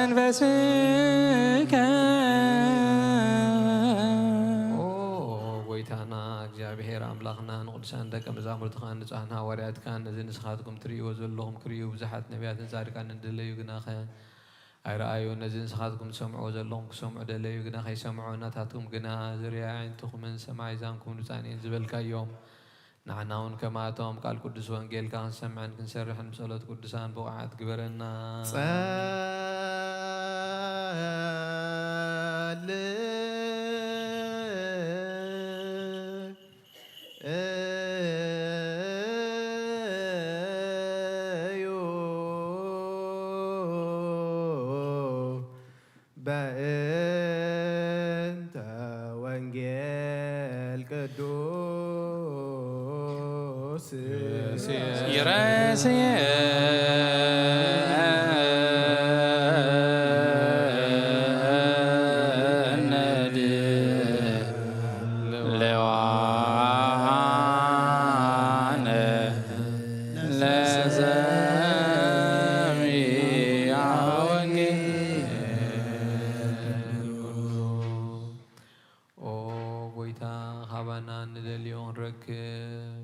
መንፈስከ። ኦ ጎይታና እግዚኣብሔር ኣምላኽና፣ ንቅዱሳን ደቀ መዛሙርትኻን ንጹሓን ሃዋርያትካን፣ ነዚ ንስኻትኩም ትርእይዎ ዘለኹም ክርእዩ ብዙሓት ነቢያትን ጻድቃንን ደለዩ፣ ግናኸ ኣይረኣዩ። ነዚ ንስኻትኩም ትሰምዕዎ ዘለኹም ክሰምዑ ደለዩ፣ ግና ከይሰምዑ፣ ናታትኩም ግና ዝርያ ኣዒንትኹምን ሰማይ ዛንኩም ብጻን እየን ዝበልካዮም። ንዓና እውን ከማቶም ቃል ቅዱስ ወንጌልካ ክንሰምዕን ክንሰርሕን ብጸሎት ቅዱሳን ብቑዓት ግበረና። ጸል እዩ በእንተ ወንጌል ቅዱስ ይረስየ ለዋሃነ ለሰሚዐ ወንጌል። ኦ ጎይታ፣ ሃባና እንደልዮ ክንረክብ።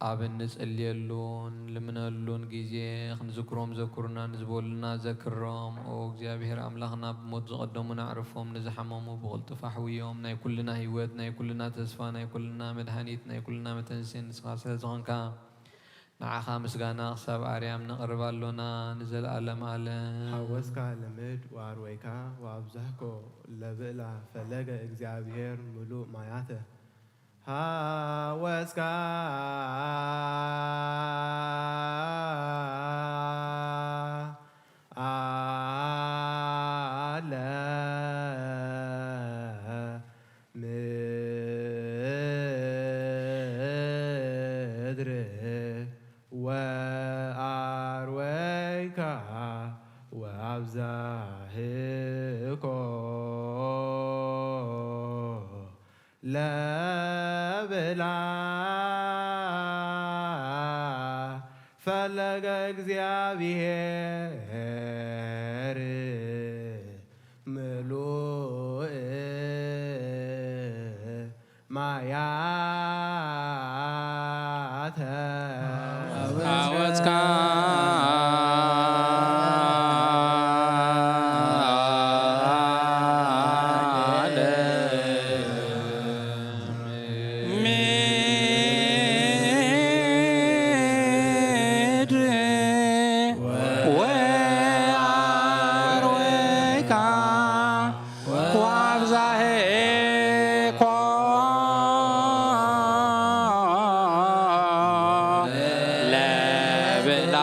ኣብ እንጽልየሉን ልምነሉን ግዜ ክንዝክሮም ዘክሩና ንዝበሉና ዘክሮም። ኦ እግዚኣብሔር ኣምላኽና፣ ብሞት ዝቐደሙና ኣዕርፎም፣ ንዝሓመሙ ብቕልጡፍ ኣሕውዮም። ናይ ኩልና ህይወት፣ ናይ ኩልና ተስፋ፣ ናይ ኩልና መድሃኒት፣ ናይ ኩልና መተንስን ንስኻ ስለ ዝኾንካ፣ ንዓኻ ምስጋና ክሳብ ኣርያም ነቕርብ ኣሎና ንዘለኣለም ኣለም። ሓወስካ ልምድ ወኣርወይካ ወኣብዛሕኮ ለብእላ ፈለገ እግዚኣብሔር ምሉእ ማያተ። ሓወስካ ኣለ ምድሪ ወኣርወይካ ወኣብዛህኮ ለብላ ፈለገ እግዚኣብሔር ምሉእ ማያተ ኣወጽካ ምድሪ ወኣርወይካ ወኣብዛሄኮ ለብላ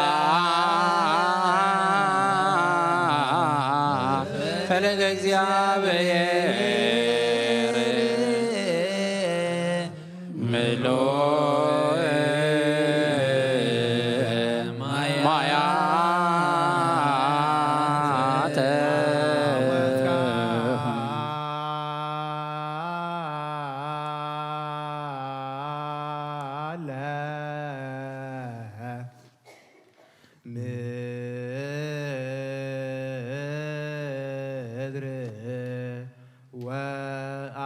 ፈለገ እግዚኣብሔር ምሉእ ማያተ ምድሪ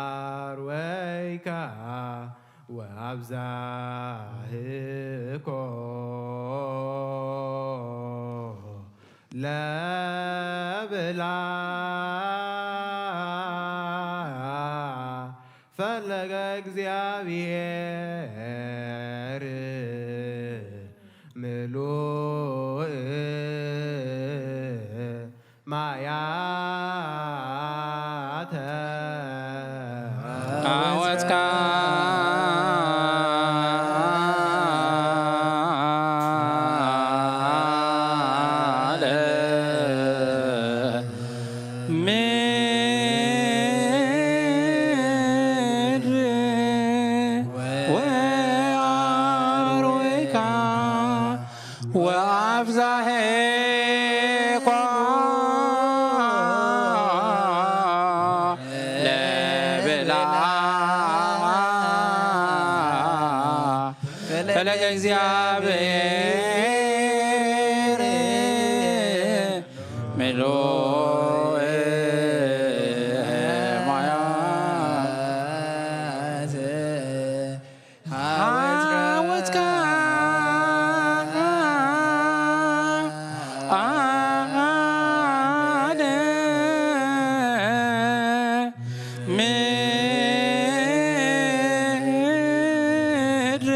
ወኣርወይካ ወኣብዛህኮ ለብላ ፈለገ እግዚኣብሔር ምሉእ ማያተ ኣወጽካ ምድሪ ወኣርወይካ ወኣብዛሄኳ ለብላ ፈለገ እግዚኣብሔር ምሉእ ማያት ሓወጽካ ኣነ ምድሪ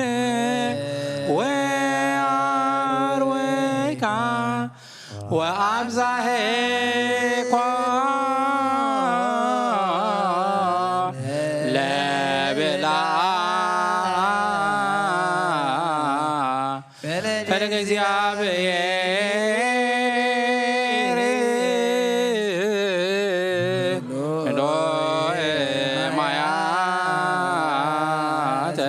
ወኣርወይካ ወኣብዛሄኳ ለብላ ፈለገ እግዚኣብሔር ምሉእ ማያተ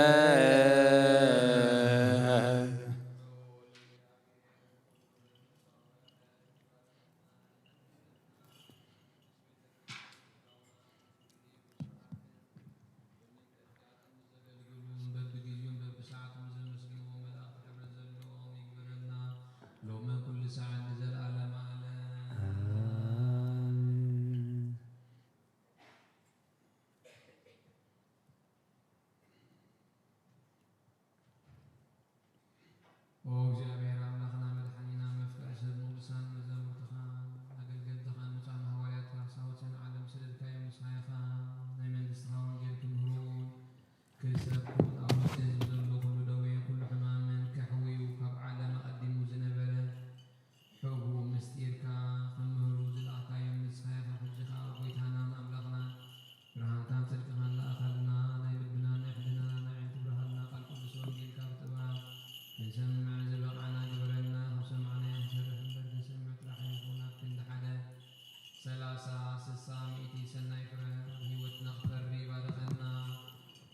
ስሳ ሚእቲ ሰናይ ፍረ ኣብ ህይወትና ክፈሪ ባርኸና።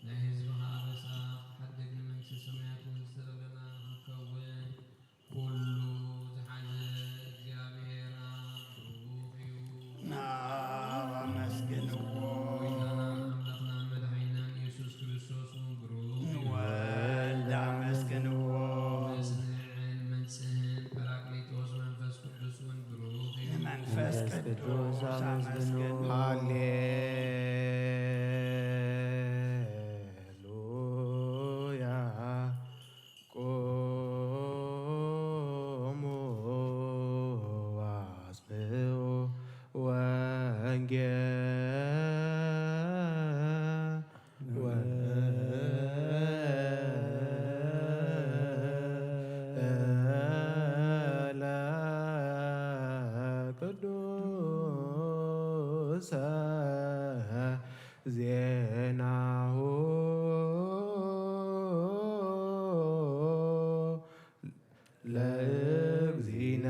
ናይ ህዝብኻ ኣበሳ ክትሓድግ ንመንግስተ ሰማያት እውን ዝተዳለና ንኽንከውን ኩሉ ዝሓዘ እግዚኣብሔር ኣብ ብሩኽ እዩ። ናብ ኣመስግንዎ። ጎይታናን ኣምላኽናን መድሓኒናን ኢየሱስ ክርስቶስ እውን ብሩኽ እዩ። ንወልድ ኣመስግንዎ። መጽንዕን መንጽህን ጳራቅሊጦስ መንፈስ ቅዱስ እውን ብሩኽ እዩ። ንመንፈስ ቅዱስ ኣመስግንዎ። ሃሌሉያ። ቁሙ ወአስምዑ ወንጌል ወንጌለ ቅዱሰ ዜናሁ ለእግዚእነ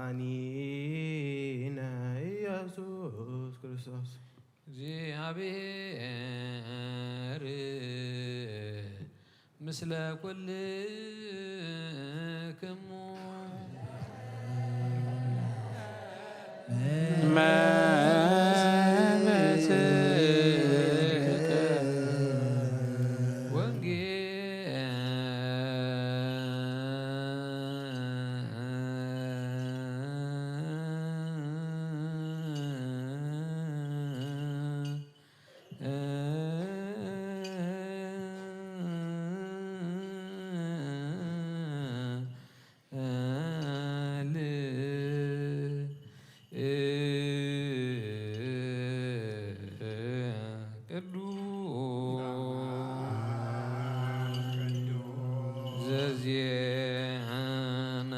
ወመድኃኒነ ኢየሱስ ክርስቶስ። እግዚኣብሔር ምስለ ኩልክሙ።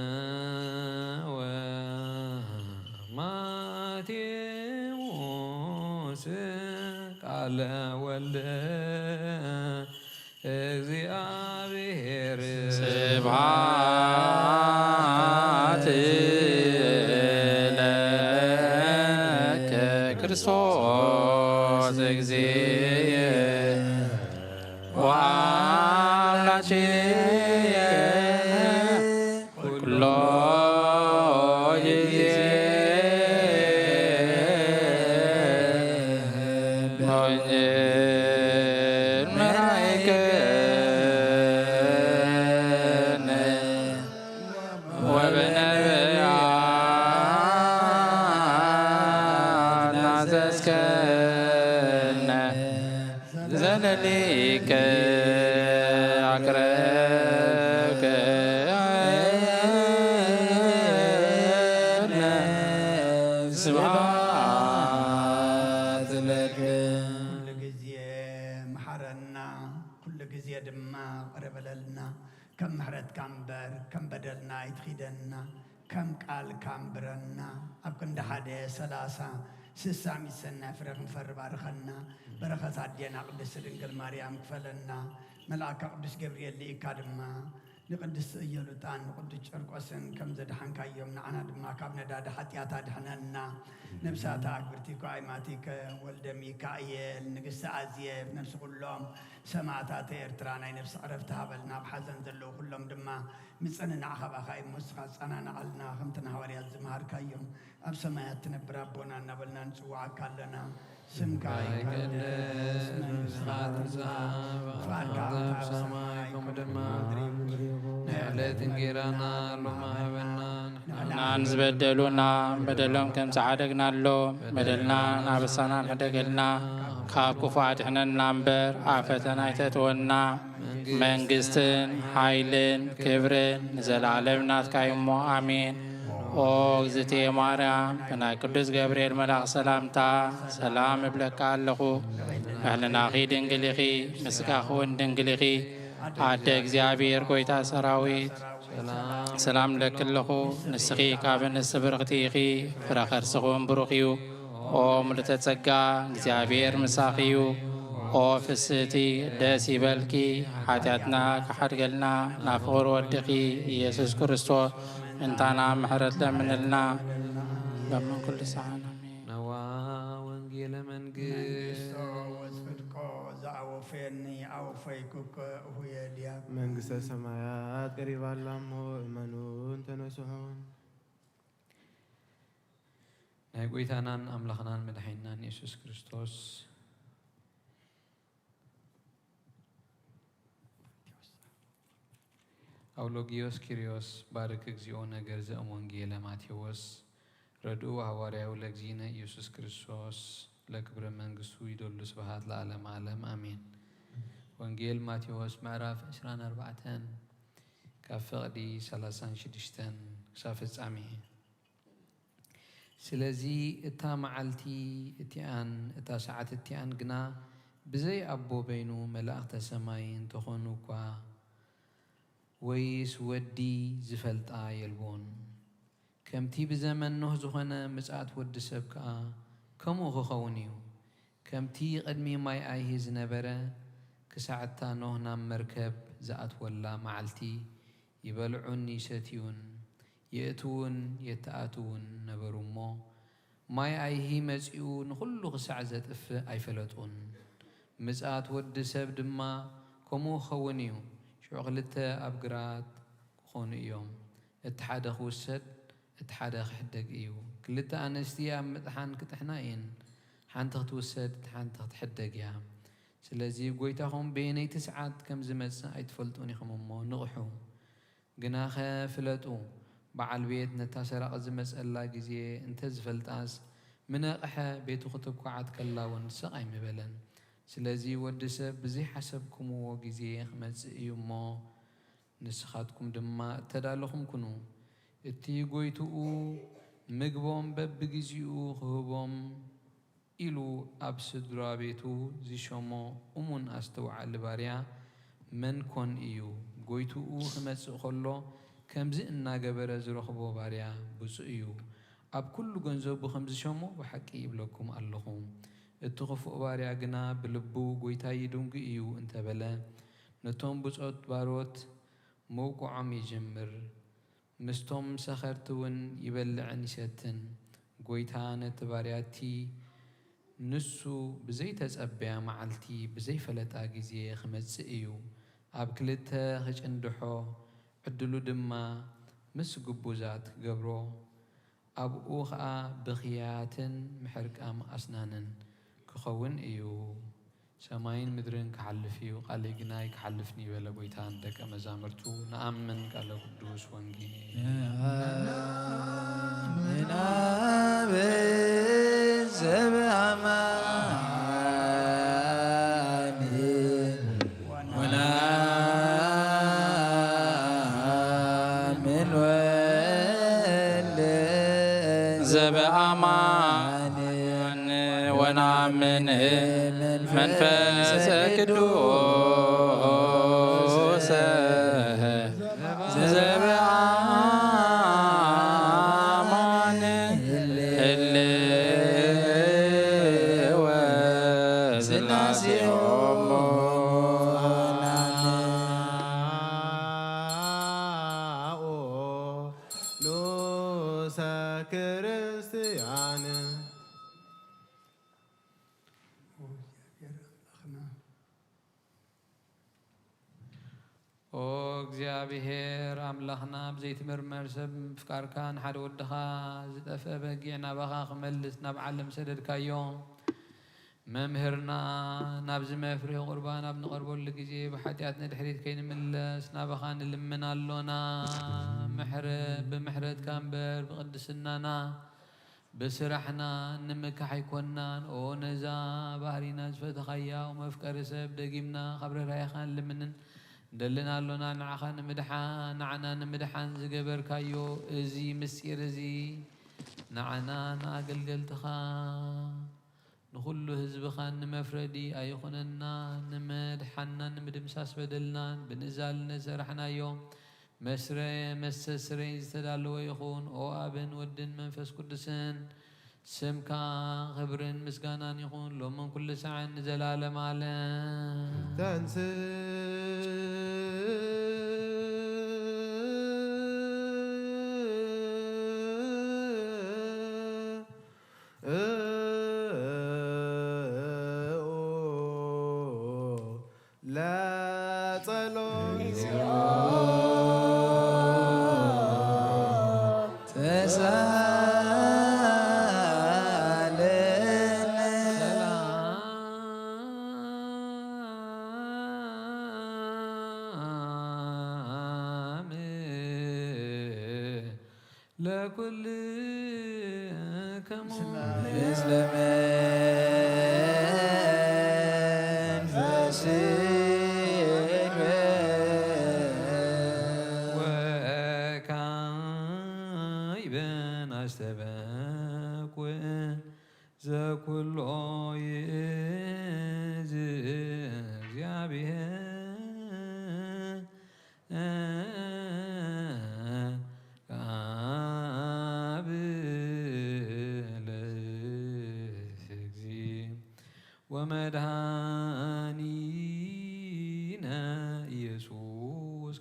ዘዜነወ ማቴዎስ ቃለ ወልደ እግዚኣብሔር። ስብሐት ለከ ክርስቶስ እግዚእ ወአምላኬ ኩሎ ጊዜ በወንጌል መራይከነ ወበነቢያት ናዘዝከነ ዘለሊከ ኣቅረብከ ስብሐት ለከ። ኩሉ ግዜ መሓረና፣ ኩሉ ግዜ ድማ ቅረ በለልና። ከም ምሕረትካ እምበር ከም በደልና ኣይትኺደና። ከም ቃልካ ኣንብረና፣ ኣብ ክንዲ ሓደ፣ ሰላሳ፣ ስሳ ሚእቲ ሰናይ ፍረ ክንፈሪ ባርኸና። በረኸት ኣዴና ቅድስቲ ድንግል ማርያም ክፈለና። መልኣካ ቅዱስ ገብርኤል ልኢካ ድማ ንቅድስቲ እየሉጣን ንቅዱስ ጨርቆስን ከም ዘድሓንካዮም ንዓና ድማ ካብ ነዳዲ ሓጢኣት ኣድሕነና። ነብሳታ ኣክብርቲከ ኣይማቲከ ወልደ ሚካኤል ንግስቲ ኣዜብ ነብሲ ኩሎም ሰማእታተ ኤርትራ ናይ ነብሲ ዕረፍቲ ሃበልና። ኣብ ሓዘን ዘለዉ ኩሎም ድማ ምጽንናዕ ካባኻ እዩ እሞ ንስኻ ኣጸናንዓልና። ከምቲ ንሃዋርያት ዝመሃርካዮም ኣብ ሰማያት ትነብር ኣቦና እናበልና ንጽውዓካ ኣለና። ስምካ ይቀደስ፣ መንግስትኻ ትምጻእ፣ ፍቓድካ ኣብ ሰማይ ከምኡ ድማ ኣብ ምድሪ ይኹን። ናይ ዕለት እንጌራና ሎሚ ሃበና። ንሕናን ዝበደሉና በደሎም ከም ዝዓደግናሎም በደልናን ኣበሳናን ሕደገልና፣ ካብ ክፉእ ኣድሕነና እምበር ኣብ ፈተና ኣይተእትወና። መንግስትን ሓይልን ክብርን ንዘለኣለም ናትካ እዩ እሞ ኣሜን። ኦ እግዝእትየ ማርያም፣ ብናይ ቅዱስ ገብርኤል መልኣኽ ሰላምታ ሰላም እብለካ ኣለኹ። ንሕልናኺ ድንግል ኢኺ፣ ንስጋኺ እውን ድንግል ኢኺ። ኣደ እግዚኣብሔር ጐይታ ሰራዊት፣ ሰላም እብለኪ ኣለኹ። ንስኺ ካብ ኣንስቲ ብርኽቲ ኢኺ፣ ፍረ ከርስኺ እውን ብሩኽ እዩ። ኦ ምልእተ ጸጋ፣ እግዚኣብሔር ምሳኺ እዩ። ኦ ፍስህቲ፣ ደስ ይበልኪ፣ ሓጢኣትና ክሓድገልና ናብ ፍቕሪ ወድኺ ኢየሱስ ክርስቶስ እንታና ምሕረት ለምንልና። ለምን ኩሉ ሰዓት። ኣሜን። ነዋ ወንጌለ መንግስት። መንግስቶ ወጽድቆ። ዝኣወፈየኒ ኣወፈይኩ እኮ እሁየ ዲያቆን። መንግስተ ሰማያት ቀሪባ ኣላ እሞ እመኑን ተነስሑን። ናይ ጎይታናን ኣምላኽናን መድሓኒናን የሱስ ክርስቶስ ኣውሎጊዮስ ኪርዮስ ባርክ እግዚኦ ነገር ዘእም ወንጌለ ማቴዎስ ረድኡ ሃዋርያዊ ለግዚእነ ኢየሱስ ክርስቶስ ለክብረ መንግስቱ ይደሉ ስብሃት ለዓለም ዓለም ኣሜን። ወንጌል ማቴዎስ ምዕራፍ ዕስራን ኣርባዕተን ካብ ፍቕዲ ሰላሳን ሽዱሽተን ክሳብ ፍጻሜ። ስለዚ እታ መዓልቲ እቲኣን እታ ሰዓት እቲኣን ግና ብዘይ ኣቦ በይኑ መላእኽተ ሰማይ እንተኾኑ እኳ ወይስ ወዲ ዝፈልጣ የልቦን። ከምቲ ብዘመን ኖህ ዝኾነ ምጽኣት ወዲ ሰብ ከኣ ከምኡ ክኸውን እዩ። ከምቲ ቅድሚ ማይ ኣይሂ ዝነበረ ክሳዕ እታ ኖህ ናብ መርከብ ዝኣትወላ መዓልቲ ይበልዑን ይሰትዩን የእትዉን የተኣትዉን ነበሩ እሞ ማይ ኣይሂ መጺኡ ንኹሉ ክሳዕ ዘጥፍእ ኣይፈለጡን። ምጽኣት ወዲ ሰብ ድማ ከምኡ ክኸውን እዩ። ሽዑ ክልተ ኣብ ግራት ክኾኑ እዮም፣ እቲ ሓደ ክውሰድ እቲ ሓደ ክሕደግ እዩ። ክልተ ኣንስቲ ኣብ ምጥሓን ክጥሕና እየን፣ ሓንቲ ክትውሰድ እታ ሓንቲ ክትሕደግ እያ። ስለዚ ጐይታኹም በየነይቲ ሰዓት ከም ዝመጽእ ኣይትፈልጡን ኢኹም እሞ ንቕሑ። ግናኸ ፍለጡ፣ በዓል ቤት ነታ ሰራቒ ዝመጸላ ግዜ እንተ ዝፈልጣስ፣ ምነቕሐ ቤቱ ክትኳዓት ከላ እውን ስቕ ኣይምበለን። ስለዚ ወዲ ሰብ ብዘይሓሰብኩምዎ ግዜ ክመጽእ እዩ እሞ፣ ንስኻትኩም ድማ እተዳለኹም ኩኑ። እቲ ጐይትኡ ምግቦም በብግዜኡ ክህቦም ኢሉ ኣብ ስድራ ቤቱ ዝሸሞ እሙን ኣስተውዓሊ ባርያ መን ኮን እዩ? ጐይትኡ ክመጽእ ኸሎ ከምዚ እናገበረ ዝረኽቦ ባርያ ብጹእ እዩ። ኣብ ኩሉ ገንዘቡ ከም ዝሸሞ ብሓቂ ይብለኩም ኣለኹ። እቲ ኽፉእ ባርያ ግና ብልቡ ጐይታይ ይድንጉ እዩ እንተ በለ፣ ነቶም ብጾት ባሮት ምውቅዖም ይጅምር። ምስቶም ሰኸርቲ እውን ይበልዕን ይሰትን። ጐይታ ነቲ ባርያ እቲ ንሱ ብዘይተጸበያ መዓልቲ ብዘይፈለጣ ግዜ ክመጽእ እዩ። ኣብ ክልተ ክጭንድሖ፣ ዕድሉ ድማ ምስ ግቡዛት ክገብሮ፣ ኣብኡ ኸኣ ብኽያትን ምሕርቃም ኣስናንን ክኸውን እዩ። ሰማይን ምድርን ክሓልፍ እዩ፣ ቃለይ ግና ኣይክሓልፍን እዩ በለ ጐይታ ንደቀ መዛሙርቱ። ንኣምን ቃለ ቅዱስ ወንጌል። ንኣምን ኣብ ዘበኣማን ወነኣምን ወልድ ዘበኣማን ወነኣምን መንፈስ ቅዱስ ዘበኣማን ህልወ ስላሴሆሙ ንኡሰ ክርስቲያን። ኦ እግዚኣብሔር ኣምላኽና፣ ብዘይትምርመር ሰብ ምፍቃርካ፣ ንሓደ ወድኻ ዝጠፍአ በጊዕ ናባኻ ክመልስ ናብ ዓለም ሰደድካዮ። መምህርና፣ ናብዚ መፍርሂ ቁርባን ኣብ ንቐርበሉ ግዜ፣ ብሓጢኣት ንድሕሪት ከይንምለስ ናባኻ ንልምን ኣሎና። ምሕረ-፣ ብምሕረትካ እምበር ብቕድስናና ብስራሕና ንምካሕ ኣይኮንናን። ኦ ነዛ ባህሪና ዝፈተኻያ፣ ኦ መፍቀሪ ሰብ፣ ደጊምና ካብ ርህራሄኻ ንልምንን ንደልን ኣሎና። ንዓኻ ንምድሓን፣ ንዓና ንምድሓን ዝገበርካዮ እዚ ምስጢር እዚ፣ ንዓና ንኣገልገልትኻ ንኹሉ ህዝብኻን ንመፍረዲ ኣይኹነና፣ ንምድሓንናን ንምድምሳስ በደልናን ብንእዛዝነት ዝሰራሕናዮ መስረ-፣ መስተስረይ ዝተዳለወ ይኹን። ኦ ኣብን ወድን መንፈስ ቅዱስን ስምካ ክብርን ምስጋናን ይኹን፣ ሎምን ኩሉ ሰዓን ንዘላለም ዓለም። ተንስ ሳለነ። ሰላም ለኩልክሙ። ምስለ መንፈስከ። ወካዕበን አስተበቁ ዘኩሎ ይእዝ እግዚአብሔር። ቃብል እግዚ ወመድኃኒነ ኢየሱስ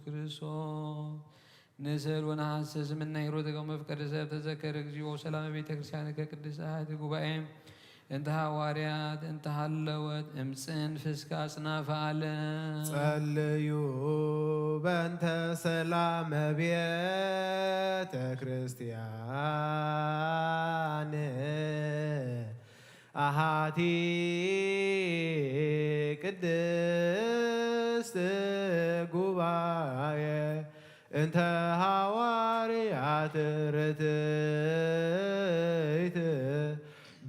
ክርስቶስ። ንስእል ወነሐስስ እምነ ሂሩትከ መፍቀሪ ሰብ። ተዘከር እግዚኦ ሰላመ ቤተ ክርስቲያንከ ቅድስት አሐቲ ጉባኤ እንተ ሐዋርያት እንተ ሀለወት እምፅን ፍስከ አጽናፈ ዓለም። ጸልዩ በእንተ ሰላመ ቤተ ክርስቲያን አሐቲ ቅድስት ጉባኤ እንተ ሐዋርያት ርትዕት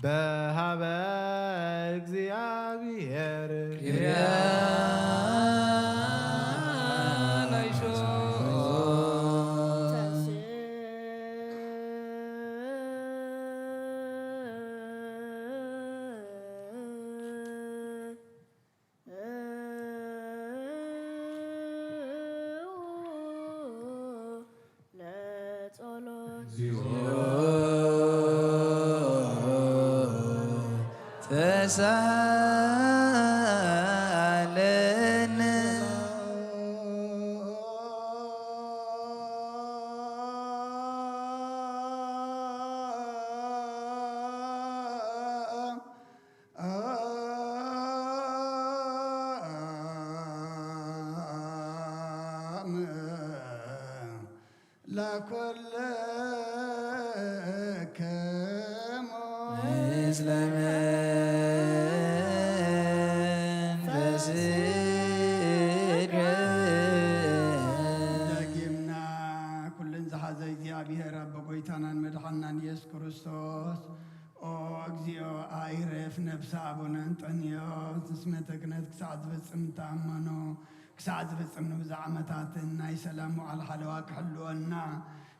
በሀበ እግዚአብሔር። ኪርያ ላይሶ። ለጸሎት። እግዚኦ ተሳለነ። ለኩልክሙ። ምስለ መንፈስከ። ደጊምና ኩልን ዝሓዘ እግዚኣብሔር ኣቦ ጎይታናን መድሓናን ኢየሱስ ክርስቶስ፣ ኦ እግዚኦ፣ ኣይርፍ ነብሰ ኣቡነ እንጠንዮስ፣ ንስመተ ክህነት ክሳዕ ዝፍጽም ንተኣመኖ፣ ክሳዕ ዝፍጽም ንብዙሕ ዓመታትን ናይ ሰላም መዓል ሓለዋ ክሕልወና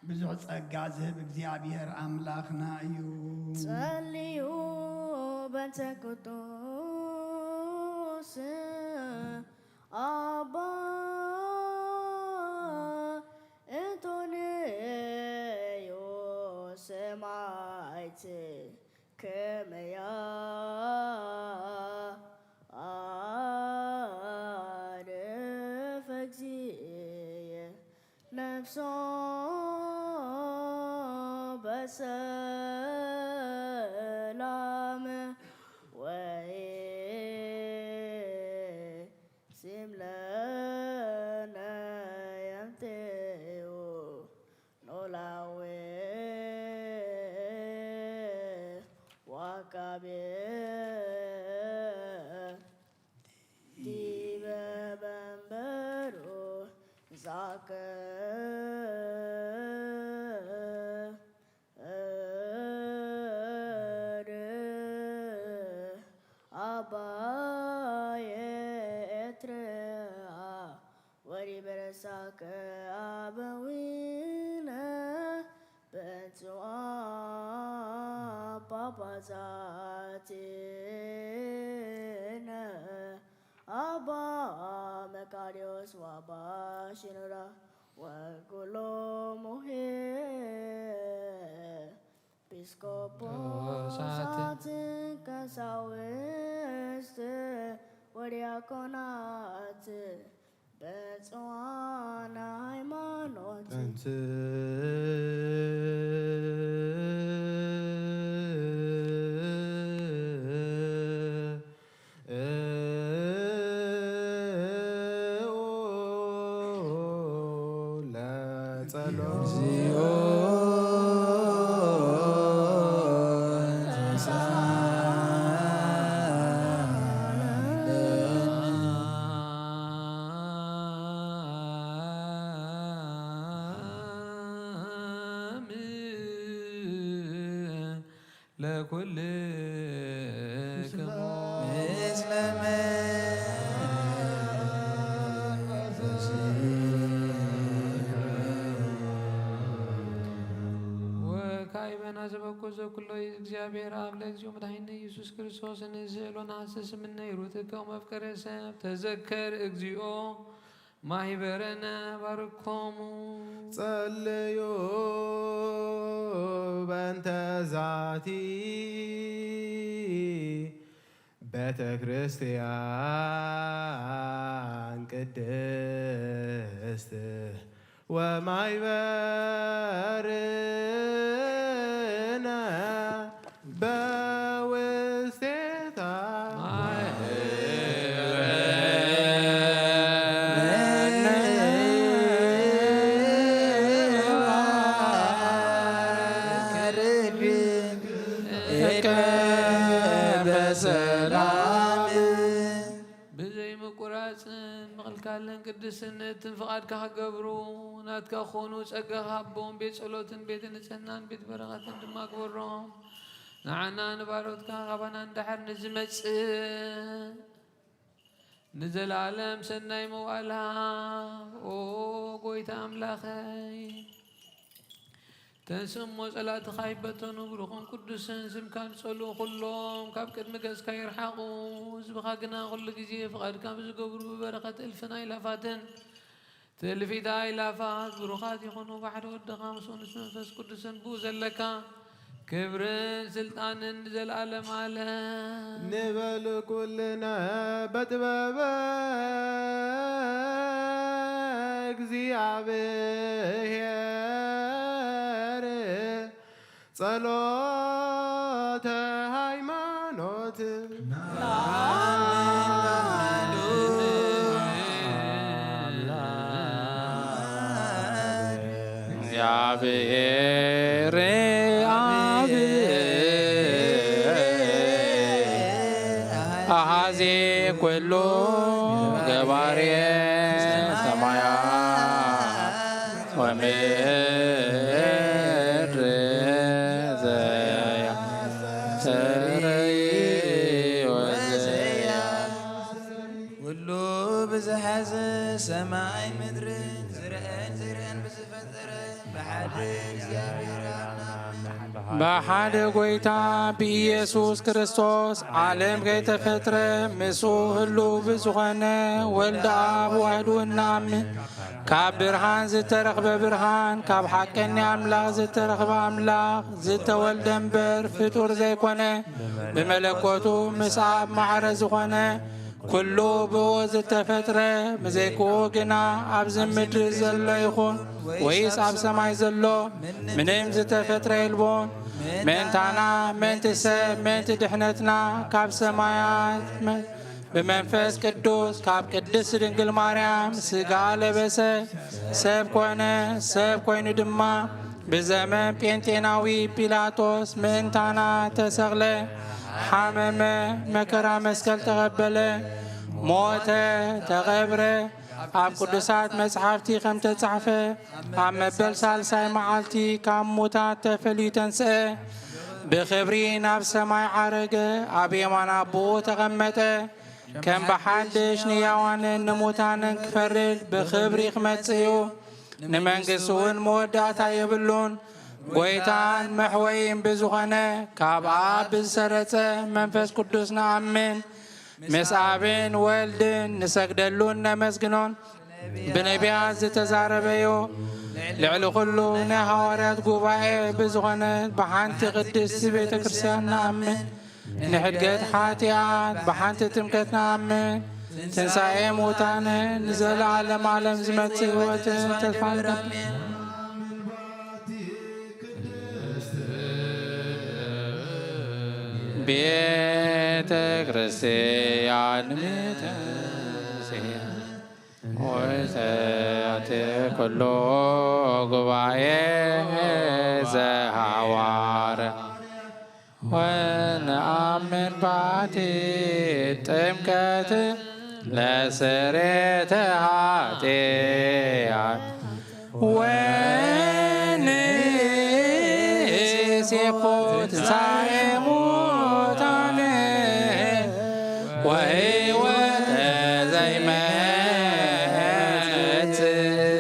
ብዙሕ ጸጋ ዝህብ እግዚኣብሔር ኣምላኽና እዩ። ጸልዩ በእንተ ቅዱስ ኣባ እንጦንዮስ ሰማዕት ከመ ያዕርፍ እግዚእ ነፍሶ በሰላም ወይጺም ለነ የምጽኡ ኖላዊ ወዐቃቤ ዲበ መንበሩ ዛከ እድ አባየ ኤትርያ ወዲበ ረሳከ አበዊነ ብፁዓን ጳጳሳትነ አባ መቃርዮስ ወአባ ሺኖዳ ወኩሎሙ ኤጲስቆጶሳት ቀሳውስት ወዲያቆናት ብፁዓን ሃይማኖት። ተንሥእ ለጸሎት። እግዚኦ ለኩልክሙ ምስለ ወካዕበና ዘበኩ ዘኩሎ እግዚኣብሔር ኣብ ለእግዚኦ መድኃኒነ ኢየሱስ ክርስቶስ ንስእሎ ነሐስስ እምነ ይሩትከ መፍቀረ ሰብ ተዘከር እግዚኦ ማህበረነ ባርኮሙ። ጸልዩ በእንተ ዛቲ ቤተ ክርስቲያን ቅድስት ወማይበርነ በውስቴታ በሰላም ብዘይ ምቁራጽን ምኽልካልን ቅድስነትን ፍቓድካ ክገብሩ ናትካ ክኾኑ ጸጋኻ ሃቦም። ቤት ጸሎትን ቤት ንጽህናን ቤት በረኸትን ድማ ግበሮም። ንዓና ንባሮትካ ካባና እንድሕር ንዝመጽእ ንዘለዓለም ሰናይ መዋዕል ሃብ። ኦ ጎይታ ኣምላኸይ፣ ተንስእ እሞ ጸላእትኻ ይበተኑ። ብሩኽን ቅዱስን ስምካ ዝጸልኡ ኩሎም ካብ ቅድሚ ገጽካ ይርሓቑ። ህዝብኻ ግና ኩሉ ግዜ ፍቓድካ ብዝገብሩ ብበረኸት እልፍን ኣእላፋትን ትእልፊት ኣእላፋት ብሩኻት ይኹኑ። ብሓደ ወድኻ ምስ ወንስ መንፈስ ቅዱስን ብኡ ዘለካ ክብርን ስልጣንን ንዘለዓለም ዓለም። ንበል ኩልነ በጥበበ እግዚኣብሔር ጸሎተ ሃይማኖት እግዚኣብሔር ኣብ ኣሃዜ ኩሉ ገባሬ ሰማያ ወምድር ዘያ ሰረይ ወዘያ ኩሉ ብዝሐዘ ሰማይ ምድርን ዝርአን ዝርአን ብዝፈጠረ ብሓደ እግዚኣብሔር ኣምላኽ ብሓደ ጎይታ ብኢየሱስ ክርስቶስ ዓለም ከይተፈጥረ ምስኡ ህሉው ብዝኾነ ወልድ ኣብ ዋህዱ እንኣምን ካብ ብርሃን ዝተረኽበ ብርሃን ካብ ሓቀኛ ኣምላኽ ዝተረኽበ ኣምላኽ ዝተወልደ እምበር ፍጡር ዘይኮነ ብመለኮቱ ምስ ኣብ ማዕረ ዝኾነ ኩሉ ብኡ ዝተፈጥረ ብዘይክኡ ግና ኣብዚ ምድሪ ዘሎ ይኹን ወይስ ኣብ ሰማይ ዘሎ ምንም ዝተፈጥረ የልቦን። ምእንታና ምእንቲ ሰብ ምእንቲ ድሕነትና ካብ ሰማያት ብመንፈስ ቅዱስ ካብ ቅድስት ድንግል ማርያም ስጋ ለበሰ ሰብ ኮነ። ሰብ ኮይኑ ድማ ብዘመን ጴንጤናዊ ጲላጦስ ምእንታና ተሰቕለ፣ ሓመመ፣ መከራ መስቀል ተቐበለ፣ ሞተ፣ ተቐብረ። ኣብ ቅዱሳት መጽሓፍቲ ከም ተጻሕፈ ኣብ መበል ሳልሳይ መዓልቲ ካብ ሙታት ተፈልዩ ተንስአ፣ ብኽብሪ ናብ ሰማይ ዓረገ፣ ኣብ የማን ኣቦኡ ተቐመጠ። ከም ብሓድሽ ንያዋንን ንሙታንን ክፈርድ ብኽብሪ ክመጽእ እዩ። ንመንግስቲ እውን መወዳእታ የብሉን። ጎይታን መሕወይን ብዝኾነ ካብ ኣብ ብዝሰረጸ መንፈስ ቅዱስ ንኣምን። ምስ ኣብን ወልድን ንሰግደሉን ነመስግኖን። ብነቢያት ዝተዛረበዮ ልዕሊ ኩሉ ናይ ሃዋርያት ጉባኤ ብዝኾነ ብሓንቲ ቅድስቲ ቤተ ክርስቲያን ንኣምን። ንሕድገት ሓጢኣት ብሓንቲ ጥምቀት ንኣምን። ትንሳኤ ሙታን ንዘለዓለም ዓለም ዝመጽእ ህይወትን ተስፋ ንገብር። ቤተ ክርስቲያን ምትንስያ ወይሰቲ ኩሉ ጉባኤ ዘሃዋር ወንኣምን ባቲ ጥምቀት ለስሬተ ኃጢአት ወንስ ሴኮ ትንሳኤ ሙታን ወሕይወተ ዘይመጽእ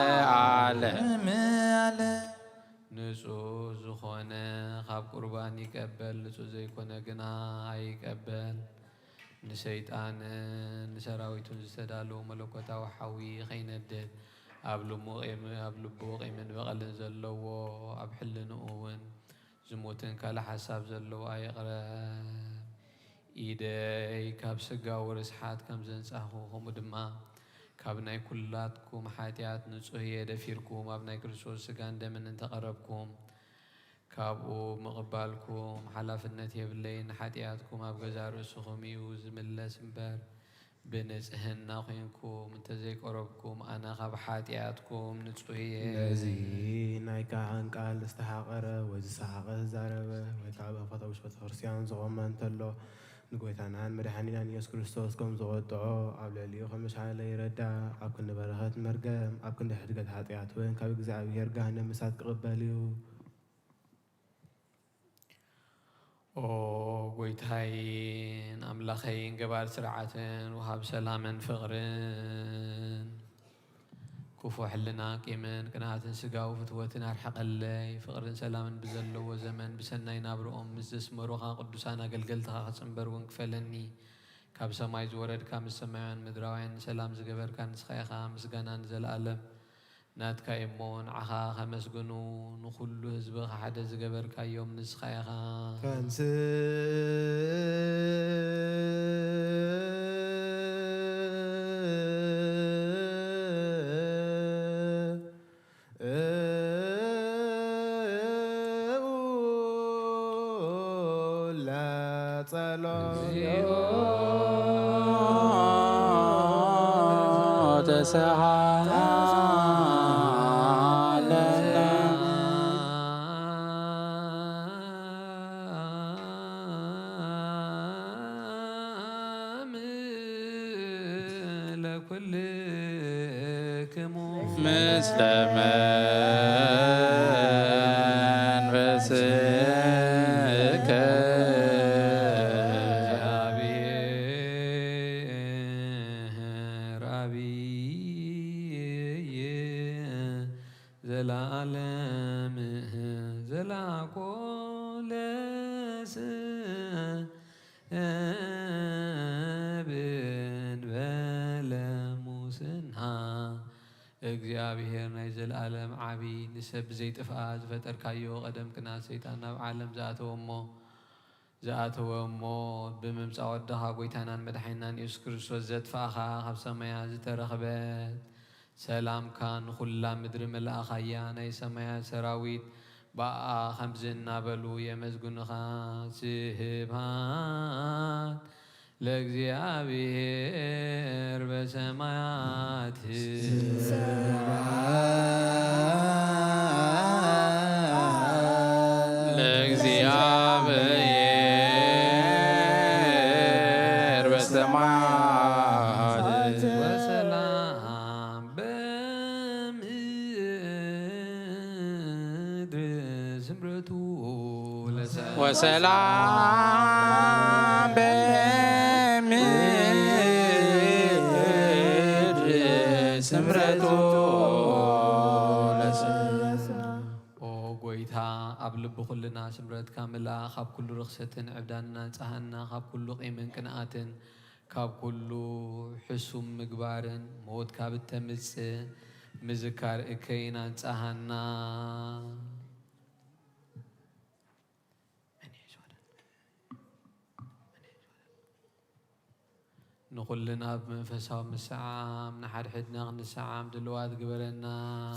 ለዓለም። ንጹህ ዝኾነ ካብ ቁርባን ይቀበል፣ ንጹህ ዘይኮነ ግና ኣይቀበል። ንሰይጣንን ንሰራዊቱን ዝተዳለወ መለኮታዊ ሓዊ ኸይነድድ፣ ኣብ ልቡ ቂም-፣ ኣብ ልቡ ቂምን በቐልን ዘለዎ፣ ኣብ ሕልንኡ እውን ዝሙትን ካልእ ሓሳብ ዘለዎ ኣይቕረብ። ኢደይ ካብ ስጋዊ ርስሓት ከም ዘንጻኹ፣ ከምኡ ድማ ካብ ናይ ኩላትኩም ሓጢኣት ንጹህ እየ። ደፊርኩም ኣብ ናይ ክርስቶስ ስጋን ደምን እንተቐረብኩም፣ ካብኡ ምቕባልኩም ሓላፍነት የብለይን። ሓጢኣትኩም ኣብ ገዛእ ርእስኹም እዩ ዝምለስ እምበር፣ ብንጽህና ኾይንኩም እንተዘይቀረብኩም፣ ኣነ ካብ ሓጢኣትኩም ንጹህ እየ። ነዚ ናይ ካህን ቃል ዝተሓቐረ ወይ ዝሰሓቐ ዝዛረበ ወይ ከዓ ብኣባታዊ ቤተ ክርስቲያን ዝቖመ እንተሎ፣ ንጎይታናን መድሓኒናን ኢየሱስ ክርስቶስ ከም ዝቐጥዖ ኣብ ልዕሊኡ ከም ዝሻለ ይረዳእ። ኣብ ክንዲ በረኸት መርገም፣ ኣብ ክንዲ ሕድገት ሓጢኣት እውን ካብ እግዚኣብሔር ገሃነም እሳት ክቕበል እዩ። ኦ ጎይታይን ኣምላኸይን፣ ገባር ስርዓትን ወሃብ ሰላምን ፍቕርን፣ ክፉ ሕልና፣ ቂምን ቅንኣትን ስጋዊ ፍትወትን ኣርሕቐለይ። ፍቕርን ሰላምን ብዘለዎ ዘመን ብሰናይ ናብርኦም ምስ ዘስመሩኻ ቅዱሳን ኣገልገልትኻ ክጽንበር እውን ክፈለኒ። ካብ ሰማይ ዝወረድካ፣ ምስ ሰማያውያን ምድራውያን ሰላም ዝገበርካ ንስኻ ኢኻ። ምስጋና ንዘለኣለም ናትካ እሞ፣ ንዓኻ ከመስግኑ ንኹሉ ህዝብኻ ሓደ ዝገበርካዮም ንስኻ ኢኻ። ተንስእ ለጸሎት። እግዚኦ ተሰሃለነ። ለኩልክሙ ምስለ መንፈስከ። እግዚአብሔር አብይ ዘላለም ዘላኮ ለስ እብን በለ ሙስና። እግዚኣብሔር ናይ ዘለኣለም ዓቢ፣ ንሰብ ብዘይጥፍኣ ዝፈጠርካዮ፣ ቀደም ቅንኣት ሰይጣን ናብ ዓለም ዝኣተወ እሞ፣ ዝኣተወ እሞ፣ ብምምጻእ ወድኻ ጎይታናን መድሓኒናን የሱስ ክርስቶስ ዘጥፋእኻ፣ ካብ ሰማያ ዝተረኽበት ሰላምካ ንኹላ ምድሪ መላእኻያ። ናይ ሰማያት ሰራዊት ብኣኣ ከምዚ እናበሉ የመስግኑኻ። ስብሐት ለእግዚኣብሔር በሰማያት። ለእግዚኣብሔር በሰማያት። ወሰላም በምድር ስምረቱ ለሰ- ወሰላም በምድር ስምረቱ ለሰ- ኦ ጎይታ፣ ኣብ ልቢ ኩልና ስምረትካ ምልኣ፣ ካብ ኩሉ ርኽሰትን ዕብዳንን ኣንጽሃና፣ ካብ ኩሉ ቂምን ቅንኣትን፣ ካብ ኩሉ ሕሱም ምግባርን። ሞት ካብ እተምጽእ ምዝካር እከይን ኣንጽሃና። ንኹልና ብመንፈሳዊ ምስዓም ንሓድሕድና ክንስዓም ድልዋት ግበረና።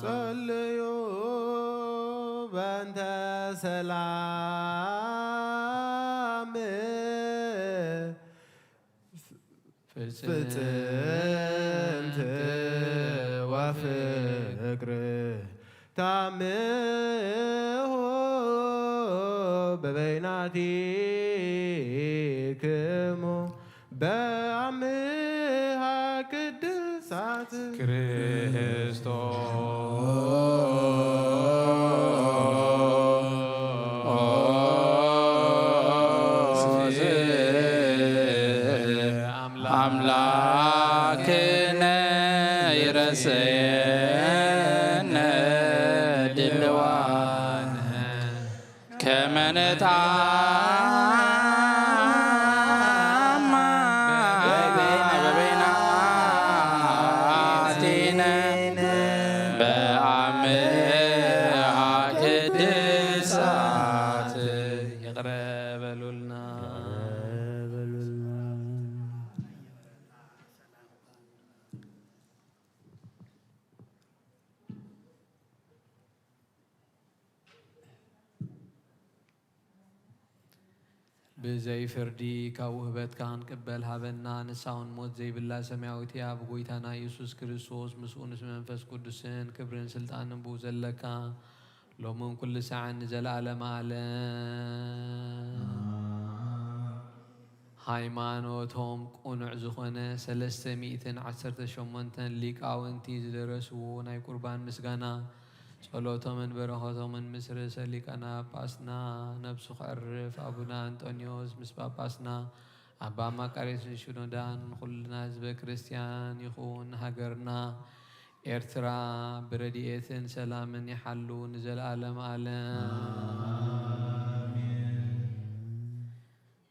ጸልዩ በእንተ ሰላም ፍጽምት ፍጽምት ወፍቅር ታምሆ በበይናቲክሙ በአምሃ ቅድሳት ክርስቶስ ከመ ንትአማመን በበይናቲነ በአምሃ ቅድሳት። ይቕረ በሉልና። ብዘይ ፍርዲ ካብ ውህበትካ ክንቅበል ሃበና። ንሳውን ሞት ዘይብላ ሰማያዊት እያ። ብጎይታና ኢየሱስ ክርስቶስ ምስኡ ምስ መንፈስ ቅዱስን ክብርን ስልጣንን ብኡ ዘለካ ሎምን ኩሉ ሰዓን ንዘለዓለመ ዓለም። ሃይማኖቶም ቅኑዕ ዝኾነ ሰለስተ ሚእትን ዓሰርተ ሸሞንተን ሊቃውንቲ ዝደረስዎ ናይ ቁርባን ምስጋና ጸሎቶምን በረኸቶምን ምስ ርእሰ ሊቃነ ጳጳስና ነብሱ ከዕርፍ ኣቡነ ኣንጦንዮስ ምስ ጳጳስና ኣባ መቃርዮስን ሽኖዳን ኩልና ህዝበ ክርስቲያን ይኹን። ሃገርና ኤርትራ ብረድኤትን ሰላምን ይሓሉ ንዘለዓለም ዓለም።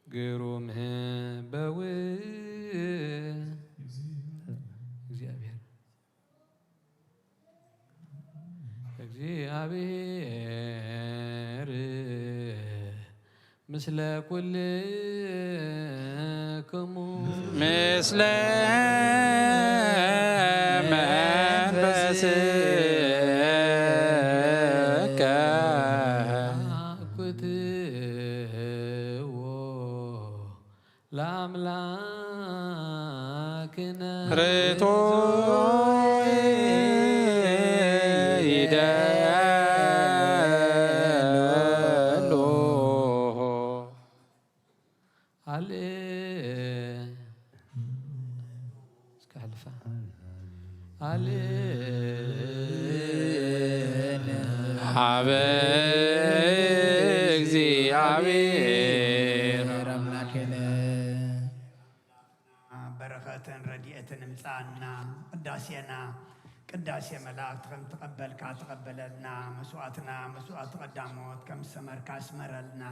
ግሩም ህበዊ እግዚኣብሔር። እግዚኣብሔር ምስለ ኩልክሙ ምስለ መንፈስከ። ክትዎ ለአምላክነ ርቱዕ ይደሉ። አል እስከ ሕልፋ። አል ሀበ እግዚአብሔር አምላክነ። በረኸትን ረድኤትን እምጽኣና። ቅዳሴና ቅዳሴ መላእክት ከም ተቐበልካ ተቐበለልና። መስዋዕትና መስዋዕቲ ቀዳሞት ከም ዝሰመርካ ስመረልና።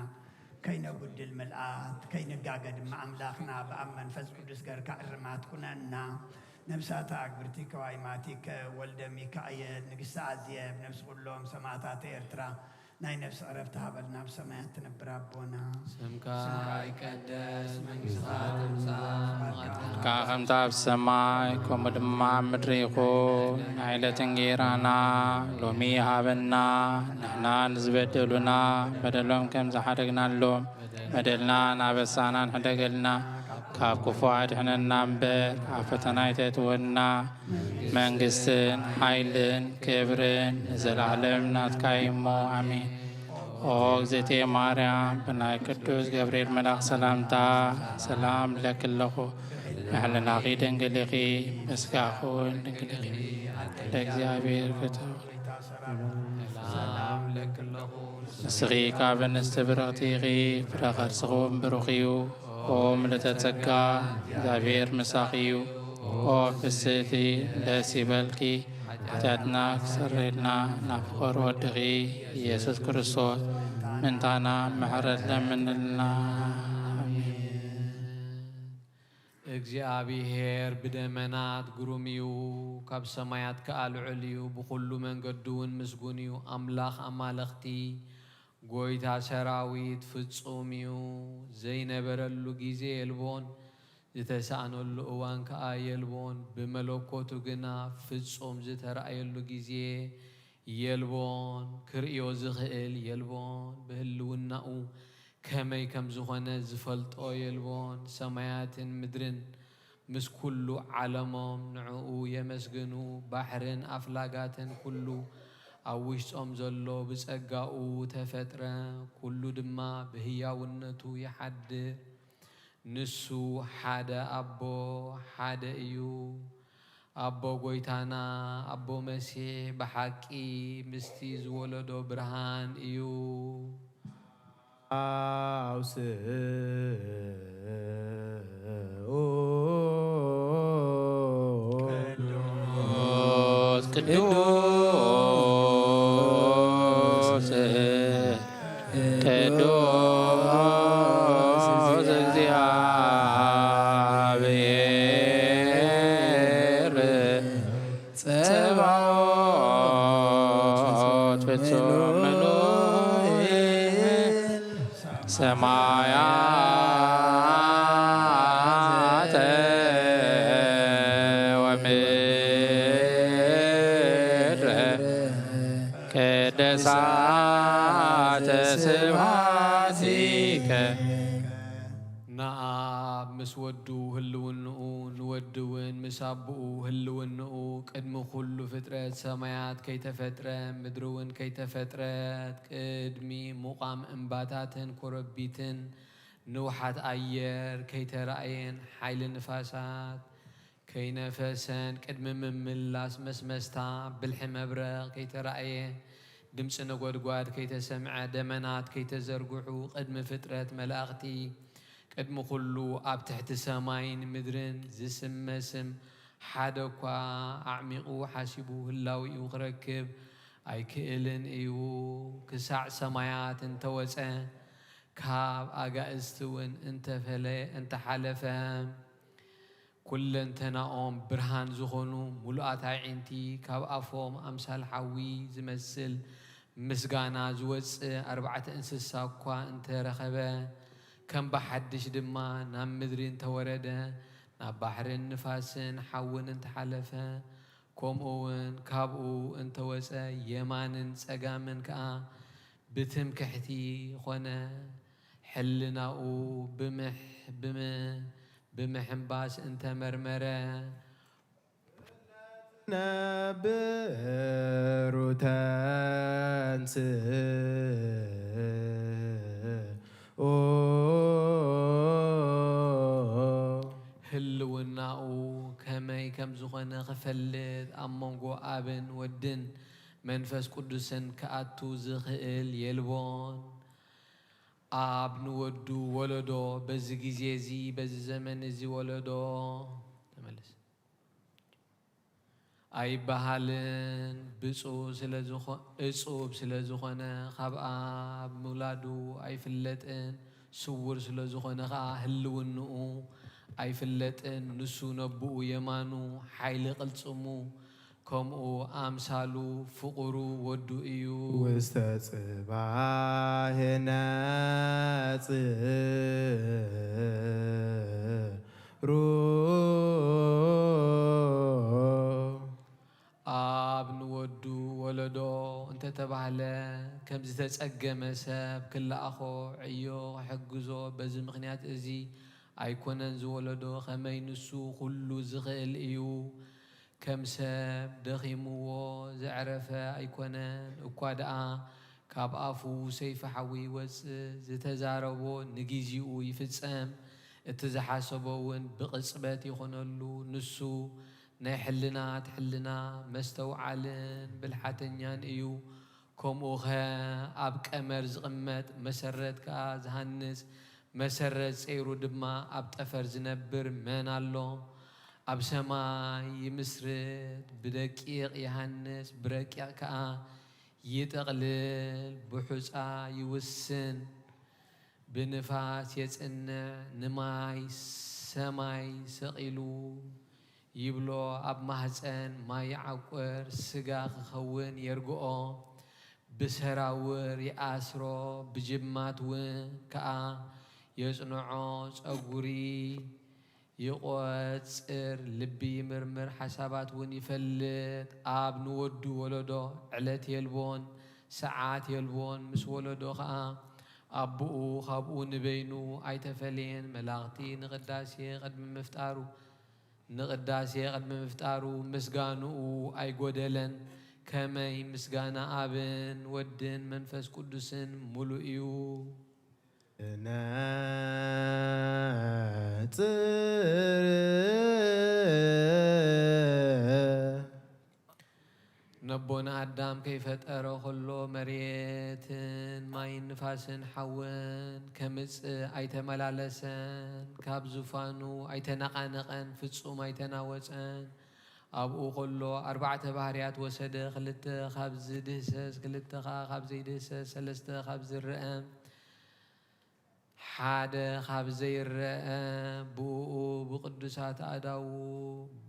ከይነጉድል ምልኣት፣ ከይንጋገ ድማ ኣምላኽና ብኣብ መንፈስ ቅዱስ ገርካ እርማት ኩነና። ነብሳታ ኣግብርቲ ከዋይማቲከ ወልደ ሚካኤል፣ ንግስቲ ኣዜብ፣ ነብሲ ኩሎም ሰማእታት ኤርትራ፣ ናይ ነፍሲ ዕረፍቲ ሃበልና። ኣብ ሰማያት ትነብር ኣቦና፣ ስምካ ይቀደስ፣ መንግስትኻ ትምጻእ፣ ፍቃድካ ከምቲ ኣብ ሰማይ ከምኡ ድማ ኣብ ምድሪ ይኹን። ናይ ዕለት እንጌራና ሎሚ ሃበና፣ ንሕና ንዝበደሉና በደሎም ከም ዝሓደግናሎም፣ በደልና ናበሳና ንሕደገልና፣ ካብ ክፉ ኣድሕነና እምበር፣ ኣብ ፈተና ኣይተእትወና። መንግስትን ሓይልን ክብርን ንዘለዓለም ናትካ እዩ እሞ፣ ኣሜን። ኦ እግዝእትየ ማርያም፣ ብናይ ቅዱስ ገብርኤል መልኣኽ ሰላምታ ሰላም እብለኪ ኣለኹ። ንሕልናኺ ድንግል ኢኺ፣ በስጋኺ እውን ድንግል ኢኺ። ለእግዚኣብሔር ፍትው። ሰላም እብለኪ ኣለኹ። ንስኺ ካብ ኣንስቲ ብርኽቲ ኢኺ፣ ፍረ ከርስኺ እውን ብሩኽ እዩ። ኦ ምልእተ ጸጋ፣ እግዚኣብሔር ምሳኺ እዩ። ኦ ፍስህቲ፣ ደስ ይበልኪ። ሓጢኣትና ክሰርየልና ናብ ፍቑር ወድኺ ኢየሱስ ክርስቶስ ምእንታና ምሕረት ለምንልና። ኣሜን። እግዚኣብሔር ብደመናት ግሩም እዩ፣ ካብ ሰማያት ከኣ ልዑል እዩ፣ ብኹሉ መንገዱ እውን ምስጉን እዩ። ኣምላኽ ኣማልኽቲ፣ ጐይታ ሰራዊት ፍጹም እዩ፣ ዘይነበረሉ ግዜ የልቦን፣ ዝተሳእነሉ እዋን ከኣ የልቦን። ብመለኮቱ ግና ፍጹም ዝተራእየሉ ግዜ የልቦን፣ ክርእዮ ዝኽእል የልቦን። ብህልውናኡ ከመይ ከም ዝኾነ ዝፈልጦ የልቦን። ሰማያትን ምድርን ምስ ኩሉ ዓለሞም ንዕኡ የመስግኑ። ባሕርን ኣፍላጋትን ኩሉ ኣብ ውሽጦም ዘሎ ብጸጋኡ ተፈጥረ። ኩሉ ድማ ብህያውነቱ ይሓድር። ንሱ ሓደ ኣቦ ሓደ እዩ። ኣቦ ጐይታና፣ ኣቦ መሲሕ ብሓቂ ምስቲ ዝወለዶ ብርሃን እዩ። ኣውስኡ ቅዱስ ቅዱስ ቅዱስ እግዚአብሔር ጸባኦት ፍጹም ምሉእ ሰማያተ ወምድረ ቅድሳተ ስብሐቲከ። ንኣብ ምስ ወዱ ህልውንኡ፣ ንወዲ እውን ምስ ኣቦኡ ህልውንኡ፣ ቅድሚ ኩሉ ፍጥረት ሰማያት ከይተፈጥረ፣ ምድሪ እውን ከይተፈጥረት፣ ቅድሚ ምቋም እምባታትን ኮረቢትን፣ ንውሓት ኣየር ከይተራእየን፣ ሓይሊ ንፋሳት ከይነፈሰን፣ ቅድሚ ምምላስ መስመስታ ብልሒ መብረቕ ከይተራእየ፣ ድምፂ ነጎድጓድ ከይተሰምዐ፣ ደመናት ከይተዘርግሑ፣ ቅድሚ ፍጥረት መላእኽቲ፣ ቅድሚ ኩሉ ኣብ ትሕቲ ሰማይን ምድርን ዝስመ ስም ሓደ እኳ ኣዕሚቑ ሓሲቡ ህላዊኡ ክረክብ ኣይክእልን እዩ። ክሳዕ ሰማያት እንተወፀ፣ ካብ ኣጋእዝቲ እውን እንተፈለ-፣ እንተሓለፈ፣ ኩለንተናኦም ብርሃን ዝኾኑ ምሉኣት ኣዒንቲ፣ ካብ ኣፎም ኣምሳል ሓዊ ዝመስል ምስጋና ዝወጽእ ኣርባዕተ እንስሳ እኳ እንተረኸበ፣ ከም ብሓድሽ ድማ ናብ ምድሪ እንተወረደ፣ ናብ ባሕርን ንፋስን ሓውን እንተሓለፈ፣ ከምኡ እውን ካብኡ እንተወጸ፣ የማንን ጸጋምን ከኣ ብትምክሕቲ ኾነ፣ ሕልናኡ ብምሕ-፣ ብም-፣ ብምሕንባስ እንተመርመረ፣ ነብሩ ተንስኡ። ህልውናኡ ከመይ ከም ዝኾነ ክፈልጥ፣ ኣብ መንጎ ኣብን ወድን መንፈስ ቅዱስን ክኣቱ ዝኽእል የልቦን። ኣብ ንወዱ ወለዶ፣ በዚ ግዜ እዚ፣ በዚ ዘመን እዚ ወለዶ፣ ተመለስ። ኣይበሃልን። ብፁዕ ስለ ዝኾ-፣ እጹብ ስለ ዝኾነ፣ ካብ ኣብ ምውላዱ ኣይፍለጥን። ስውር ስለ ዝኾነ ኸኣ ህልውንኡ ኣይፍለጥን። ንሱ ነብኡ የማኑ፣ ሓይሊ ቅልጽሙ፣ ከምኡ ኣምሳሉ ፍቑሩ ወዱ እዩ። ውስተ ጽባሕ ነጽ ሩ። ኣብ ንወዱ ወለዶ እንተተባህለ፣ ከም ዝተጸገመ ሰብ ክለኣኾ፣ ዕዮ ክሕግዞ፣ በዚ ምኽንያት እዚ ኣይኮነን ዝወለዶ፣ ከመይ ንሱ ኩሉ ዝኽእል እዩ። ከም ሰብ ደኺምዎ ዘዕረፈ ኣይኮነን። እኳ ደኣ ካብ ኣፉ ሰይፊ ሓዊ ይወጽእ፣ ዝተዛረቦ ንጊዜኡ ይፍጸም፣ እቲ ዝሓሰቦ እውን ብቕጽበት ይኾነሉ። ንሱ ናይ ሕልናት ሕልና፣ መስተውዓልን ብልሓተኛን እዩ። ከምኡኸ ኣብ ቀመር ዝቕመጥ፣ መሰረት ከኣ ዝሃንጽ፣ መሰረት ጸይሩ ድማ ኣብ ጠፈር ዝነብር መን ኣሎ? ኣብ ሰማይ ይምስርት፣ ብደቂቕ ይሃንጽ፣ ብረቂቕ ከኣ ይጠቕልል፣ ብሑጻ ይውስን፣ ብንፋስ የጽንዕ፣ ንማይ ሰማይ ሰቒሉ ይብሎ፣ ኣብ ማህጸን ማይ ይዓቁር፣ ስጋ ክኸውን የርግኦ፣ ብሰራውር ይኣስሮ፣ ብጅማት እውን ከኣ የጽንዖ፣ ጸጉሪ ይቖጽር፣ ልቢ ይምርምር፣ ሓሳባት እውን ይፈልጥ። ኣብ ንወዱ ወለዶ ዕለት የልቦን፣ ሰዓት የልቦን፣ ምስ ወለዶ ኸኣ ኣቦኡ ኻብኡ ንበይኑ ኣይተፈልየን። መላእኽቲ ንቕዳሴ ቅድሚ ምፍጣሩ፣ ንቕዳሴ ቅድሚ ምፍጣሩ ምስጋንኡ ኣይጎደለን። ከመይ ምስጋና ኣብን ወድን መንፈስ ቅዱስን ምሉእ እዩ። ነጽር። ነቦና ኣዳም ከይፈጠረ ኸሎ፣ መሬትን ማይን ንፋስን ሓውን ከምጽእ ኣይተመላለሰን፣ ካብ ዙፋኑ ኣይተነቓነቐን፣ ፍጹም ኣይተናወጸን። ኣብኡ ኸሎ ኣርባዕተ ባህርያት ወሰደ፣ ክልተ ካብ ዝድህሰስ፣ ክልተ ኸኣ ካብ ዘይድህሰስ፣ ሰለስተ ካብ ዝረአ፣ ሓደ ካብ ዘይረአ ብእኡ ብቅዱሳት ኣእዳዉ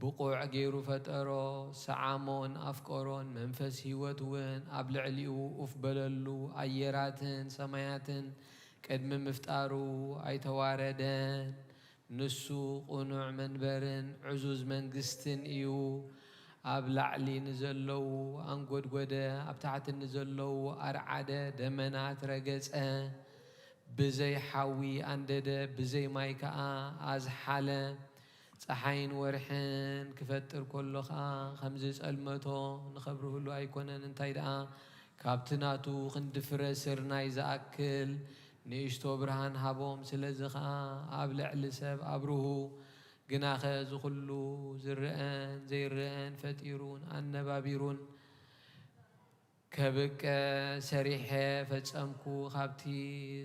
ብቑዕ ገይሩ ፈጠሮ። ሰዓሞን ኣፍቀሮን መንፈስ ህይወት እውን ኣብ ልዕሊኡ ኡፍ በለሉ። ኣየራትን ሰማያትን ቅድሚ ምፍጣሩ ኣይተዋረደን። ንሱ ቅኑዕ መንበርን ዕዙዝ መንግስትን እዩ። ኣብ ላዕሊ ንዘለዉ ኣንጎድጎደ፣ ኣብ ታሕቲ ንዘለዉ ኣርዓደ፣ ደመናት ረገጸ። ብዘይ ሓዊ ኣንደደ፣ ብዘይ ማይ ከኣ ኣዝሓለ። ጸሓይን ወርሕን ክፈጥር ከሎ ኸኣ ከምዚ ጸልመቶ ንኸብርህሉ ኣይኮነን። እንታይ ደኣ ካብቲ ናቱ ክንዲ ፍረ ስርናይ ዝኣክል ንእሽቶ ብርሃን ሃቦም። ስለዚ ኸኣ ኣብ ልዕሊ ሰብ ኣብርሁ። ግናኸ እዚ ኹሉ ዝረአን ዘይረአን ፈጢሩን ኣነባቢሩን ከብቅዕ ሰሪሐ ፈጸምኩ። ካብቲ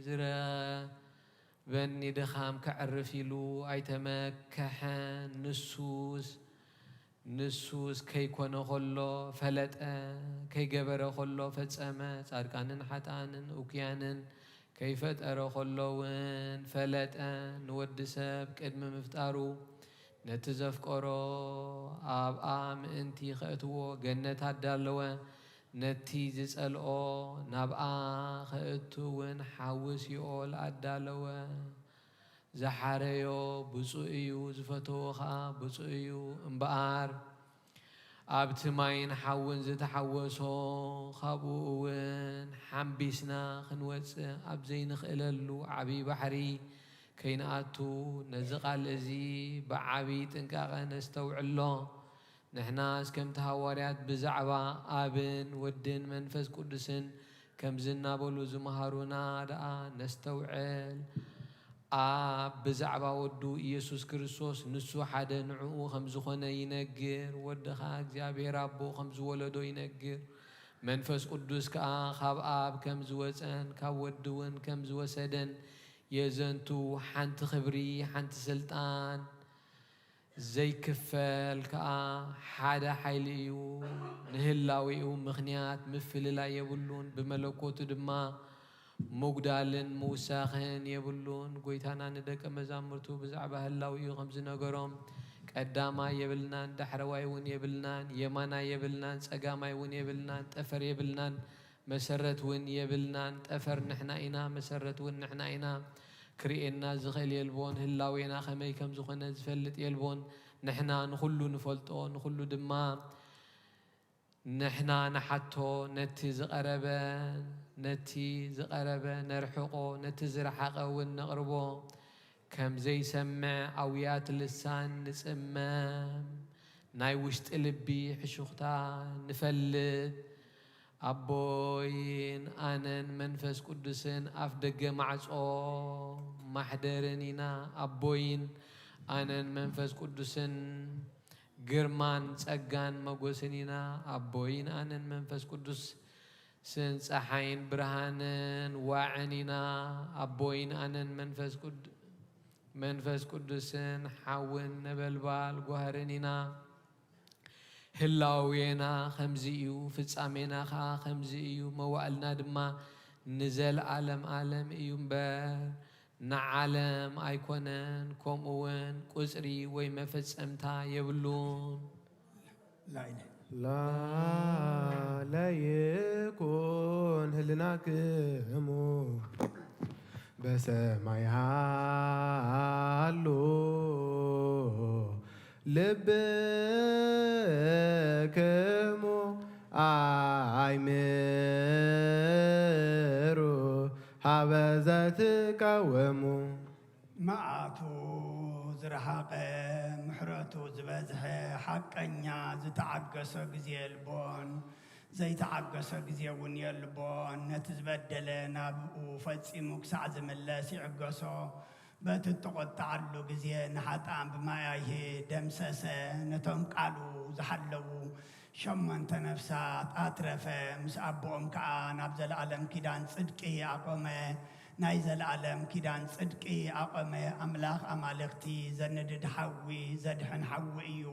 ዝረበኒ ድኻም ከዕርፍ ኢሉ ኣይተመከሐን። ንሱስ ንሱስ ከይኮነ ኸሎ ፈለጠ፣ ከይገበረ ኸሎ ፈጸመ። ጻድቃንን ሓጥኣንን እኩያንን ከይፈጠረ ኸሎ እውን ፈለጠ። ንወዲ ሰብ ቅድሚ ምፍጣሩ ነቲ ዘፍቀሮ ኣብኣ ምእንቲ ኸእትዎ ገነት ኣዳለወ። ነቲ ዝጸልኦ ናብኣ ኸእቱ እውን ሓዊ ሲኦል ኣዳለወ። ዝሓረዮ ብፁእ እዩ፣ ዝፈተዎ ኸኣ ብፁእ እዩ። እምበኣር ኣብቲ ማይን ሓውን ዝተሓወሶ፣ ካብኡ እውን ሓምቢስና ክንወጽእ ኣብ ዘይንኽእለሉ ዓብዪ ባሕሪ ከይንኣቱ፣ ነዚ ቃል እዚ ብዓብዪ ጥንቃቐ ነስተውዕሎ። ንሕናስ ከምቲ ሃዋርያት ብዛዕባ ኣብን ወድን መንፈስ ቅዱስን ከምዚ እናበሉ ዝመሃሩና ደኣ ነስተውዕል። ኣብ ብዛዕባ ወዱ ኢየሱስ ክርስቶስ፣ ንሱ ሓደ ንዕኡ ከም ዝኾነ ይነግር፣ ወዲ ኸኣ እግዚኣብሔር ኣቦ ከም ዝወለዶ ይነግር። መንፈስ ቅዱስ ከኣ ካብ ኣብ ከም ዝወጸን ካብ ወዲ እውን ከም ዝወሰደን የዘንቱ። ሓንቲ ክብሪ፣ ሓንቲ ስልጣን ዘይክፈል ከኣ ሓደ ሓይሊ እዩ። ንህላዌኡ ምኽንያት ምፍልላይ የብሉን፣ ብመለኮቱ ድማ ምጉዳልን ምውሳኽን የብሉን። ጐይታና ንደቀ መዛሙርቱ ብዛዕባ ህላዌኡ ከም ዝነገሮም፣ ቀዳማይ የብልናን፣ ዳሕረዋይ እውን የብልናን፣ የማናይ የብልናን፣ ጸጋማይ እውን የብልናን፣ ጠፈር የብልናን፣ መሰረት እውን የብልናን። ጠፈር ንሕና ኢና፣ መሰረት እውን ንሕና ኢና። ክርእየና ዝኽእል የልቦን፣ ህላዌና ከመይ ከም ዝኾነ ዝፈልጥ የልቦን። ንሕና ንኹሉ ንፈልጦ፣ ንኹሉ ድማ ንሕና ንሓቶ። ነቲ ዝቐረበ፣ ነቲ ዝቐረበ ነርሕቆ፣ ነቲ ዝረሓቐ እውን ነቕርቦ። ከም ዘይሰምዕ ኣውያት ልሳን ንጽመም፣ ናይ ውሽጢ ልቢ ሕሹኽታ ንፈልጥ። ኣቦይን ኣነን መንፈስ ቅዱስን ኣፍ ደገ ማዕጾ ማሕደርን ኢና። ኣቦይን ኣነን መንፈስ ቅዱስን ግርማን ጸጋን መጎስን ኢና። ኣቦይን ኣነን መንፈስ ቅዱስን ጸሓይን ብርሃንን ዋዕን ኢና። ኣቦይን ኣነን መንፈስ ቅዱ-፣ መንፈስ ቅዱስን ሓውን ነበልባል ጓህርን ኢና። ህላዌና ከምዚ እዩ፣ ፍጻሜና ኸኣ ከምዚ እዩ። መዋእልና ድማ ንዘለኣለም ኣለም እዩ እምበር ንዓለም ኣይኮነን፣ ከምኡ እውን ቁጽሪ ወይ መፈጸምታ የብሉን። ላይነ። ላለ ይኩን ህልናክሙ በሰማይ ሃሉ ልብክሙ ኣይምሩ ሀበ ዘትቀወሙ። መዓቱ ዝረሓቐ ምሕረቱ ዝበዝሐ ሓቀኛ ዝተዓገሶ ግዜ የልቦን፣ ዘይተዓገሶ ግዜ እውን የልቦን። ነቲ ዝበደለ ናብኡ ፈጺሙ ክሳዕ ዝምለስ ይዕገሶ። በቲ እተቖጥዓሉ ግዜ ንሓጥኣን ብማያይህ ደምሰሰ። ነቶም ቃሉ ዝሓለዉ ሸሞንተ ነፍሳት ኣትረፈ። ምስ ኣቦኦም ከኣ ናብ ዘለኣለም ኪዳን ጽድቂ ኣቖመ። ናይ ዘለኣለም ኪዳን ጽድቂ ኣቖመ። ኣምላኽ ኣማልኽቲ ዘንድድ ሓዊ፣ ዘድሕን ሓዊ እዩ።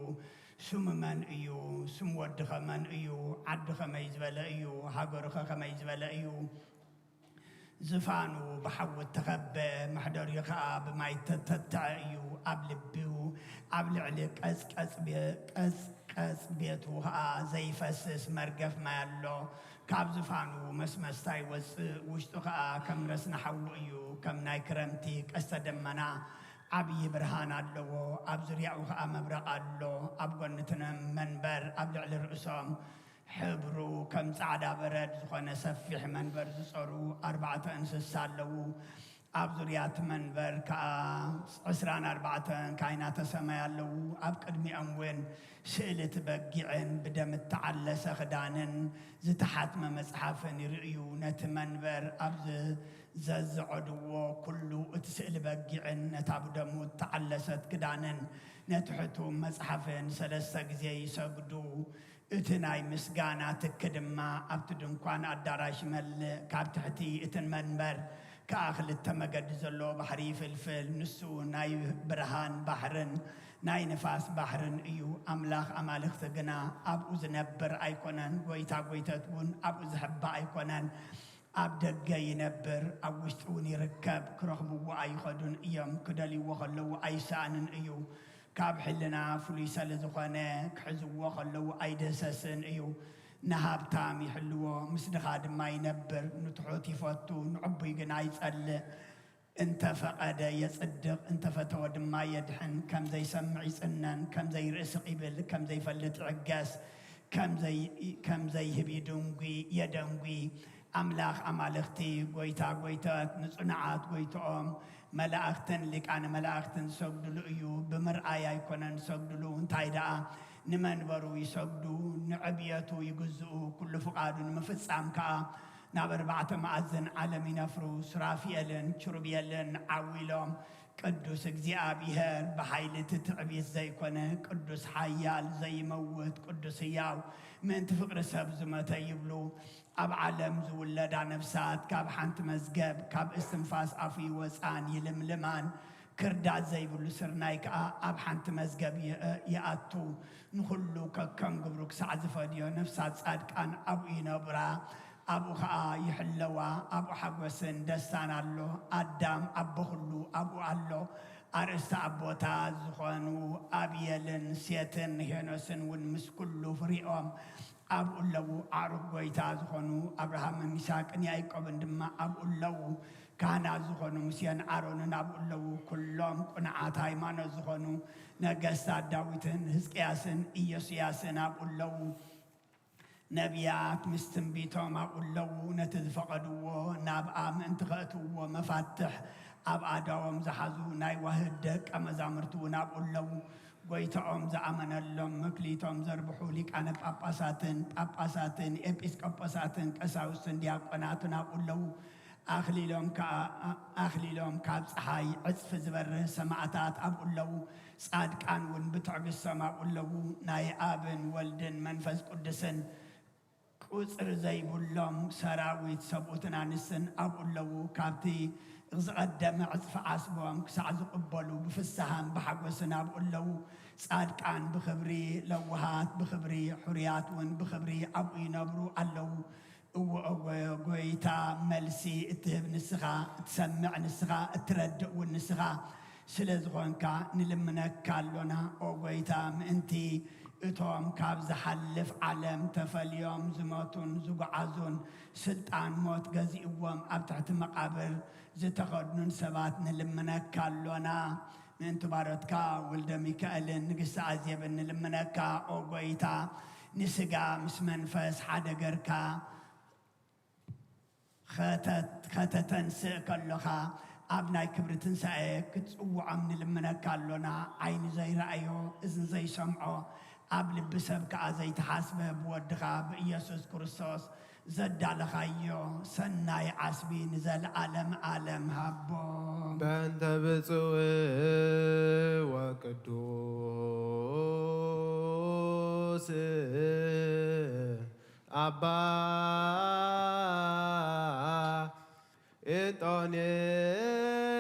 ስሙ መን እዩ? ስም ወድኸ መን እዩ? ዓድኸ ከመይ ዝበለ እዩ? ሃገርኸ ከመይ ዝበለ እዩ? ዝፋኑ ብሓዊ እተኸበ፣ መሕደሪኡ ኸኣ ብማይ እተተትዐ እዩ። ኣብ ልቢኡ፣ ኣብ ልዕሊ ቀጽቀጽ ቤ-፣ ቀጽቀጽ ቤቱ ኸኣ ዘይፈስስ መርገፍ ማይ ኣሎ። ካብ ዝፋኑ መስመስታ ይወጽእ፣ ውሽጡ ኸኣ ከም ረስኒ ሓዊ እዩ። ከም ናይ ክረምቲ ቀስተ ደመና ዓብዪ ብርሃን ኣለዎ። ኣብ ዙርያኡ ኸኣ መብረቕ ኣሎ። ኣብ ጐኒ እቲ መንበር ኣብ ልዕሊ ርእሶም ሕብሩ ከም ጻዕዳ በረድ ዝኾነ ሰፊሕ መንበር ዝጸሩ ኣርባዕተ እንስሳ ኣለዉ። ኣብ ዙርያ እቲ መንበር ከኣ ዕስራን ኣርባዕተን ካህናተ ሰማይ ኣለዉ። ኣብ ቅድሚኦም እውን ስእሊ እቲ በጊዕን ብደም እተዓለሰ ክዳንን ዝተሓትመ መጽሓፍን ይርእዩ። ነቲ መንበር ኣብ ዝ-፣ ዘዝዐድዎ ኩሉ እቲ ስእሊ በጊዕን ነታ ብደሙ እተዓለሰት ክዳንን ነቲ ሕቱም መጽሓፍን ሰለስተ ግዜ ይሰግዱ። እቲ ናይ ምስጋና ትኪ ድማ ኣብቲ ድንኳን ኣዳራሽ ይመልእ። ካብ ትሕቲ እቲ መንበር ከኣ ክልተ መገዲ ዘለዎ ባሕሪ ይፍልፍል። ንሱ ናይ ብርሃን ባሕርን ናይ ንፋስ ባሕርን እዩ። ኣምላኽ ኣማልኽቲ ግና ኣብኡ ዝነብር ኣይኮነን፣ ጐይታ ጐይቶት እውን ኣብኡ ዝሕባእ ኣይኮነን። ኣብ ደገ ይነብር፣ ኣብ ውሽጢ እውን ይርከብ። ክረኽብዎ ኣይኸዱን እዮም፣ ክደልይዎ ከለዉ ኣይሰኣንን እዩ። ካብ ሕልና ፍሉይ ስለ ዝኾነ፣ ክሕዝዎ ከለዉ ኣይድህሰስን እዩ። ንሃብታም ይሕልዎ፣ ምስ ድኻ ድማ ይነብር። ንትሑት ይፈቱ፣ ንዕቡይ ግና ይጸልእ። እንተ ፈቐደ የጽድቕ፣ እንተ ፈተወ ድማ የድሕን። ከም ዘይሰምዕ ይጽነን፣ ከም ዘይርኢ ስቕ ይብል፣ ከም ዘይፈልጥ ይዕገስ፣ ከም ዘይ-፣ ከም ዘይህብ ይድንጒ፣ የደንጒ። ኣምላኽ ኣማልኽቲ፣ ጐይታ ጐይቶት፣ ንጽኑዓት ጐይትኦም መላእኽትን ሊቃነ መላእኽትን ዝሰግድሉ እዩ። ብምርኣይ ኣይኮነን ዝሰግድሉ፣ እንታይ ደኣ ንመንበሩ ይሰግዱ፣ ንዕብየቱ ይግዝኡ፣ ኩሉ ፍቓዱ ንምፍጻም ከኣ ናብ ኣርባዕተ መኣዝን ዓለም ይነፍሩ። ሱራፊኤልን ኪሩቤልን ዓው ኢሎም፣ ቅዱስ እግዚኣብሔር፣ ብሓይሊ እቲ ትዕቢት ዘይኮነ፣ ቅዱስ ሓያል ዘይመውት፣ ቅዱስ ህያው፣ ምእንቲ ፍቕሪ ሰብ ዝመተ ይብሉ። ኣብ ዓለም ዝውለዳ ነፍሳት ካብ ሓንቲ መዝገብ፣ ካብ እስትንፋስ ኣፉ ይወጻን ይልምልማን። ክርዳድ ዘይብሉ ስርናይ ከኣ ኣብ ሓንቲ መዝገብ ይ-፣ ይኣቱ። ንኹሉ ከከም ግብሩ ክሳዕ ዝፈድዮ ነፍሳት ጻድቃን ኣብኡ ይነብራ፣ ኣብኡ ኸኣ ይሕለዋ። ኣብኡ ሓጎስን ደስታን ኣሎ። ኣዳም ኣቦ ኹሉ ኣብኡ ኣሎ። ኣርእስቲ ኣቦታት ዝኾኑ ኣብየልን ሴትን ሄኖስን እውን ምስ ኩሉ ፍሪኦም ኣብኡ ኣለዉ። ኣዕሩኽ ጐይታ ዝኾኑ ኣብርሃምን ይስሐቅን ያዕቆብን ድማ ኣብኡ ኣለዉ። ካህናት ዝኾኑ ሙሴን ኣሮንን ኣብኡ ኣለዉ። ኩሎም ቅኑዓት ሃይማኖት ዝኾኑ ነገስታት ዳዊትን ህዝቅያስን ኢዮስያስን ኣብኡ ኣለዉ። ነቢያት ምስ ትንቢቶም ኣብኡ ኣለዉ። ነቲ ዝፈቐድዎ ናብኣ ምእንቲ ከእትውዎ መፋትሕ ኣብ ኣእዳዎም ዝሓዙ ናይ ዋህድ ደቀ መዛሙርቲ እውን ኣብኡ ኣለዉ። ጐይታኦም ዝኣመነሎም መክሊቶም ዘርብሑ ሊቃነ ጳጳሳትን ጳጳሳትን ኤጲስቆጶሳትን ቀሳውስትን ዲያቆናትን ኣብኡ ኣለዉ። ኣኽሊሎም ከኣ፣ ኣኽሊሎም ካብ ጸሓይ ዕጽፊ ዝበርህ ሰማዕታት ኣብኡ ኣለዉ። ጻድቃን እውን ብትዕግስቶም ኣብኡ ኣለዉ። ናይ ኣብን ወልድን መንፈስ ቅዱስን ቁጽሪ ዘይብሎም ሰራዊት ሰብኡትን ኣንስትን ኣብኡ ኣለዉ። ካብቲ ዝቐደመ ዕጽፊ ዓስቦም ክሳዕ ዝቕበሉ ብፍስሃን ብሓጎስን ኣብኡ ኣለዉ። ጻድቃን ብኽብሪ፣ ለዋሃት ብኽብሪ፣ ሕሩያት እውን ብኽብሪ ኣብኡ ይነብሩ ኣለዉ። እወ፣ እወ፣ ጐይታ፣ መልሲ እትህብ ንስኻ፣ እትሰምዕ ንስኻ፣ እትረድእ እውን ንስኻ ስለ ዝኾንካ ንልምነካ ኣሎና። ኦ ጐይታ፣ ምእንቲ እቶም ካብ ዝሓልፍ ዓለም ተፈልዮም ዝሞቱን ዝጓዓዙን፣ ስልጣን ሞት ገዚእዎም ኣብ ትሕቲ መቓብር ዝተኸድኑን ሰባት ንልምነካ ኣሎና። ምእንቲ ባሮትካ ወልደ ሚካኤልን ንግስቲ ኣዜብን ንልምነካ። ኦ ጐይታ፣ ንስጋ ምስ መንፈስ ሓደ ገርካ ኸተ-፣ ኸተተንስእ ከሎኻ፣ ኣብ ናይ ክብሪ ትንሳኤ ክትጽውዖም ንልምነካ ኣሎና። ዓይኒ ዘይረኣዮ፣ እዝኒ ዘይሰምዖ፣ ኣብ ልቢ ሰብ ከኣ ዘይተሓስበ ብወድኻ ብኢየሱስ ክርስቶስ ዘዳለኻዮ ሰናይ ዓስቢ ንዘለዓለም ዓለም ሃቦም። በእንተ ብፁዕ ወቅዱስ ኣባ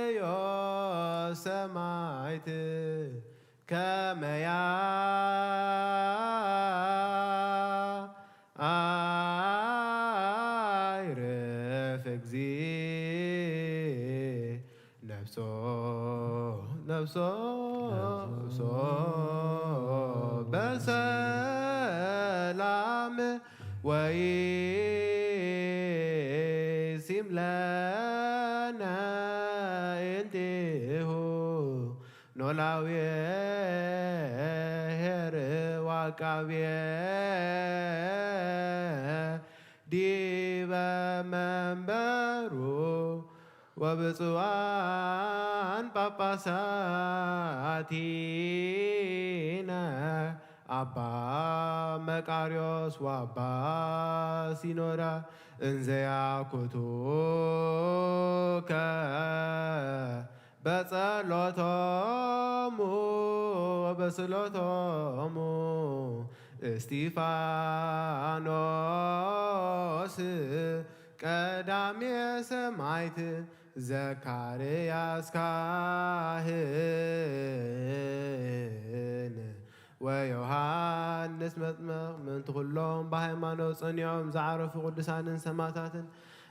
እንጦንዮስ ሰማዕት ከመያ ኣይርፍ እግዚእ ነፍሶ ነፍሶ በሰላም ወይሲም ለነ እንቲሁ ኖላዊ ኄር ዋቃቤ ዲበ መንበሩ ወብፁዓን ጳጳሳቲነ አባ መቃርዮስ ወአባ ሲኖዳ እንዘያኩቱከ በጸሎቶሙ ወበስእሎቶሙ እስጢፋኖስ ቀዳሜ ሰማዕት ዘካርያስ ካህን ወዮሃንስ መጥምቕ ምእንቲ ኩሎም ብሃይማኖት ጸኒዖም ዝዓረፉ ቅዱሳንን ሰማዕታትን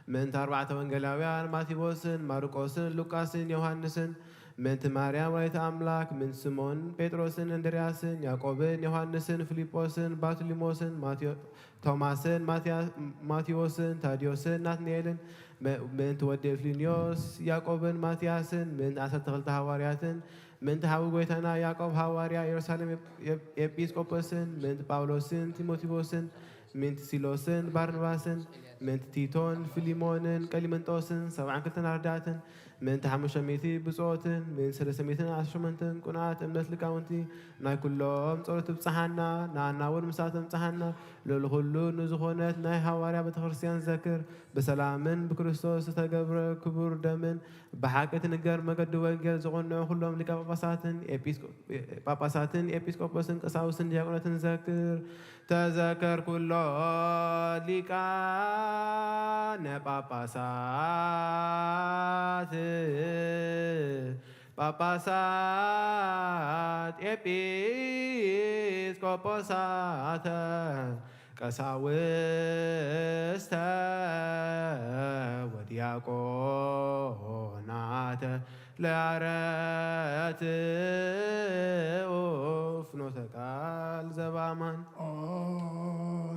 ምእንቲ ኣርባዕተ ወንጌላውያን ማቴዎስን ማርቆስን ሉቃስን ዮሃንስን ምእንቲ ማርያም ወላዲተ ኣምላክ ምእንቲ ስምኦን ጴጥሮስን እንድርያስን ያዕቆብን ዮሃንስን ፊልጶስን ባርቶሎሜዎስን ማቴዎ ቶማስን ማትያ- ማቴዎስን ታዲዮስን ናትናኤልን መ- ምእንቲ ወዲ እፍሊንዮስ ያዕቆብን ማትያስን ምእንቲ ዓሰርተ ክልተ ሃዋርያትን ምእንቲ ሓዊ ጎይታና ያዕቆብ ሃዋርያ ኢየሩሳሌም ኤፕ- ኤፕ- ኤጲስቆጶስን ምእንቲ ጳውሎስን ጢሞቴዎስን ምእንቲ ሲሎስን ባርናባስን ምእንቲ ቲቶን ፊሊሞንን ቀሊመንጦስን ሰብዓን ክልተን ኣርዳእትን ምእንቲ ሓሙሽተ ሚእቲ ብፁዓትን ምእንቲ ሰለስተ ሚእትን ዓሰርተ ሸሞንተን ቅኑዓት እምነት ሊቃውንቲ ናይ ኩሎም ጸሎት ትብጽሓና ንኣና እውን ምሳቶም ትብጽሓና። ልዕሊ ኩሉ ንዝኾነት ናይ ሃዋርያ ቤተክርስትያን ዘክር። ብሰላምን ብክርስቶስ ዝተገብረ ክቡር ደምን ብሓቂ ትንገር መገዲ ወንጌል ዝቐንዑ ኩሎም ሊቀ ጳጳሳትን ኤጲስቆ- ጳጳሳትን ኤጲስቆጶስን ቀሳውስትን ዲያቆናትን ዘክር። ተዘከር ኩሎ ሊቃነ ጳጳሳት ጳጳሳት ኤጲስቆጶሳተ ቀሳውስተ ወዲያቆናተ ለያረትኡ ፍኖተ ቃል ዘባማን። ኦ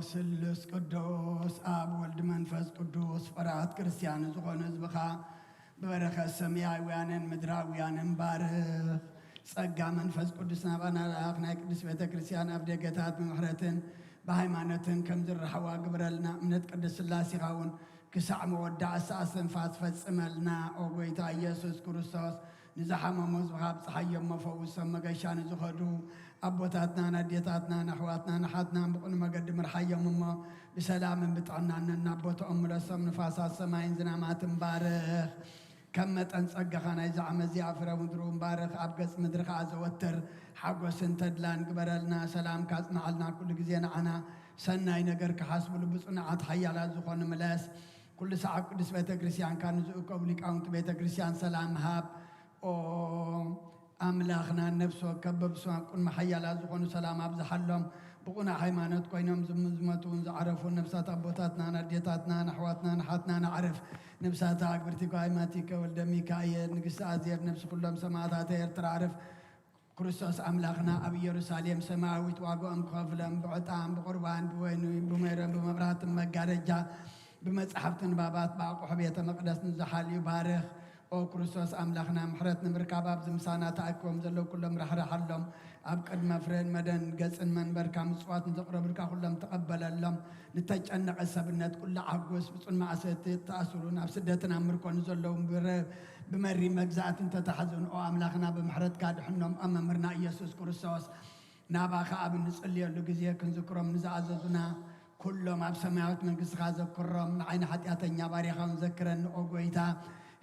ስሉስ ቅዱስ ኣብ ወልድ መንፈስ ቅዱስ ፍራት ክርስቲያን ዝኾኑ ህዝብኻ ብበረኸት ሰማያውያንን ምድራውያንን ባርኽ። ጸጋ መንፈስ ቅዱስ ናባና ለኣኽ ናይ ቅድስት ቤተ ክርስቲያን ኣብ ደገታት ብምሕረትን ብሃይማኖትን ከም ዝረሓዋ ግብረልና። እምነት ቅድስት ስላሴኻ እውን ክሳዕ መወዳእታ እስትንፋስ ፈጽመልና። ኦ ጎይታ ኢየሱስ ክርስቶስ ንዝሓመሙ ህዝብኻ ኣብጽሓዮም፣ መፈውሶም መገሻ ንዝኸዱ ኣቦታትናን ኣዴታትናን ኣሕዋትናን ኣሓትናን ብቕኑ መገዲ ምርሓዮም እሞ ብሰላምን ብጥዕናን ነናብ ቦታኦም ምለሶም። ንፋሳት ሰማይን ዝናማትን ባርኽ። ከም መጠን ጸጋኻ ናይዛ ዓመት እዚኣ ፍረ ምድሩ ባርኽ። ኣብ ገጽ ምድሪ ኸኣ ዘወትር ሓጎስን ተድላን ግበረልና። ሰላምካ ኣጽንዓልና። ኩሉ ግዜ ንዓና ሰናይ ነገር ክሓስብሉ ብጽኑዓት ሓያላት ዝኾኑ ምለስ። ኩሉ ሰዓብ ቅዱስ ቤተ ክርስቲያንካ ንዝእከቡ ሊቃውንቲ ቤተ ክርስቲያን ሰላም ሃብ። ኦ ኣምላኽና ነፍሲ ወከፍ በብስዋን ቅድሚ ሓያላት ዝኾኑ ሰላም ኣብዝሓሎም። ብቑኑዕ ሃይማኖት ኮይኖም ዝም- ዝሞቱ እውን ዝዓረፉ ነፍሳት ኣቦታትናን ኣዴታትናን ኣሕዋትናን ኣሓትናን ኣዕርፍ። ነፍሳት ኣግብርቲ ጓይማቲከ ወልደ ሚካኤል ንግስቲ ኣዜብ ነፍሲ ኩሎም ሰማእታት ኤርትራ ኣዕርፍ። ክርስቶስ ኣምላኽና ኣብ ኢየሩሳሌም ሰማያዊት ዋጋኦም ክኸፍሎም ብዕጣን ብቁርባን ብወይኒ ብሜሮን ብመብራህትን መጋረጃ ብመጻሕፍቲ ንባባት ብኣቑሑ ቤተ መቕደስ ንዝሓልዩ ባርኽ። ኦ ክርስቶስ ኣምላኽና ምሕረት ንምርካብ ኣብዚ ምሳና ተኣኪቦም ዘለዉ ኩሎም ራሕርሓሎም። ኣብ ቅድመ ፍሬን መደን ገጽን መንበርካ ምጽዋት ንዘቕረቡልካ ኩሎም ተቐበለሎም። ንተጨነቐ ሰብነት ኩሉ ዓጉስ። ብጹን ማእሰርቲ ተኣስሩን ኣብ ስደትን ኣብ ምርኮ ንዘለዉ ብረ- ብመሪ መግዛእትን ተታሕዙን ኦ ኣምላኽና ብምሕረትካ ድሕኖም። ኦ መምህርና ኢየሱስ ክርስቶስ ናባኻ ኣብ እንጽልየሉ ግዜ ክንዝክሮም ንዝኣዘዙና ኩሎም ኣብ ሰማያዊት መንግስትኻ ዘክሮም። ንዓይ ንሓጢኣተኛ ባርያኻ እውን ዘክረኒ ኦ ጎይታ።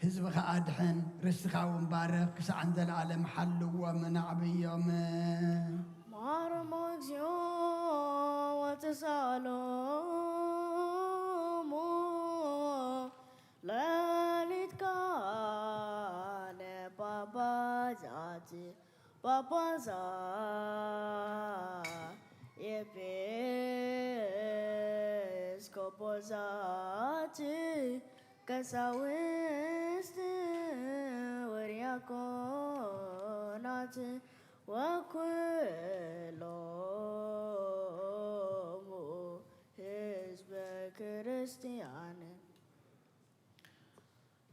ህዝብኻ ኣድሕን፣ ርስትኻ እውን ባርኽ። ክሳዕ ንዘለኣለም ሓልዎምን ኣዕብዮምን። ማረሞ እግዚኦ ወተሳሎሙ ለሊትካ ነጳጳሳት ጳጳሳት ኤጲስቆጶሳት ቀሳውስት ወርያ ዲያቆናት ወኩሎሙ ህዝበ ክርስቲያን።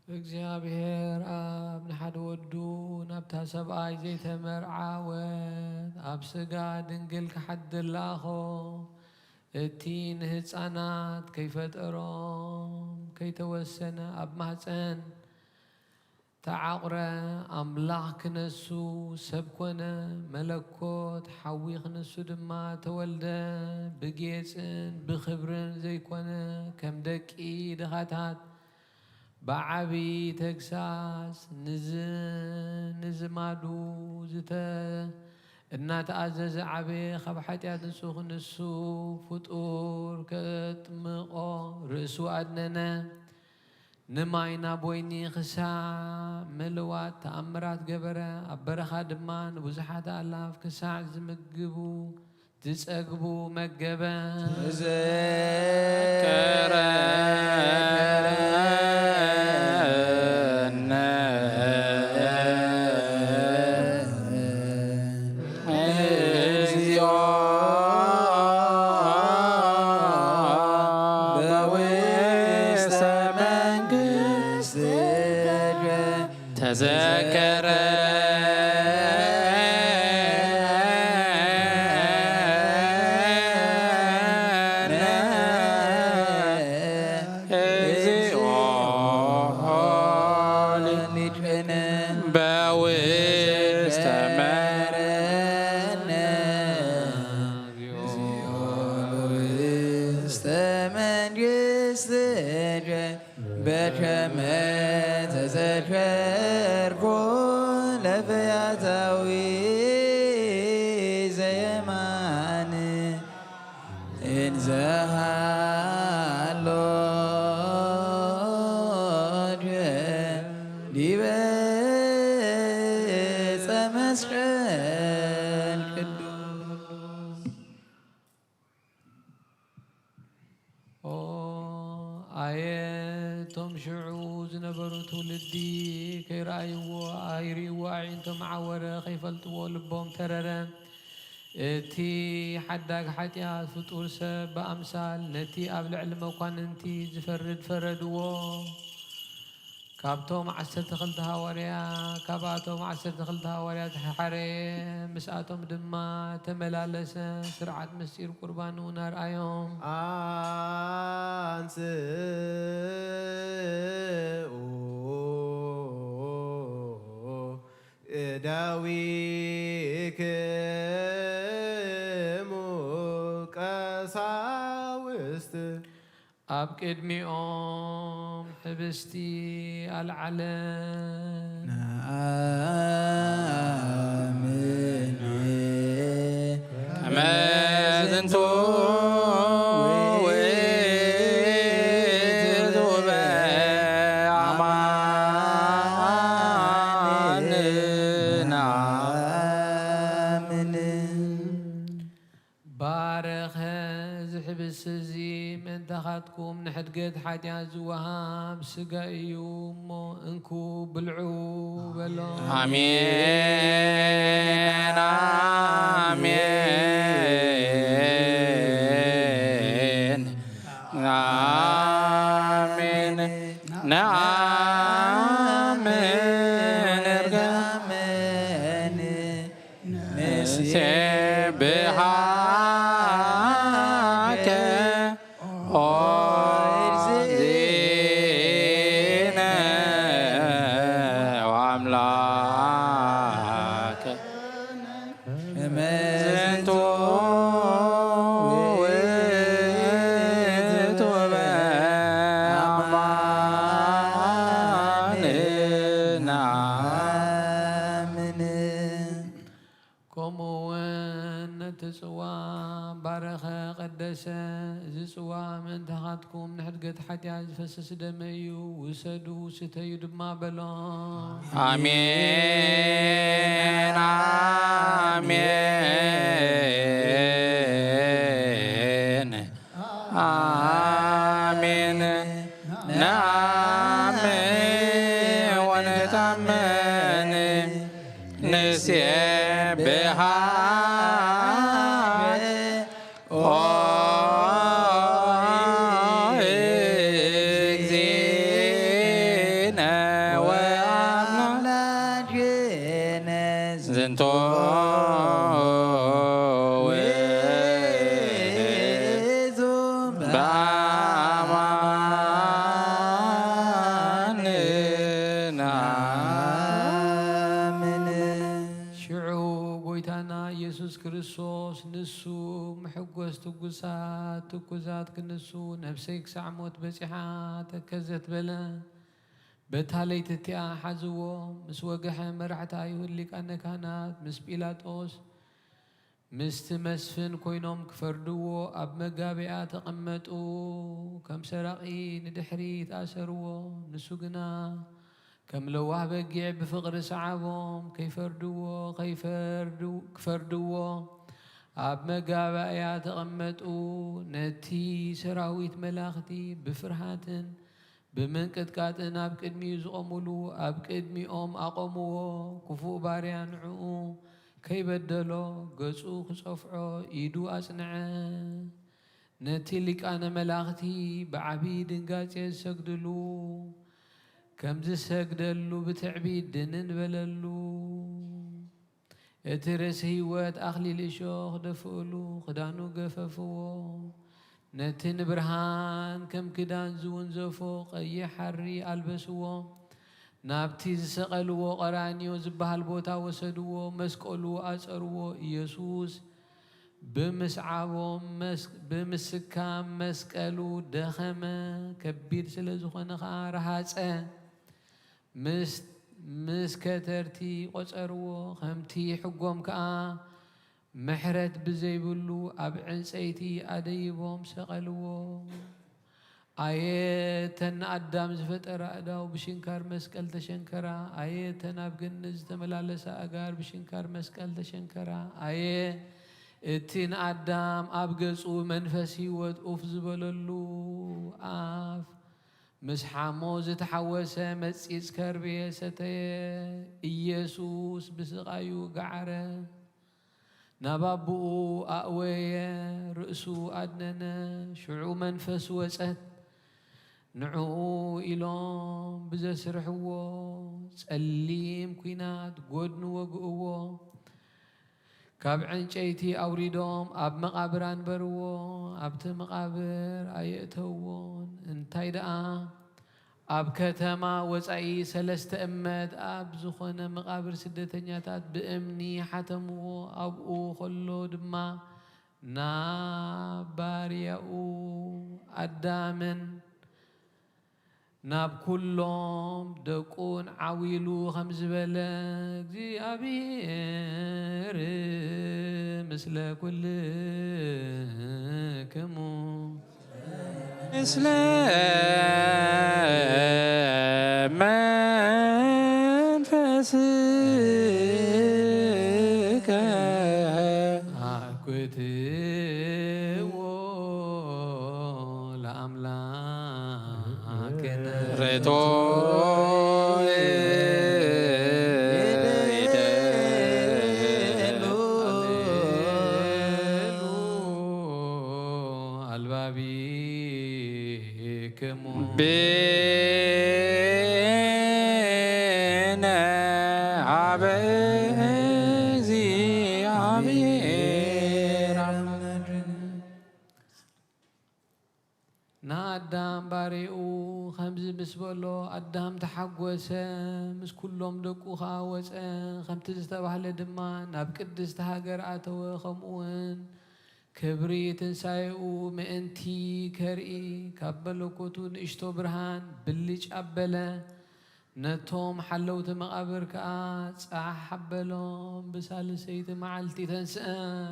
እግዚኣብሔር ኣብ ንሓደ ወዱ ናብታ ሰብኣይ ዘይተመርዓወት ኣብ ስጋ ድንግል ክሓድር ለኣኾ። እቲ ንህፃናት ከይፈጠሮም ከይተወሰነ ኣብ ማህፀን ተዓቑረ። ኣምላኽ ክነሱ ሰብ ኮነ፣ መለኮት ሓዊ ክንሱ ድማ ተወልደ። ብጌጽን ብኽብርን ዘይኮነ፣ ከም ደቂ ድኻታት ብዓቢ ተግሳጽ ንዝ-፣ ንዝማዱ ዝተ-፣ እናተኣዘዘ ዓበየ። ካብ ሓጢኣት ንጹህ ንሱ ፍጡር ከጥምቖ ርእሱ ኣድነነ። ንማይ ናብ ወይኒ ክሳዕ ምልዋጥ ተኣምራት ገበረ። ኣብ በረኻ ድማ ንብዙሓት ኣእላፍ ክሳዕ ዝምግቡ ዝጸግቡ መገበ። ተዘከረነ እግዚኦ በውስተ መንግሥትከ ተዘከረነ እግዚኦ ሊቀነ በውስተ መ- ውስተ መንግሥትከ በከመ ተዘከርኩ ለፈያታዊ ዘየማን እንዘ ሃሎ ዲበ ዕፀ መስቀል ቅዱስ። ኦ ኣየ እቶም ሽዑ ዝነበሩ ትውልዲ ከይረኣይዎ ኣይርእይዎ ኣዒንቶም ዓወረ ከይፈልጥዎ ልቦም ተረረ። እቲ ሓዳግ ሓጢኣት ፍጡር ሰብ ብኣምሳል ነቲ ኣብ ልዕሊ መኳንንቲ ዝፈርድ ፈረድዎ። ካብቶም ዓሰርተ ክልተ ሃዋርያ-፣ ካብኣቶም ዓሰርተ ክልተ ሃዋርያት ሓደ፣ ምስኣቶም ድማ ተመላለሰ፣ ስርዓት ምስጢር ቁርባን እውን ኣርኣዮም። ኣንስኡ እደዊክሙ ቀሳውስት። ኣብ ቅድሚኦም ሕብስቲ ኣልዓለ። ነአምን ከመ ዝንቱ ውእቱ በአማን ነአምን። ባረኸ፣ እዚ ሕብስቲ እዚ ምእንታኻትኩም ንሕድገት ሓጢኣት ዝወሃብ ስጋ እዩ እሞ እንኩ ብልዑ በሎ። ኣሜን፣ ኣሜን፣ ኣሜን። ነአምን እርጋመን ንሴብሐከ ኦ እግዚእነ ወአምላከ። እመዝንቱ ውእቱ በአማን ነአምን። ከምኡ እውን ነቲ ጽዋ ባረኸ፣ ቀደሰ። እዚ ጽዋ ምእንታኻትኩም ንሕድገት ሓጢኣት ዝፈስስ ደመ እዩ፣ ውሰዱ፣ ስተዩ ድማ በሎም። ኣሜን፣ ኣሜን፣ ኣሜን። ነአምን ወነታምን ስብሐት ኦ እግዚእነ ወአምላክነ ዝንቶ ውእቱ በአማን ነአምን። ሽዑ ጎይታና ኢየሱስ ክርስቶስ ንሱ ምሕጎስ ትጉሳት ትኩዛት ክንሱ ነፍሰይ ክሳዕ ሞት በጺሓ ተከዘት በለ። በታ ለይቲ እቲኣ ሓዝዎ ምስ ወግሐ መራሕቲ ኣይሁድ ሊቃነ ካህናት ምስ ጲላጦስ ምስቲ መስፍን ኮይኖም ክፈርድዎ ኣብ መጋቢያ ተቐመጡ። ከም ሰራቒ ንድሕሪት ኣሰርዎ። ንሱ ግና ከም ለዋህ በጊዕ ብፍቕሪ ሰዓቦም፣ ከይፈርድዎ፣ ከይፈርድ-፣ ክፈርድዎ ኣብ መጋባእያ ተቐመጡ። ነቲ ሰራዊት መላኽቲ ብፍርሃትን ብምንቅጥቃጥን ኣብ ቅድሚኡ ዝቖሙሉ ኣብ ቅድሚኦም ኣቖምዎ። ክፉእ ባርያ ንዕኡ ከይበደሎ ገጹ ክጸፍዖ ኢዱ ኣጽንዐ። ነቲ ሊቃነ መላእኽቲ ብዓቢ ድንጋጼ ዝሰግድሉ ከም ዝሰግደሉ ብትዕቢት ድንን በለሉ። እቲ ርእሲ ህይወት ኣኽሊል እሾኽ ደፍእሉ፣ ክዳኑ ገፈፍዎ። ነቲ ንብርሃን ከም ክዳን ዝውንዘፎ ቀይሕ ሓሪ ኣልበስዎ። ናብቲ ዝሰቐልዎ ቀራንዮ ዝበሃል ቦታ ወሰድዎ፣ መስቀሉ ኣጸርዎ። ኢየሱስ ብምስዓቦም መስ-፣ ብምስካም መስቀሉ ደኸመ፣ ከቢድ ስለ ዝኾነ ኸኣ ረሃጸ። ምስ፣ ምስ ከተርቲ ቆጸርዎ፣ ከምቲ ሕጎም ከኣ ምሕረት ብዘይብሉ ኣብ ዕንጸይቲ ኣደይቦም ሰቐልዎ። ኣየ እተን ንኣዳም ዝፈጠራ ኣእዳው ብሽንካር መስቀል ተሸንከራ። ኣየ እተን ኣብ ገነት ዝተመላለሳ ኣእጋር ብሽንካር መስቀል ተሸንከራ። ኣየ እቲ ንኣዳም ኣብ ገጹ መንፈስ ህይወት ኡፍ ዝበለሉ ኣፍ ምስ ሓሞ ዝተሓወሰ መጺጽ ከርቤ ሰተየ። ኢየሱስ ብስቓዩ ገዓረ። ናብ ኣቦኡ ኣእወየ፣ ርእሱ ኣድነነ። ሽዑ መንፈስ ወጸት። ንዕኡ ኢሎም ብዘስርሕዎ ጸሊም ኲናት ጎድኑ ወግእዎ። ካብ ዕንጨይቲ ኣውሪዶም ኣብ መቓብር ኣንበርዎ። ኣብቲ መቓብር ኣየእተውዎን። እንታይ ደኣ ኣብ ከተማ ወጻኢ ሰለስተ እመት ኣብ ዝኾነ መቓብር ስደተኛታት ብእምኒ ሓተምዎ። ኣብኡ ኸሎ ድማ ናብ ባርያኡ ኣዳምን ናብ ኩሎም ደቁን ዓው ኢሉ ኸምዚ በለ፣ እግዚኣብሔር ምስለ ኩልክሙ። ምስለ መንፈስከ። አኩትዎ ለአምላክነ። ሬቶ ይደሉ። አልባቢክሙ። ቤነ አበ እግዚአብሔር። ንኣዳም ባርያኡ ኸምዚ ምስ በሎ፣ ኣዳም ተሓጐሰ፣ ምስ ኵሎም ደቁ ኸኣ ወጸ። ከምቲ ዝተባህለ ድማ ናብ ቅድስቲ ሃገር ኣተወ። ከምኡውን ክብሪ ትንሳኤኡ ምእንቲ ከርኢ፣ ካብ መለኮቱ ንእሽቶ ብርሃን ብልጭ ኣበለ። ነቶም ሓለውቲ መቓብር ከኣ ጻሕ ኣበሎም። ብሳልሰይቲ መዓልቲ ተንስአ።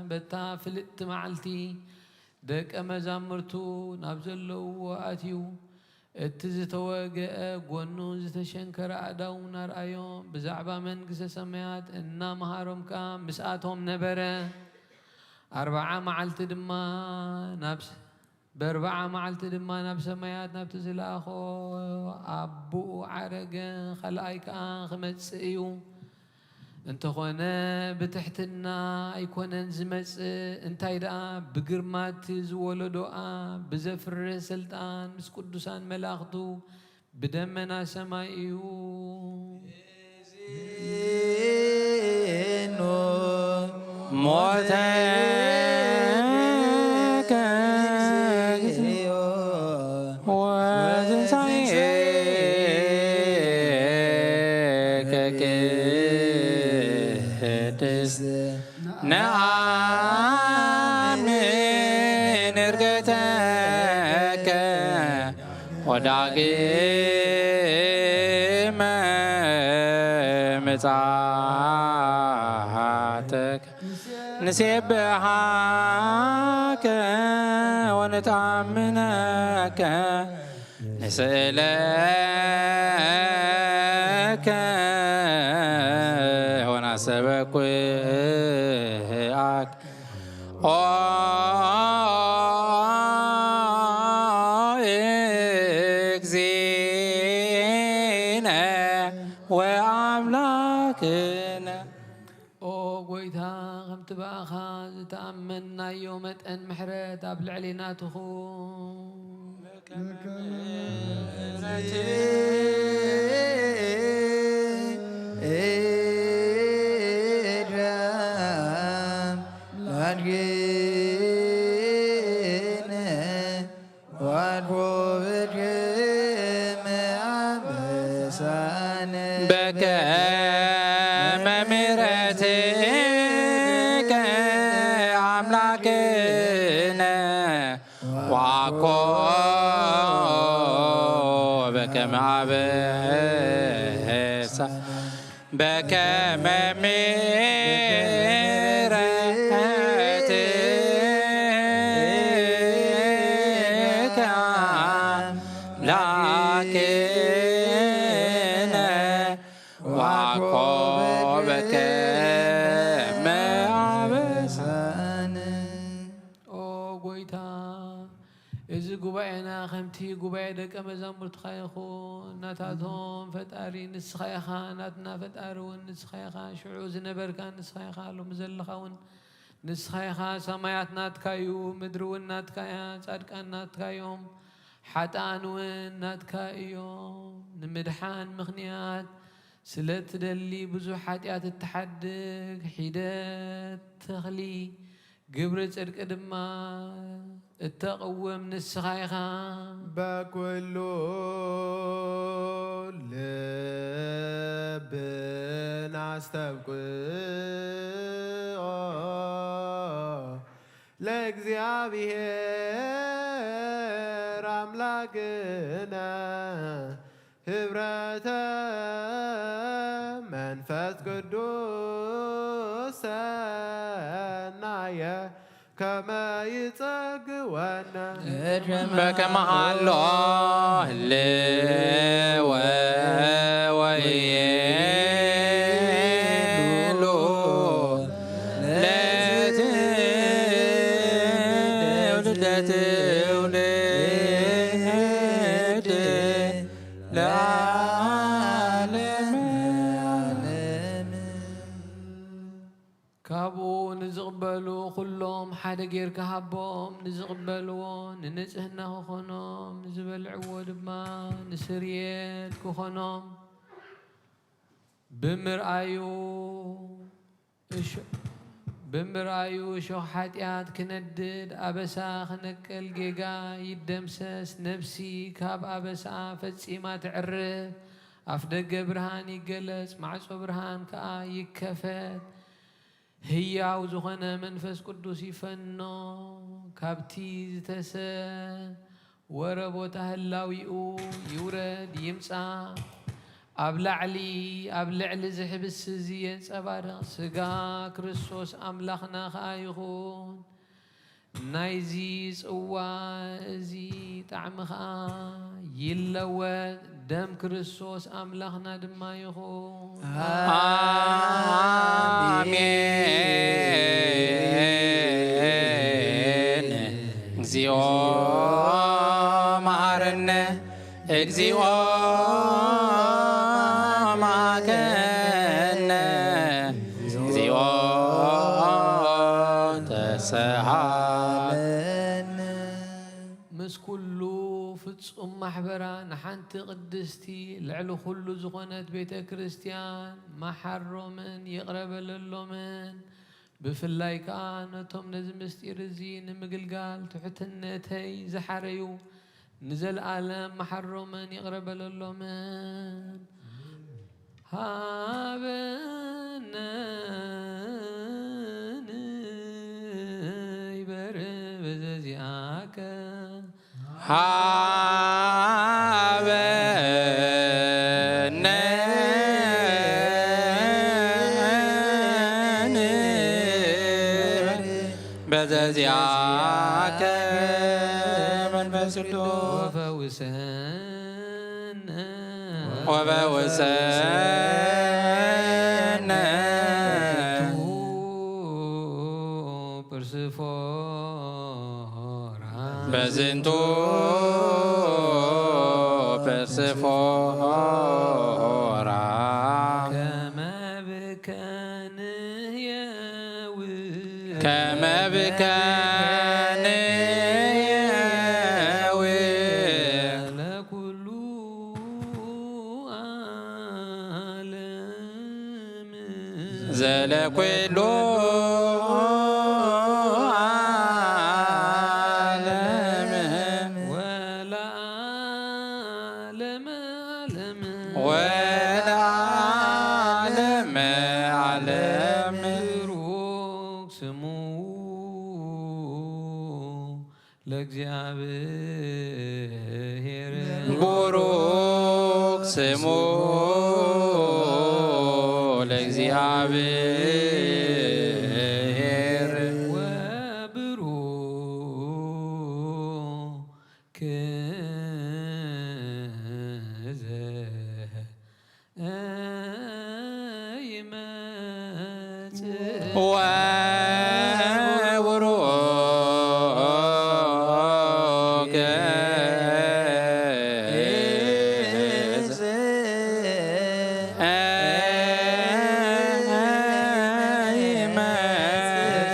በታ ፍልጥቲ መዓልቲ ደቀ መዛሙርቱ ናብ ዘለውዎ ኣትዩ፣ እቲ ዝተወግአ ጐኑን ዝተሸንከረ ኣእዳዉን ኣርኣዮም። ብዛዕባ መንግስተ ሰማያት እናመሃሮም ከኣ ምስኣቶም ነበረ። ኣርብዓ መዓልቲ ድማ ናብ፣ በርብዓ መዓልቲ ድማ ናብ ሰማያት ናብቲ ዝለኣኾ ኣቦኡ ዓረገ። ካልኣይ ከኣ ክመጽእ እዩ። እንተኾነ ብትሕትና ኣይኮነን ዝመጽእ፣ እንታይ ደኣ ብግርማቲ ዝወለዶኣ ብዘፍርህ ስልጣን ምስ ቅዱሳን መላእኽቱ ብደመና ሰማይ እዩ። ኖ ሞተ ወትንሳኤ ከቅድስት ነአምን እርገተከ ወዳግመ ምጽአተከ ንሴብሐከ ወንጣምነከ ንስእለከ ወናሰበኩ ኦ እግዚእነ ወአምላክነ። ኦ ጎይታ፣ ከምቲ ብኣኻ ዝተኣመንናዮ መጠን ምሕረት ኣብ ልዕሌና ትኹን። በከመ ምሕረትከ አምላክነ ወአኮ በከመ አበሳ በከመ ምሕረትከ አምላክነ ወአኮ በከመ አበሳነ። ኦ ጎይታ፣ እዚ ጉባኤና ከምቲ ጉባኤ ደቀ መዛሙርትኻ ይኹን። ናታቶም ፈጣሪ ንስኻ ኢኻ፣ ናትና ፈጣሪ እውን ንስኻ ኢኻ። ሽዑ ዝነበርካ ንስኻ ኢኻ፣ ሎሚ ዘለኻ እውን ንስኻ ኢኻ። ሰማያት ናትካ እዩ፣ ምድሪ እውን ናትካ እያ። ጻድቃን ናትካ እዮም፣ ሓጥኣን እውን ናትካ እዮም። ንምድሓን ምኽንያት ስለ ትደሊ ብዙሕ ሓጢኣት እትሓድግ ሒደት ተኽሊ ግብሪ ጽድቂ ድማ እተቕውም ንስኻ ኢኻ። በኩሉ ልብና ኣስተብቅዖ ለእግዚኣብሔር ኣምላክነ ህብረተ መንፈስ ቅዱስ ሰናየ ከመ ይጸግወነ። በከመ ሃሎ ህልወ ወይሉ ለትውልድ ለትውልድ ለዓለመ ዓለም። ካብኡ ንዝቕበሉ ኩሎም ሓደ ጌርካ ሃቦም፣ ንዝቕበልዎ ንንጽህና ክኾኖም፣ ንዝበልዕዎ ድማ ንስርየት ክኾኖም ብምርኣዩ እሾ-፣ ብምርኣዩ እሾኽ ሓጢኣት ክነድድ፣ ኣበሳ ክነቅል፣ ጌጋ ይደምሰስ፣ ነፍሲ ካብ ኣበሳ ፈጺማ ትዕርፍ፣ ኣፍደገ ብርሃን ይገለጽ፣ ማዕጾ ብርሃን ከኣ ይከፈት። ህያው ዝኾነ መንፈስ ቅዱስ ይፈኖ፣ ካብቲ ዝተሰወረ ቦታ ህላዊኡ ይውረድ ይምጻእ። ኣብ ላዕሊ፣ ኣብ ልዕሊ እዚ ሕብስቲ እዚ የንጸባርቕ፣ ስጋ ክርስቶስ ኣምላኽና ኸኣ ይኹን። ናይዚ ጽዋ እዚ ጣዕሚ ኸኣ ይለወጥ፣ ደም ክርስቶስ ኣምላኽና ድማ ይኹን። ኣሜን። እግዚኦ መሐረነ፣ እግዚኦ መሐረነ። ማሕበራ ንሓንቲ ቅድስቲ ልዕሊ ኩሉ ዝኾነት ቤተ ክርስቲያን መሓሮምን ይቕረ በለሎምን። ብፍላይ ከኣ ነቶም ነዚ ምስጢር እዚ ንምግልጋል ትሕትነተይ ዝሓረዩ ንዘለኣለም መሓሮምን ይቕረ በለሎምን። ሃበነ ንይበር በዘዚኣከ። ሃበነ በዘዚኣከ መንፈስ ቅዱስ ወፈውሰነ ወፈውሰነ ፕርስፎራ በዝንቱ ፕርስፎራ ከመ ብከንየዊ ከመ ብከንየዊ ለኩሉ ዓለም ዘለኩሉ ዓለም ወለዓለመ ዓለም ወለዓለመ ዓለም ብሩክ ስሙ ለእግዚኣብሔር ቡሩክ ስሙ ለእግዚኣብሔር ወብሩክ ዘ ይመጽእ ወቡሩክ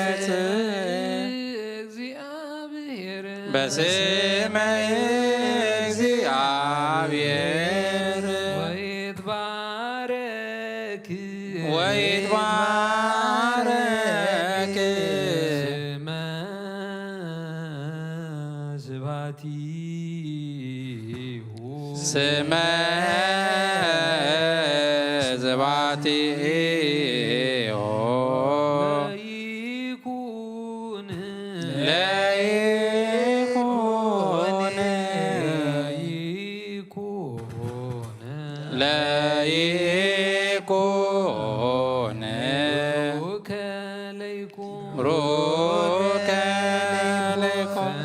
ይመጽእ እግዚአ ብሔር በስመ እግዚአብሔር ወይትባረክ ወይትባረክ ስመ ስባቲሁ ስመ ስባቲሁ ለይኩን ለይኩን ለይኩን ለይኩን ብሩከ ለይኩን ብሩከ ለይኩን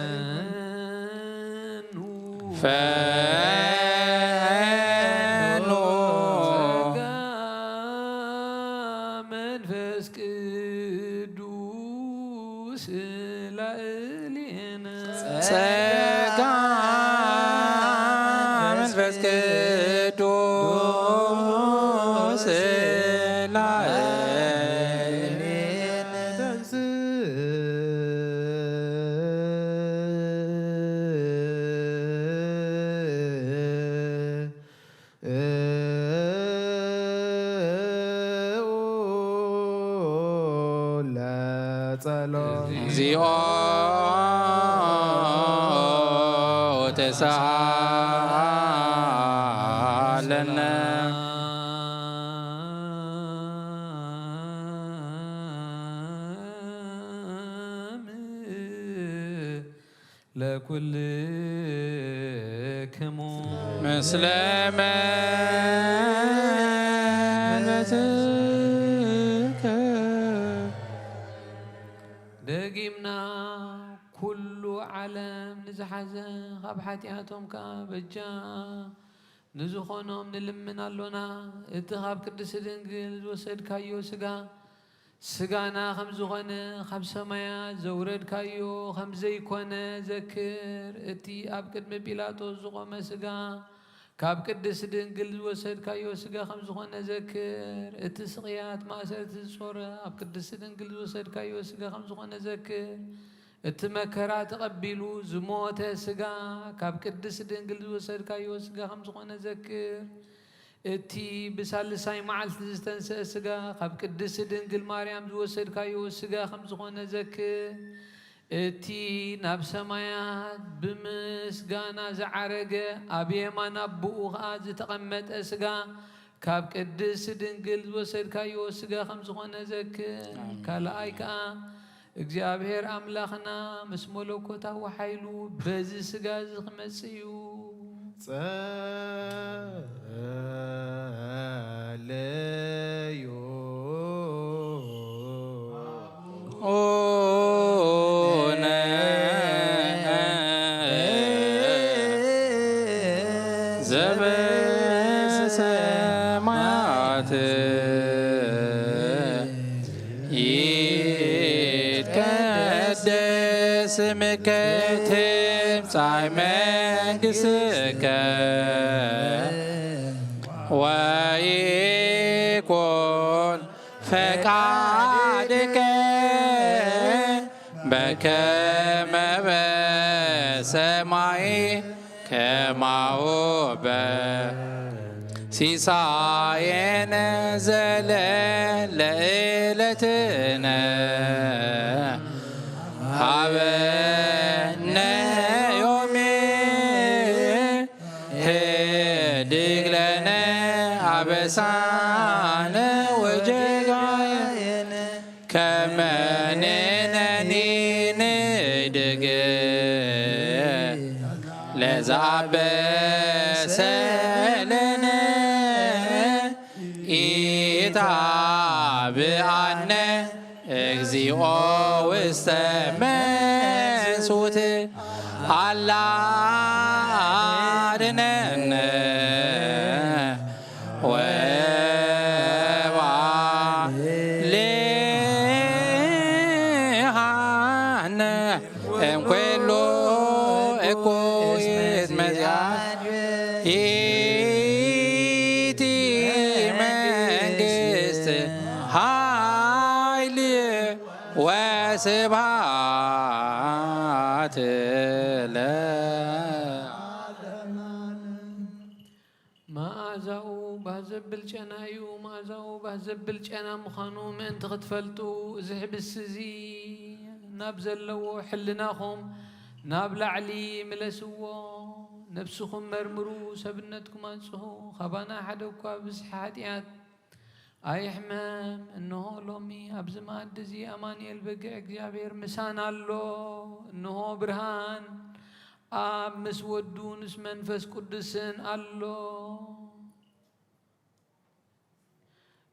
ፈኑ ፈኑ ጸጋ መንፈስ ቅዱስ ላዕሌነ ጸጋ መንፈስ ቅዱስ ላዕሌነ ለጸሎት እግዚኦ ተሳሃለነ ለኩልክሙ ምስለ መንፈስከ። ደጊምና ኩሉ ዓለም ንዝሓዘ ካብ ሓጢኣቶም ከኣ በጃ ንዝኾኖም ንልምን ኣሎና። እቲ ካብ ቅድስቲ ድንግል ዝወሰድካዮ ስጋ ስጋና ከም ዝኾነ ካብ ሰማያት ዘውረድካዮ ከም ዘይኮነ ዘክር። እቲ ኣብ ቅድሚ ጲላጦስ ዝቖመ ስጋ ካብ ቅድስቲ ድንግል ዝወሰድካዮ ስጋ ከም ዝኾነ ዘክር። እቲ ስቕያት ማእሰርቲ ዝጾረ ኣብ ቅድስቲ ድንግል ዝወሰድካዮ ስጋ ከም ዝኾነ ዘክር። እቲ መከራ ተቐቢሉ ዝሞተ ስጋ ካብ ቅድስት ድንግል ዝወሰድካዮ ስጋ ከም ዝኾነ ዘክር። እቲ ብሳልሳይ መዓልቲ ዝተንስአ ስጋ ካብ ቅድስት ድንግል ማርያም ዝወሰድካዮ ስጋ ከም ዝኾነ ዘክር። እቲ ናብ ሰማያት ብምስጋና ዝዓረገ ኣብ የማን ኣቦኡ ኸኣ ዝተቐመጠ ስጋ ካብ ቅድስት ድንግል ዝወሰድካዮ ስጋ ከም ዝኾነ ዘክር። ኣሜን። ካልኣይ ከኣ እግዚኣብሔር ኣምላኽና ምስ መለኮታዊ ሓይሉ በዚ ስጋ እዚ ክመጽእ እዩ። ጸለዩ። ኦነ ዘበሰማያት ይትቀደስ ስምከ ትምጻእ መንግሥትከ ወይኩን ፈቃድከ በከመ በሰማይ ከማሁ በ-፣ ሲሳየነ ዘለለ ዕለትነ ሀበነ ዮም ህድግ ለነ አበሳነ ወጌጋየነ ከመ ንሕነኒ ንህድግ ለዘአበሰ ለነ ኢታብአነ እግዚኦ ውስተ መንሱት አላ አድነነ ወባልሐነ እምኩሉ እኩይት መዚአት ይእቲ መንግስት ኃይል ወስብሐት ለዓለመ ዓለም። መዓዛኡ ባህ ዘብል ጨና እዩ፣ መዓዛኡ ባህ ዘብል ጨና ምዃኑ ምእንቲ ክትፈልጡ፣ እዚ ሕብስቲ እዚ ናብ ዘለዎ ሕልናኹም ናብ ላዕሊ ምለስዎ። ነፍስኹም መርምሩ፣ ሰብነትኩም ኣንጽሁ፣ ካባና ሓደ እኳ ብዝሒ ሓጢኣት ኣይሕመም። እንሆ ሎሚ ኣብዚ መኣዲ እዚ ኣማኑኤል በግዕ እግዚኣብሔር ምሳና ኣሎ። እንሆ ብርሃን ኣብ ምስ ወዱን ምስ መንፈስ ቅዱስን ኣሎ።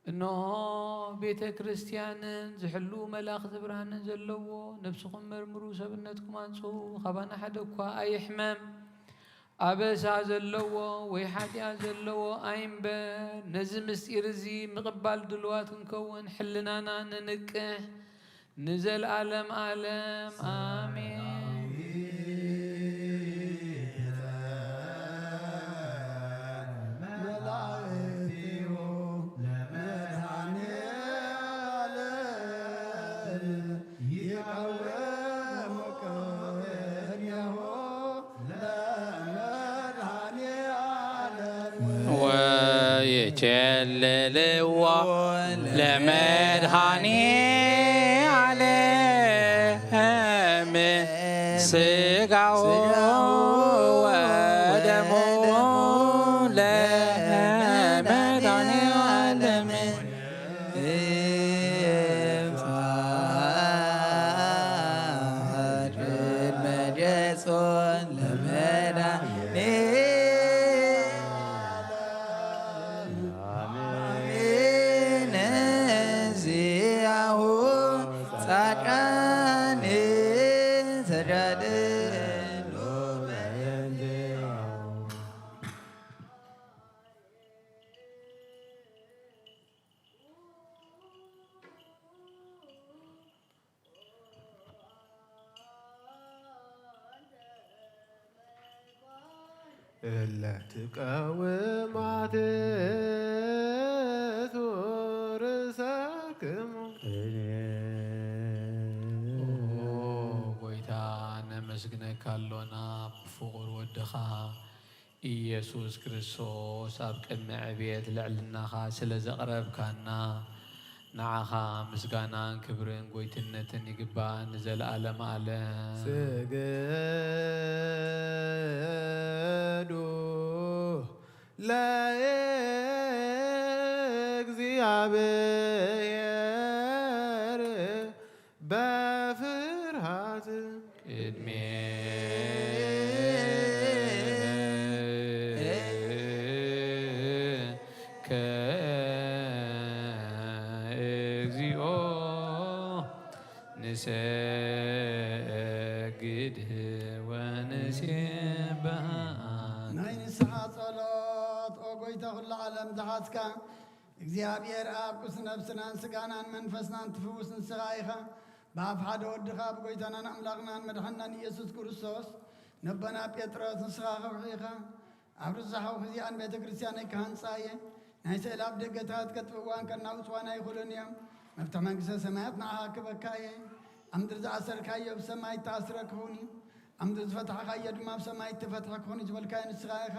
እንሆ ቤተ ክርስቲያንን ዝሕሉ መላእኽቲ ብርሃንን ዘለዎ። ነፍስኹም መርምሩ፣ ሰብነትኩም ኣንጽሁ፣ ካባና ሓደ እኳ ኣይሕመም። ኣበሳ ዘለዎ ወይ ሓጢኣት ዘለዎ ኣይንበር። ነዚ ምስጢር እዚ ምቕባል ድሉዋት ክንከውን ሕልናና ንንቅሕ። ንዘለዓለም ዓለም ኣሜን። ወይኬልልዎ ለመድኃኔ ዓለም ሥጋሁ ወደሙ ለመድኃኔ ዓለም። እለ ትቀውም አትቱ ርእሰክሙ። ኦ፣ ኢየሱስ ክርስቶስ ኣብ ቅድሚ ዕብየት ልዕልናኻ ስለ ዘቕረብካና ንዓኻ ምስጋናን ክብርን ጎይትነትን ይግባእ ንዘለዓለም ዓለም። ስግዱ ለእግዚኣብሔር በፍርሃት ቅድሜከ እግዚኦ ንሰግድ ወንሴብሐካ። ናይ ንስሓ ጸሎት። ኦ ጎይታ ኩሉ ዓለም ዝሓዝካ እግዚኣብሔር ኣብ ቅዱስ ነብስናን ስጋናን መንፈስናን ትፍውስ ንስኻ ኢኻ። ብኣፍ ሓደ ወድኻ ብጎይታናን ኣምላኽናን መድሓንናን ኢየሱስ ክርስቶስ ነቦና ጴጥሮስ ንስኻ ከውሒ ኢኻ። ኣብ ርዛሓዊ ግዚኣን ቤተ ክርስቲያነይ ክሃንጻ እየ። ናይ ስእሊ ኣፍ ደገታት ከጥፍእዋን ከናውጽዋን ኣይኽእሉን እዮም። መፍትሕ መንግስተ ሰማያት ንዓኻ ክበካ እየ። ኣብ ምድሪ ዝኣሰርካዮ ብሰማይ እተኣስረ ክኸውን እዩ። ኣብ ምድሪ ዝፈታሕካዮ ድማ ኣብ ሰማይ እተፈትሐ ክኾን እዩ ዝበልካዮ ንስኻ ኢኻ።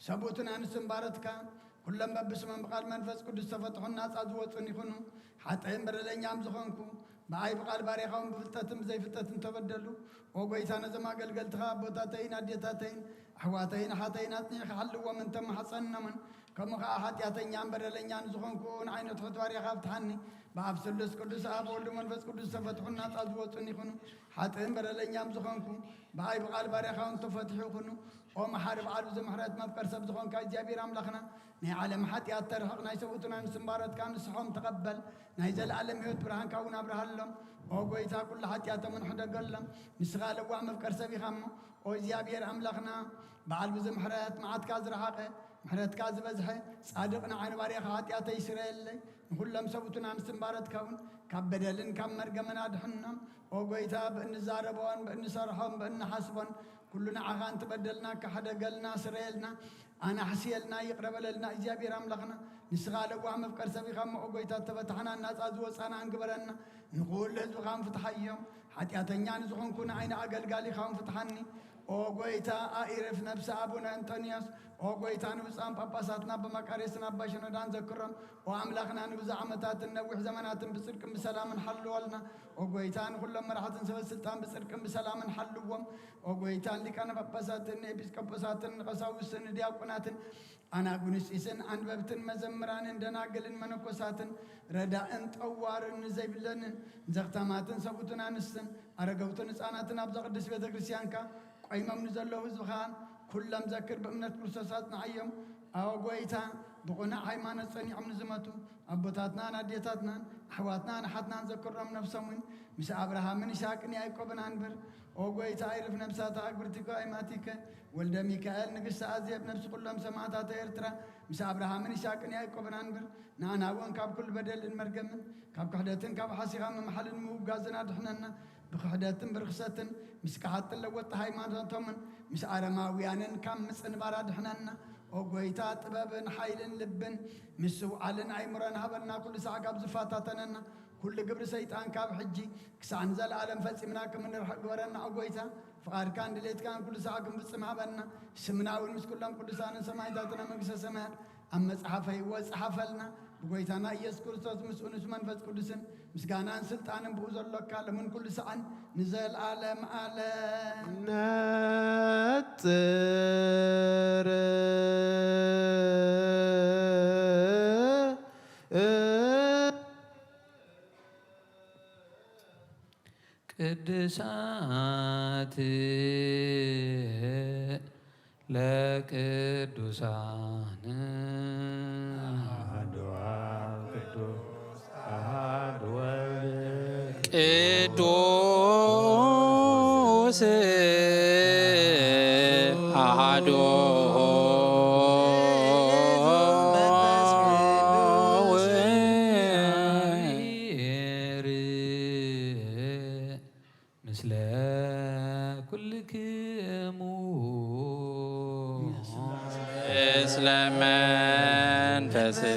ሰብኡትን ኣንስትን ባሮትካ ኩሎም በብስሞም ብቓል መንፈስ ቅዱስ ዝተፈትሑን ናጻ ዝወጹን ይኹኑ። ሓጥእን በደለኛም ዝኾንኩ ብኣይ ብቓል ባርያኻውን ብፍልጠትን ብዘይፍልጠትን ተበደሉ። ኦ ጎይታ ነዞም ኣገልገልትኻ ኣቦታተይን ኣዴታተይን ኣሕዋተይን ኣሓተይን ኣጽኒዕካ ሓልዎም እንተመሓጸንኖምን ከምኡ ኸዓ ሓጢኣተኛን በደለኛን ዝኾንኩ ንዓይነ ትሑት ባርያኻ ፍትሓኒ። ብኣብ ስሉስ ቅዱስ ኣብ ወልድ መንፈስ ቅዱስ ዝተፈትሑን ናጻ ዝወጹን ይኹኑ። ሓጥእን በደለኛም ዝኾንኩ ብኣይ ብቓል ባርያኻ እውን ተፈትሑ ይኹኑ። ኦ መሓሪ ብዓል ብዙ ምሕረት መፍቀር ሰብ ዝኾንካ እግዚኣብሔር ኣምላኽና ናይ ዓለም ሓጢኣት ተርሕቕ ናይ ሰብኡትን ኣንስትን ባሮትካ ንስሖም ተቐበል። ናይ ዘለኣለም ህይወት ብርሃንካ እውን ኣብርሃሎም። ኦ ጎይታ ኩሉ ሓጢኣቶምን ሕደገሎም። ንስኻ ለዋህ መፍቀር ሰብ ኢኻ እሞ ኦ እግዚኣብሔር ኣምላኽና በዓል ብዙ ምሕረት መዓትካ ዝረሓቐ ምሕረትካ ዝበዝሐ ጻድቕ ንዓይ ንባርያኻ ሓጢኣተይ ስረየለይ። ንኹሎም ሰብኡትን ኣንስትን ባሮትካ እውን ካብ በደልን ካብ መርገምን ኣድሕኖም። ኦ ጎይታ ብእንዛረቦን ብእንሰርሖን ብእንሓስቦን ኩሉ ንዓኻ እንትበደልና ክሕደገልና ስረየልና ኣናሕስየልና ይቕረ በለልና እግዚኣብሔር ኣምላኽና። ንስኻ ለዋህ መፍቀር ሰብ ኢኻ እሞ ኦ ጎይታ እተበታሕናን ናጻ ዝወጻናን ግበረና። ንኹሉ ህዝብኻ እውን ፍትሓዮም። ሓጢኣተኛ ንዝኾንኩ ንዓይ ንኣገልጋሊኻ እውን ፍትሓኒ። ኦ ጎይታ ኣኢርፍ ነብሲ ኣቡነ እንጠንዮስ። ኦ ጎይታ ንብፁዓን ጳጳሳትና ኣባ መቃርዮስን ኣባ ሽኖዳን ዘክሮም። ኦ ኣምላኽና ንብዙሕ ዓመታትን ነዊሕ ዘመናትን ብጽድቅን ብሰላምን ሓልወልና። ኦ ጎይታ ንኹሎም መራሕትን ሰበ ስልጣን ብጽድቅን ብሰላምን ሓልዎም። ኦ ጎይታ ንሊቃነ ጳጳሳትን ንኤጲስቆጶሳትን ንቐሳውስትን ንዲያቆናትን ኣናጉንስጢስን ኣንበብትን መዘምራንን ደናግልን መነኮሳትን ረዳእን ጠዋርን ንዘይብለንን ዘኽታማትን ሰብኡትን ኣንስትን ኣረገውትን ህፃናትን ኣብዛ ቅድስት ቤተ ክርስቲያንካ ቆይሞም ንዘለዉ ህዝብኻን ኩሎም ዘክር ብእምነት ክርስቶስ ኣጽንዓዮም። ኣወ ጎይታ ብቕኑዕ ሃይማኖት ጸኒዖም ንዝመቱ ኣቦታትናን ኣዴታትናን ኣሕዋትናን ኣሓትናን ዘክሮም ነፍሶም እውን ምስ ኣብርሃምን ይስሐቅን ያዕቆብን ኣንብር። ኦ ጎይታ ኣይርፍ ነፍሳት ኣግብርቲከ ኣይማቲከ ወልደ ሚካኤል ንግስቲ ኣዜብ ነፍሲ ኩሎም ሰማዕታት ኤርትራ ምስ ኣብርሃምን ይስሐቅን ያዕቆብን ኣንብር። ንኣና እውን ካብ ኩሉ በደልን መርገምን ካብ ክሕደትን ካብ ሓሲኻ ምምሓልን ምውጋዝን ኣድሕነና። ብክሕደትን ብርኽሰትን ምስ ከሓጥን ለወጥቲ ሃይማኖቶምን ምስ ኣረማውያንን ካብ ምጽንባር ኣድሕነና። ኦ ጎይታ ጥበብን ሓይልን ልብን ምስትውዓልን ኣይምሮን ሃበና። ኩሉ ሳዕ ካብ ዝፈታተነና ኩሉ ግብሪ ሰይጣን ካብ ሕጂ ክሳዕ ንዘለኣለም ፈጺምና ከም እንርሕቕ ግበረና። ኦ ጎይታ ፍቓድካን ድሌትካን ኩሉ ሳዕ ክንፍጽም ሃበና። ስምና እውን ምስ ኩሎም ቅዱሳንን ሰማዕታትን ኣብ መንግስተ ሰማያት ኣብ መጽሓፈ ህይወት ጸሓፈልና። ብጎይታና ኢየሱስ ክርስቶስ ምስኡ ምስ መንፈስ ቅዱስን ምስጋናን ስልጣንን ብኡ ዘሎካ ሎምን ኩሉ ሳዕን ንዘለኣለም ኣለም። ነጽር ቅድሳት ለቅዱሳን አሐዱ አብ ቅዱስ አሐዱ ወልድ ቅዱስ አሐዱ ወልድ ምስለ ኩልክሙ ምስለ መንፈስከ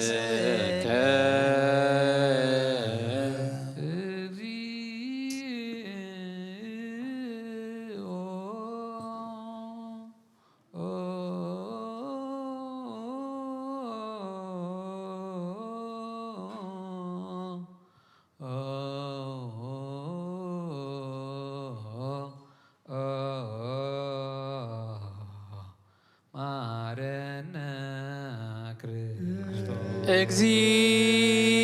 እግዚኦ። እግዚኦ።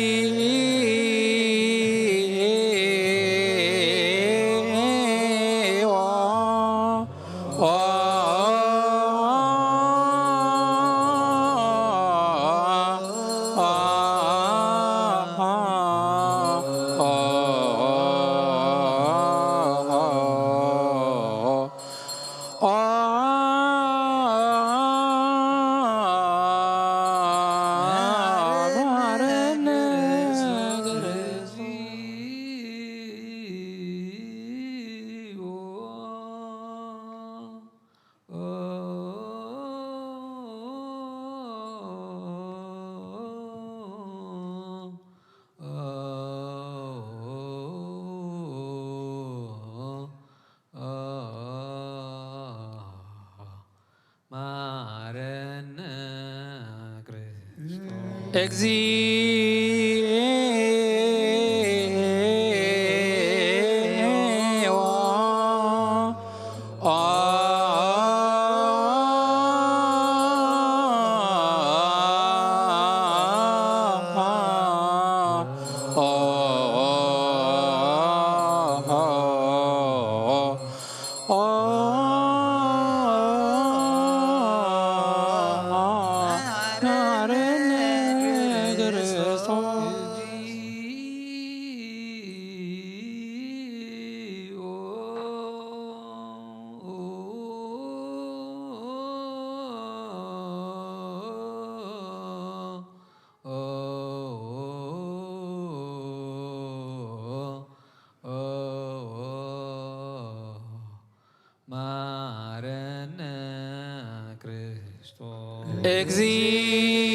መሐረነ ክርስቶስ። እግዚኦ። መሐረነ ክርስቶስ። እግዚኦ።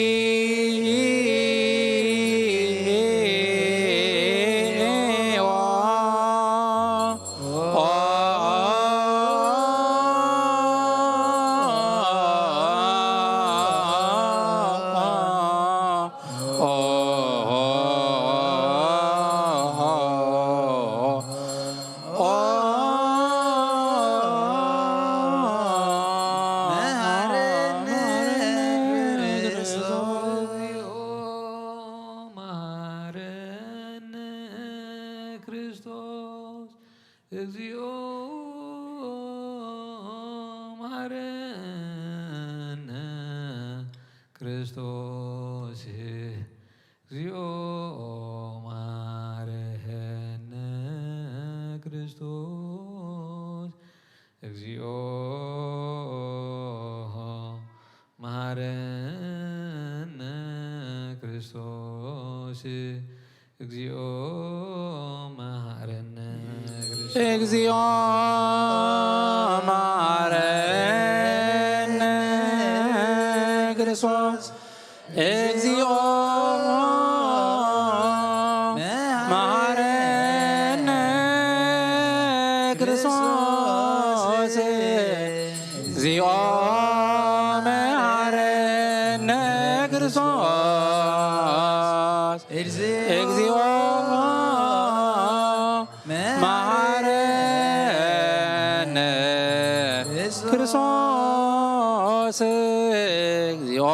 መሐረነ ክርስቶስ። እግዚኦ መሐረነ ክርስቶስ። እግዚኦ መሐረነ ክርስቶስ። እግዚኦ መሐረነ ክርስቶስ። እግዚኦ መሐረነ ክርስቶስ። እግዚኦ መሐረነ ክርስቶስ። እግዚኦ መሐረነ ክርስቶስ። እግዚኦ መሐረነ ክርስቶስ። እግዚኦ መሐረነ ክርስቶስ። እግዚኦ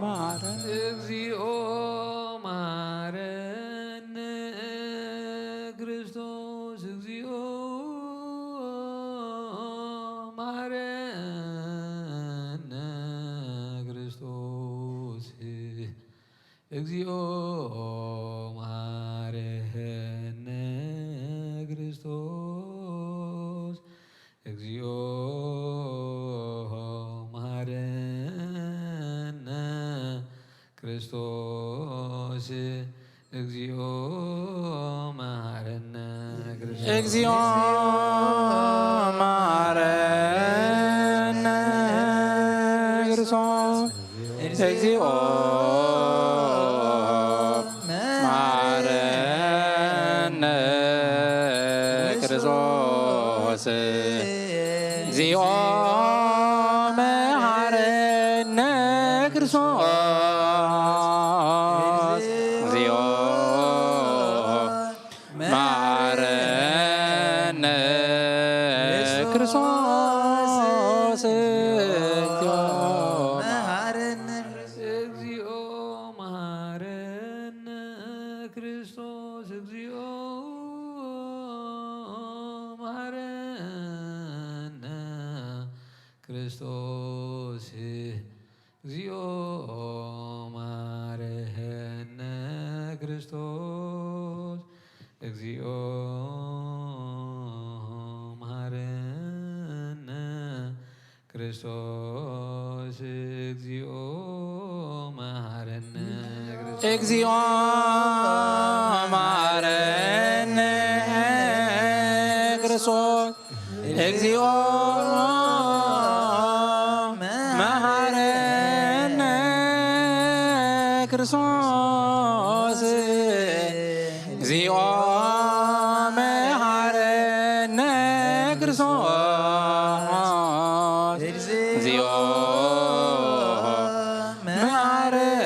መሐረነ። እግዚኦ መሐረነ ክርስቶስ። እግዚኦ መሐረነ ክርስቶስ። እግዚኦ መሐረነ ክርስቶስ። እግዚኦ መሐረነ ክርስቶስ። እግዚኦ መሐረነ ክርስቶስ። እግዚኦ መሐረነ ክርስቶስ። እግዚኦ መሐረነ ክርስቶስ። እግዚኦ መሐረነ ክርስቶስ። እግዚኦ መሐረነ ክርስቶስ። እግዚኦ መሐረነ ክርስቶስ እግዚኦ መሐረነ ክርስቶስ፣ እግዚኦ መሐረነ ክርስቶስ፣ እግዚኦ መሐረነ ክርስቶስ። እግዚኦ መሐረነ ክርስቶስ፣ እግዚኦ መሐረነ ክርስቶስ፣ እግዚኦ መሐረነ ክርስቶስ፣ እግዚኦ መሐረነ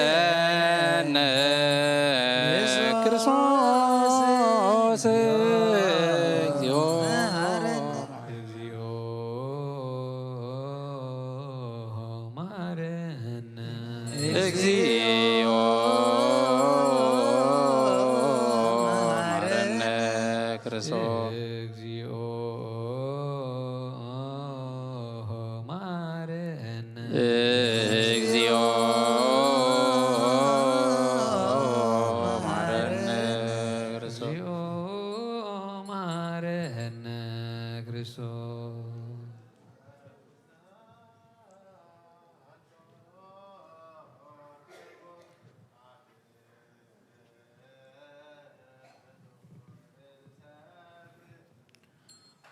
ክርስቶስ፣ እግዚኦ። እግዚኦ መሐረነ። እግዚኦ መሐረነ ክርስቶስ። እግዚኦ መሐረነ። እግዚኦ መሐረነ ክርስቶስ። እግዚኦ መሐረነ ክርስቶስ።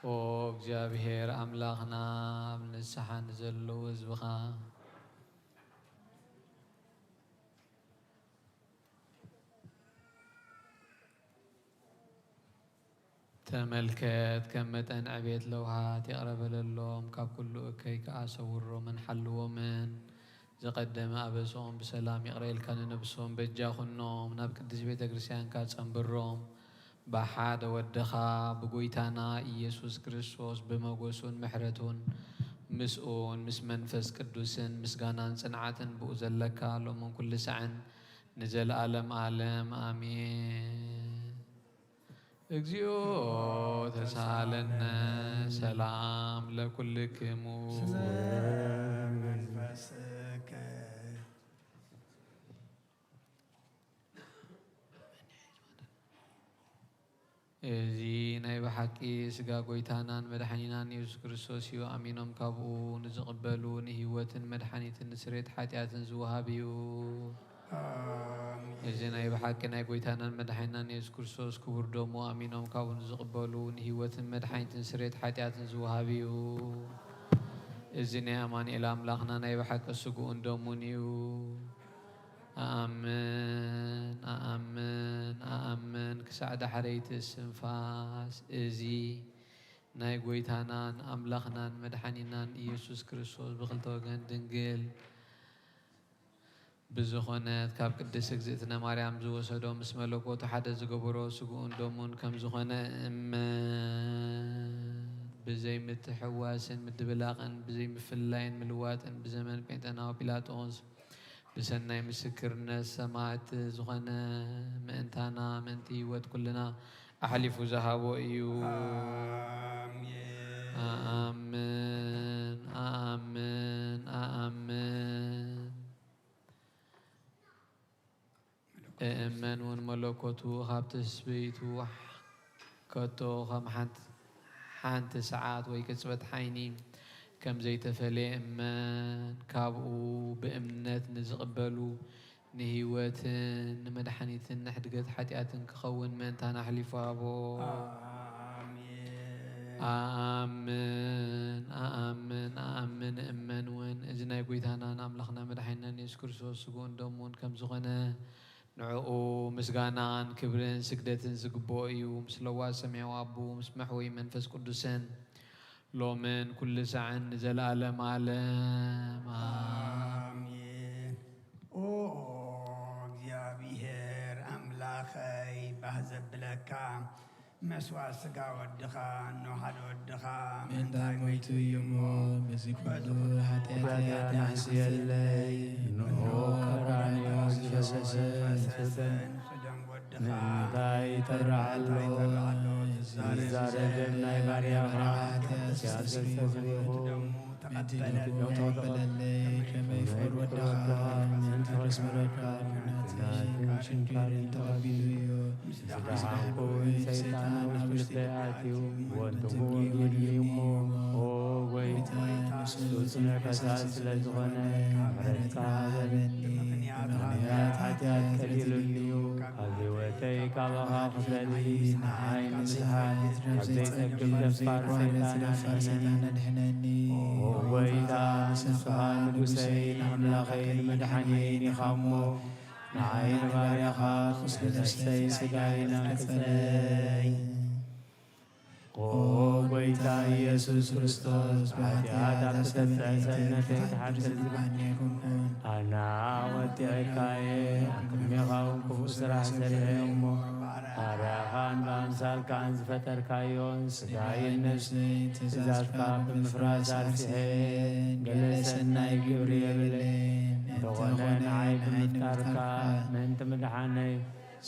ኦ እግዚኣብሔር ኣምላኽና፣ ኣብ ንስሓ ንዘለዉ ህዝብኻ ተመልከት፣ ከም መጠን ዕቤት ለውሃት ይቕረ በለሎም፣ ካብ ኩሉ እከይ ከኣ ሰውሮምን ሓልዎምን። ዘቐደመ ኣበስኦም ብሰላም ይቕረ ኢልካ ንነብሶም በጃ ኩኖም፣ ናብ ቅድስት ቤተ ክርስቲያንካ ጸንብሮም። ብሓደ ወድኻ ብጎይታና ኢየሱስ ክርስቶስ ብመጎሱን ምሕረቱን ምስኡን ምስ መንፈስ ቅዱስን ምስጋናን ጽንዓትን ብኡ ዘለካ ሎምን ኩሉ ሳዕን ንዘለዓለም ዓለም ኣሜን። እግዚኦ ተሳሃለነ ሰላም ለኩልክሙ። ስለ መንፈስከ። እዚ ናይ ብሓቂ ስጋ ጎይታናን መድሓኒናን የሱስ ክርስቶስ እዩ። ኣሚኖም ካብኡ ንዝቕበሉ ንህይወትን መድሓኒትን ንስሬት ሓጢኣትን ዝወሃብ እዩ። ኣሜን። እዚ ናይ ብሓቂ ናይ ጎይታናን መድሓኒናን የሱስ ክርስቶስ ክቡር ደሙ ኣሚኖም ካብኡ ንዝቕበሉ ንህይወትን መድሓኒትን ስሬት ሓጢኣትን ዝወሃብ እዩ። እዚ ናይ ኣማኑኤል ኣምላኽና ናይ ብሓቂ ስግኡን ደሙን እዩ። ኣኣምን፣ ኣኣምን፣ ኣኣምን ክሳዕ ዳሕረይቲ እስትንፋስ እዚ ናይ ጎይታናን ኣምላኽናን መድሓኒናን ኢየሱስ ክርስቶስ ብኽልተ ወገን ድንግል ብዝኾነት ካብ ቅድስት እግዝእትነ ማርያም ዝወሰዶ ምስ መለኮቱ ሓደ ዝገበሮ ስግኡን ደሙን ከም ዝኾነ እመን። ብዘይ ምትሕዋስን ምድብላቕን ብዘይ ምፍልላይን ምልዋጥን ብዘመን ጴንጠናዊ ጲላጦስ ብሰናይ ምስክርነት ሰማዕት ዝኾነ ምእንታና ምእንቲ ህይወት ኩልና ኣሕሊፉ ዝሃቦ እዩ። ኣሜን። ኣኣምን፣ ኣኣምን፣ ኣኣምን። እእመን እውን መለኮቱ ካብ ትስብእቱ ከቶ ከም ሓንቲ፣ ሓንቲ ሰዓት ወይ ቅጽበት ዓይኒ ከም ዘይተፈልየ እመን። ካብኡ ብእምነት ንዝቕበሉ ንህይወትን ንመድሓኒትን ንሕድገት ሓጢኣትን ክኸውን ምእንታና ኣሕሊፉ ሃቦ። ኣሜን። ኣኣምን፣ ኣኣምን፣ ኣኣምን፣ እመን እውን እዚ ናይ ጎይታናን ኣምላኽና መድሓኒናን የሱስ ክርስቶስ ስግኡን ደሙን ከም ዝኾነ ንዕኡ ምስጋናን ክብርን ስግደትን ዝግብኦ እዩ። ምስ ለዋህ ሰማያዊ ኣቦ፣ ምስ መሕወዪ መንፈስ ቅዱስን ሎምን ኩሉ ሳዕን ንዘለኣለም ዓለም። ኣሜን። ኣሜን። ኦ እግዚኣብሔር ኣምላኸይ፣ ባህ ዘብለካ መስዋዕት ስጋ ወድኻ፣ እኖ ሓደ ወድኻ ምእንታይ ሞይቱ እዩ እሞ፣ በዚ ኩሉ ኃጢአት ኃጢአት ይሕስየለይ። እነሆ ቀራንዮ ዝፈሰሰ ፈሰሰ ንፍደም ወድኻ ምእንታይ ይጠርዕ ኣሎ? ይዛረብ ናይ ባርያኻ ኃጢአት ያስተሰርይ። ደሙ ነቲ ዶግሞ ተቐበለለይ፣ ከመይ ፍቕሪ ወድኻ ምእንቲ ከስምረካ፣ ናተይ ሽንካርን ተቐቢሉ እዩ። ምስ ደሓንኩ፣ ሰይጣን ኣብ ውሽጠይ ኣትዩ፣ ወንድሙ ወጊኡኒ እሞ፣ ኦ ጐይታ፣ ንሱ ጽኑዕ ፈሳሲ ስለ ዝኾነ፣ ምሕረትካ ሃበኒ። ብምኽንያት ሓጢኣት ቀቲሉኒ እዩ። ካብ ህይወተይ ካባኻ ክፈሊ፣ ንዓይ ንምስሓት ካብ ዘይጸግብ ደፋር ሰይጣን ኣድሕነኒ። ኦ ጐይታ፣ ንስኻ ንጉሰይን ኣምላኸይን መድሓኒየይን ኢኻ እሞ፣ ንዓይ ንባርያኻ ቁስሊ ነፍሰይ ስጋይን ኣንጽረይ። ኦ ጐይታ ኢየሱስ ክርስቶስ፣ ብሓጢኣት ኣብ ዝተብጠዐ ሰብነተይ ክትሓድር ዝግባእ ኣይኮንኩን። ኣነ ወዲቐካ እየ፣ ኣብ ቅድሜኻ እውን ክፉእ ስራሕ ሰሪሐ እየ እሞ፣ ኣርኣያኻን ብኣምሳልካን ዝፈጠርካዮን ስጋይን ነፍሰይን ትእዛዝካ ብምፍራስ ኣርሲሐ፣ ገለ ሰናይ ግብሪ የብለይን። እንተኾነ ንዓይ ብምፍጣርካ ምእንቲ ምድሓነይ፣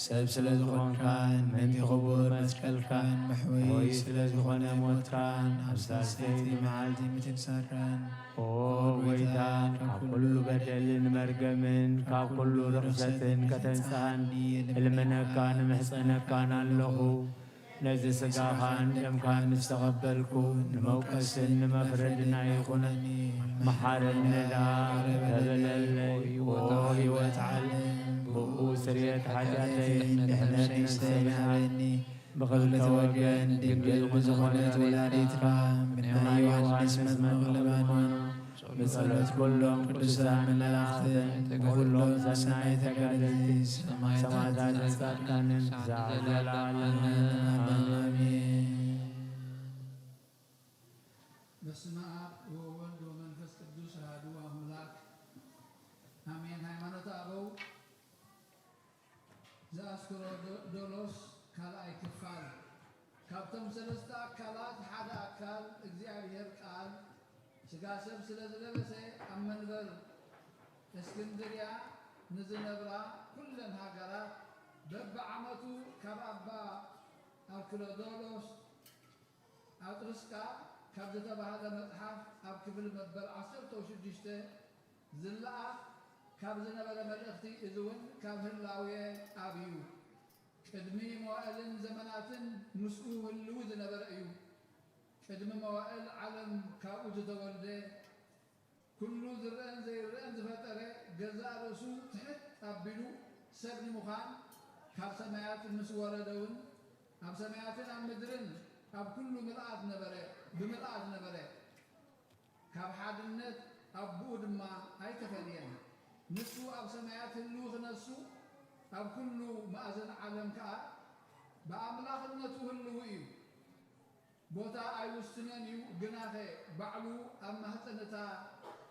ሰብ ስለ ዝኾንካን ምእንቲ ክቡር መስቀልካን፣ ምሕወይ ስለ ዝኾነ ሞትካን፣ ኣብ ሳልሰይቲ መዓልቲ ምትንሳካን፣ ኦ ጐይታ፣ ካብ ኩሉ በደልን መርገምን፣ ካብ ኩሉ ርኽሰትን ከተንጽኣኒ እልምነካን እምሕጸነካን ኣለኹ። ነዚ ስጋኻን ደምካን ምስ ተቐበልኩ፣ ንመውቀስን ንመፍረድን ኣይኹነኒ። መሓረኒ ደኣ፣ ይቕረ በለለይ። ኦ ህይወት ዓለም፣ ብኡ ስርየት ሓጢኣተይን ድሕነት ነፍሰይን ሃበኒ። ብኽልተ ወገን ድንግል ብዝኾነት ወላዲትካ፣ ብናይ ዮሃንስ መጥምቕ ልባኖን፣ ብጸሎት ኩሎም ቅዱሳን መላእኽትን፣ ብኹሎም ሰናይ ተጋደልቲ ሰማዕታትን ጻድቃንን፣ ክሳዕ ዘለዓለምን ኣሜን። በስመ አብ ወወልድ ወመንፈስ ቅዱስ አሐዱ አምላክ አሜን። ሃይማኖተ አበው ዘአስክሮዶሎስ ካልኣይ ክፋል። ካብቶም ሰለስተ ኣካላት ሓደ ኣካል እግዚኣብሔር ቃል ሥጋ ሰብ ስለ ዝለበሰ፣ ኣብ መንበር እስክንድርያ ንዝነብራ ኩለን ሃገራት በብዓመቱ ካብ ኣባ ኣርክሎዶሎስ ኣጥርስቃ ካብ ዝተባህለ መጽሓፍ ኣብ ክፍሊ መበል ዓሰርተ ሽዱሽተ ዝለኣኽ ካብ ዝነበረ መልእኽቲ፣ እዚ እውን ካብ ህላዌ ኣብ እዩ። ቅድሚ መዋእልን ዘመናትን ምስኡ ህልው ዝነበረ እዩ። ቅድሚ መዋእል ዓለም ካብኡ ዝተወልደ፣ ኩሉ ዝረአን ዘይረአን ዝፈጠረ፣ ገዛእ ርእሱ ትሕት ኣቢሉ ሰብ ንምዃን ካብ ሰማያት ምስ ወረደ እውን፣ ኣብ ሰማያትን ኣብ ምድርን ኣብ ኩሉ ምልኣት ነበረ፣ ብምልኣት ነበረ። ካብ ሓድነት ኣቦኡ ድማ ኣይተፈልየን። ንሱ ኣብ ሰማያት ህልው ክነሱ፣ ኣብ ኩሉ ማእዘን ዓለም ከኣ ብኣምላኽነቱ ህልው እዩ። ቦታ ኣይውስንን እዩ፣ ግናኸ ባዕሉ ኣብ ማህጸን እታ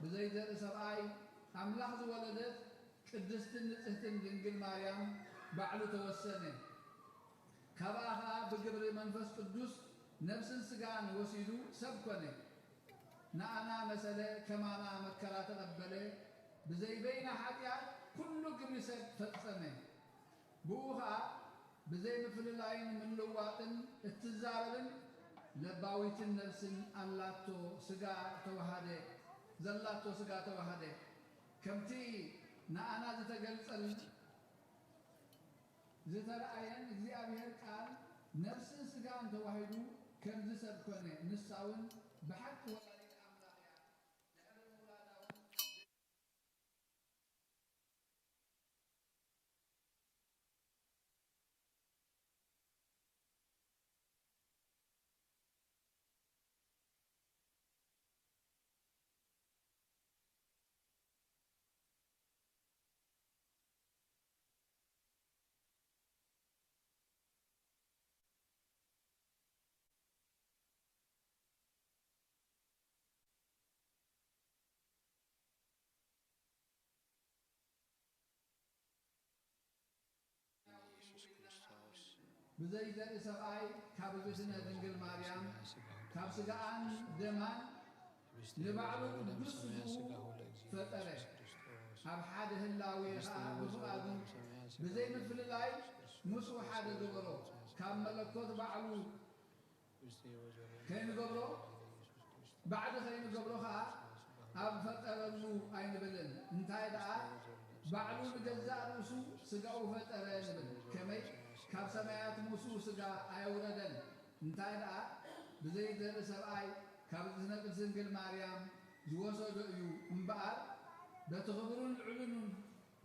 ብዘይ ዘርኢ ሰብኣይ ኣምላኽ ዝወለደት ቅድስትን ንጽህትን ድንግል ማርያም ባዕሉ ተወሰነ። ካብኣ ኸኣ ብግብሪ መንፈስ ቅዱስ ነፍስን ስጋን ወሲዱ ሰብ ኮነ። ንኣና መሰለ፣ ከማና መከራ ተቐበለ፣ ብዘይ በይና ሓጢኣት ኩሉ ግብሪ ሰብ ፈጸመ። ብኡ ኸኣ ብዘይ ምፍልላይን ምልዋጥን እትዛረብን ለባዊትን ነፍስን ኣላቶ ስጋ ተዋሃደ፣ ዘላቶ ስጋ ተዋሃደ። ከምቲ ንኣና ዝተገልጸልና ዝተረኣየን እግዚኣብሔር ቃል ነፍስን ስጋን ተዋሂዱ ከምዚ ሰብ ኮነ። ንሳ እውን ብሓቂ ወላዲት ኣምላኽ እያ። ድሕሪ ምውላዳ እውን ብዘይ ዘርኢ ሰብኣይ ካብ እግዝእትነ ድንግል ማርያም ካብ ስጋኣን ደማን ንባዕሉ ቅዱስ ስግኡ ፈጠረ። ኣብ ሓደ ህላዌ ኸኣ ብፍቓዱ ብዘይ ምፍልላይ ምስኡ ሓደ ገበሮ። ካብ መለኮት ባዕሉ ከይንገብሮ ባዕዲ ከይንገብሮ ኸኣ ኣብ ፈጠረሉ ኣይንብልን። እንታይ ደኣ ባዕሉ ንገዛእ ርእሱ ስጋኡ ፈጠረ ንብል። ከመይ ካብ ሰማያት ምስኡ ስጋ ኣየውረደን? እንታይ ደኣ ብዘይ ዘርኢ ሰብኣይ ካብ እዝነ ቅድስት ድንግል ማርያም ዝወሰዶ እዩ እምበኣር፣ በቲ ክቡርን ልዑልን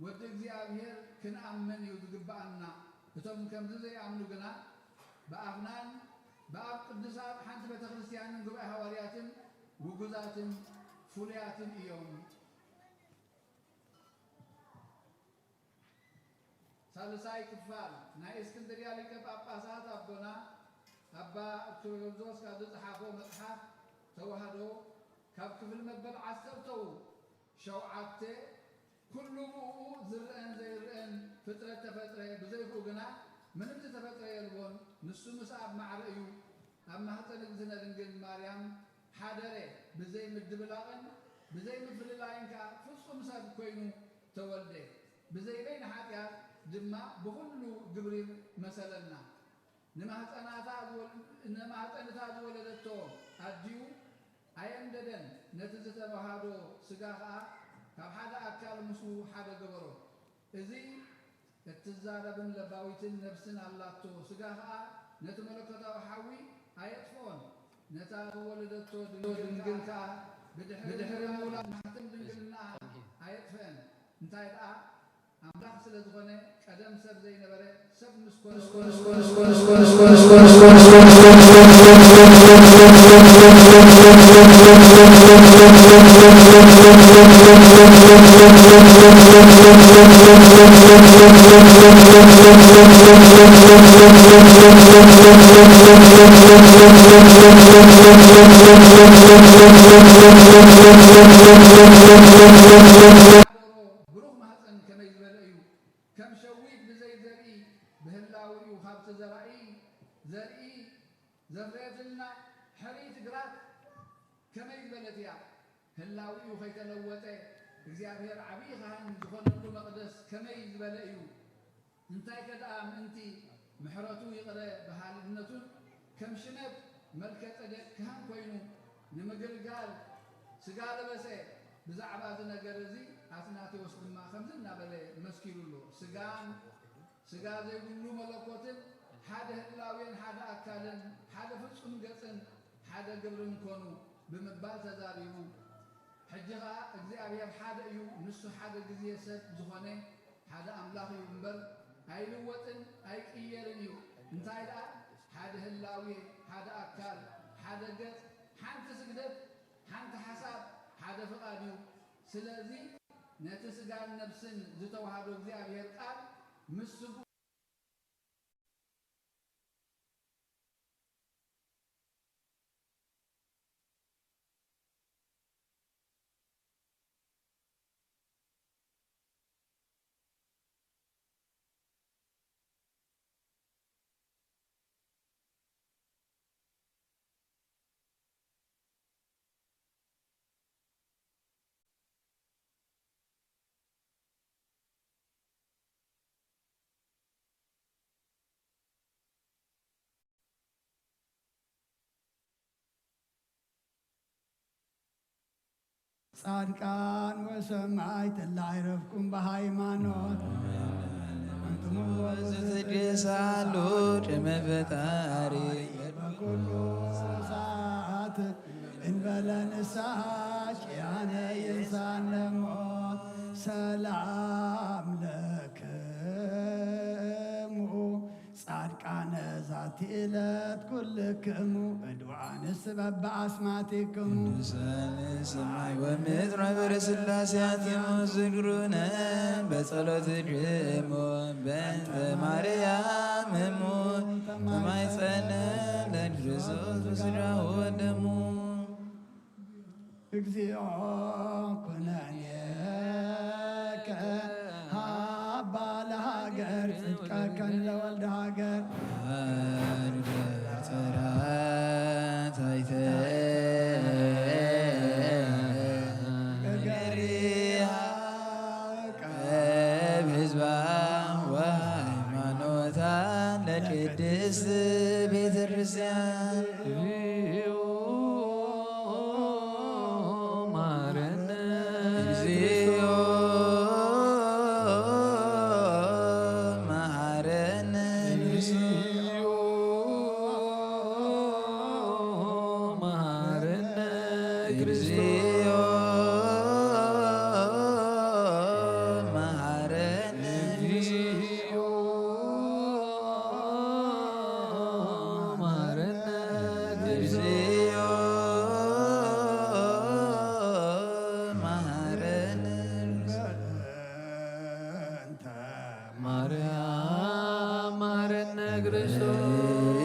ወዲ እግዚኣብሔር ክንኣምን እዩ ዝግብኣና። እቶም ከምዚ ዘይኣምኑ ግና ብኣፍናን ብኣብ ቅዱሳት ሓንቲ ቤተ ክርስቲያንን ጉባኤ ሃዋርያትን ውጉዛትን ፍሉያትን እዮም። ሳልሳይ ክፋል ናይ እስክንድርያ ሊቀ ጳጳሳት ኣቦና ኣባ ቴዎዶስ ካብ ዝጸሓፎ መጽሓፍ ተዋህዶ ካብ ክፍሊ መበል ዓሰርተው ሸውዓተ ኩሉ ብእኡ ዝረኣን ዘይረኣን ፍጥረት ተፈጥረ፣ ብዘይብኡ ግና ምንም ዝተፈጥረ የልቦን። ንሱ ምስ ኣብ ማዕረ እዩ። ኣብ ማህፀን እግዝእትነ ድንግል ማርያም ሓደረ፣ ብዘይ ምድብላቕን ብዘይ ምፍልላይን ከኣ ፍጹም ሰብ ኮይኑ ተወልደ። ብዘይ በይነ ሓጢኣት ድማ ብኹሉ ግብሪ መሰለና። ንማህፀናታ ዝወል-፣ ንማህፀንታ ዝወለደቶ ኣዲኡ ኣየንደደን፣ ነቲ ዝተዋሃዶ ስጋ ኸኣ ካብ ሓደ ኣካል ምስኡ ሓደ ገበሮ። እዚ እትዛረብን ለባዊትን ነፍስን ኣላቶ፣ ስጋ ኸኣ ነቲ መለኮታዊ ሓዊ ኣየጥፍኦን። ነታ ዝወለደቶ ድንግል ከኣ ብድሕሪ ምውላድ ማሕተም ድንግልናኣ ኣየጥፍአን። እንታይ ደኣ ኣምላኽ ስለ ዝኾነ፣ ቀደም ሰብ ዘይነበረ፣ ሰብ ምስ ኮነ ብሩኽ ማህፀን ከመይ ዝበለ እዩ! ከም ሸዊት ብዘይ ዘርኢ ብህላዊኡ፣ ካብቲ ዘራኢ ዘርኢ ዘፍረየትልና ሕርይቲ ግራት ከመይ ዝበለት እያ! ህላዊኡ ከይተለወጠ እግዚኣብሔር ዓብዪ ካህን ዝኾነሉ መቕደስ ከመይ ዝበለ እዩ! እንታይከ ደኣ ምእንቲ ምሕረቱ ይቕረ በሃልነቱን ከም ሽመት መልከ ጼዴቅ ካህን ኮይኑ ንምግልጋል ስጋ ለበሰ። ብዛዕባ እዚ ነገር እዚ ኣትናቴዎስ ድማ ከምዚ እናበለ መስኪሩ ኣሎ። ስጋን ስጋ ዘይብሉ መለኮትን ሓደ ህላዌን ሓደ ኣካልን ሓደ ፍጹም ገጽን ሓደ ግብርን ኮኑ ብምባል ተዛሪቡ። ሕጂ ኸኣ እግዚኣብሔር ሓደ እዩ፣ ንሱ ሓደ ግዜ ሰብ ዝኾነ ሓደ ኣምላኽ እዩ እምበር ኣይልወጥን ኣይቅየርን እዩ። እንታይ ደኣ ሓደ ህላዌ፣ ሓደ ኣካል፣ ሓደ ገጽ፣ ሓንቲ ስግደት፣ ሓንቲ ሓሳብ፣ ሓደ ፍቓድ እዩ። ስለዚ ነቲ ስጋን ነፍስን ዝተዋሃዶ እግዚኣብሔር ቃል ምስ ስግኡ ጻድቃን ወሰማዕት እለ ኣይረፍኩም ብሃይማኖት። ኣንትሙ ዝትድሳሉ ቅድመ ፈጣሪ በኩሉ ሰዓት እንበለ ንስሓ ኪያነ ይንሳነ ሞት። ሰላም ለክሙ ጻድቃነ ዛቲ ዕለት ኩልክሙ እድዋንስ በበአስማቲክሙ። ቅዱሳን ሰማይ ወምድር ማህበረ ሥላሴ አትሙ ዝክሩነ በጸሎትክሙ በእንተ ማርያም እሙ ተማይጸነ ለክርስቶስ በስጋሁ ወደሙ። እግዚኦ ኩነኔከ ሀባ ለሀገር ጽድቀከን ለወልድ ሀገር። ቅብ ህዝባ ወሃይማኖታ ለቅድስት ቤተ ክርስቲያን። ማርያም መሐረነ ክርስቶስ።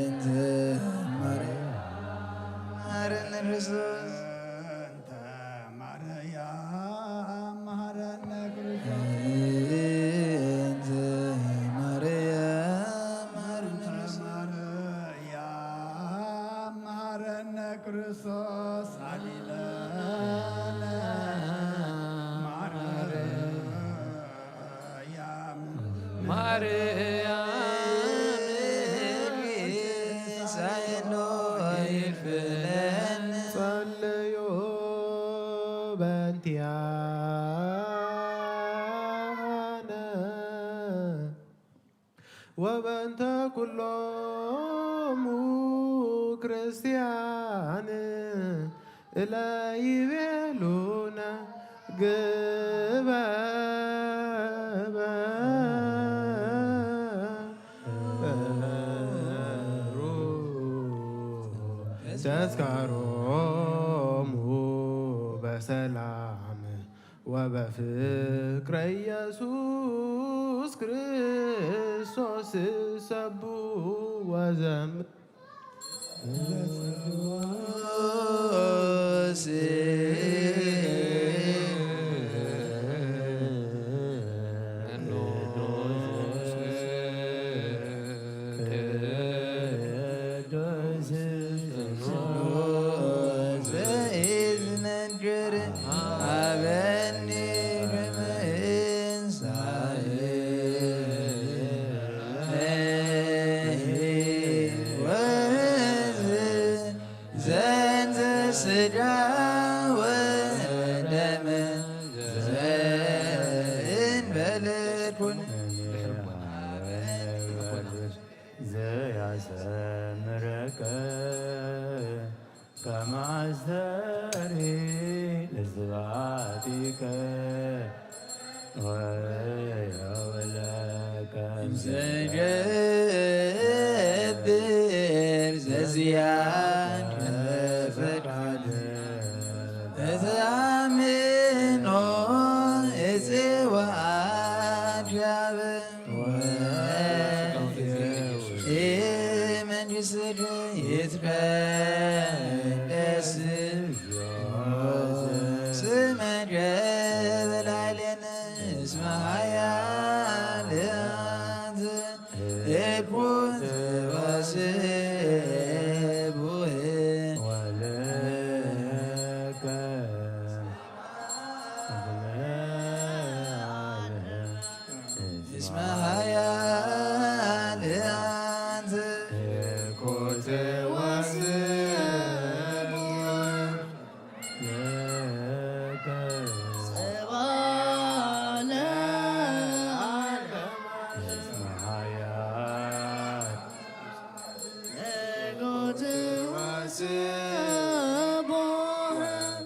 እንተ ማርያም መሐረነ ክርስቶስ። እንተ ማርያም መሐረነ ክርስቶስ። እንተ ማርያም መሐረነ ክርስቶስ። ማርያም መሐረነ ክርስቶስ። ሳሊለነ ማርያም ማርያም ሳይኖ ይፍለን ጸለዮ በእንቲአነ ወበእንተ ኩሎሙ ክርስቲያን እለ ይቤሉነ ግበበ ተስካሮሙ በሰላም ወበፍቅረ ኢየሱስ ክርስቶስ ሰቡ ወዘም ዘይትነግር አበኒ ከመ እንሳኤ ወዝ ዘንተ ስጋ ወደም ዘእንበለ ኩን ዘያሰምረከ ከመ አስተሪ ለስብሐቲከ ወየውለከ ዘገብር ዘዚአከ ፈቃድ እተአምኖ እጽዋ አድያበ ወመንግሥትከ ይትቀደስ ስምከ በላዕሌነ እስመ ኃያል አንተ እኩት ወስቡሕ ወለከ እስመ ኃያል አንተ እኩት ወስቡሕ ለከ ጽባሕ ለዓለም እስመ ኃያል እኩት ወስቡሕ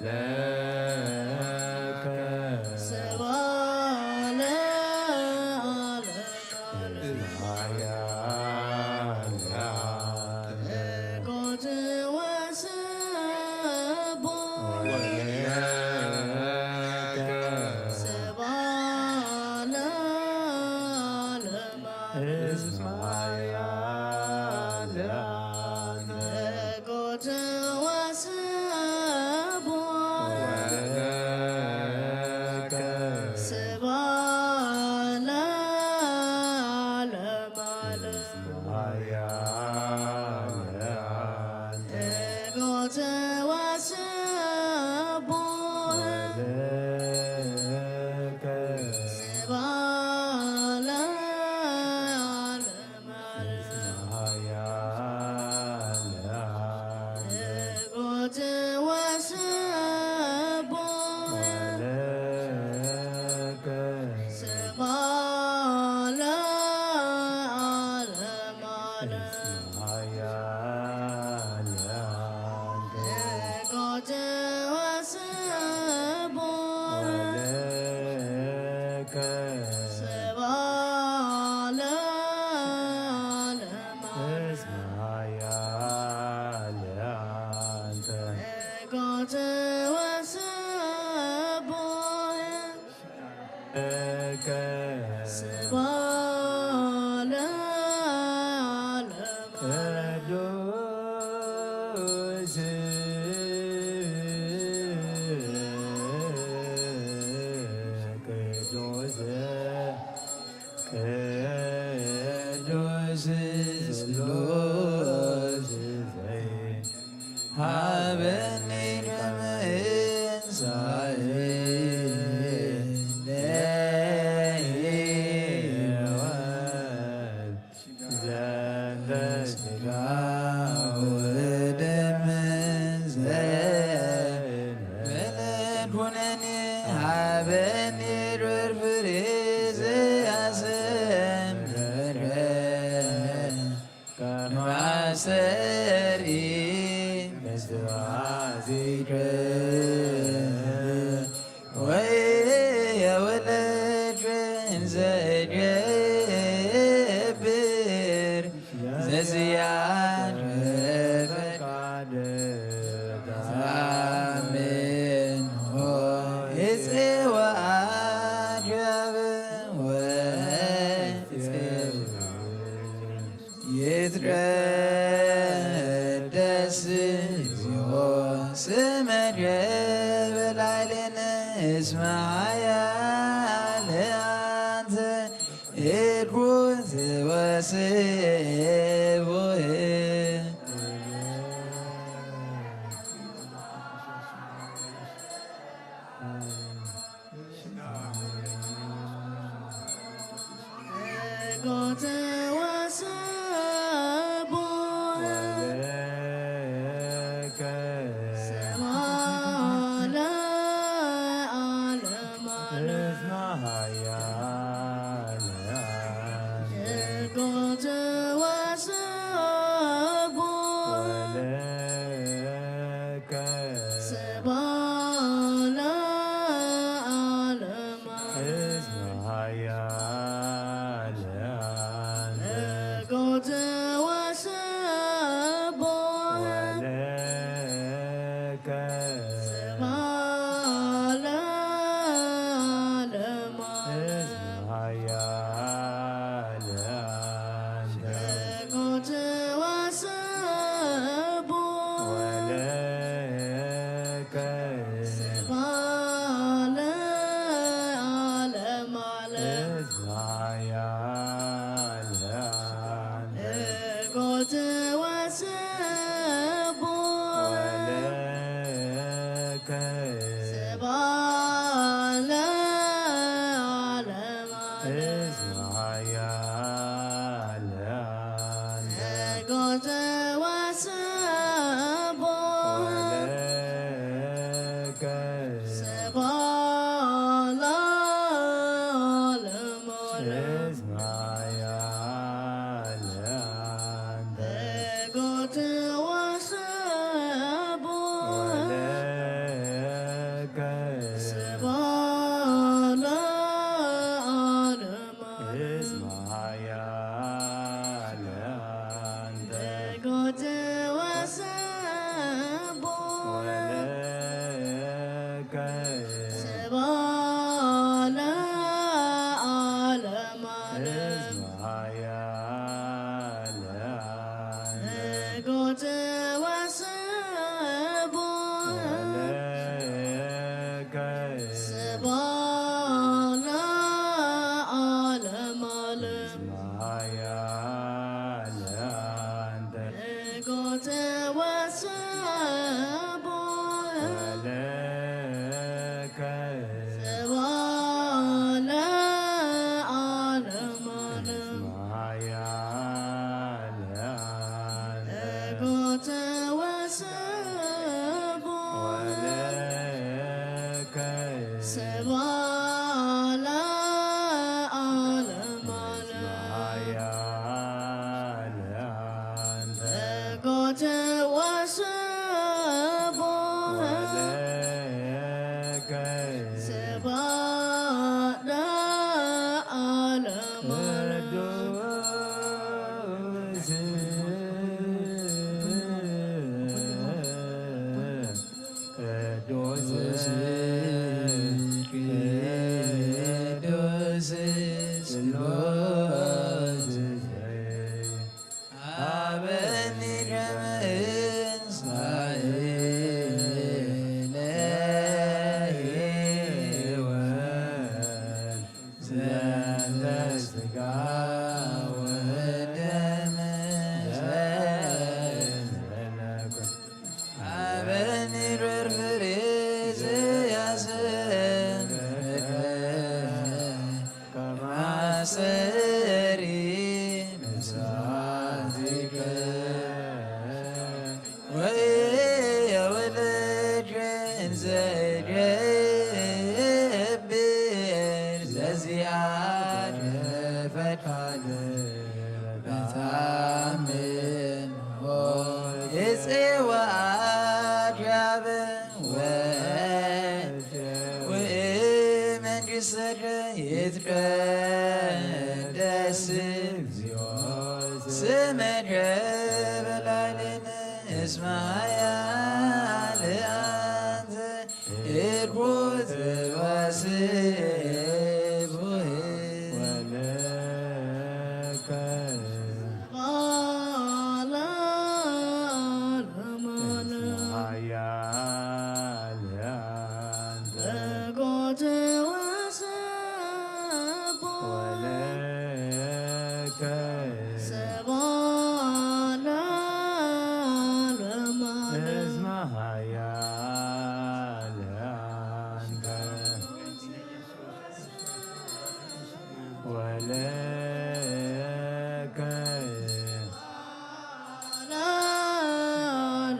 ለከ ጽባሕ ለዓለም እኩት ወስቡሕ ለከ ጽባሕ ለዓለም እስመ ኃያል አንተ እኩት ወስቡሕ ለከ ጽባሕ ለዓለም እስመ ኃያል አንተ እኩት ወስቡሕ ለከ ጽባሕ ለዓለም እስመ ኃያል አንተ እኩት ወስቡሕ ለከ ጽባሕ ለዓለም እስመ ኃያል አንተ እኩት ወስቡሕ ለከ ጽባሕ ለዓለም እስመ ኃያል አንተ እኩት ወስቡሕ ለከ ስብሐት ለዓለመ ዓለም። ቅዱስ ቅዱስ ቅዱስ ስሉስ ሀበኒ ከመ እንሳኤ ለሕይወት ዘንተ ስጋ ወደም ዘበለድ ኩነኒ ሀበኒ ዶር ፍሬ ዘያሰምረ ከማሰሪ መስተዋዚከ ወይ የወለድ ዘገብር ዘዝያድ ፈቃድ ዛሜን ሆይ እጽዋ አድያብ ወይ ይትቀደስ እግዚኦ ስመከ በላዕሌነ እስመ ኃያል አንተ እኩይ ወስቡሕ። ስብሐት ለዓለመ ዓለም። እስመ ኃያል አንተ። ለኮት ወሰቦ። ወለከ። ስብሐት ለዓለመ ዓለም። እስመ ኃያል አንተ። ለኮት ወሰቦ። ወለከ። ስብሐት ለዓለመ ዓለም። እስመ ኃያል አንተ። ለኮት ወሰቦ። ወለከ። ስብሐት ለዓለመ ዓለም። እስመ ኃያል አንተ። ለኮት ወሰቦ። ወለከ። ስብሐት ለዓለመ ዓለም። እስመ ኃያል አንተ። ለኮት ወሰቦ። ወለከ። ስብሐት ለዓለመ ዓለም። እስመ ኃያል አንተ። ሎዝዘይ አበኒ ደመንሳኤ ለሕይወት ዘንተ ስጋ ወደም ዘንተ መለኮት። አበኒ ዶር ፍሬ ዘያሰንከ ከማሰሪ መሳዚከ ወየወለደ እንዘ ገብር ዘዚአከ ፈቃደ በታምን ሆ ይጼዋ አድያበ ወ ወመንግሥትከ ይትቀደስ እግዚኦ ስምከ በላዕሌነ እስመ ኃያል አንተ እርኩት ወስቡሕ ወለከ ኃያል አንተ ወለከ እስመ ኃያል አንተ ወለከ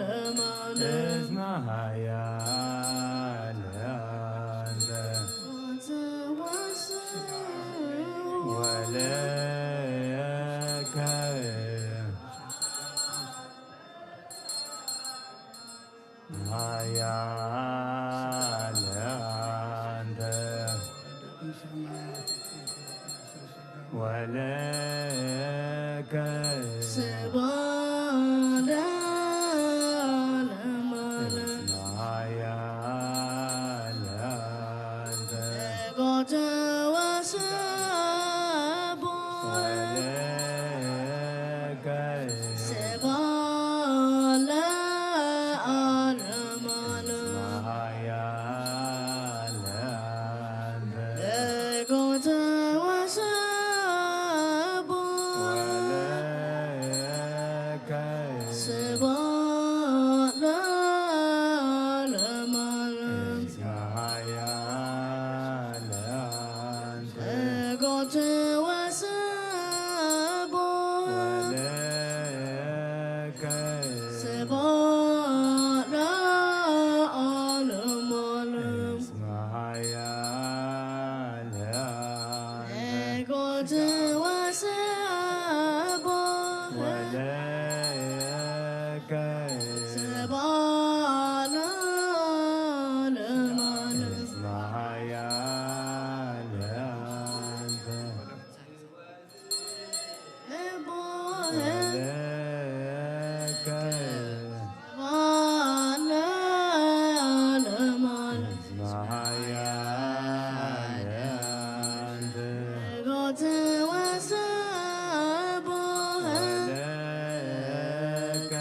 እስመ ኃያል አንተ ወለከ ኃያል አንተ ወለከ ስብሐት ለዓለመ ዓለም። ኃያል አንተ ወለከ ስብሐት ለዓለመ ዓለም። ኃያል አንተ ወለከ ስብሐት ለዓለመ ዓለም። ኃያል አንተ ወለከ ስብሐት ለዓለመ ዓለም። ኃያል አንተ ወለከ ስብሐት ለዓለመ ዓለም። ኃያል አንተ ወለከ ኃያል አንተ ወለከ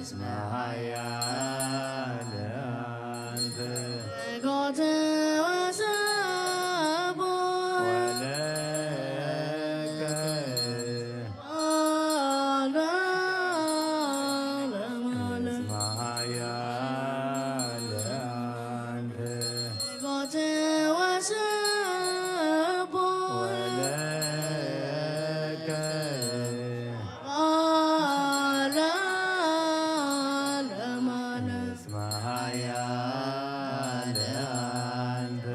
እስመ ኃያል አንተ ወለከ እስመ ኃያል አንተ ወለከ እስመ ኃያል አንተ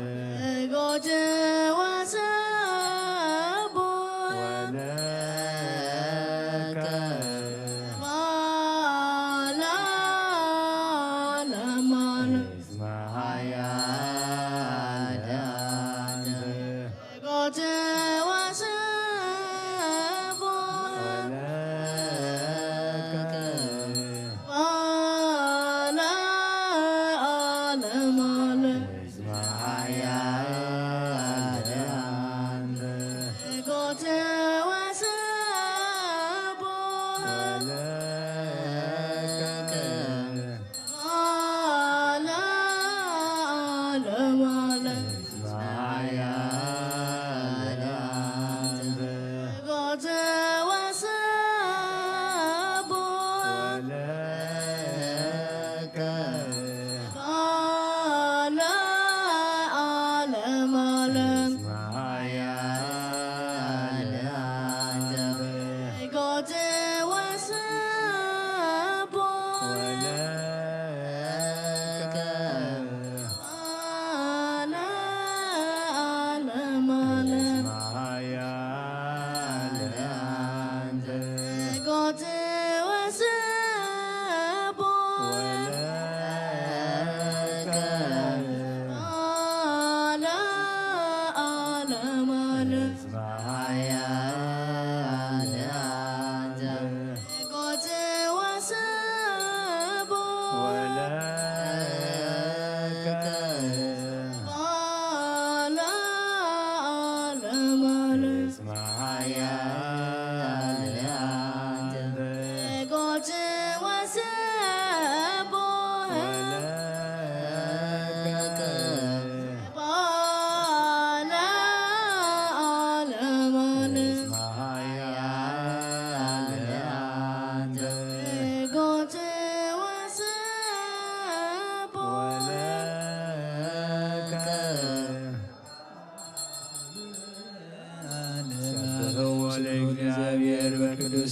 ወለከ እስመ ኃያል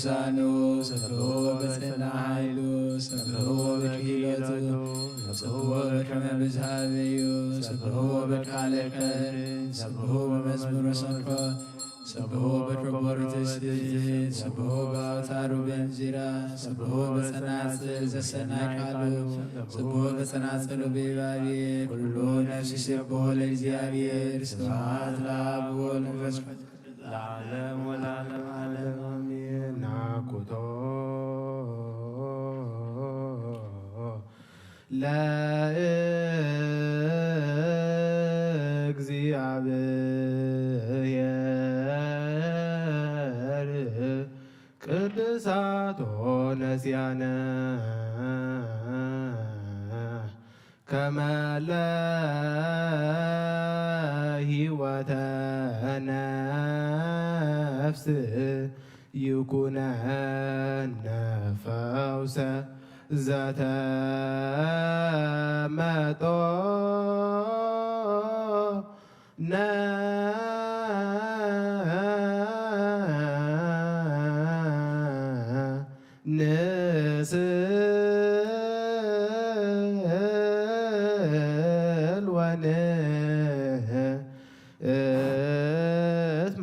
ዛኑ ሰብሕዎ በጸና ሓይሉ ሰብሕዎ በክሂለቱ ሰብሕዎ በከመ ብዝሃበዩ ሰብሕዎ በካለ ከሪ ሰብሕዎ በመዝሙር ሰንኮ ሰብሕዎ በከበሩ ትስብእቲ ሰብሕዎ በአውታሩ በእንዚራ ሰብሕዎ በጸናጽል ዘሰናይ ቃሉ ሰብሕዎ በጸናጽሉ በይባቤ ኩሉ ነፍሲ ሰብሖ ለእግዚኣብሔር ስብሐት ለአብ ወወልድ ወመንፈስ ቅዱስ ለዓለም ወለዓለም ዓለም አሜን። ናኩቶ ለእግዚአብሔር ቅዱሳቶ ነሲያነ ከመ ለህይወተ ነፍስ ይኩነነ ፈውሰ ዘተመጦ ነ ንስእል ወንእት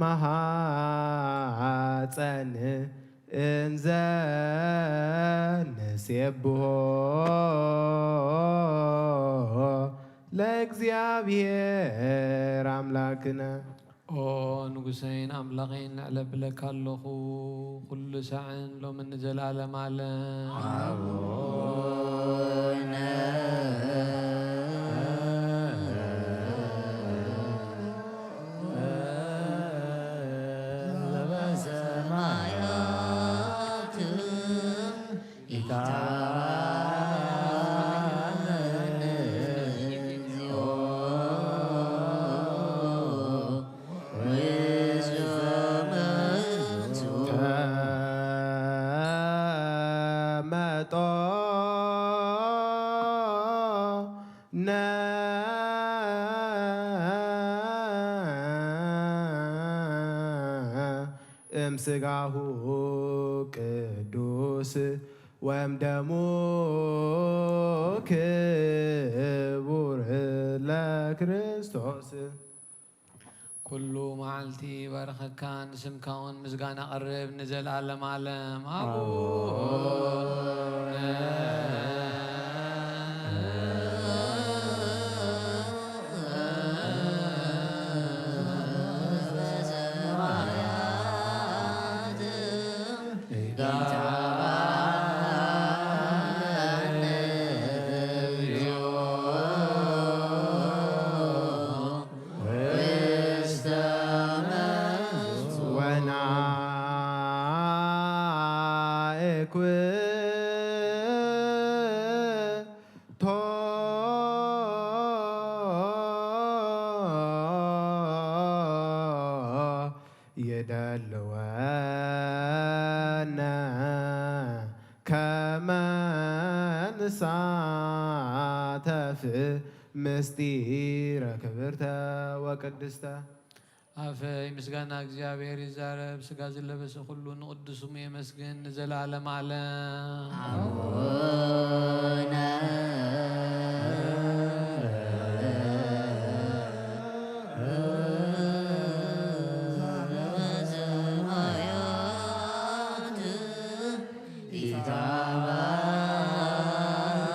መሃፀን እንዘ ንሴብሖ ለእግዚኣብሔር ኣምላክነ። ኦ ንጉሰይን ኣምላኸይን፣ እዕለብለካ ኣለኹ፣ ኩሉ ሳዕን ሎምን ንዘለዓለም ዓለም። ኣቡነ ዘበሰማያት ኢታመን እግዚኦ ውስተ ምድር። እምስጋሁ ቅዱስ ወእምደሙ ክቡር ለክርስቶስ። ኩሉ መዓልቲ ባርኸካ ንስምካ እውን ምስጋና ቀርብ ንዘለዓለም ዓለም። ኣቡነ ወናእኩቶ የደልወነ ከመ ንሳተፍ ምስጢረ ክብርተ ወቅድስተ። ኣፈይ ምስጋና እግዚኣብሔር ይዛረብ፣ ስጋ ዝለበሰ ኩሉ ንቅዱስ ስሙ የመስግን ንዘለዓለም ዓለም። ኣቡነ ዘበሰማያት ኢታበአነ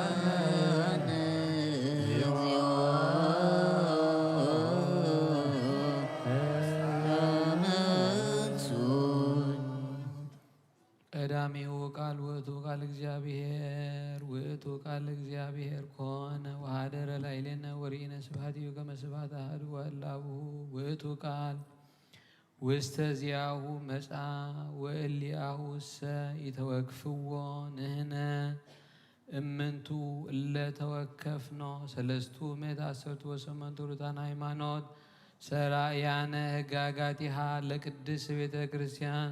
እግዚኦ ለመንሱን። ቀዳሚሁ ቃል ውእቱ ቃል እግዚአብሔር፣ ውእቱ ቃል እግዚአብሔር ኮነ ወሃደረ ላዕሌነ ወርኢነ ስብሐቲሁ ከመ ስብሐት አሐዱ ወህላሁ ውእቱ ቃል ውስተ ዚአሁ መጻ ወእሊአሁሰ ኢተወክፍዎ ንሕነ እምንቱ እለ ተወከፍኖ ሰለስቱ ምእት ዓሰርቱ ወሰመንቱ ርቱዓን ሃይማኖት ሰራእያነ ህጋጋቲሃ ለቅድስት ቤተ ክርስቲያን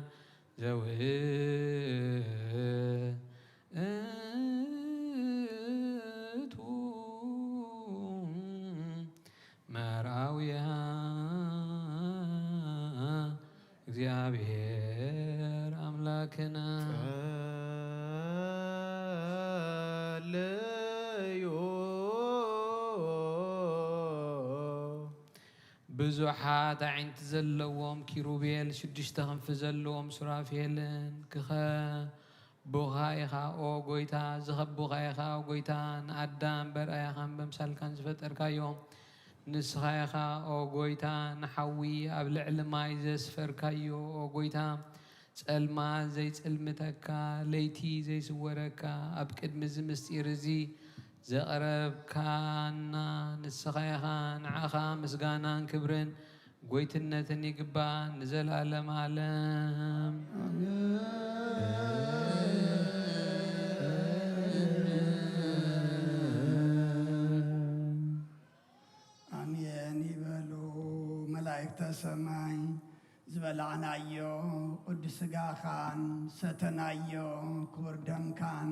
ዘውእቱ መርአውያ እግዚአብሔር አምላክ። ክነ ጸልዩ። ብዙሓት ኣዒንቲ ዘለዎም ኪሩቤል፣ ሽዱሽተ ክንፊ ዘለዎም ሱራፌልን ክኸ-፣ ቡኻ ኢኻ ኦ ጎይታ፣ ዝኸቡኻ ኢኻ ኦ ጎይታ፣ ንኣዳም በርኣያኻን በምሳልካን ዝፈጠርካዮ። ንስኻ ኢኻ ኦ ጎይታ፣ ንሓዊ ኣብ ልዕሊ ማይ ዘስፈርካዮ ኦ ጎይታ፣ ጸልማት ዘይጽልምተካ፣ ለይቲ ዘይስወረካ፣ ኣብ ቅድሚ እዚ ምስጢር እዚ ዘቕረብካና ንስኻ ኢኻ። ንዓኻ ምስጋናን ክብርን ጎይትነትን ይግባእ ንዘለዓለም ዓለም። ኣሜን ይበሉ መላእክተ ሰማይ። ዝበላዕናዮ ቅዱስ ሥጋኻን ሰተናዮ ክቡር ደምካን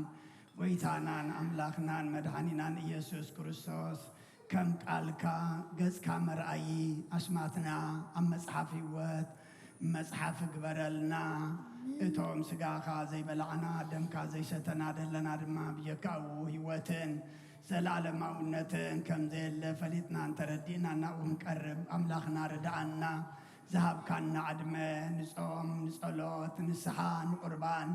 ጎይታናን ኣምላኽናን መድኃኒናን ኢየሱስ ክርስቶስ ከም ቃልካ ገጽካ መርኣዪ ኣስማትና ኣብ መጽሓፍ ሕይወት መጽሓፍ ግበረልና። እቶም ሥጋኻ ዘይበላዕና ደምካ ዘይሰተና ደለና ድማ ብጀካኡ ሕይወትን ዘላለማውነትን ከም ዘየለ ፈሊጥና እንተረዲእና ናብኡ ክንቀርብ ኣምላኽና ርድኣና። ዝሃብካና ዕድመ ንጾም፣ ንጸሎት፣ ንስሓ፣ ንቁርባን፣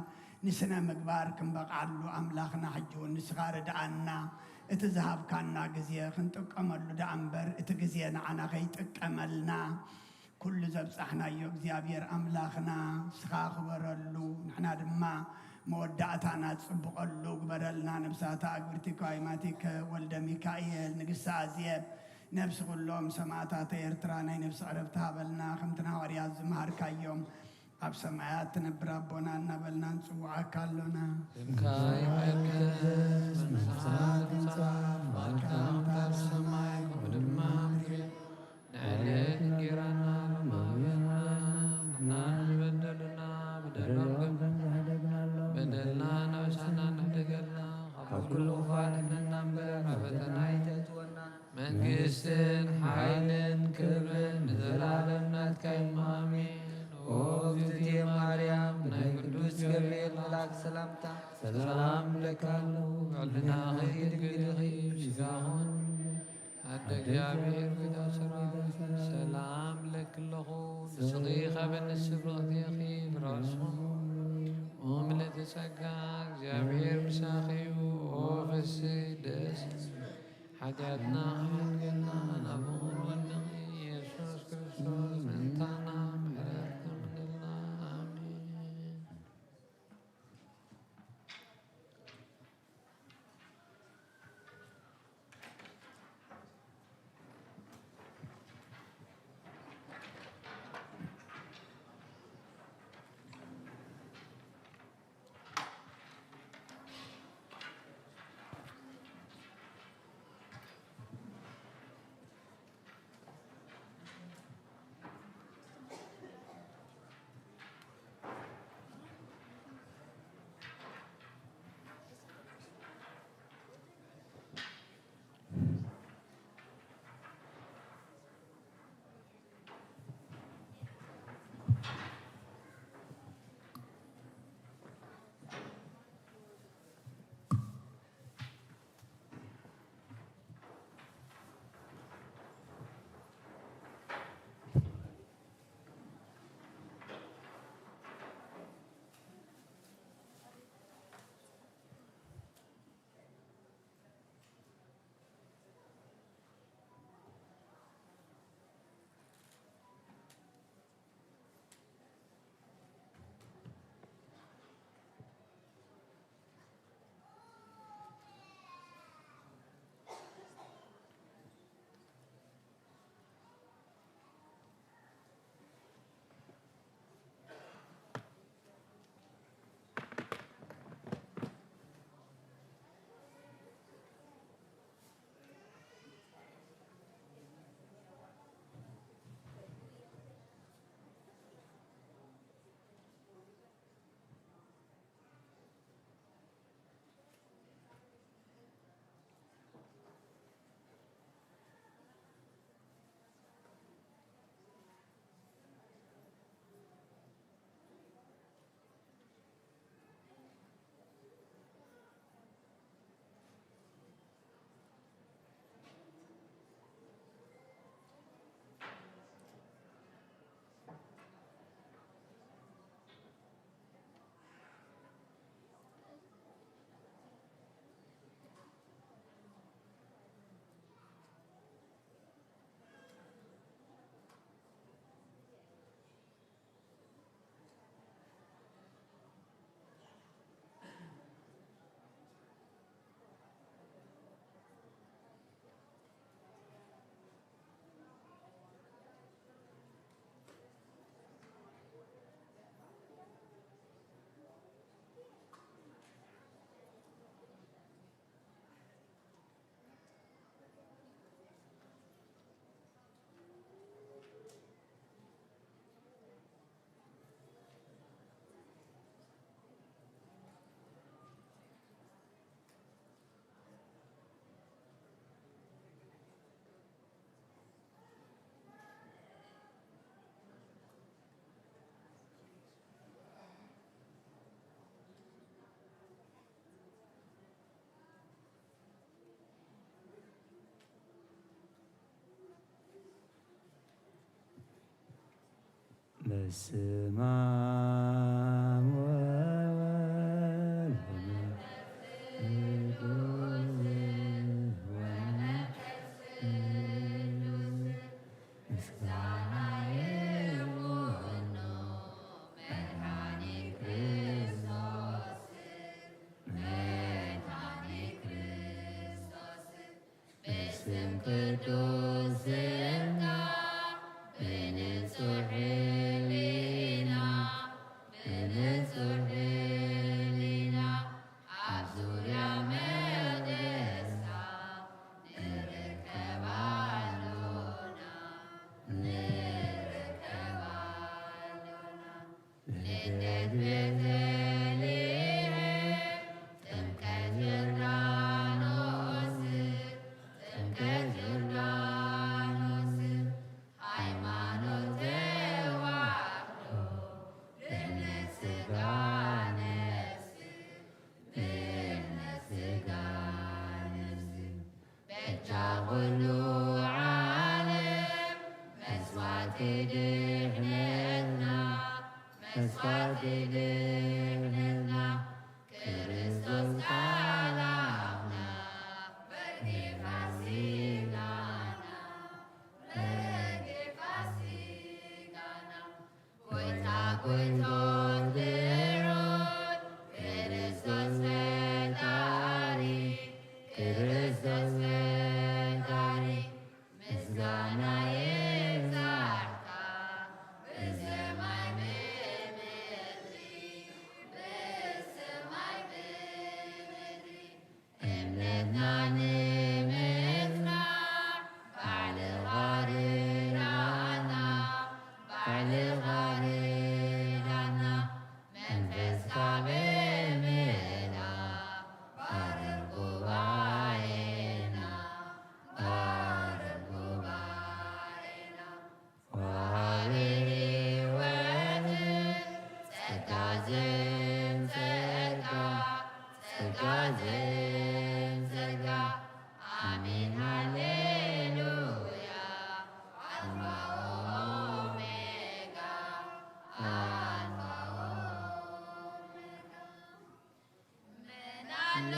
ንስነ ምግባር ክንበቕዓሉ ኣምላኽና ሕጂ እውን ንስኻ ርድኣና። እቲ ዝሃብካና ግዜ ክንጥቀመሉ ደኣ እምበር እቲ ግዜ ንዓና ከይጥቀመልና ኩሉ ዘብጻሕናዮ እግዚኣብሔር ኣምላኽና ንስኻ ክበረሉ፣ ንሕና ድማ መወዳእታና ጽብቐሉ ግበረልና። ነብሳታ ኣግብርቲ ኳይማቲከ ወልደ ሚካኤል፣ ንግስቲ ኣዜብ፣ ነብሲ ኩሎም ሰማእታት ኤርትራ ናይ ነብሲ ዕረፍቲ ሃበልና። ከምቲ ንሃዋርያት ዝመሃርካዮም ኣብ ሰማያት ትነብር ኣቦና እናበልና ንጽውዓካ ኣሎና። ስምካ ይቀደስ፣ መንግስትኻ ትምጻእ፣ ፍቓድካ ከምታ ኣብ ሰማይ ከምኡ ድማ ኣብ ምድሪ። ንዕሌት እንጌራና ሎሚ ሃበና፣ ንሕና ንበደሉና በደሎም ከም ዝሕደግናሎም በደልና ነብሳና ንሕደገልና፣ ካብ ኩሉ ክፋእ ኣድሕነና እምበር፣ ኣብ ፈተና ኣይተእትወና። መንግስትን ሓይልን ክብርን ንዘለኣለም ናትካ እዩ። ኣሜን። ኦ እግዝእትየ ማርያም፣ ብናይ ቅዱስ ገብርኤል መልኣክ ሰላምታ ሰላም እብለኪ ኣለኹ። ብዕልናኺ ድንግል ኢኺ፣ ብስጋኺ እውን ኣደ እግዚኣብሔር ጎይታ ሰራዊት፣ ሰላም እብለኪ ኣለኹ። ንስኺ ካብ ኣንስቲ ፍርቕቲ ኢኺ፣ ፍረ ከርስኺ እውን ምልእቲ ጸጋ፣ እግዚኣብሔር ምሳኺ እዩ። ኦ ፍስሕቲ ደስ ሓጢኣትና ከሕድገልና ናብ ፍቕሪ ወድኺ ኢየሱስ ክርስቶስ ምእንታና ምሕረት ለምንልና። ኣሜን። በስመ አብ ወወልድ ወመንፈስ ቅዱስ ወመንፈስ ቅዱስ ምስጋና ይኹኖ መድኃኒ ክርስቶስ መድኃኒ ክርስቶስ። በስም ቅዱስ ስምካ ብንጹሕ ሕሊና፣ ብንጹሕ ሕሊና ኣብ ዙርያ መቕደስካ ንርከብ ኣሎና፣ ንርከብ ኣሎና። ልደት ቤተልሔም ጥምቀት ዮርዳኖስ ጥምቀት ዮርዳኖስ ሃይማኖት ተዋህዶ ድሕነት ስጋ ነፍስ ድሕነት ስጋ ነፍስ በጃ ኩሉ ዓለም መስዋዕቲ ድሕነትና መስዋዕቲ ድሕነትና ክርስቶስ ቃል ኣምላኽ በጊዕ ፋሲካና በጊዕ ፋሲካና ጎይታ ጎይቶት ብሩክ ክርስቶስ ፈጣሪ ክርስቶስ ፈጣሪ ምስጋና ይብዛሕካ ብሰማይ ብምድሪ ብሰማይ ብምድሪ እምነትና ንምጽናዕ ባዕልኻ ርዳና ባዕልኻ ርዳና መንፈስካ ብምልኣኽ ባርኽ ጉባኤና ባርኽ ጉባኤና። ወሃቢ ሕይወት ጸጋ ዘንጸጋ ጸጋ ዘንጸጋ ኣሜን ሃሌሉያ ኣልፋ ኦሜጋ ኣልፋ ኦሜጋ። መን ኣሎ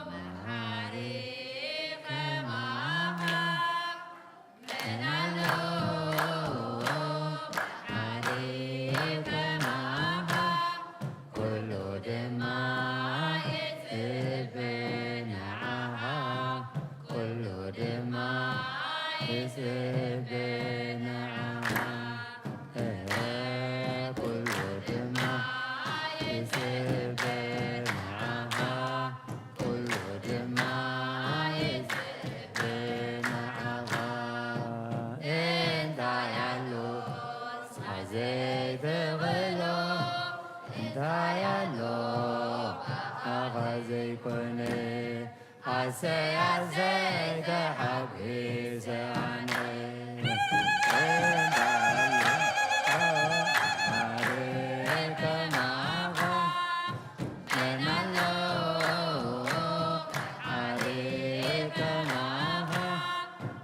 መሓሪ ከማኻ መን ኣሎ መሓሪ ከማኻ ኩሉ ድማ ይጽበ ንዓኻ ኩሉ ድማ ይጽበ ንዓኻ ኩሉ ድማ ይጽበ ንዓኻ ኩሉ ድማ ይጽበ ንዓኻ እንታይ ኣሎ ንስኻ ዘይትኽእሎ እንታይ ኣሎ ብኣኻ ዘይኮነ ኣሰይ ኣሰይ ተሓጒሰ ኣነ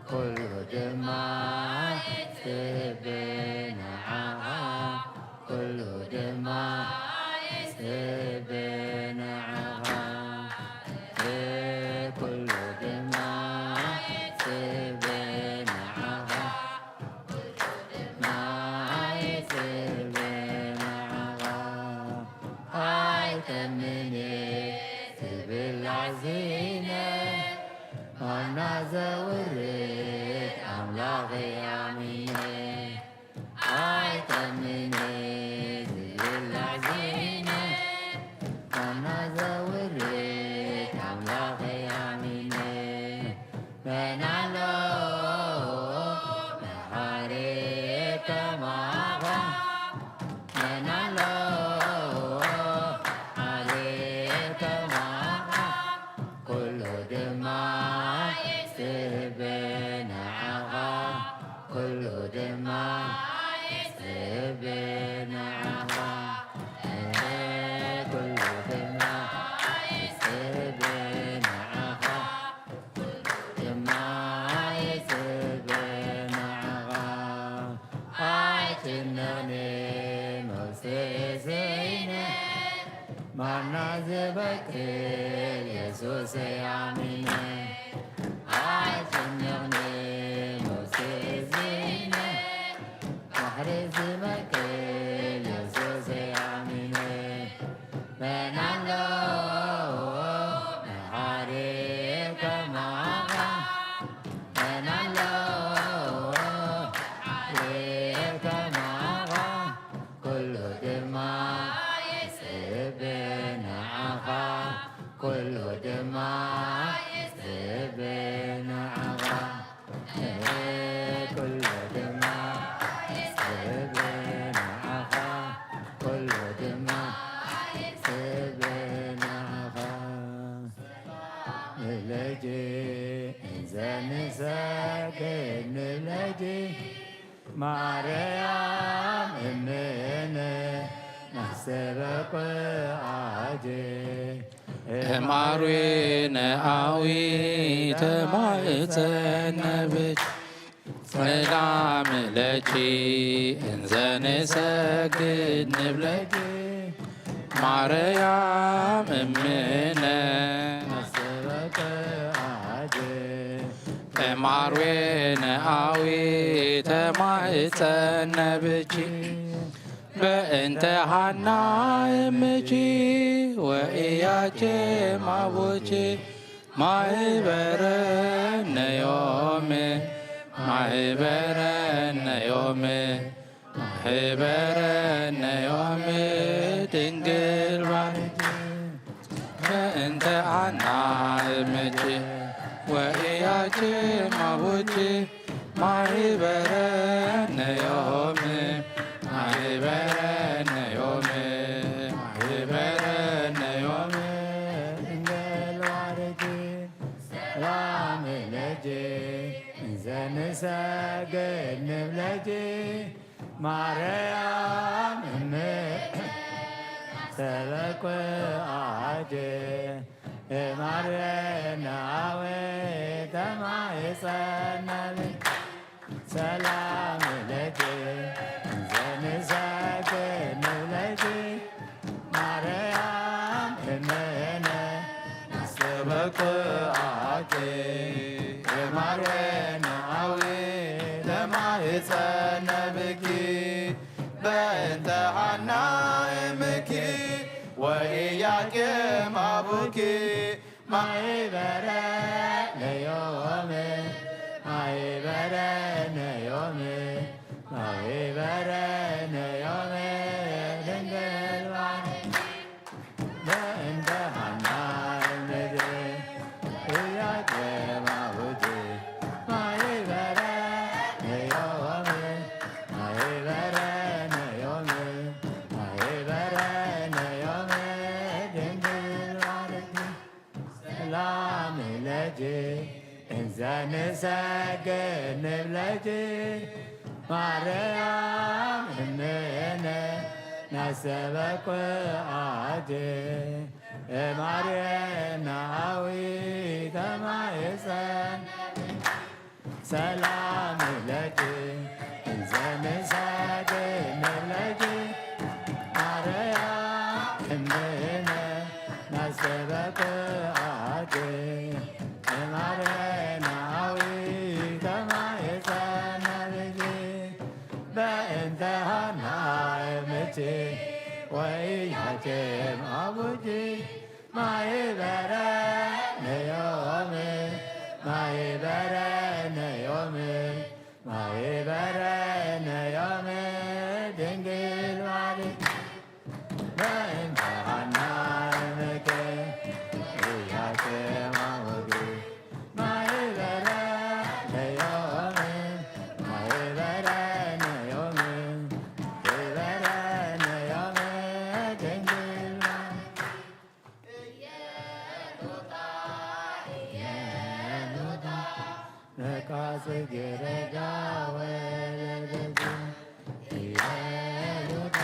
ኩሉ ድማ ይጽበ ንዓኻ ኩሉ ድማ ይጽበ ንዓኻ ኩሉ ድማ ይጽበ ንዓኻ ኩሉ ድማ ይጽበ ንዓኻ ኣይተምኔ ትብላዕ ዚነ ማና ዘውርድ ኣምላኽ ኣሚነ ኣይጠምኔ ዝብላዕ ዚነ ኣና ዘውርድ ኣምላኸይ ኣሚነ መን ኣሎ መሓሪ ከማኻ መን ኣሎ መሓሪ ከማኻ ኩሉ ድማ ይስብ ንዓኻ ኩሉ ድማ ይስብ ንዓኻ ኩሉ ድማ ይስብ ንዓኻ ኩሉ ድማ ክንብለኪ ማርያም እምነ ናስተበቅዓኪ እማርዌነ ኣዊ ተማህፀነብኪ ሰላም ለኪ እንዘ ንሰግድ ንብለኪ ማርያም እምነ ናስተበቅዓኪ እማርዌነ ኣዊ ተማህፀነብኪ በእንተ ሃና እምኪ ወኢያቄም አቡኪ ማህበረነ ዮም ማህበረነ ዮም ማህበረነ ዮም ድንግል ባርኪ በእንተ ሃና እምኪ ወኢያቄም አቡኪ ማህበረነ ዮም ማህበረነ ዮም ማህበረነ ዮም ድንግል ባርኪ ሰላም ለኪ እንዘ ንሰግድ ንብለኪ ማርያም እምነ ተበቅዓኪ እማርዌነ አዊ ተማህፀነብኪ ሰላም ለኪ እንዘ ንሰግድ ንብለኪ ማርያም እምነ ናስተበቅዓኪ እማርዌነ አዊ ተማህፀነብኪ በእንተ ሃና እምኪ ወኢያቄም አቡኪ ማህበረነ ዮም ማህበረነ ዮም ማህበረነ ዮም ድንግል ማርያም በእንተ ሃና እምኪ ወኢያቄም አቡኪ ማህበረነ ዮም ማህበረነ ዮም ማህበረነ ዮም ድንግል ማርያም ሰላም ለኪ እንዘ ንሰግድ ንብለኪ ማርያም እምነ ናስተበቅዓኪ እማርዌነ አዊ ተማህፀነ ሰላም ለኪ እንዘ ንሰግድ ንብለኪ ማርያም እምነ ናስተበቅዓኪ እማርዌነ አዊ ተማህፀነብኪ በእንተ ሃና እምኪ ወኢያቄም አቡኪ ማህበረነ ዮም ማህበረነ ዮም ማህበረነ ዮም ድንግል ማርያም በእንተ ሃና እምኪ ወኢያቄም አቡኪ ማህበረነ ዮም ማህበረነ ዮም ማህበረነ ዮም ድንግል ማርያም እየሉጣ እየሉጣ ነቃ ጽጌረዳ ወለደት እየሉጣ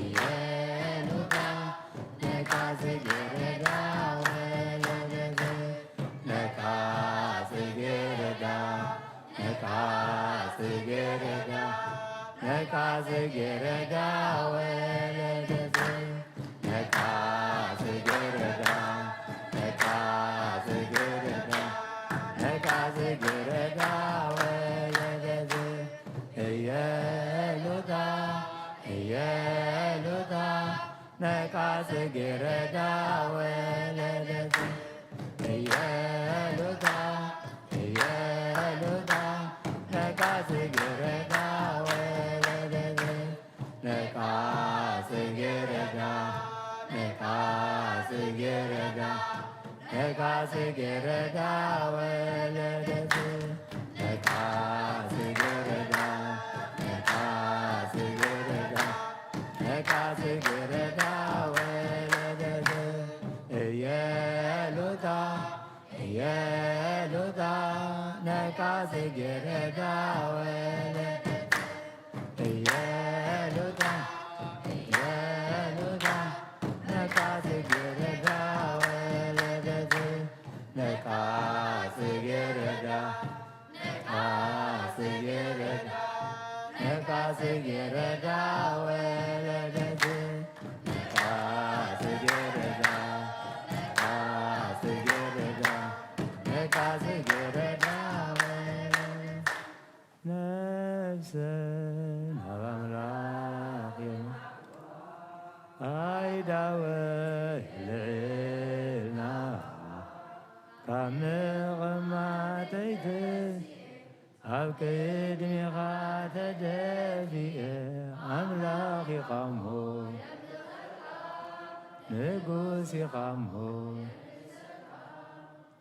እየሉጣ ነቃ ጽጌረዳ ወለደት ነቃ ጽጌረዳ ነቃ ጽጌረዳ ነቃ ጽጌረዳ ወለደት ነቃ ጽጌረዳ ነቃ ጽጌረዳ ነቃ ጽጌረዳ ወለደት እየሉጣ እየሉጣ ነቃ ጽጌረዳ ወለደት እየሉጣ እየሉጣ ነቃ ጽጌረዳ ወለደት ነቃ ጽጌረዳ ነቃ ጽጌረዳ ነቃ ጽጌረዳ ወለደት ነቃ ጽጌረዳ ነቃ ጽጌረዳ ነቃ ጽጌረዳ ወለደት ጽጌረዳ ወለደት እየሉታ እየሉታ ነቃ ጽጌረዳ ወለደት ነቃ ጽጌረዳ ነቃ ጽጌረዳ ነቃ ጽጌረዳ ወለደት ነቃ ጽጌረዳ ነቃ ጽጌረዳ ነቃ ጽጌረዳ ወለደት ነፍሰይ ናብ ኣምላኽ እየ ኣይዳወ ልዕልና ካብ መቐማጠይት ኣብ ቅድሜኻ ተደፊኤ ኣምላኽ ኢኻሞ ንጉስ ኢኻሞ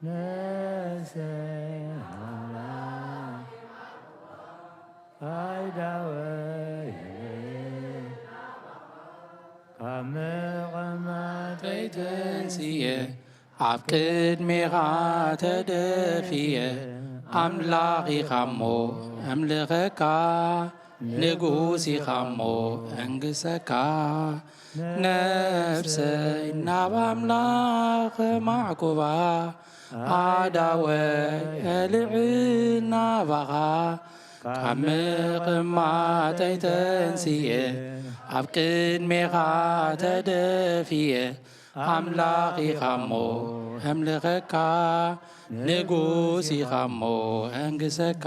ነፍሰይ ኣምላኽ ኣይዳወ ካብ መቐማጠይ ተንስየ ኣብ ቅድሜኻ ተደፊየ ኣምላኽ ኢኻሞ ኣምልኸካ ንጉስ ኢኻሞ እንግሰካ ነፍሰይ ናብ ኣምላኽ ማዕቁባ ኣዳወይ ኣልዕል ናባኻ ካብ ምቕማጠይ ተንስየ ኣብ ቅድሜኻ ተደፊየ ኣምላኽ ኢኻሞ ኣምልኸካ ንጉስ ኢኻሞ እንግሰካ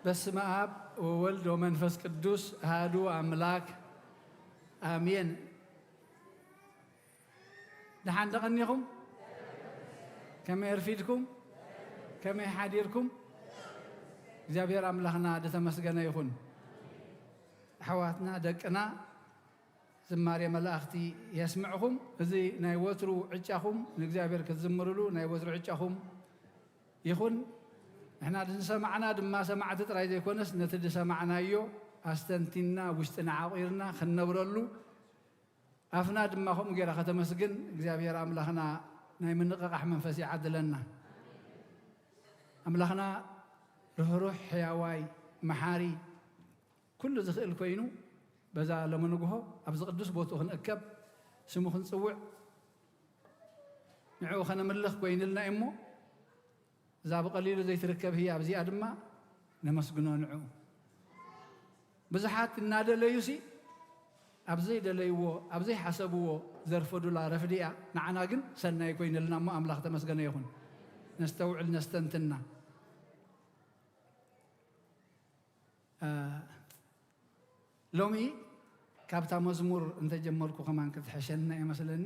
በስመ አብ ወወልድ ወመንፈስ ቅዱስ አሐዱ አምላክ አሜን። ደሓን ደቐኒኹም? ከመይ ኣርፊድኩም? ከመይ ሓዲርኩም? እግዚኣብሔር ኣምላኽና ዝተመስገነ ይኹን። ኣሕዋትና ደቅና ዝማሬ መላእኽቲ የስምዕኹም። እዚ ናይ ወትሩ ዕጫኹም ንእግዚኣብሔር ክትዝምርሉ ናይ ወትሩ ዕጫኹም ይኹን። ንሕና ዝሰማዕና ድማ ሰማዕቲ ጥራይ ዘይኮነስ ነቲ ዝሰማዕናዮ ኣስተንቲንና ውሽጥና ዓቑርና ክንነብረሉ ኣፍና ድማ ከምኡ ጌራ ከተመስግን እግዚኣብሔር ኣምላኽና ናይ ምንቕቓሕ መንፈስ ይዓድለና። ኣምላኽና ርህሩህ ሕያዋይ መሓሪ ኩሉ ዝኽእል ኮይኑ በዛ ሎሚ ንግሆ ኣብዚ ቅዱስ ቦትኡ ክንእከብ ስሙ ክንጽውዕ ንዕኡ ከነምልኽ ኮይንልና እሞ እዛ ብቐሊሉ ዘይትርከብ ህያብ እዚኣ ድማ ነመስግኖ ንዕኡ። ብዙሓት እናደለዩሲ ኣብ ዘይደለይዎ ኣብ ዘይሓሰብዎ ዘርፈዱላ ረፍዲ እያ። ንዓና ግን ሰናይ ኮይንልና እሞ ኣምላኽ ተመስገነ ይኹን። ነስተውዕል ነስተንትና። ሎሚ ካብታ መዝሙር እንተጀመርኩ ከማን ክትሕሸና እየ መስለኒ።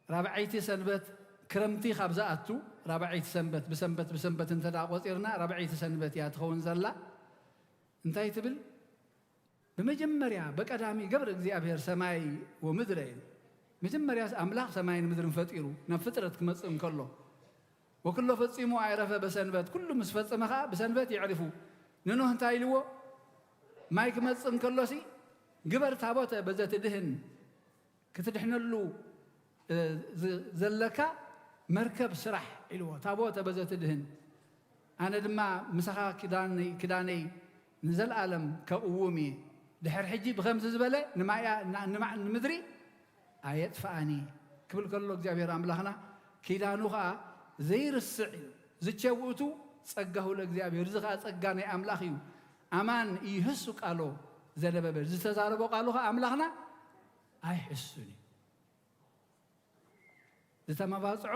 ራብዐይቲ ሰንበት ክረምቲ ካብ ዝኣቱ ራብዐይቲ ሰንበት ብሰንበት ብሰንበት እንተ ደኣ ቆጺርና ራብዐይቲ ሰንበት እያ ትኸውን ዘላ። እንታይ ትብል? ብመጀመርያ በቀዳሚ ገብረ እግዚኣብሔር ሰማይ ወምድረ እዩ። መጀመርያስ ኣምላኽ ሰማይን ምድርን ፈጢሩ ናብ ፍጥረት ክመጽእ እንከሎ ወኩሎ ፈጺሙ ኣዕረፈ በሰንበት፣ ኩሉ ምስ ፈጸመ ኸኣ ብሰንበት የዕሪፉ። ንኖህ እንታይ ኢልዎ? ማይ ክመጽእ እንከሎሲ፣ ግበር ታቦተ በዘትድህን፣ ክትድሕነሉ፣ እ፣ ዝ-፣ ዘለካ መርከብ ስራሕ ኢልዎ፣ ታቦተ በዘትድህን። ኣነ ድማ ምሳኻ ኪዳነይ፣ ኪዳነይ ንዘለኣለም ከእውም እየ። ድሕሪ ሕጂ ብኸምዚ ዝበለ ንማያ-፣ ና-፣ ንማ-፣ ንምድሪ ኣየጥፍኣን እየ ክብል ከሎ እግዚኣብሔር ኣምላኽና ኪዳኑ ኸኣ ዘይርስዕ እዩ። ዝቸውእቱ ጸጋሁ ለእግዚኣብሔር፣ እዚ ኸኣ ጸጋ ናይ ኣምላኽ እዩ። ኣማን ይህሱ ቃሎ ዘነበበ፣ ዝተዛረቦ ቃሉ ኸኣ ኣምላኽና ኣይሕሱን እዩ። ዝተመባጽዖ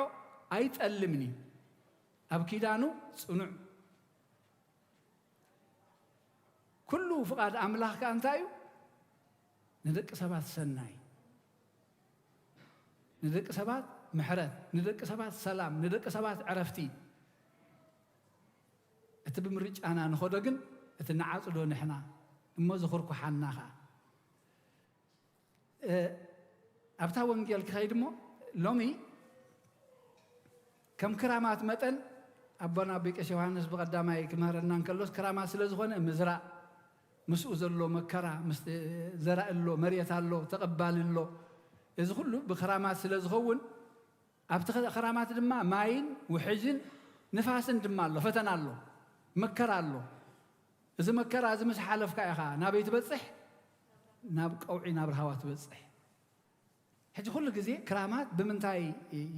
ኣይጠልምን እዩ። ኣብ ኪዳኑ ጽኑዕ። ኩሉ ፍቓድ ኣምላኽ ከኣ እንታይ እዩ? ንደቂ ሰባት ሰናይ፣ ንደቂ ሰባት ምሕረት፣ ንደቂ ሰባት ሰላም፣ ንደቂ ሰባት ዕረፍቲ። እቲ ብምርጫና ንኸዶ ግን፣ እቲ ንዓጽዶ ንሕና፣ እሞ ዝኹርኩሓና ኸኣ። እ፣ ኣብታ ወንጌል ክኸይድ እሞ፣ ሎሚ ከም ክራማት መጠን ኣቦና ኣቦይ ቀሺ ዮሃንስ ብቐዳማይ ክምህረና እንከሎስ፣ ክራማት ስለ ዝኾነ ምዝራእ፣ ምስኡ ዘሎ መከራ፣ ምስ ዘራእ ኣሎ፣ መሬት ኣሎ፣ ተቐባሊ ኣሎ። እዚ ኩሉ ብክራማት ስለ ዝኸውን፣ ኣብቲ ኸ-፣ ክራማት ድማ ማይን ውሕጅን ንፋስን ድማ ኣሎ፣ ፈተና ኣሎ፣ መከራ ኣሎ። እዚ መከራ እዚ ምስ ሓለፍካ ኢኻ ናበይ ትበጽሕ? ናብ ቀውዒ፣ ናብ ራህዋ ትበጽሕ። ሕጂ ኩሉ ግዜ ክራማት ብምንታይ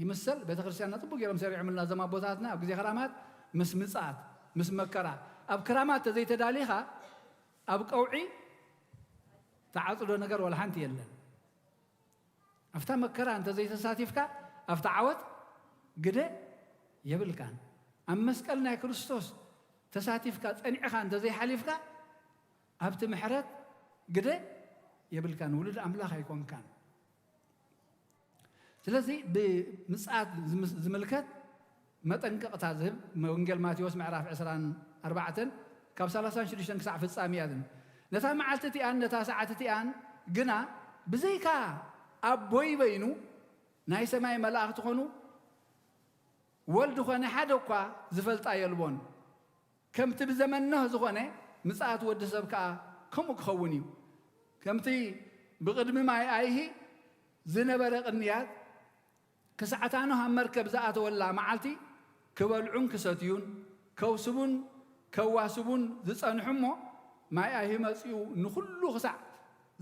ይምሰል? ቤተ ክርስቲያንና ጽቡቅ ገይሮም ሰሪዖምልና እዞም ኣቦታትና። ኣብ ግዜ ክራማት ምስ ምጽኣት፣ ምስ መከራ። ኣብ ክራማት ተዘይተዳሊኻ፣ ኣብ ቀውዒ ተዓጽዶ ነገር ወላ ሓንቲ የለን። ኣብታ መከራ እንተዘይተሳቲፍካ፣ ኣብታ ዓወት ግደ የብልካን። ኣብ መስቀል ናይ ክርስቶስ ተሳቲፍካ፣ ጸኒዕኻ እንተዘይሓሊፍካ፣ ኣብቲ ምሕረት ግደ የብልካን፣ ውሉድ ኣምላኽ ኣይኮንካን። ስለዚ ብምጽኣት ዝምስ-፣ ዝምልከት መጠንቀቕታ ዝህብ ወንጌል ማቴዎስ ምዕራፍ ዕስራን ኣርባዕተን ካብ ሰላሳን ሽዱሽተን ክሳዕ ፍጻሜ እያ። ነታ መዓልቲ እቲኣን ነታ ሰዓት እቲኣን ግና ብዘይካ ኣቦይ በይኑ ናይ ሰማይ መላእኽቲ ኾኑ ወልድ ኾነ ሓደ እኳ ዝፈልጣ የልቦን። ከምቲ ብዘመን ኖህ ዝኾነ ምጽኣት ወዲ ሰብ ከኣ ከምኡ ክኸውን እዩ። ከምቲ ብቕድሚ ማይ ኣይሂ ዝነበረ ቅንያት፣ ክሳዕታ ኖህ ኣብ መርከብ ዝኣተወላ መዓልቲ ክበልዑን ክሰትዩን፣ ከውስቡን ከዋስቡን ዝጸንሑ እሞ፣ ማይ ኣይሂ መጺኡ ንኹሉ ክሳዕ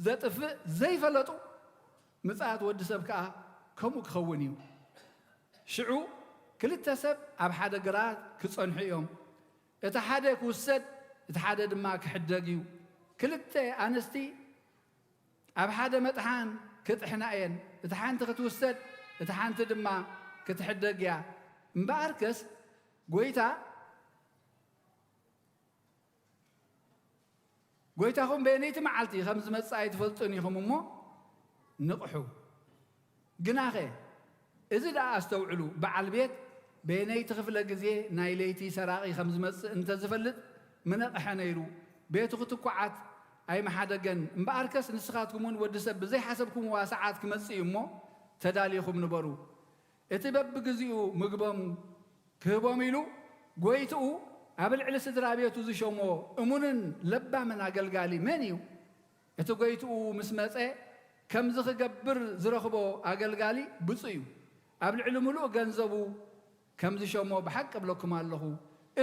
ዘጥፍእ ዘይፈለጡ፣ ምጽኣት ወዲ ሰብ ከኣ ከምኡ ክኸውን እዩ። ሽዑ ክልተ ሰብ ኣብ ሓደ ግራት ክጸንሑ እዮም። እቲ ሓደ ክውሰድ፣ እቲ ሓደ ድማ ክሕደግ እዩ። ክልተ ኣንስቲ ኣብ ሓደ መጥሓን ክጥሕና እየን። እታ ሓንቲ ክትውሰድ፣ እታ ሓንቲ ድማ ክትሕደግ እያ። እምበኣርከስ ጐይታ፣ ጐይታኹም በየነይቲ መዓልቲ ከም ዝመጽእ ኣይትፈልጡን ኢኹም እሞ ንቕሑ። ግናኸ እዚ ደኣ ኣስተውዕሉ፣ በዓል ቤት በየነይቲ ክፍለ ግዜ ናይ ለይቲ ሰራቒ ከም ዝመጽእ እንተ ዝፈልጥ ምነቕሐ ነይሩ፣ ቤቱ ክትኳዓት ኣይምሓደገን። እምበኣርከስ ንስኻትኩም እውን ወዲ ሰብ ብዘይሓሰብኩምዋ ሰዓት ክመጽእ እዩ እሞ ተዳሊኹም ንበሩ። እቲ በብግዚኡ ምግቦም ክህቦም ኢሉ ጐይትኡ ኣብ ልዕሊ ስድራ ቤቱ ዝሾሞ እሙንን ለባምን ኣገልጋሊ መን እዩ? እቲ ጐይትኡ ምስ መጸ ከምዚ ክገብር ዝረኽቦ ኣገልጋሊ ብፁእ እዩ። ኣብ ልዕሊ ምሉእ ገንዘቡ ከም ዝሸሞ ብሓቂ እብለኩም ኣለኹ።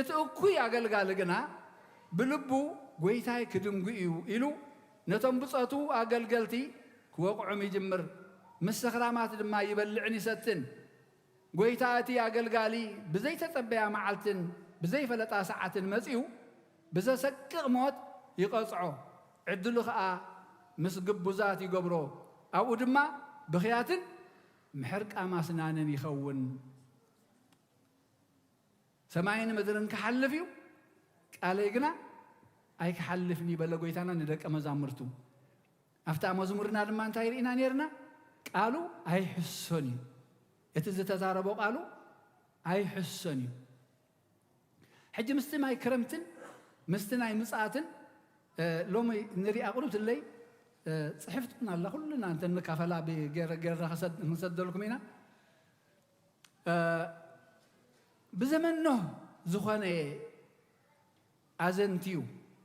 እቲ እኩይ ኣገልጋሊ ግና ብልቡ ጐይታይ ክድንጉ እዩ ኢሉ ነቶም ብጾቱ ኣገልገልቲ ክወቕዖም ይጅምር። ምስ ሰኽራማት ድማ ይበልዕን ይሰትን። ጐይታ እቲ ኣገልጋሊ ብዘይተጸበያ መዓልትን ብዘይፈለጣ ሰዓትን መጺኡ ብዘሰቅቕ ሞት ይቐጽዖ። ዕድሉ ኸኣ ምስ ግቡዛት ይገብሮ። ኣብኡ ድማ ብኽያትን ምሕርቃ ማስናንን ይኸውን። ሰማይን ምድርን ክሓልፍ እዩ፣ ቃለይ ግና ኣይክሓልፍን እዩ በለ ጐይታና ንደቀ መዛሙርቱ። ኣብታ መዝሙርና ድማ እንታይ ርኢና ነይርና? ቃሉ ኣይሕሶን እዩ። እቲ ዝተዛረቦ ቃሉ ኣይሕሶን እዩ። ሕጂ ምስቲ ናይ ክረምትን ምስቲ ናይ ምጽኣትን፣ እ፣ ሎሚ ንሪኣ ቁሩብ ትለይ፣ እ፣ ጽሕፍቲ እውን ኣላ፣ ኩልና እንተ ንካፈላ ብገረ-፣ ገርና ክሰድ-፣ ክንሰደልኩም ኢና። እ፣ ብዘመን ኖህ ዝኾነ ኣዘንትዩ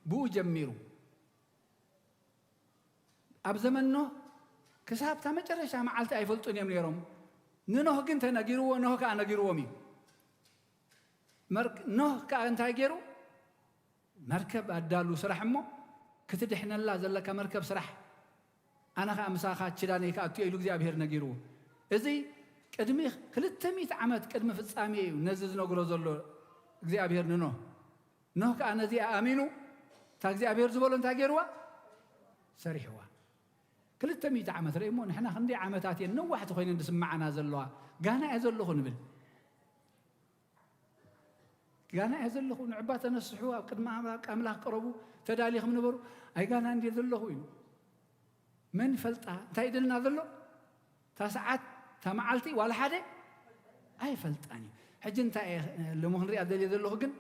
ብኡ ጀሚሩ። ኣብ ዘመን ኖህ ክሳብ እታ መጨረሻ መዓልቲ ኣይፈልጡን እዮም ነይሮም። ንኖህ ግን ተነጊርዎ፣ ኖህ ከኣ ነጊርዎም እዩ። መርክ-፣ ኖህ ከኣ እንታይ ገይሩ? መርከብ ኣዳሉ ስራሕ እሞ ክትድሕነላ ዘለካ መርከብ ስራሕ። ኣነ ኸኣ ምሳኻ ኪዳነይ ክኣቱ እየ ኢሉ እግዚኣብሄር ነጊርዎ። እዚ ቅድሚ ክልተ ሚእቲ ዓመት ቅድሚ ፍጻሜ እዩ ነዚ ዝነግሮ ዘሎ እግዚኣብሄር ንኖህ። ኖህ ከኣ ነዚኣ ኣሚኑ እታ እግዚኣብሄር ዝበሎ እንታይ ገይርዋ? ሰሪሕዋ። ክልተ ሚእቲ ዓመት ረእሞ ንሕና ክንደይ ዓመታት እየን ነዋሕቲ ኮይነን ዝስምዓና ዘለዋ። ጋና እየ ዘለኹ ንብል። ጋና እየ ዘለኹ፣ ንዕባ ተነስሑ፣ ኣብ ቅድሚ ኣምላኽ ቅረቡ፣ ተዳሊኹም ንበሩ። ኣይ ጋና እንድየ ዘለኹ ኢሉ። መን ይፈልጣ? እንታይ ይደልና ዘሎ? እታ ሰዓት፣ እታ መዓልቲ ዋላ ሓደ ኣይፈልጣን እዩ። ሕጂ እንታይ እየ ሎሚ ክንሪኣ ደልየ ዘለኹ ግን፣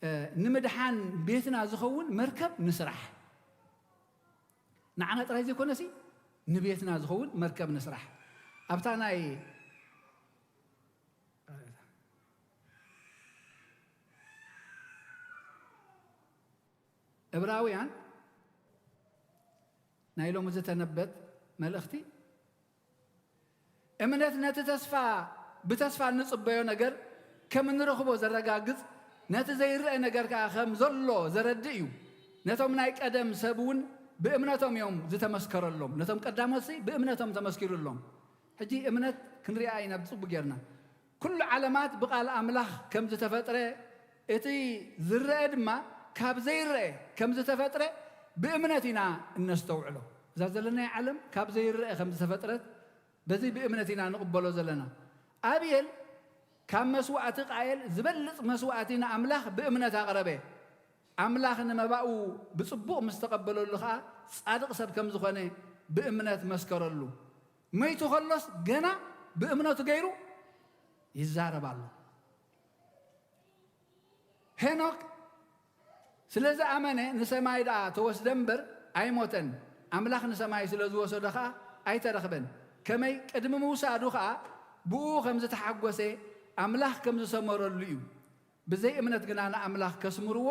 እ፣ ንምድሓን ቤትና ዝኸውን መርከብ ንስራሕ። ንዓና ጥራይ ዘይኮነሲ ንቤትና ዝኸውን መርከብ ንስራሕ። ኣብታ ናይ እብራውያን ናይ ሎሚ ዝተነበየት መልእኽቲ፣ እምነት ነቲ ተስፋ፣ ብተስፋ እንጽበዮ ነገር ከም እንረኽቦ ዘረጋግጽ፣ ነቲ ዘይረኣ ነገር ከኣ ከም ዘሎ ዘረድእ እዩ። ነቶም ናይ ቀደም ሰብ እውን ብእምነቶም እዮም ዝተመስከረሎም። ነቶም ቀዳሞትሲ ብእምነቶም ተመስኪሩሎም። ሕጂ እምነት ክንሪኣ ኢና ብጽቡቕ ጌርና። ኩሉ ዓለማት ብቓል ኣምላኽ ከም ዝተፈጥረ፣ እቲ ዝረአ ድማ ካብ ዘይረአ ከም ዝተፈጥረ ብእምነት ኢና እነስተውዕሎ። እዛ ዘለናያ ዓለም ካብ ዘይረአ ከም ዝተፈጥረት በዚ ብእምነት ኢና ንቕበሎ ዘለና። ኣቤል ካብ መስዋእቲ ቃየል ዝበልጽ መስዋእቲ ንኣምላኽ ብእምነት ኣቕረበ። ኣምላኽ ንመባኡ ብጽቡቕ ምስ ተቐበለሉ ኸኣ ጻድቕ ሰብ ከም ዝኾነ ብእምነት መስከረሉ። መይቱ ከሎስ ገና ብእምነቱ ገይሩ ይዛረብ ኣሎ። ሄኖክ ስለ ዝኣመነ ንሰማይ ደኣ ተወስደ እምበር ኣይሞተን። ኣምላኽ ንሰማይ ስለ ዝወሰዶ ኸኣ ኣይተረኽበን። ከመይ ቅድሚ ምውሳዱ ኸኣ ብኡ ከም ዝተሓጎሰ ኣምላኽ ከም ዝሰመረሉ እዩ። ብዘይ እምነት ግና ንኣምላኽ ከስምርዎ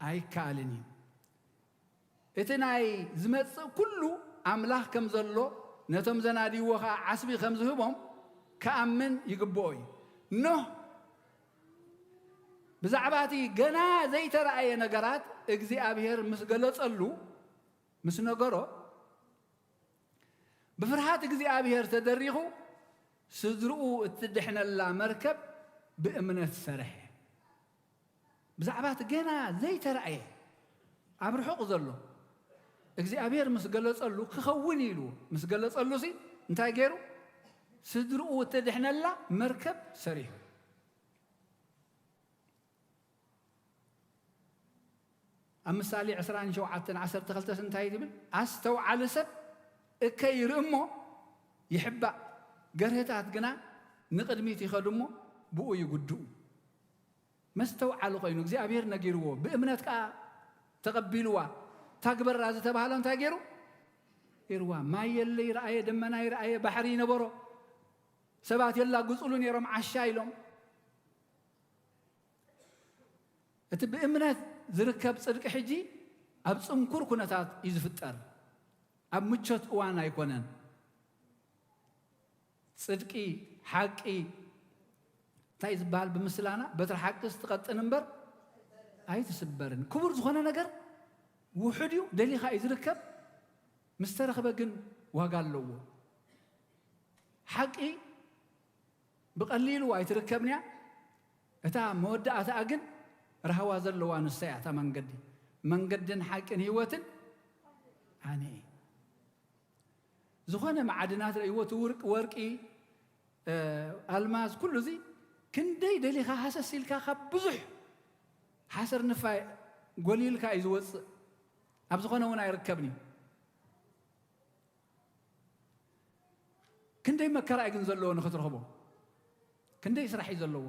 ኣይከኣልን እዩ። እቲ ናይ ዝመጽእ ኩሉ ኣምላኽ ከም ዘሎ ነቶም ዘናድይዎ ኸኣ ዓስቢ ከም ዝህቦም ክኣምን ይግብኦ እዩ። ኖህ ብዛዕባ እቲ ገና ዘይተራእየ ነገራት እግዚኣብሔር ምስ ገለጸሉ፣ ምስ ነገሮ፣ ብፍርሃት እግዚኣብሔር ተደሪኹ ስድርኡ እትድሕነላ መርከብ ብእምነት ሰርሐ። ብዛዕባ እቲ ገና ዘይተራእየ ኣብ ርሑቕ ዘሎ እግዚኣብሔር ምስ ገለጸሉ ክኸውን ኢሉ ምስ ገለጸሉ ሲ እንታይ ገይሩ? ስድርኡ እትድሕነላ መርከብ ሰሪሑ። ኣብ ምሳሌ ዕስራን ሸውዓተን ዓሰርተ ክልተ እንታይ ትብል? ኣስተውዓሊ ሰብ እከይ ይርኢ እሞ ይሕባእ፣ ገርህታት ግና ንቕድሚት ይኸዱ እሞ ብኡ ይጉድኡ። መስተውዓሊ ኮይኑ እግዚኣብሔር ነጊርዎ፣ ብእምነት ከኣ ተቐቢልዋ። ታግበራ ዝተባህሎ እንታይ ገይሩ? ገይርዋ። ማይ የለ ይረኣየ፣ ደመና ይረኣየ፣ ባሕሪ ይነበሮ። ሰባት የላግጹሉ ነይሮም ዓሻ ኢሎም። እቲ ብእምነት ዝርከብ ጽድቂ ሕጂ ኣብ ጽንኩር ኩነታት እዩ ዝፍጠር። ኣብ ምቾት እዋን ኣይኮነን። ጽድቂ፣ ሓቂ፣ እንታይ ዝበሃል ብምስላና? በትሪ ሓቂ ትቐጥን እምበር ኣይትስበርን። ክቡር ዝኾነ ነገር ውሑድ እዩ፣ ደሊኻ እዩ ዝርከብ፣ ምስ ተረኽበ ግን ዋጋ ኣለዎ። ሓቂ ብቐሊሉ ኣይትርከብን እያ፣ እታ መወዳእታኣ ግን ራህዋ ዘለዋ ንሳ እያ፣ እታ መንገዲ። መንገድን ሓቅን ህይወትን ኣነ እየ። ዝኾነ መዓድናት ረእይዎ፣ እቲ ውርቅ-፣ ወርቂ፣ እ፣ ኣልማዝ፣ ኩሉ እዚ ክንደይ ደሊኻ ሃሰስ ኢልካ ካብ ብዙሕ ሓሰር ንፋይ ጎሊልካ እዩ ዝወጽእ። ኣብ ዝኾነ እውን ኣይርከብን እዩ። ክንደይ መከራ እዩ ግን ዘለዎ ንኽትረኽቦ? ክንደይ ስራሕ እዩ ዘለዎ?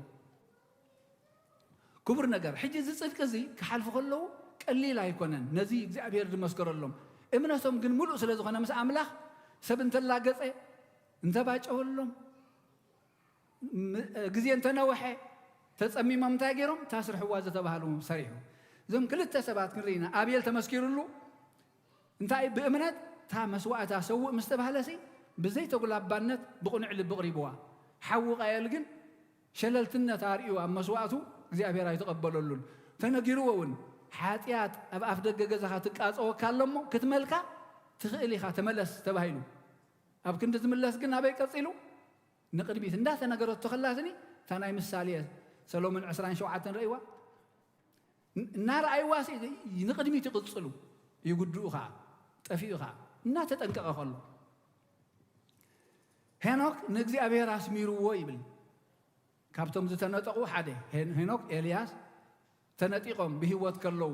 ክቡር ነገር፣ ሕጂ እዚ ጽድቂ እዚ ክሓልፉ ከለዉ ቀሊል ኣይኮነን። ነዚ እግዚኣብሔር ዝመስከረሎም እምነቶም ግን ምሉእ ስለ ዝኾነ ምስ ኣምላኽ ሰብ እንተላገጸ፣ እንተባጨወሎም፣ ም-፣ ግዜ እንተነውሐ፣ ተጸሚሞም እንታይ ገይሮም? እታ ስርሕዋ ዝተባህሉ ሰሪሑ። እዞም ክልተ ሰባት ክንርኢ ኢና። ኣቤል ተመስኪሩሉ፣ እንታይ ብእምነት እታ መስዋእታ ሰውእ ምስ ተባህለሲ ብዘይተጉላባነት ብቕኑዕ ልቢ ቕሪብዋ። ሓዊ ቃየል ግን ሸለልትነት ኣርእዩ ኣብ መስዋእቱ እግዚኣብሔር ኣይተቐበለሉን። ተነጊርዎ እውን ሓጢኣት ኣብ ኣፍ ደገ ገዛኻ ትቃጸወካ ኣሎ እሞ ክትመልካ ትኽእል ኢኻ ተመለስ ተባሂሉ። ኣብ ክንዲ ዝምለስ ግን ኣበይ ቀጺሉ? ንቕድሚት እንዳተነገረቶ ከላትኒ እታ ናይ ምሳሌ ሰሎሞን ዕስራን ሸውዓተን ረእይዋ እናረኣይዋሲ ንቕድሚት ይቕጽሉ ይጉድኡ ኸዓ ጠፊኡ ኸዓ እናተጠንቀቐ ከሎ ሄኖክ ንእግዚኣብሔር ኣስሚርዎ ይብል። ካብቶም ዝተነጠቑ ሓደ ሄኖክ ኤልያስ ተነጢቖም ብህይወት ከለዉ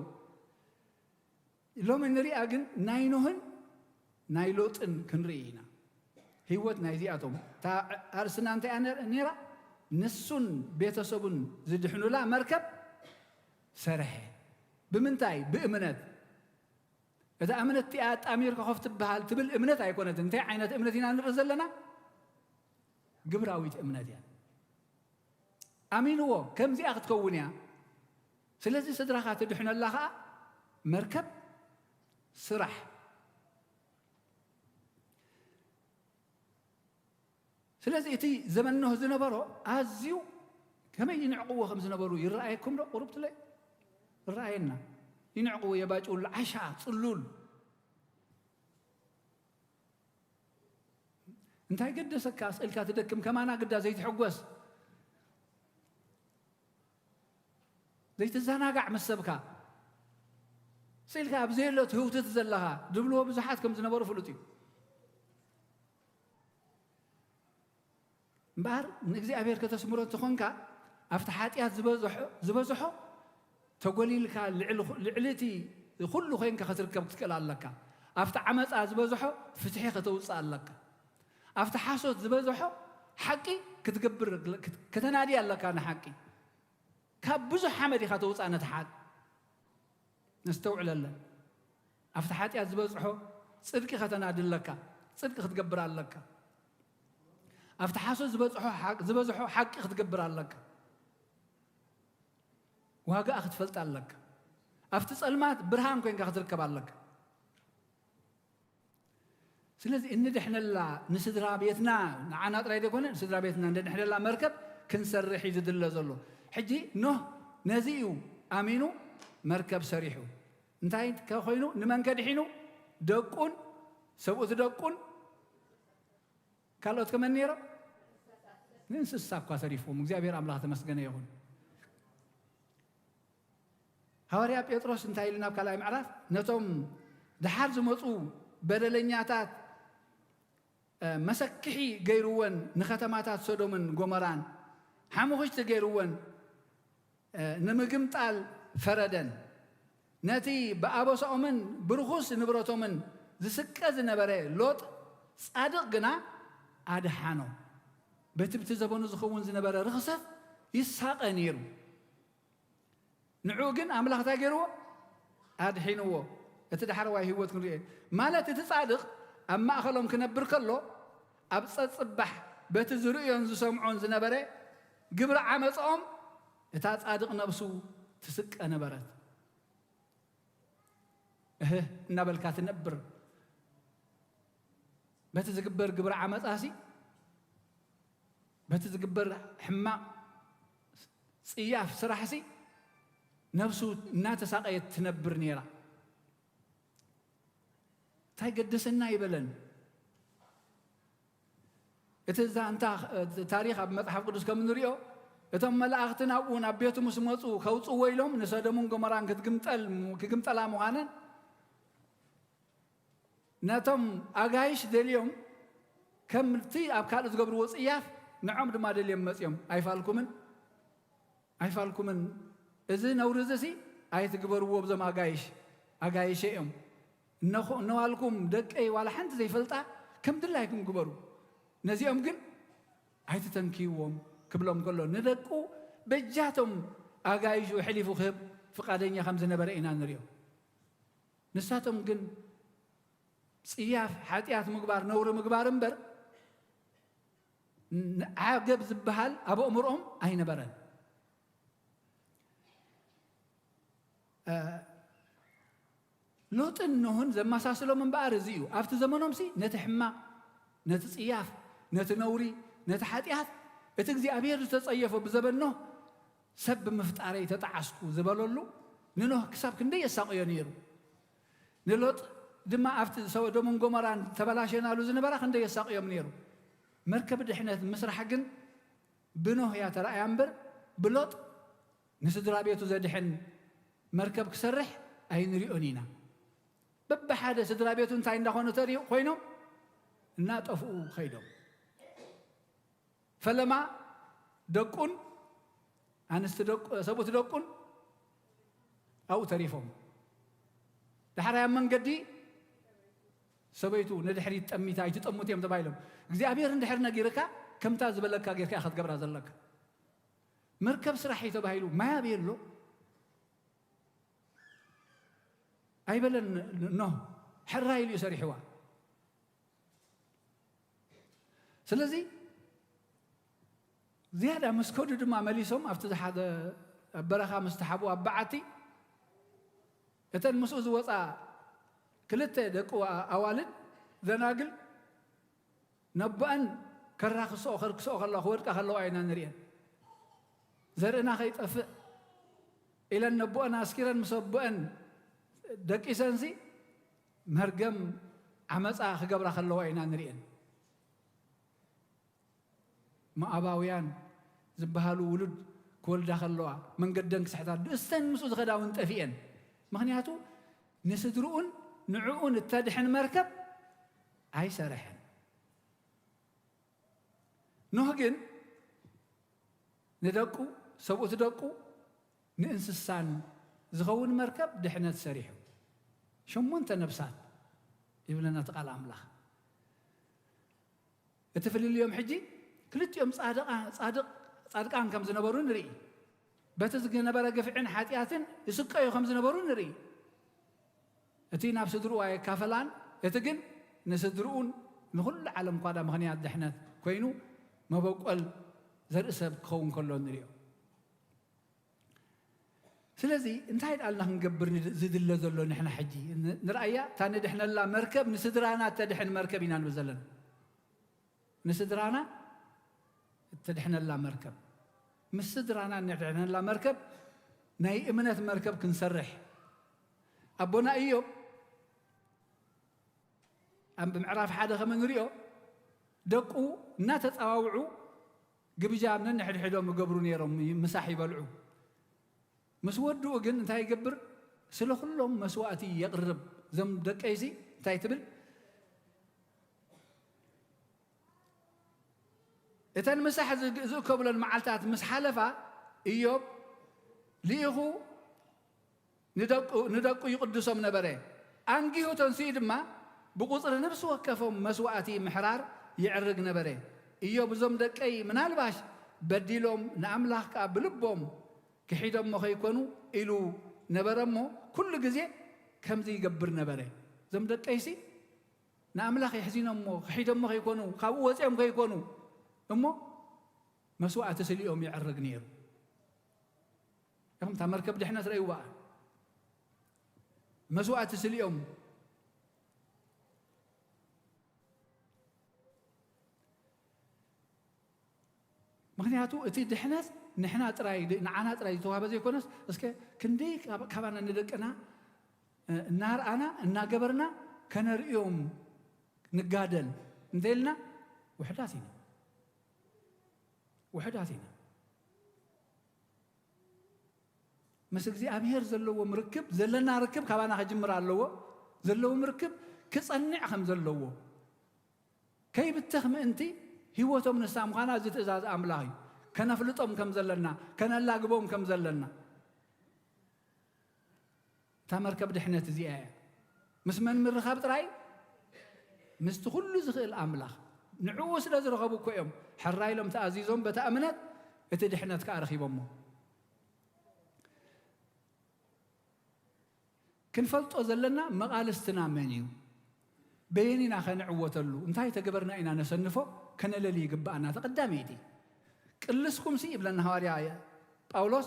ሎሚ ንሪኣ ግን ናይ ኖህን ናይ ሎጥን ክንርኢ ኢና። ህይወት ናይዚኣቶም እታ ኣርእስና እንታይ እያ ነይራ? ንሱን ቤተሰቡን ዝድሕኑላ መርከብ ሰርሐ። ብምንታይ? ብእምነት። እታ እምነት እቲኣ ኣጣሚርካ ኮፍ ትበሃል ትብል እምነት ኣይኮነትን። እንታይ ዓይነት እምነት ኢና ንርኢ ዘለና? ግብራዊት እምነት እያ። ኣሚንዎ፣ ከምዚኣ ክትከውን እያ። ስለዚ ስድራኻ ትድሕነላ ኸኣ መርከብ ስራሕ። ስለዚ እቲ ዘመን ኖህ ዝነበሮ ኣዝዩ ከመይ ይንዕቕዎ ከም ዝነበሩ ይረኣየኩም ዶ? ቁሩብ ትለ ይረኣየና። ይንዕቕዎ፣ የባጭውሉ፣ ዓሻ፣ ጽሉል። እንታይ ገደሰካ? ስእልካ ትደክም ከማና ግዳ ዘይትሕጎስ። ዘይትዘናጋዕ ምስ ሰብካ ስኢልካ ኣብ ዘየሎ ትህውትት ዘለኻ ድብልዎ ብዙሓት ከም ዝነበሩ ፍሉጥ እዩ። እምበኣር ንእግዚኣብሔር ከተስምሮ እንተኾንካ ኣብቲ ሓጢኣት ዝበዝሖ ተጎሊልካ ልዕሊ እቲ ኩሉ ኮይንካ ክትርከብ ክትክእል ኣለካ። ኣብቲ ዓመፃ ዝበዝሖ ፍትሒ ከተውፅእ ኣለካ። ኣብቲ ሓሶት ዝበዝሖ ሓቂ ክትገብር ከተናዲ ኣለካ ንሓቂ ካብ ብዙሕ ሓመድ ኢኻ ተውፅኣ ነቲ ሓቅ ነስተውዕለለን ኣብቲ ሓጢኣት ዝበፅሖ ፅድቂ ከተናዲ ኣለካ ፅድቂ ክትገብር ኣለካ ኣብቲ ሓሶት ዝበፅሖ ዝበዝሖ ሓቂ ክትገብር ኣለካ ዋጋኣ ክትፈልጥ ኣለካ ኣብቲ ፀልማት ብርሃን ኮይንካ ክትርከብ ኣለካ ስለዚ እንድሕነላ ንስድራ ቤትና ንዓና ጥራይ ዘይኮነ ንስድራ ቤትና እንድሕነላ መርከብ ክንሰርሕ እዩ ዝድለ ዘሎ ሕጂ ኖህ ነዚ እዩ ኣሚኑ መርከብ ሰሪሑ እንታይ ከኮይኑ ንመን ከድሒኑ ደቁን ሰብኡት ደቁን ካልኦት ከመን ነይሮም ንእንስሳ እኳ ተሪፎም እግዚኣብሔር ኣምላኽ ተመስገነ ይኹን ሃዋርያ ጴጥሮስ እንታይ ኢሉ ናብ ካልኣይ ምዕራፍ ነቶም ድሓር ዝመፁ በደለኛታት መሰክሒ ገይርወን ንከተማታት ሶዶምን ጎመራን ሓሙኽሽቲ ገይርወን ንምግምጣል ፈረደን ነቲ ብኣበሳኦምን ብርኹስ ንብረቶምን ዝስቀ ዝነበረ ሎጥ ጻድቕ ግና ኣድሓኖ በቲ ብቲ ዘበኑ ዝኸውን ዝነበረ ርኽሰት ይሳቐ ነይሩ ንዕኡ ግን ኣምላኽ እንታይ ገይርዎ ኣድሒንዎ እቲ ዳሕረዋይ ህይወት ክንሪኦ ማለት እቲ ጻድቕ ኣብ ማእኸሎም ክነብር ከሎ ኣብ ጸጽባሕ በቲ ዝርእዮን ዝሰምዖን ዝነበረ ግብሪ ዓመፅኦም እታ ጻድቕ ነብሱ ትስቀ ነበረት እህ እናበልካ ትነብር በቲ ዝግበር ግብሪ ዓመፃሲ በቲ ዝግበር ሕማቕ ጽያፍ ስራሕሲ ነብሱ እናተሳቐየት ትነብር ነይራ እንታይ ገደሰና ይበለን እቲ ዛንታ ታሪኽ ኣብ መጽሓፍ ቅዱስ ከም ንሪኦ እቶም መላእኽቲ ናብኡ ናብ ቤቱ ምስ መፁ ከውፅዎ ኢሎም ንሰደሙን ጎመራን ክትግምጠል ክግምጠላ ምዃነን ነቶም ኣጋይሽ ደልዮም ከምቲ ኣብ ካልእ ዝገብርዎ ጽያፍ ንዖም ድማ ደልዮም መፅዮም ኣይፋልኩምን ኣይፋልኩምን እዚ ነውሪ እዚ ሲ ኣይትግበርዎ ብዞም ኣጋይሽ ኣጋይሸ እዮም እነኹ እነዋልኩም ደቀይ ዋላ ሓንቲ ዘይፈልጣ ከም ድላይኩም ግበሩ ነዚኦም ግን ኣይትተንክይዎም ክብሎም ከሎ ንደቁ በጃቶም ኣጋይሹ ሕሊፉ ክህብ ፍቃደኛ ከም ዝነበረ ኢና ንሪኦ ንሳቶም ግን ጽያፍ ሓጢኣት ምግባር ነውሪ ምግባር እምበር ዓገብ ዝበሃል ኣብ ኣእምሮኦም ኣይነበረን። ሎጥን ኖህን ዘመሳስሎም እምበኣር እዚ እዩ። ኣብቲ ዘመኖምሲ ነቲ ሕማቕ፣ ነቲ ጽያፍ፣ ነቲ ነውሪ፣ ነቲ ሓጢኣት፣ እቲ እግዚኣብሔር ዝተጸየፎ ብዘበን ኖህ ሰብ ብምፍጣረይ ተጠዓስኩ ዝበለሉ ንኖህ ክሳብ ክንደይ የሳቕዮ ነይሩ። ንሎጥ ድማ ኣብቲ ሰዶምን ጎሞራን ተበላሸናሉ ዝነበራ ክንደይ የሳቕዮም ነይሩ። መርከብ ድሕነት ምስራሕ ግን ብኖህ እያ ተራእያ እምበር ብሎጥ ንስድራ ቤቱ ዘድሕን መርከብ ክሰርሕ ኣይንሪኦን ኢና። በብሓደ ስድራ ቤቱ እንታይ እንዳኾኑ ተሪኡ ኮይኖም እናጠፍኡ ከይዶም። ፈለማ ደቁን ኣንስቲ ደቁ-፣ ሰብኡት ደቁን ኣብኡ ተሪፎም። ዳሕራይ ኣብ መንገዲ ሰበይቱ ንድሕሪት ጠሚታ ኣይትጠሙት እዮም ተባሂሎም። እግዚኣብሔር እንድሕር ነጊርካ ከምታ ዝበለካ ጌርካ ኢኻ ክትገብራ ዘለካ። መርከብ ስራሕ እዩ ተባሂሉ። ማይ ኣበይ ኣሎ? ኣይበለን ኖህ። ሕራይ ኢሉ እዩ ሰሪሕዋ። ስለዚ ዝያዳ ምስ ከዱ ድማ መሊሶም ኣብቲ ዝሓዘ ኣብ በረኻ ምስ ተሓብኡ ኣብ በዓቲ እተን ምስኡ ዝወፃ ክልተ ደቁ ኣዋልድ ደናግል ነቦአን ከራኽስኦ ከርክስኦ ከለዋ ክወድቃ ከለዋ ኢና ንሪኤን። ዘርእና ከይጠፍእ ኢለን ነቦአን ኣስኪረን ምስ ኣቦአን ደቂሰንሲ መርገም ዓመፃ ክገብራ ከለዋ ኢና ንሪኤን። ሞኣባውያን ዝበሃሉ ውሉድ ክወልዳ ከለዋ መንገደን ክስሕታ፣ እስተን ምስኡ ዝኸዳ እውን ጠፊኤን። ምኽንያቱ ንስድርኡን ንዕኡን እተድሕን መርከብ ኣይሰርሐን። ኖህ ግን ንደቁ፣ ሰብኡት ደቁ፣ ንእንስሳን ዝኸውን መርከብ ድሕነት ሰሪሑ። ሸሞንተ ነብሳት ይብለና እቲ ቃል ኣምላኽ። እቲ ፍልልዮም ሕጂ ክልቲኦም ጻድቓ-፣ ጻድቕ-፣ ጻድቃን ከም ዝነበሩ ንርኢ። በቲ ዝነበረ ግፍዕን ሓጢኣትን ይስቀዩ ከም ዝነበሩ ንርኢ። እቲ ናብ ስድርኡ ኣየካፈላን፣ እቲ ግን ንስድርኡን ንኹሉ ዓለም ኳዳ ምኽንያት ድሕነት ኮይኑ መበቆል ዘርኢ ሰብ ክኸውን ከሎ ንሪኦ። ስለዚ እንታይ ደኣልና ክንገብር ንድ-፣ ዝድለ ዘሎ ንሕና ሕጂ ን-፣ ንርኣያ፣ እታ ንድሕነላ መርከብ ንስድራና እተድሕን መርከብ ኢና ንብል ዘለና። ንስድራና እተድሕነላ መርከብ። ምስ ስድራና እንድሕነላ መርከብ ናይ እምነት መርከብ ክንሰርሕ። ኣቦና ኢዮብ ኣብ ምዕራፍ ሓደ ከም እንሪኦ ደቁ እናተጸዋውዑ ግብጃ ነንሕድሕዶም ይገብሩ ነይሮም፣ ምሳሕ ይበልዑ። ምስ ወድኡ ግን እንታይ ይገብር? ስለ ኩሎም መስዋእቲ የቕርብ። እዞም ደቀይሲ እንታይ ትብል? እተን ምሳሕ ዝግ-፣ ዝእከብለን መዓልታት ምስ ሓለፋ ኢዮብ ልኢኹ ንደቁ፣ ንደቁ ይቕድሶም ነበረ። ኣንጊሁ ተንሲኡ ድማ ብቁጽሪ ነፍሲ ወከፎም መስዋእቲ ምሕራር ይዕርግ ነበረ። ኢዮብ እዞም ደቀይ ምናልባሽ በዲሎም ንኣምላኽ ከኣ ብልቦም ክሒዶሞ ከይኮኑ ኢሉ ነበረ እሞ ኩሉ ግዜ ከምዚ ይገብር ነበረ። እዞም ደቀይሲ ንኣምላኽ የሕዚኖሞ ክሒዶሞ ከይኮኑ ካብኡ ወጺኦም ከይኮኑ እሞ መስዋእቲ ስሊኦም ይዕርግ ነይሩ። ኢኹም እታ መርከብ ድሕነት ረእይዋ። መስዋእቲ ስሊኦም። ምኽንያቱ እቲ ድሕነት ንሕና ጥራይ፣ ንዓና ጥራይ ዝተዋህበ ዘይኮነስ፣ እስከ ክንደይ ካብ-፣ ካባና ንደቅና፣ እ፣ እናርኣና፣ እናገበርና ከነርእዮም ንጋደል እንተኢልና ውሕዳት ኢና። ውሕዳት ኢና። ምስ እግዚኣብሔር ዘለዎም ርክብ፣ ዘለና ርክብ ካባና ክጅምር ኣለዎ። ዘለዎም ርክብ ክጸንዕ ከም ዘለዎ፣ ከይብተኽ ምእንቲ ህይወቶም ንሳ ምዃና እዚ ትእዛዝ ኣምላኽ እዩ። ከነፍልጦም ከም ዘለና፣ ከነላግቦም ከም ዘለና። እታ መርከብ ድሕነት እዚኣ እያ። ምስ መን ምርኻብ ጥራይ? ምስቲ ኩሉ ዝኽእል ኣምላኽ። ንዕኡ ስለ ዝረኸቡ እኮ እዮም ሕራይ ኢሎም ተኣዚዞም፣ በታ እምነት እቲ ድሕነት ከኣ ረኺቦሞ። ክንፈልጦ ዘለና መቓልስትና መን እዩ? በየን ኢና ከ ንዕወተሉ? እንታይ ተገበርና ኢና ነሰንፎ? ከነለሊ ይግብኣና። እቲ ቀዳመይቲ ቅልስኩምሲ ይብለና ሃዋርያ ጳውሎስ፣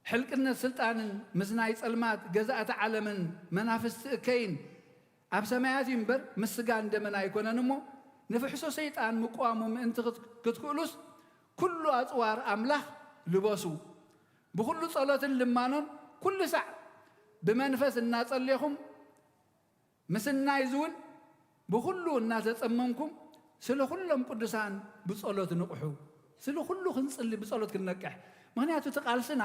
ሕልቅነት ስልጣንን ምስ ናይ ጸልማት ገዛእቲ ዓለምን መናፍስቲ እከይን ኣብ ሰማያት እዩ እምበር፣ ምስ ስጋን ደምን ኣይኮነን እሞ፣ ንፍሕሶ ሰይጣን ምቋሙ ምእንቲ ክት-፣ ክትክእሉስ፣ ኩሉ ኣጽዋር ኣምላኽ ልበሱ። ብኹሉ ጸሎትን ልማኖን ኩሉ ሳዕ ብመንፈስ እናጸሌኹም፣ ምስናይ ዝውን ብኹሉ እናተጸመምኩም፣ ስለ ኩሎም ቅዱሳን ብጸሎት ንቕሑ። ስለ ኩሉ ክንጽሊ ብጸሎት ክንነቅሕ። ምኽንያቱ እቲ ቃልስና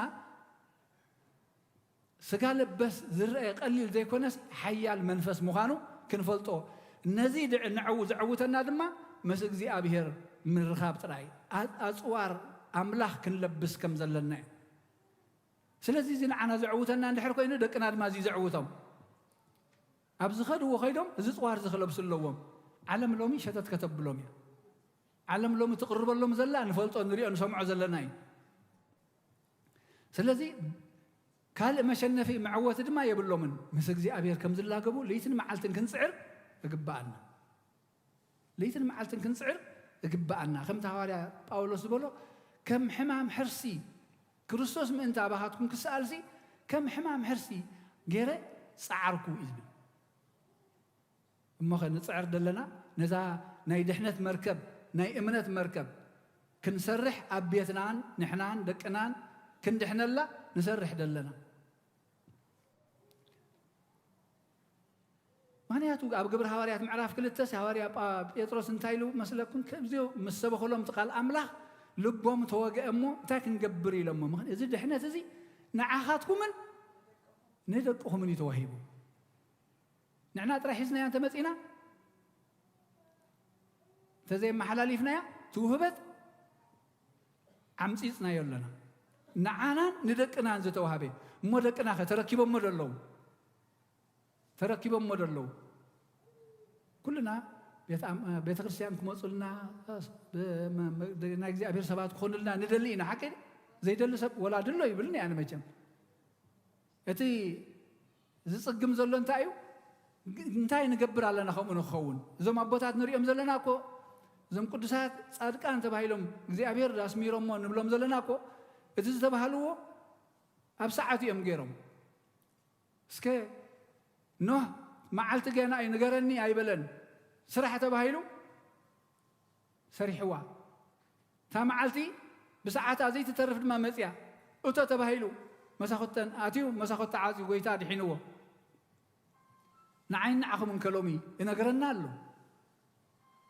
ስጋ ለበስ ዝረአ ቀሊል ዘይኮነስ ሓያል መንፈስ ምዃኑ ክንፈልጦ። ነዚ ድዕ-፣ ንዕው-፣ ዘዕውተና ድማ ምስ እግዚኣብሔር ምርኻብ ጥራይ። ኣ-፣ ኣጽዋር ኣምላኽ ክንለብስ ከም ዘለና እዩ። ስለዚ እዚ ንዓና ዘዕውተና እንድሕር ኮይኑ ደቅና ድማ እዚ ዘዕውቶም። ኣብ ዝኸድዎ ከይዶም እዚ ጽዋር እዚ ክለብሱ ኣለዎም። ዓለም ሎሚ ሸተት ከተብሎም እያ። ዓለም ሎሚ ትቕርበሎም ዘላ ንፈልጦ፣ ንሪኦ፣ ንሰምዖ ዘለና እዩ። ስለዚ ካልእ መሸነፊ መዕወቲ ድማ የብሎምን። ምስ እግዚኣብሔር ከም ዝላገቡ ለይትን መዓልትን ክንጽዕር እግብኣና። ለይትን መዓልትን ክንጽዕር እግብኣና። ከምቲ ሃዋርያ ጳውሎስ ዝበሎ፣ "ከም ሕማም ሕርሲ ክርስቶስ ምእንቲ ኣባኻትኩም ክሰኣልሲ፣ ከም ሕማም ሕርሲ ገይረ ጸዓርኩ" እዩ ዝብል። እሞኸ ንጽዕር ደለና? ነዛ ናይ ድሕነት መርከብ፣ ናይ እምነት መርከብ ክንሰርሕ፣ ኣብ ቤትናን ንሕናን ደቅናን ክንድሕነላ ንሰርሕ ደለና። ምኽንያቱ ኣብ ግብሪ ሃዋርያት ምዕራፍ ክልተ ሃዋርያ ጳ-፣ ጴጥሮስ እንታይ ኢሉ መስለኩም? ከምዚኦ ምስ ሰበኹሎም እቲ ቃል ኣምላኽ ልቦም ተወግአ እሞ፣ "እንታይ ክንገብር?" ኢሎሞ። ምኽን-፣ እዚ ድሕነት እዚ ንዓኻትኩምን ንደቅኹምን እዩ ተዋሂቡ። ንሕና ጥራይ ሒዝናያ እንተመጺና፣ እንተዘየመሓላሊፍናያ፣ እቲ ውህበት ዓምጺጽናዮ ኣለና። ንዓናን ንደቅናን ዝተዋህበ። እሞ ደቅናኸ ተረኪቦሞ ዶ ኣለዉ? ተረኪቦሞ ዶ ኣለዉ? ኩልና ቤት ኣም-፣ ቤተ ክርስቲያን ክመጹልና፣ ብ-፣ መ-፣ መ-፣ ናይ እግዚኣብሔር ሰባት ክኾኑልና ንደሊ ኢና። ሓቂ ዘይደሊ ሰብ ወላ ድሎ ይብልን እየ ኣነ መቸም። እቲ ዝጽግም ዘሎ እንታይ እዩ? ግ-፣ እንታይ ንገብር ኣለና ከምኡ ንክኸውን? እዞም ኣቦታት ንሪኦም ዘለና እኮ፣ እዞም ቅዱሳት ጻድቃን ተባሂሎም እግዚኣብሔር ኣስሚሮሞ ንብሎም ዘለና እኮ፣ እቲ ዝተባህልዎ ኣብ ሰዓት እዮም ገይሮም። እስከ ኖህ መዓልቲ ገና እዩ ንገረኒ ኣይበለን። ስራሕ ተባሂሉ ሰሪሕዋ። እታ መዓልቲ ብሰዓታ ዘይትተርፍ ድማ መጽያ። እቶ ተባሂሉ መሳኹተን ኣትዩ፣ መሳኹት ተዓጽዩ፣ ጎይታ ኣድሒንዎ። ንዓይን ንዓኹምን ከ ሎሚ ይነግረና ኣሎ።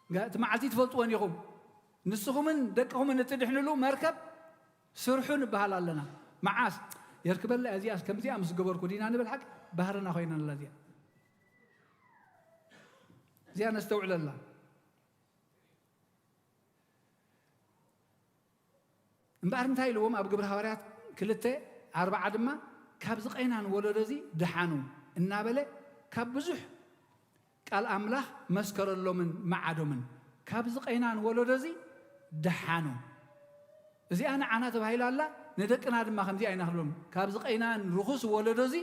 ጋ-፣ እቲ መዓልቲ ትፈልጥወን ኢኹም። ንስኹምን ደቅኹምን እትድሕንሉ መርከብ ስርሑ ንበሃል ኣለና። መዓስ? የርክበላ እዚኣስ ከምዚኣ ምስ ገበርኩ ዲና ንብል ሓቂ? ባህርና ኮይና ኣላ እዚኣ። እዚኣ ነስተውዕለላ። እምበኣር እንታይ ኢልዎም ኣብ ግብሪ ሃዋርያት ክልተ ኣርብዓ ድማ፣ "ካብዚ ቀይናን ወለዶ እዚ ደሓኑ" እናበለ ካብ ብዙሕ ቃል ኣምላኽ መስከረሎምን መዓዶምን። "ካብዚ ቀይናን ወለዶ እዚ ደሓኑ።" እዚኣ ንዓና ተባሂላ ኣላ፣ ንደቅና ድማ ከምዚኣ ኢና ክንብሎም። ካብዚ ቀይናን ርኹስ ወለዶ እዚ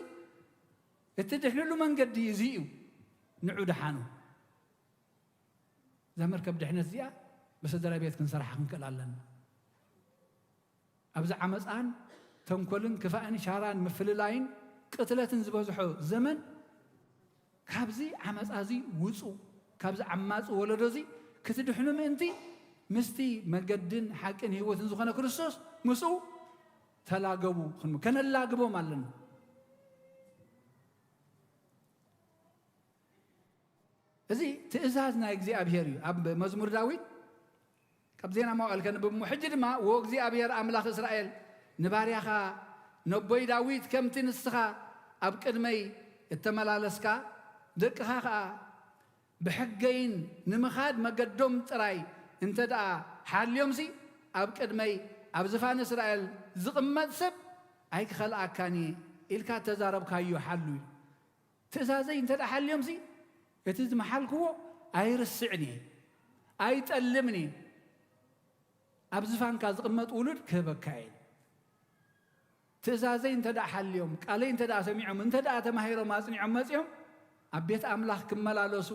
እትድሕንሉ መንገዲ እዚ እዩ። ንዑ ደሓኑ። እዛ መርከብ ድሕነት እዚኣ ብስድራ ቤት ክንሰርሓ ክንክእል ኣለና። ኣብዚ ዓመፃን ተንኮልን ክፋእን ሻራን ምፍልላይን ቅትለትን ዝበዝሖ ዘመን ካብዚ ዓመፃ እዚ ውፁ። ካብዚ ዓማፂ ወለዶ እዚ ክትድሕኑ ምእንቲ ምስቲ መገድን ሓቅን ህይወትን ዝኾነ ክርስቶስ ምስኡ ተላገቡ። ክንብ-፣ ከነላግቦም ኣለና። እዚ ትእዛዝ ናይ እግዚኣብሔር እዩ። ኣብ መዝሙር ዳዊት ካብ ዜና መዋዕል ከንብብ እሞ፣ ሕጂ ድማ፣ "ወእግዚኣብሔር ኣምላኽ እስራኤል፣ ንባርያኻ ነቦይ ዳዊት፣ ከምቲ ንስኻ ኣብ ቅድመይ እተመላለስካ፣ ደቅኻ ኸኣ ብሕገይን ንምኻድ መገዶም ጥራይ እንተ ደኣ ሓልዮምሲ፣ ኣብ ቅድመይ ኣብ ዝፋን እስራኤል ዝቕመጥ ሰብ ኣይክኸልኣካን እየ" ኢልካ እተዛረብካዮ ሓሉ እዩ። ትእዛዘይ እንተ ደኣ ሓልዮምሲ፣ እቲ ዝመሓልክዎ ኣይርስዕን እየ፣ ኣይጠልምን እየ። ኣብ ዝፋንካ ዝቕመጥ ውሉድ ክህበካ እየ። ትእዛዘይ እንተ ደኣ ሓልዮም፣ ቃለይ እንተ ደኣ ሰሚዖም፣ እንተ ደኣ ተማሂሮም ኣጽኒዖም መጺኦም፣ ኣብ ቤት ኣምላኽ ክመላለሱ፣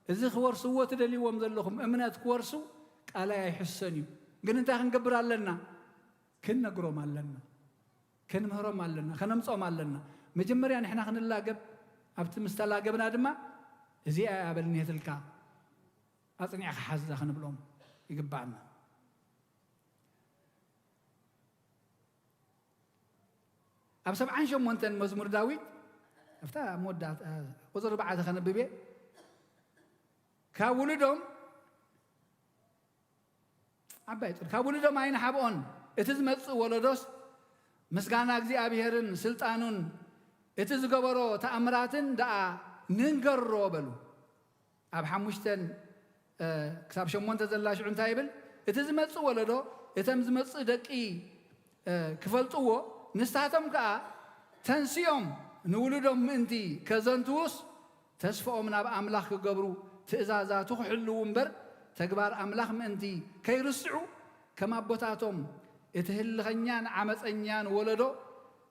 እዚ ክወርስዎ ትደልይዎም ዘለኹም እምነት ክወርሱ፣ ቃለይ ኣይሕሰን እዩ። ግን እንታይ ክንገብር ኣለና? ክንነግሮም ኣለና። ከንምህሮም ኣለና፣ ከነምጾም ኣለና። መጀመርያ ንሕና ክንላገብ፣ ኣብቲ ምስ ተላገብና ድማ፣ "እዚኣ እያ በልኒ የትልካ፣ ኣጽኒዕካ ሓዛ" ክንብሎም ይግባኣና። ኣብ ሰብዓን ሸሞንተን መዝሙር ዳዊት፣ ኣብታ መወዳእታ፣ ቁጽሪ ኣርባዕተ ከነብብ እየ። ካብ ውሉዶም ዓባይ ጾር፣ ካብ ውሉዶም ኣይንሓብኦን። እቲ ዝመጽእ ወለዶስ ምስጋና እግዚኣብሄርን ስልጣኑን እቲ ዝገበሮ ተኣምራትን ደኣ ንንገሮ በሉ። ኣብ ሓሙሽተን፣ እ፣ ክሳብ ሸሞንተ ዘላ ሽዑ እንታይ ይብል? እቲ ዝመጽእ ወለዶ፣ እቶም ዝመጽእ ደቂ፣ እ፣ ክፈልጥዎ፣ ንሳቶም ከኣ ተንስዮም ንውሉዶም ምእንቲ ከዘንትዉስ፣ ተስፋኦም ናብ ኣምላኽ ክገብሩ፣ ትእዛዛቱ ክሕልዉ እምበር፣ ተግባር ኣምላኽ ምእንቲ ከይርስዑ፣ ከም ኣቦታቶም እቲ ህልኸኛን ዓመጸኛን ወለዶ፣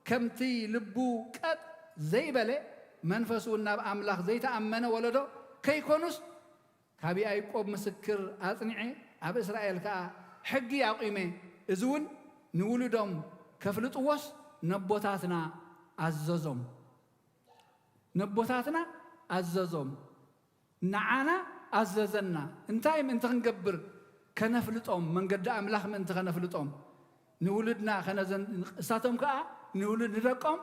ከምቲ ልቡ ቀጥ ዘይበለ፣ መንፈሱ እውን ናብ ኣምላኽ ዘይተኣመነ ወለዶ ከይኮኑስ፣ ካብ ያዕቆብ ምስክር ኣጽኒዐ፣ ኣብ እስራኤል ከኣ ሕጊ ኣቑመ፣ እዚ እውን ንውሉዶም ከፍልጥዎስ ነቦታትና ኣዘዞም። ነቦታትና ኣዘዞም፣ ንዓና ኣዘዘና። እንታይ ምእንቲ ክንገብር? ከነፍልጦም፣ መንገዲ ኣምላኽ ምእንቲ ከነፍልጦም። ንውሉድና ከነዘን-፣ እሳቶም ከኣ ንውሉድ ንደቆም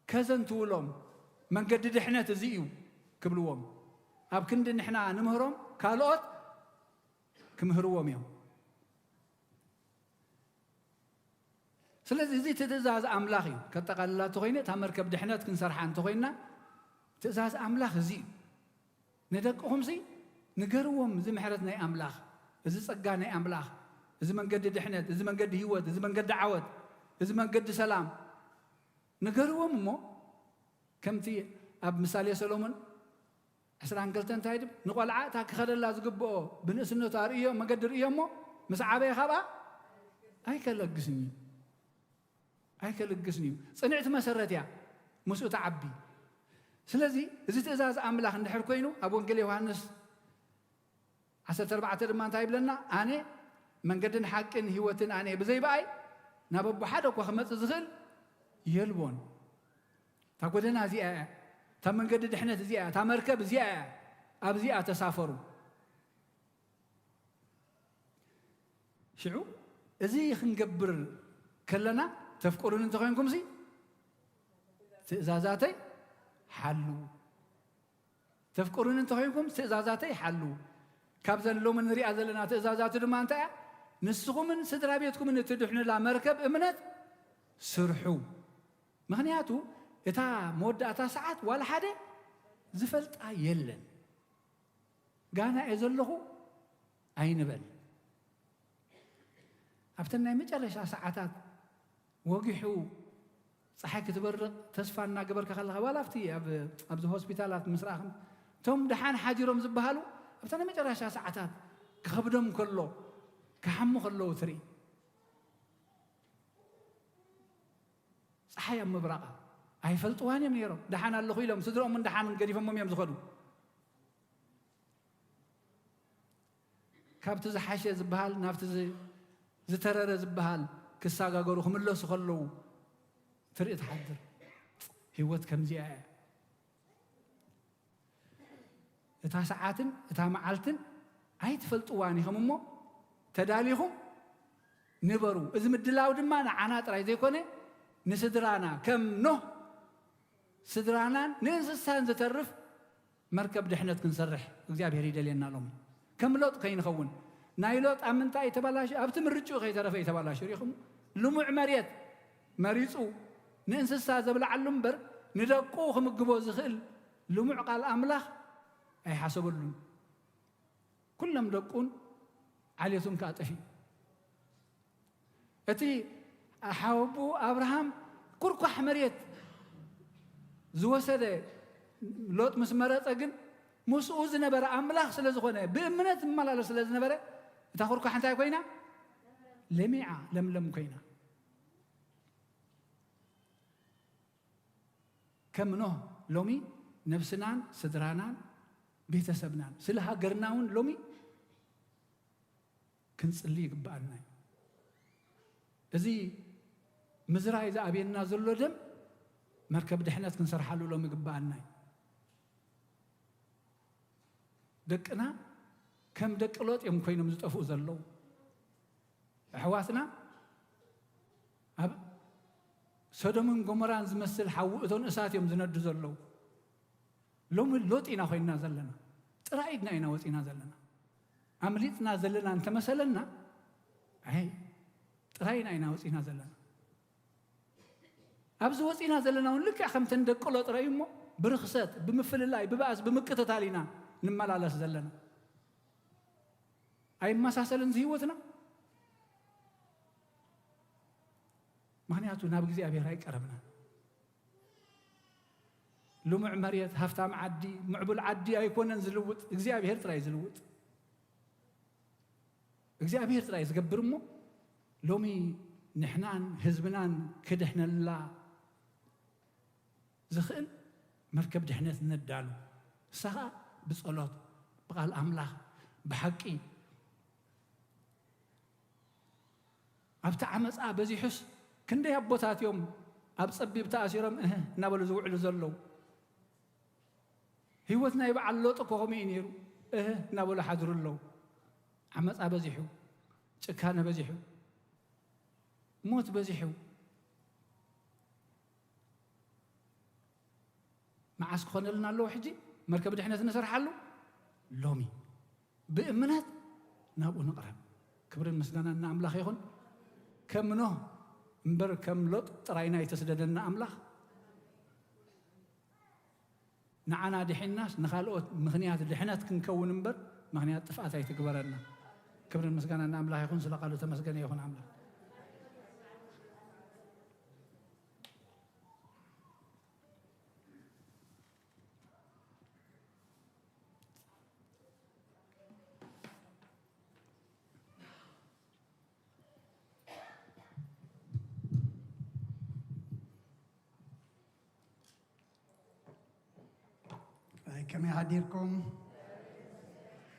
ከዘንትውሎም፣ መንገዲ ድሕነት እዚ እዩ ክብልዎም። ኣብ ክንዲ ንሕና ንምህሮም፣ ካልኦት ክምህርዎም እዮም። ስለዚ እዚ ትእዛዝ ኣምላኽ እዩ። ከጠቓልላ እንተኾይነ፣ እታ መርከብ ድሕነት ክንሰርሓ እንተኾይንና፣ ትእዛዝ ኣምላኽ እዚ እዩ። ንደቅኹምሲ ንገርዎም፣ እዚ ምሕረት ናይ ኣምላኽ፣ እዚ ጸጋ ናይ ኣምላኽ፣ እዚ መንገዲ ድሕነት፣ እዚ መንገዲ ህይወት፣ እዚ መንገዲ ዓወት፣ እዚ መንገዲ ሰላም ንገርዎም እሞ፣ ከምቲ ኣብ ምሳሌ ሰሎሞን ዕስራን ክልተን እንታይ ድብ-፣ ንቖልዓ እታ ክኸደላ ዝግብኦ ብንእስነቱ ኣርእዮ፣ መገዲ ርእዮ እሞ፣ ምስ ዓበየ ካብኣ ኣይከለግስን እዩ። ኣይከልግስን እዩ። ጽንዕቲ መሰረት እያ፣ ምስኡ ትዓቢ። ስለዚ እዚ ትእዛዝ ኣምላኽ እንድሕር ኮይኑ፣ ኣብ ወንጌል ዮሃንስ ዓሰርተ ኣርባዕተ ድማ እንታይ ይብለና? "ኣነ መንገድን ሓቅን ህይወትን ኣነ እየ፣ ብዘይ ብኣይ ናብ ኣቦ ሓደ እኳ ክመጽእ ዝኽእል የልቦን።" እታ ጎደና እዚኣ እያ፣ እታ መንገዲ ድሕነት እዚኣ እያ፣ እታ መርከብ እዚኣ እያ፣ ኣብዚኣ ተሳፈሩ። ሽዑ እዚ ክንገብር ከለና፣ "ተፍቅሩኒ እንተኾይንኩምሲ ትእዛዛተይ ሓልዉ፣ ተፍቅሩኒ እንተኾይንኩም ትእዛዛተይ ሓልዉ።" ካብዘን ሎሚ ንሪኣ ዘለና ትእዛዛቱ ድማ እንታይ እያ? "ንስኹምን ስድራ ቤትኩምን እትድሕኑላ መርከብ እምነት ስርሑ።" ምኽንያቱ እታ መወዳእታ ሰዓት ዋላ ሓደ ዝፈልጣ የለን። "ጋና እየ ዘለኹ" ኣይንበል። ኣብተን ናይ መጨረሻ ሰዓታት ወጊሑ ጸሓይ ክትበርቕ ተስፋ እናገበርካ ከለኻ፣ ዋላ ኣብቲ ኣብ፣ ኣብዚ ሆስፒታላት ምስ ረኣኽን፣ እቶም ደሓን ሓዲሮም ዝበሃሉ ኣብታ ናይ መጨረሻ ሰዓታት ክኸብዶም ከሎ፣ ክሓሙ ከለዉ ትርኢ። ጸሓይ ኣብ ምብራቓ ኣይፈልጥዋን እዮም ነይሮም። ደሓን ኣለኹ ኢሎም፣ ስድረኦም እውን ደሓን ገዲፎሞም እዮም ዝኸዱ። ካብቲ ዝሓሸ ዝበሃል ናብቲ ዝ-፣ ዝተረረ ዝበሃል ክሰጋገሩ ክምለሱ ከለዉ ትርኢ ትሓድር። ህይወት ከምዚኣ እያ። እታ ሰዓትን እታ መዓልትን ኣይትፈልጥዋን ኢኹም እሞ፣ ተዳሊኹም ንበሩ። እዚ ምድላው ድማ ንዓና ጥራይ ዘይኮነ፣ ንስድራና፣ ከም ኖህ ስድራናን ንእንስሳን ዝተርፍ መርከብ ድሕነት ክንሰርሕ እግዚኣብሔር ይደልየና። ሎሚ ከም ሎጥ ከይንኸውን። ናይ ሎጥ ኣብ ምንታይ እዩ ተባላሽዩ? ኣብቲ ምርጭኡ ከይተረፈ እዩ ተባላሽዩ። ሪኹም? ልሙዕ መሬት መሪጹ ንእንስሳ ዘብልዓሉ እምበር፣ ንደቁ ክምግቦ ዝኽእል ልሙዕ ቃል ኣምላኽ ኣይሓሰበሉን። ኩሎም ደቁን ዓሌቱን ከኣ ጠፊኡ። እቲ ሓወቦኡ ኣብርሃም ኩርኳሕ መሬት ዝወሰደ ሎጥ ምስ መረጸ ግን፣ ምስኡ ዝነበረ ኣምላኽ ስለ ዝኾነ፣ ብእምነት ዝመላለስ ስለ ዝነበረ፣ እታ ኩርኳሕ እንታይ ኮይና? ለሚዓ፣ ለምለም ኮይና። ከም ኖህ ሎሚ ነብስናን ስድራናን ቤተሰብናን ስለ ሃገርና እውን ሎሚ ክንጽሊ ይግብኣና እዩ። እዚ ምዝራይ ዝኣብየና ዘሎ ደም መርከብ ድሕነት ክንሰርሓሉ ሎም ይግብኣና እዩ። ደቅና ከም ደቂ ሎጥ እዮም ኮይኖም ዝጠፍኡ ዘለዉ። ኣሕዋትና ኣብ ሰዶምን ጎሞራን ዝመስል ሓዊ እቶን እሳት እዮም ዝነዱ ዘለዉ። ሎሚ ሎጥ ኢና ኮይንና ዘለና። ጥራይ ኢድና ኢና ወፂና ዘለና። ኣምሊጥና ዘለና እንተመሰለና፣ ኣይ ጥራይና ኢና ወፂና ዘለና። ኣብዚ ወፂና ዘለና እውን ልክዕ ከምተን ደቂ ሎጥ ረእዩ እሞ ብርኽሰት፣ ብምፍልላይ፣ ብባእስ፣ ብምቅትታል ኢና ንመላለስ ዘለና። ኣይመሳሰልን እዚ ህይወትና። ምክንያቱ ናብ እግዚኣብሔር ኣይቀረብናን። ልሙዕ መሬት፣ ሃፍታም ዓዲ፣ ምዕቡል ዓዲ ኣይኮነን ዝልውጥ፣ እግዚኣብሔር ጥራይ ዝልውጥ። እግዚኣብሔር ጥራይ ዝገብር እሞ ሎሚ ንሕናን ህዝብናን ክድሕነላ ዝኽእል መርከብ ድሕነት ነዳሉ። ንሳ ኸኣ ብጸሎት፣ ብቓል ኣምላኽ፣ ብሓቂ። ኣብቲ ዓመጻ በዚሑስ ክንደይ ኣቦታት እዮም ኣብ ጸቢብ ተኣሲሮም እህ እናበሉ ዝውዕሉ ዘለዉ። ህይወት ናይ በዓል ሎጥ እኮ ከምኡ እዩ ነይሩ። እህ እናበሉ ሓድሩ ኣለዉ። ዓመጻ በዚሑ፣ ጭካነ በዚሑ፣ ሞት በዚሑ። መዓስ ክኾነልና ኣለዎ ሕጂ? መርከብ ድሕነት ንሰርሓሉ ሎሚ ብእምነት ናብኡ ንቕረብ። ክብርን ምስጋናን ንኣምላኽ ይኹን። ከም ኖህ እምበር ከም ሎጥ ጥራይና ኣይተስደደና ኣምላኽ። ንዓና ድሒናስ ንኻልኦት ምኽንያት ድሕነት ክንከውን እምበር ምኽንያት ጥፍኣት ኣይትግበረና። ክብርን ምስጋናን ንኣምላኽ ይኹን። ስለ ቃሉ ተመስገነ ይኹን ኣምላኽ። ኣይ፣ ከመይ ሓዲርኩም?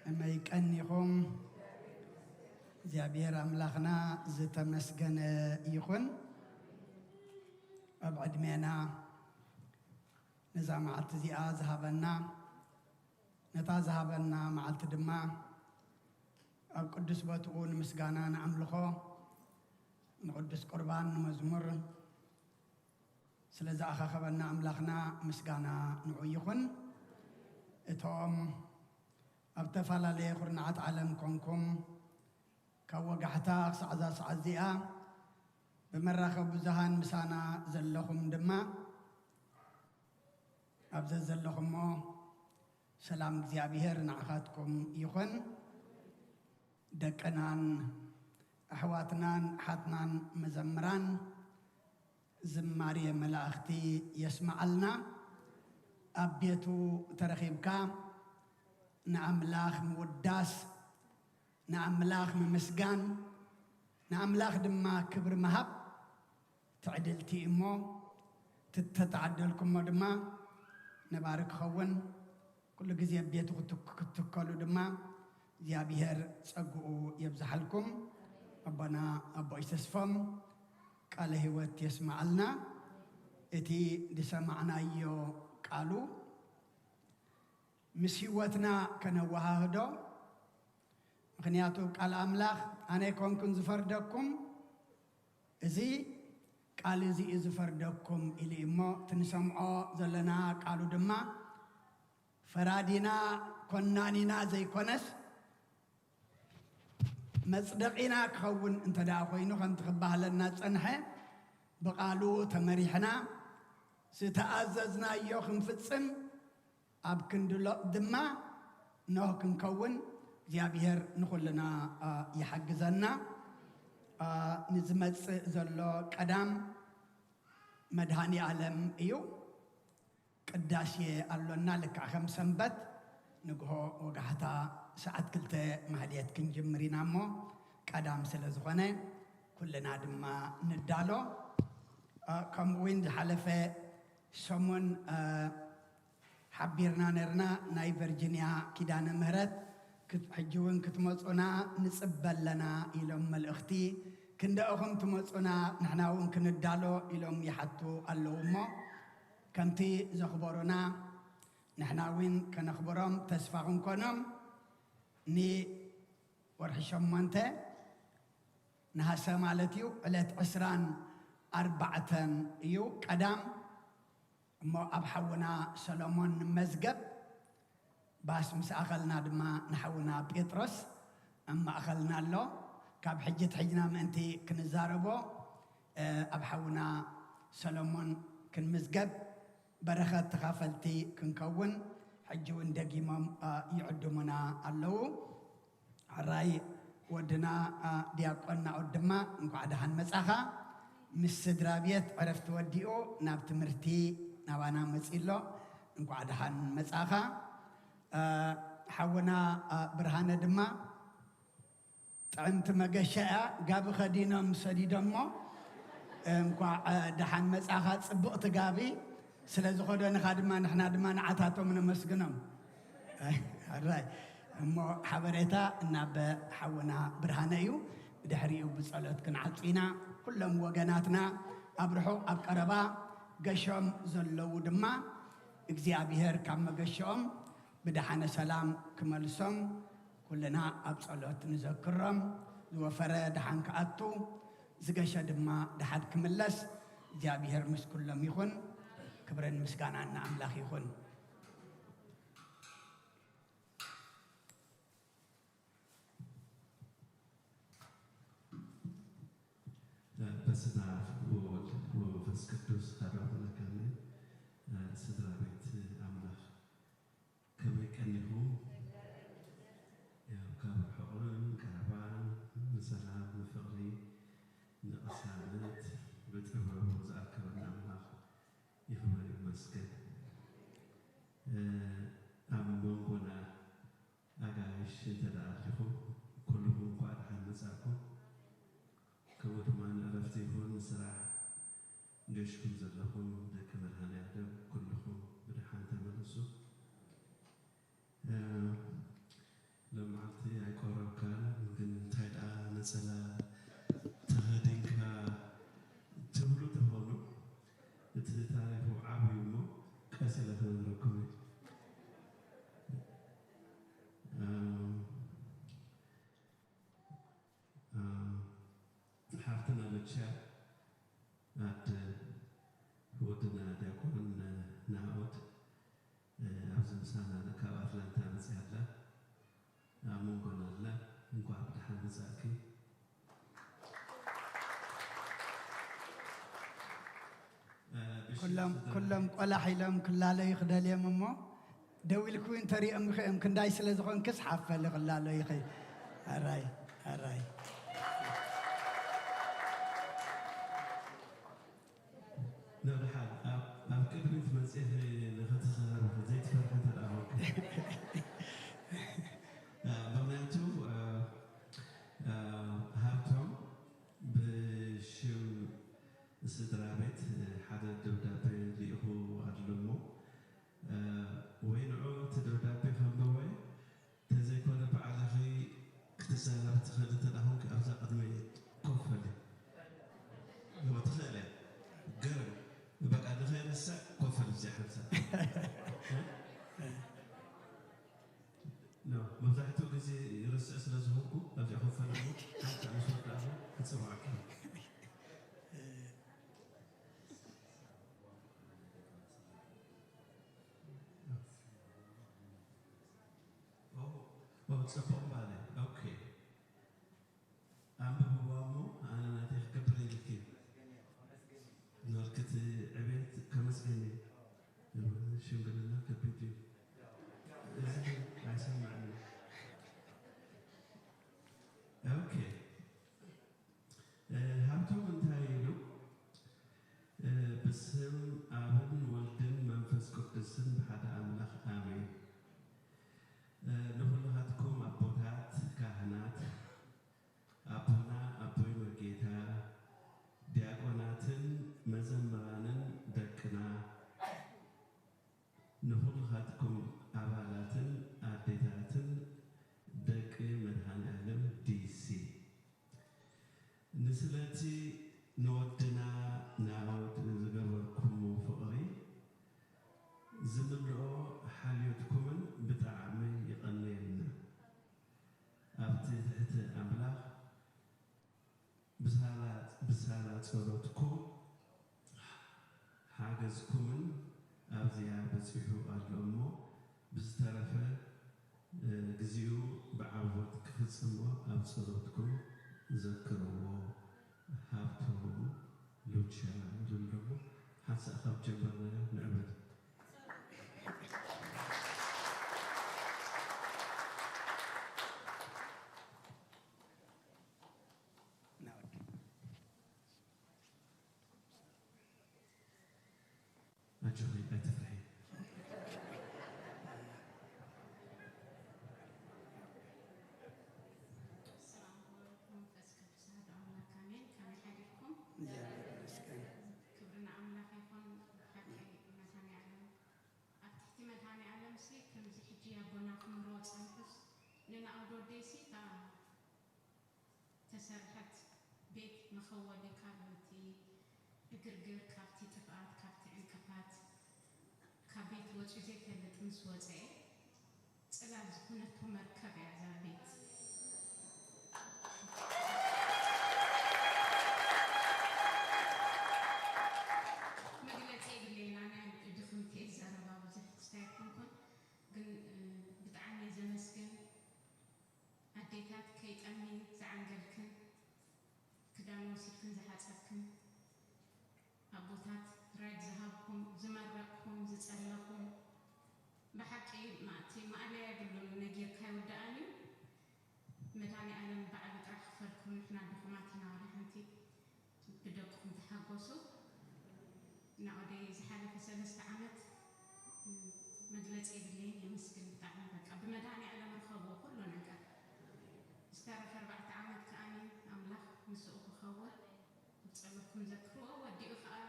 ከመይ ቀኒኹም? እግዚኣብሔር ኣምላኽና ዝተመስገነ ይኹን። ኣብ ዕድሜና ነዛ መዓልቲ እዚኣ ዝሃበና፣ ነታ ዝሃበና መዓልቲ ድማ ኣብ ቅዱስ ቦትኡ ንምስጋና ንኣምልኾ፣ ንቅዱስ ቁርባን ንመዝሙር ስለ ዝኣኻኸበና ኣምላኽና ምስጋና ንዑ ይኹን። እቶም ኣብ ዝተፈላለየ ኩርናዓት ዓለም ኮንኩም ካብ ወጋሕታ ክሳዕ እዛ ሰዓት እዚኣ ብመራኸቢ ብዙሃን ምሳና ዘለኹም ድማ ኣብ ዘዘለኹሞ ሰላም እግዚኣብሔር ንዓኻትኩም ይኹን። ደቅናን ኣሕዋትናን ኣሓትናን መዘምራን ዝማሬ መላእኽቲ የስምዓልና። ኣብ ቤቱ ተረኺብካ ንኣምላኽ ምውዳስ፣ ንኣምላኽ ምምስጋን፣ ንኣምላኽ ድማ ክብሪ ምሃብ ትዕድልቲ እሞ፣ ትተተዓደልኩሞ ድማ ነባሪ ክኸውን፣ ኩሉ ግዜ ኣብ ቤቱ ክትክ-፣ ክትትከሉ ድማ እግዚኣብሔር ጸግኡ የብዝሓልኩም። ኣቦና ኣቦይ ተስፎም ቃለ ህይወት የስምዓልና። እቲ ዝሰማዕናዮ ቃሉ ምስ ህይወትና ከነወሃህዶ፣ ምኽንያቱ ቃል ኣምላኽ ኣነ ኣይኮንኩን ዝፈርደኩም፣ እዚ ቃል እዚ እዩ ዝፈርደኩም ኢሉ እዩ። እሞ እቲ ንሰምዖ ዘለና ቃሉ ድማ ፈራዲና ኮናኒና ዘይኮነስ መጽደቒና ክኸውን እንተ ደኣ ኮይኑ፣ ከምቲ ክበሃለና ጸንሐ፣ ብቓሉ ተመሪሕና ዝተኣዘዝናዮ ክንፍጽም ኣብ ክንድሎ ድማ ኖህ ክንከውን እግዚኣብሔር ንኹልና፣ አ፣ ይሓግዘና። አ፣ ንዝመጽእ ዘሎ ቀዳም መድሃኒ ኣለም እዩ። ቅዳሴ ኣሎና። ልክዕ ከም ሰንበት ንግሆ ወጋሕታ ሰዓት ክልተ ማህሌት ክንጅምር ኢና እሞ ቀዳም ስለ ዝኾነ ኩልና ድማ ንዳሎ። አ፣ ከምኡ እውን ዝሓለፈ ሰሙን፣ አ፣ ሓቢርና ነርና። ናይ ቨርጂንያ ኪዳነ ምህረት ክት-፣ ሕጂ እውን ክትመጹና ንጽበ ኣለና ኢሎም መልእኽቲ ክንደእኹም ትመጹና ንሕና እውን ክንዳሎ ኢሎም ይሓቱ ኣለዉ እሞ ከምቲ ዘኽበሩና ንሕና እውን ከነኽብሮም ተስፋ ክንኮኖም። ንወርሒ ሸሞንተ ነሃሰ ማለት እዩ ዕለት ዕስራን ኣርባዕተን እዩ ቀዳም እሞ ኣብ ሓውና ሰሎሞን ንመዝገብ ባስ ምስ ኣኸልና ድማ ንሓውና ጴጥሮስ ኣብ ማእኸልና ኣሎ። ካብ ሕጂ ትሕጅና ምእንቲ ክንዛረቦ ኣብ ሓውና ሰሎሞን ክንምዝገብ በረኸት ተኻፈልቲ ክንከውን ሕጂ እውን ደጊሞም ይዕድሙና ኣለዉ። ሕራይ ወድና ዲያቆን ናኦድ ድማ እንኳዕ ደሓን መጻኻ። ምስ ስድራ ቤት ዕረፍቲ ወዲኡ ናብ ትምህርቲ ናባና መጺ ኣሎ። እንኳዕ ደሓን መጻኻ። ሓውና ብርሃነ ድማ ጥዕምቲ መገሻ እያ። ጋቢ ከዲኖም ሰዲዶሞ። እንኳዕ ደሓን መጻኻ። ጽብቕቲ ጋቢ ስለ ዝኸደንኻ ድማ ንሕና ድማ ንዓታቶም ነመስግኖም። ሕራይ እሞ ሓበሬታ እናበ ሓውና ብርሃነ እዩ። ብድሕሪኡ ብጸሎት ክንዓጹ ኢና። ኩሎም ወገናትና ኣብ ርሑቕ ኣብ ቀረባ ገሾም ዘለዉ ድማ እግዚኣብሔር ካብ መገሽኦም ብደሓነ ሰላም ክመልሶም ኩልና ኣብ ጸሎት ንዘክሮም። ዝወፈረ ደሓን ክኣቱ ዝገሸ ድማ ደሓን ክምለስ እግዚኣብሔር ምስ ኩሎም ይኹን። ክብርን ምስጋናን ንኣምላኽ ይኹን። በስመ አብ ወወልድ ወመንፈስ ቅዱስ አሐዱ አምላክ አሜን። ስድራ ቤት አምላኽ ከመይ ቀኒኹም? ያው ካብ ርሑቕን ቀረባን ንሰላም ንፍቕሪ ንቕሳነት ብጥበቡ ዝኣከበና ኣምላኽ ይኽበር ይመስገን። ኣብ መንጎና ኣጋይሽ እንተ ደኣ ኣሊኹም፣ ኩልኹም እንኳዕ ደሓን መጻእኩም። ከምኡ ድማ ንዕረፍቲ ይኹን ንስራሕ ገሽኩም ዘለኹም ደቂ መድሃኔ ኣለም ኩልኹም ብደሓን ተመለሱ። ሎማዓልቲ ኣይቆረብካን ግን እንታይ ደኣ ነጸላ ተኸዲንካ ትብሉ ተኾኑ እቲ ታሪኹ ዓብዩ እሞ ቀስ ኢለ ክነግረኩም እየ። ሓፍትና በቻ ኣደ ወድና ዲያቆን ናኦድ ኣብዚ ምሳና ኣላ፣ ካብ ኣትላንታ መጺኣ ኣላ፣ ኣብ መንጎና ኣላ። እንኳዕ ብደሓን መጻእኪ። ኩሎም ቆላሕ ኢሎም ክላለዩ ክደልዮም እሞ ደው ኢልኪ እውን ተሪኦም ኢኺ እዮም። ክንዳይ ስለ ዝኾንክስ ሓፍ በሊ ክላሎ ኢኺ። ኣራይ ኣራይ። ንድሓን ኣብ ቅድሚት መጺኺ ንኽትዛረቢ ዘይትፈርሒ እንተ ደኣ ኮንኪ። ምኽንያቱ ሃብቶም ብሽም ስድራ ቤት ሓደ ደብዳቤ ልኢኹ ኣሎ እሞ ወይ ንዑ እቲ ደብዳቤ ከንብቦ እየ፣ እንተዘይኮነ ባዕልኺ ክትዛረቢ ትኽእሊ እንተ ደኣ ኮንኪ ኣብዛ ቅድመይ ኮፍ በሊ። እወ ትኽእሊ እያ። ግርም። በቃ ንኸይርስዕ ኮፍ በሊ ኣብዚኣ ሓንሳብ። ኖ፣ መብዛሕትኡ ግዜ ይርስዕ ስለ ዝኾንኩ ኣብዚኣ ኮፍ በሊ እሞ ሓንሳብ ምስ ወዳእኹ ክጽውዓኪ። ጽቡቕ እምበኣለ ኦኬ ኣንብብዋ እሞ ኣነ ናተይ ክገብር ኢልኪ ኖርክቲ ዕቤት ከመስገን እዩ። ሽምግልና ከቢድ እዩ። እዚ ግን ኣይሰማዕን እዩ። ኦኬ ሃብቶም እንታይ ኢሉ? ብስም ኣብን ወልድን መንፈስ ቅዱስን ብሓደ ኣምላኽ ኣሜን። ንኹልኻትኩም ኣቦታት ጸሎትኩም ሓገዝኩምን ኣብዚኣ በጺሑ ኣሎ እሞ ብዝተረፈ ግዜኡ ብዓወት ክፍጽሞ ኣብ ጸሎትኩም ዘክርዎ። ሃብቶም ሉቻ ኢሎም ደሞ ሓንሳእ ካብ ጀመርናዮ ንዕበድ። ኣጆኺ ኣይትፍርሒ። በስመ አብ ወወልድ ወመንፈስ ቅዱስ አሐዱ አምላክ አሜን። ከመይ ሓዲርኩም? እግዚኣብሔር ይመስገን። ክብሪ ንኣምላኽ ይኹን። ብሓቂ መድኃኔዓለም ኣብ ትሕቲ መድኃኔዓለም ሲ ከምዚ ሕጂ ኣቦና ክምሮ ጸንሑስ ንናኣውዶ ወደይሲ እታ ተሰርሐት ቤት መኸወሊ ካብ እቲ ዕግርግር፣ ካብቲ ጥፍኣት፣ ካብቲ ዕንቅፋት፣ ካብ ቤት ወጺኡ ዘይፈልጥ ምስ ወጸኤ ጽላል ዝኾነቶ መርከብ እያ እዛ ቤት። መግለጺ የብለይን ኣነ ድኽምቲ እየ ዝዛረባ ብዙሕ ትስታይ ኣይኮንኩን ግን ብጣዕሚ እየ ዘመስግን። ኣዴታት ከይጠሚ ዝዓንገልክን ክዳን ወሲድክን ዝሓጸብክን ኣቦታት ራይድ ዝሃብኩም ዝመረቕኩም ዝጸለኹም ብሓቂ ማእቲ ማእለያ የብሉን ነጊርካ ይውድኣን እዩ። መድሃኒ ኣለም ባዕሉ ጥራሕ ክፈልኩም ንሕና ድኹማት ኢና ዋላ ሓንቲ። ብደቅኹም ተሓጎሱ። ናኦደይ ዝሓለፈ ሰለስተ ዓመት መግለፂ የብለይን የመስግን ብጣዕሚ በቃ ብመድሃኒ ኣለም ርኸብዎ ኩሉ ነገር ዝተረፈ ኣርባዕተ ዓመት ከኣኒ ኣምላኽ ምስኡ ክኸውን ብፀሎትኩም ዘክርዎ ወዲኡ ከዓ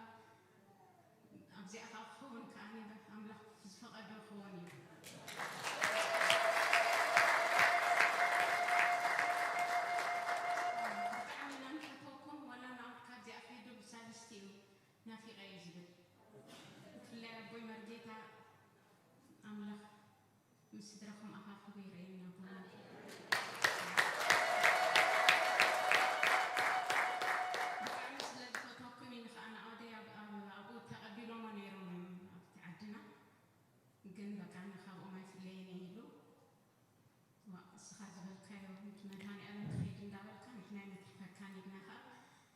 ኣብዚኣ ከዓ ክኸውን ከኣኒ ኣምላኽ ዝፈቐዶ ክኸውን እዩ። ብጣዕሚ ኢና ንፈትወኩም ወላ ናብት ካብዚኣ ከይዱ ብሳልስቲ እዩ ናፊቐ እዩ ዝብል ብፍላይ ኣቦይ መርጌታ ኣምላኽ ምስ ስድራኹም ኣኻኽቡ ይረኣየና ኣቦና ብጣዕሚ ስለ ዝፈትወኩም እዩ ንኸኣ ንኣወደይ ኣብኡ ተቐቢሎሞ ነይሮም እዮም ኣብቲ ዓድና ግን በቃ ንኻብኦም ኣይፍለየን እየ ኢሉ ዋእ እስኻ ዝበልካዮ ንመድሃኒኣለም ክኸይድ እንዳበልካ ንሕና ኣይነትርፈካን ኢልና ኸኣ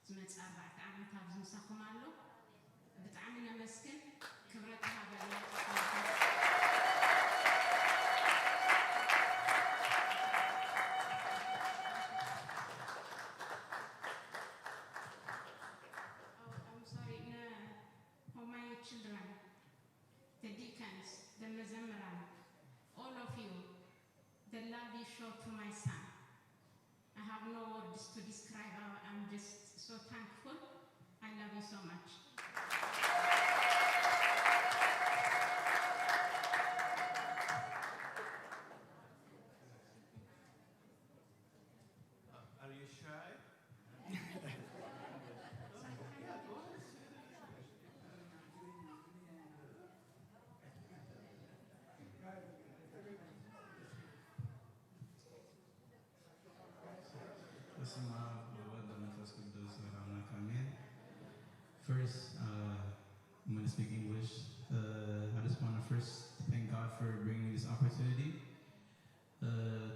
ዝመጽእ ኣርባዕተ ዓመት ኣብዚ ምሳኹም ኣሎ። ብጣዕሚ ነመስግን። ክብረት ይሃበልና። Oh, I'm sorry. No. For my children, the deacons, the መዘምራን, all of you, the love you show to my son. I have no words to describe. I- I'm just so thankful. I love you so much. Are you shy? በስመ አብ ወወልድ ወመንፈስ ቅዱስ አሐዱ አምላክ አሜን። First, uh, I'm going to speak English. Uh, I just want to first thank God for bringing me this opportunity. Uh,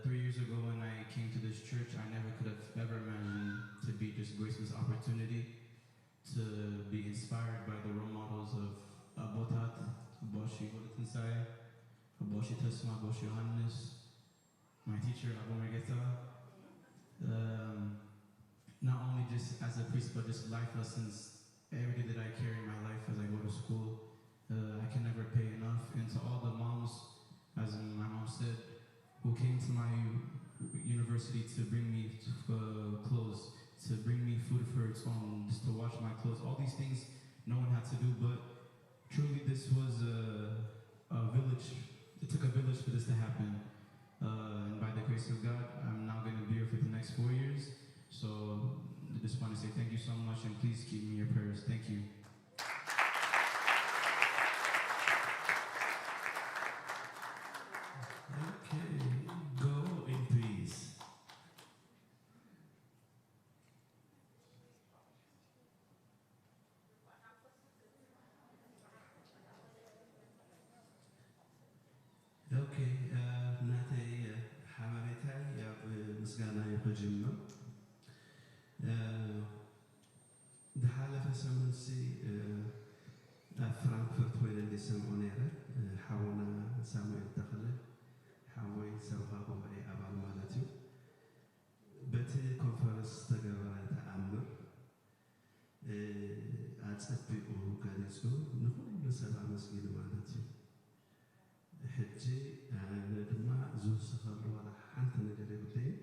three years ago, when I came to this church, I never could have ever imagined to be just graced with this opportunity to be inspired by the role models of Abotat, Aboshi Wolatinsae, Aboshi Tesma, Aboshi Johannes, my teacher, Abu Mergeta. Um, not only just as a priest, but just life lessons. Every day that I carry in my life as I go to school, uh, I can never pay enough. And to all the moms, as my mom said, who came to my university to bring me uh, clothes, to bring me food for its own, just to wash my clothes. All these things no one had to do, but truly this was a, a village. It took a village for this to happen. Uh, and by the grace of God, I'm now going to be here for the next four years. So I just want to say thank you so much and please keep me in your prayers. Thank you. Okay, go in peace. ኦኬ፣ እ፣ ናተይ፣ እ፣ ሓበሬታይ ያብ ምስጋና እዩ ክጅምር። እ፣ ዝሓለፈ ሰሙንሲ፣ እ፣ ኣብ ፍራንክፈርት ኮይነ እንዲሰምዖ ነይረ። እ፣ ሓውና ሳሙኤል ተኽለ፣ ሓወይ ሰበኻ ጉባኤ ኣባል ማለት እዩ። በቲ ኮንፈረንስ ዝተገበረ ተኣምር፣ እ፣ ኣጸቢቑ ገሊጹ፣ ንኹሉ ሰብ ኣመስጊኑ ማለት እዩ። ሕጂ ኣነ ድማ ዝውስኸሉ ዋላ ሓንቲ ነገር የብለይን።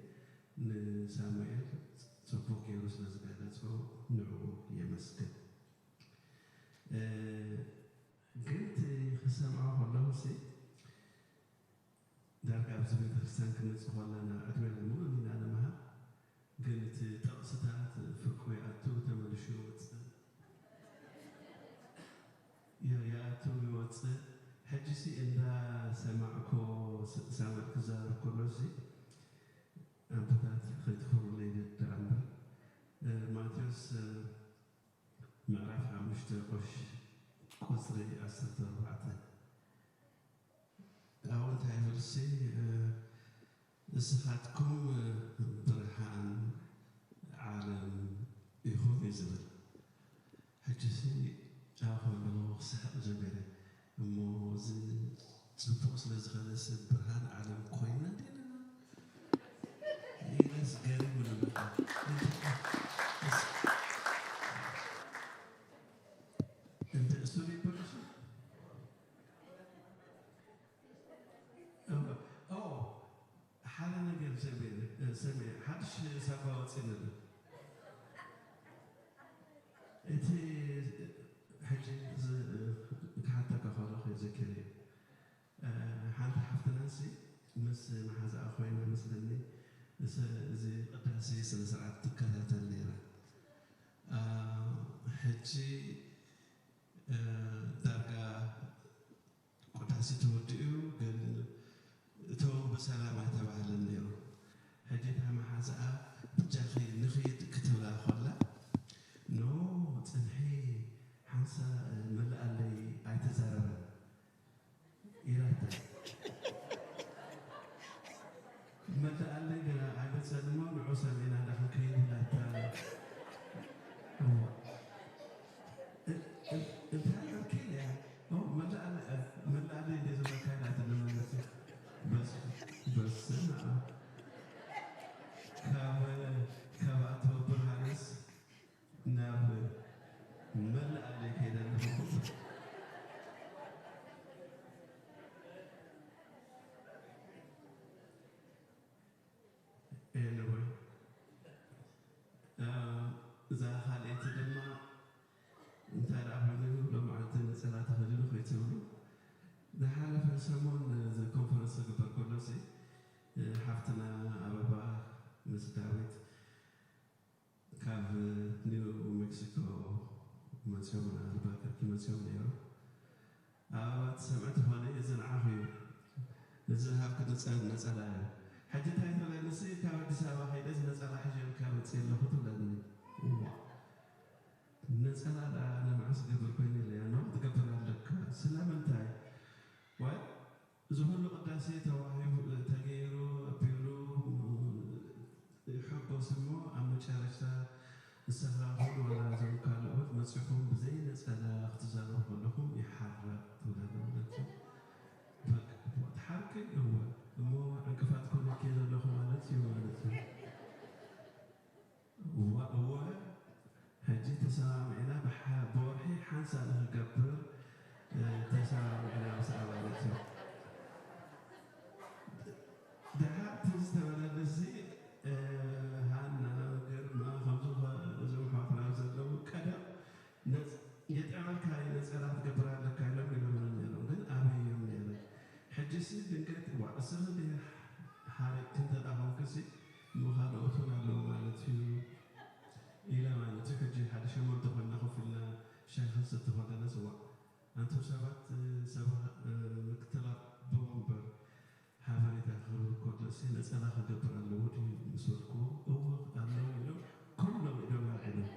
ንሳሙኤል ጽቡቕ ገይሩ ስለ ዝገለጾ ንዕኡ የመስግን። እ፣ ግን እቲ ክሰምዖ ከለኹሲ ዳርጋ ኣብዚ ቤተክርስትያን ክንመጽእ ከለና ዕድሜና ሙሉእ ኢና ንምሃብ፣ ግን እቲ ጥቕስታት ፍርቁ ይኣቱ ተመልሹ ይወጽእ፣ ያ-፣ ይኣቱ ይወጽእ። ሕጂሲ እንዳሰማዕኮ ስ-፣ ሳሙኤል ክዛረብ ከሎሲ ኣቦታት ከይትፈሩለይ ደኣ እምበር፣ እ፣ ማቴዎስ፣ እ፣ ምዕራፍ ሓሙሽተ ቁሽ-፣ ቁጽሪ ዓሰርተ ኣርባዕተ። ኣብኡ እንታይ ይብልሲ፣ እ፣ ንስኻትኩም፣ እ፣ ብርሃን ዓለም ኢኹም እዩ ዝብል። ሕጂሲ ኣብኡ ከለኹ ክስሕቕ ጀሚረ። እሞ እዚ ጽቡቕ ስለ ዝኾነ ሰብ ብርሃን ዓለም ኮይና ዲና? ኢለስ ገሪሙኒ በቃ። እንተ እሱ ይበልሽ? ኦ፣ ሓደ ነገር ሰሚዐ፣ ሰሚዐ፣ ሓድሽ ሳባ ወጺእኒ ኣሎ። እቲ ሕጂ ዝ-፣ ክሓተካ ከለኹ ይዝክር እየ። እ፣ ሓንቲ ሓፍትናሲ ምስ መሓዛኣ ኮይና መስለኒ፣ እሰ-፣ እዚ ቅዳሴ ስነ ስርዓት ትከታተል ነይራ። እ፣ ሕጂ፣ እ፣ ዳርጋ ቅዳሴ ተወዲኡ፣ ግን እተው ብሰላም ኣይተባህለን ነይሩ። ሕጂ እታ መሓዛኣ ብጃኺ ንኽይድ ክትብላ ከላ፣ ኖ፣ ጽንሒ፣ ሓንሳ፣ መልኣለይ ኣይተዛረበን ኢላታ። መልኣለይ ገና ኣይመጸን እሞ ንዑ ሰሚዕና እንዳ ክንከይድ ኢላታ። እዋ። እ-፣ እ-፣ እንታይ ኢልኪ እያ? ኦ፣ መልኣለይ፣ እ፣ መልኣለይ እንደ ዝበልካ ኢላትኒ ማለት እዩ። በስ-፣ በስመ ኣብ። ካብ፣ ካብ ኣቶ ብርሃነስ ናብ መላእ ዓለም ከይደ ኣለኹ። Anyway፣ እ፣ እዛ ካልኣይቲ ድማ እንታይ ደኣ ኮይኑ ሎማዓንቲ ነጸላ ተኸዲኑ ከይትብሉ፣ ዝሓለፈ ሰሙን እዚ ኮንፈረንስ ክግበር ከሎሲ፣ እ፣ ሓፍትና ኣበባ ምስ ዳዊት ካብ ኒው ሜክሲኮ መጺኦም፣ ኣልባከርኪ መጺኦም ነይሮም። ኣበባ ትሰምዒ ትኾኒ፣ እዚ ንዓኺ እዩ። እዚ ሃብኪ ነጸ-፣ ነጸላ እዩ። ሕጂ እንታይ ትብለኒ? ንስኺ ካብ ኣዲስ ኣበባ ከይደስ ነጸላ ሒዘ ኢልካ መጺአ ኣለኹ ትብለኒ። እዋ። ነጸላ ደኣ ኣነ መዓስ ክገብር ኮይነ ኢለያ። ኖ፣ ክትገብር ኣለካ። ስለምንታይ? ዋይ፣ እዚ ኩሉ ቅዳሴ ተዋሂቡ፣ ተገይሩ፣ ኣቢሉ፣ ይሕጎስ እሞ ኣብ መጨረሽታ ንስኻ ይኹን ዋላ እዞም ካልኦት መጺኹም ብዘይ ነጸላ ክትዛረቡ ከለኹም ይሓርቕ ትብለና ማለት እዩ። በቃ፣ ትሓርቂ? እወ። እሞ ዕንቅፋት ኮነኪ ዘለኹ ማለት እዩ ማለት እዩ። እዋ፣ እወ፣ ሕጂ ተሰማሚዕና ብሓ-፣ ብወርሒ ሓንሳእ ንኽገብር፣ እ፣ ተሰማሚዕና ምስኣ ማለት እዩ። ደሓር እቲ ዝተበለለሲ፣ እ፣ ሃና፣ ግርማ፣ ከምዚ ኸ-፣ እዞም ኣሕዋትና ዘለዉ ቀደም ነጽ-፣ የጥዕመልካ እዩ፣ ነጸላ ክትገብር ኣለካ ኢሎም ኢሎምና ነይሮም። ግን ኣበይ እዮም ነይሮም? ሕጂሲ ድንገት፣ ዋ፣ እስኺ ድየ ሓሪቕኪ እንተ ደኣ ኾንክሲ፣ እሞ ካልኦት እውን ኣለዉ ማለት እዩ ኢለ ማለት እዩ። ሕጂ ሓደ ሸሞንተ ኮይንና ኮፍ ኢልና ሻሂ ክንሰቲ ከለና፣ ጽዋእ፣ ኣንቱም ሰባት፣ እ፣ ሰባ-፣ እ፣ ምክትል ኣቦ ወንበር ሓበሬታ ክህብ ከሎሲ ነጸላ ክገብር ኣለዎ ድዩ ምስ በልክዎ፣ እወ ኣለዎ ኢሎም ኩሎም ኢዶም ኣልዒሎም።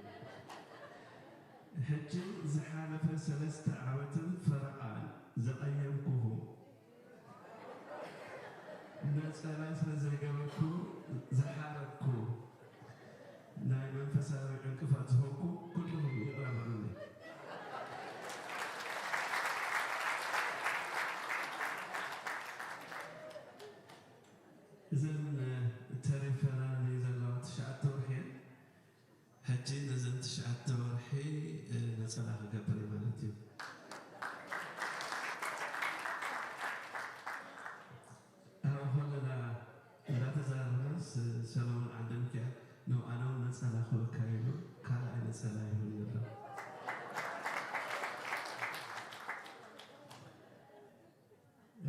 ሕጂ ዝሓለፈ ሰለስተ ዓመትን ፈረቓን ዘቐየምኩኹም ነጸላ ስለ ዘይገበርኩ ዝሓረቅኩ ናይ መንፈሳዊ ዕንቅፋት ዝኾንኩ ኩልኹም ይቕረ በሉኒ። እዘን ተሪፈናኒ ዘለዋ ትሽዓተ ወርሒ ሕጂ ነዘን ትሽዓተ ወርሒ ነጸላ ክገብር ማለት እዩ። ኣብ ከለና እንዳተዛረብናስ ሰለሞን ዓንደሚካኤል ነው ኣነ እውን ነጸላ ክበካ ኢሉ ካልኣይ ነጸላ ይሁን ነበር።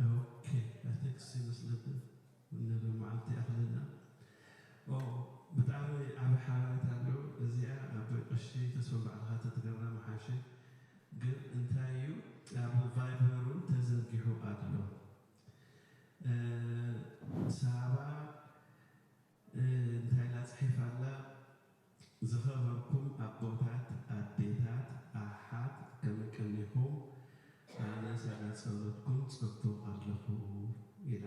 ኦኬ፣ I think እሱ ይመስለብን። ነሎ መዓልቲ ይኣኽለና። ኦ፣ ብጣዕሚ ዓቢ ሓበሬታ ኣሎ። እዚኣ ኣብ ቀሺ ተስፋ ባዕልኻ ተትገብራ ምሓሸ። ግን እንታይ እዩ፣ ኣብ ቫይበር እውን ተዘርጊሑ ኣሎ። እ፣ ሳባ፣ እ፣ እንታይ ኢላ ጽሒፋ ኣላ? ዝኸበርኩም ኣቦታት፣ ኣዴታት፣ ኣሓት፣ ከመይ ቀኒኹም? ኣነ ሳላ ጸሎትኩም ጽቡቕ ኣለኹ ኢላ።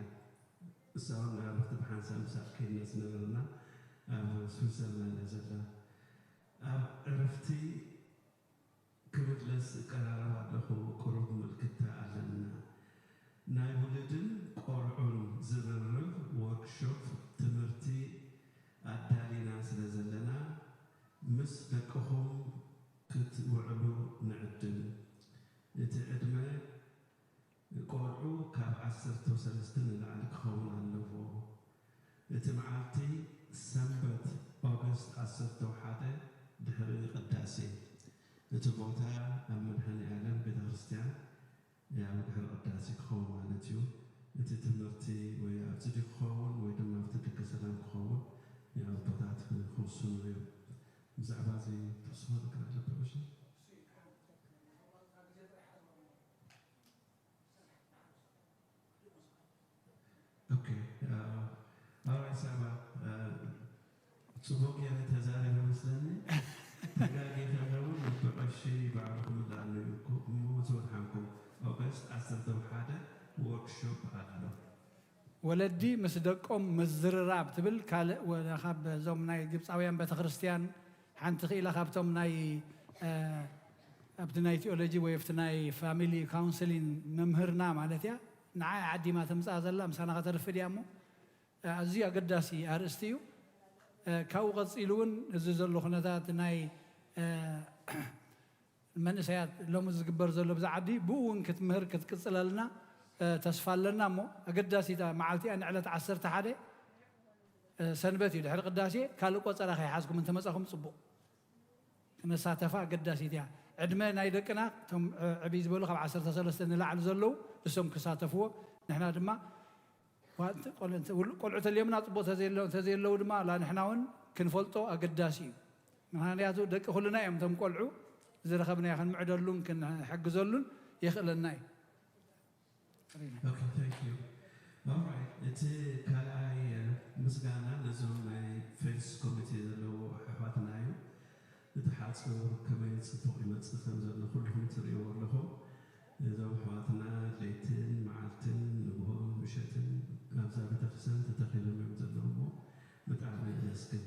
እሳ እውን ናብ ዕረፍቲ ብሓንሳብ ምሳእ ከይድና ዝነበርና ኣብ ስዊዘርላንድ እያ ዘላ። ኣብ ዕረፍቲ ክምለስ እቀራረብ ኣለኹ፣ ቁሩብ ምልክታ ኣለና። ናይ ውሉድን ቆልዑን ዝርርብ ወርክሾፕ ትምህርቲ ኣዳሊና ስለ ዘለና፣ ምስ ደቅኹም ክትውዕሉ ንዕድም። እቲ ዕድመ ቆልዑ ካብ ዓሰርተ ሰለስተ ንላዕሊ ክኸውን ኣለዎ። እቲ መዓልቲ ሰንበት ኦገስት ዓሰርተ ሓደ ድሕሪ ቅዳሴ። እቲ ቦታ ኣብ መድኃኔ ዓለም ቤተ ክርስቲያን ኣብ ድሕሪ ቅዳሴ ክኸውን ማለት እዩ። እቲ ትምህርቲ ወይ ኣብቲ ድዩ ክኸውን ወይ ድማ ኣብቲ ደገ ሰላም ክኸውን ኣቦታት ክውስኑ እዮም። ብዛዕባ እዚ ትሕስቦ ነገር ኣለኩም? እሺ። ኦኬ፣ ኣራይ ሳባ፣ ጽቡቅ ገይረ ተዛሪበ መስለኒ። ተጋጊ ከለውን ብቐሺ ባዕልኹም እለኣሉ እኮ እሞ ዝወድሓንኩም ኦገስት ዓሰርተ ሓደ ወርክሾፕ ኣሎ። ወለዲ ምስ ደቆም ምዝርራብ ትብል ካልእ ወ-፣ ካብ እዞም ናይ ግብፃውያን ቤተክርስትያን ሓንቲ ክኢላ ካብቶም ናይ፣ እ፣ ኣብቲ ናይ ቲኦሎጂ ወይ ኣብቲ ናይ ፋሚሊ ካውንስሊን መምህርና ማለት እያ። ንዓ ዓዲማ ተምፅኣ ዘላ ምሳና ከተርፍድ እያ እሞ፣ እ፣ ኣዝዩ ኣገዳሲ ኣርእስቲ እዩ። እ፣ ካብኡ ቀፂሉ እውን እዚ ዘሎ ኩነታት ናይ፣ እ፣ መንእሰያት ሎሚ ዝግበር ዘሎ ብዛ ዓዲ ብኡ እውን ክትምህር ክትቅፅለልና፣ እ፣ ተስፋ ኣለና እሞ ኣገዳሲት መዓልቲ እያ። ንዕለት ዓሰርተ ሓደ፣ እ፣ ሰንበት እዩ። ድሕሪ ቅዳሴ ካልእ ቆፀራ ከይሓዝኩም እንተመፃኹም ፅቡቕ። ክነሳተፋ ኣገዳሲት እያ። ዕድመ ናይ ደቅና እቶም፣ እ፣ ዕብይ ዝበሉ ካብ ዓሰርተ ሰለስተ ንላዕሊ ዘለዉ ንሶም ክሳተፍዎ፣ ንሕና ድማ ዋ-፣ ቆል-፣ እንተ-፣ ውል-፣ ቆልዑ ተልዮምና ጽቡቕ ተዘየለ-፣ ተዘየለዉ ድማ ላ ንሕና እውን ክንፈልጦ ኣገዳሲ እዩ። ምኽንያቱ ደቂ ኩልና እዮም እቶም ቆልዑ ዝረኸብናዮ ክንምዕደሉን ክንሕግዘሉን የኽእለና እዩ። Okay, thank you. All right. እቲ ካልኣይ፣ እ፣ ምስጋና ነዞም ናይ ፌስ ኮሚቴ ዘለዎ ኣሕዋትና እዩ። እቲ ሓጹር ከመይ ጽቡቕ ይመጽእ ከም ዘሎ ኩልኹም ትርእይዎ ኣለኹም። እዞም ኣሕዋትና ለይትን መዓልትን ንግሆን ምሸትን ኣብዛ ቤተክርስትያን ተተኺሎም እዮም ዘለዉ እሞ ብጣዕሚ የመስግን።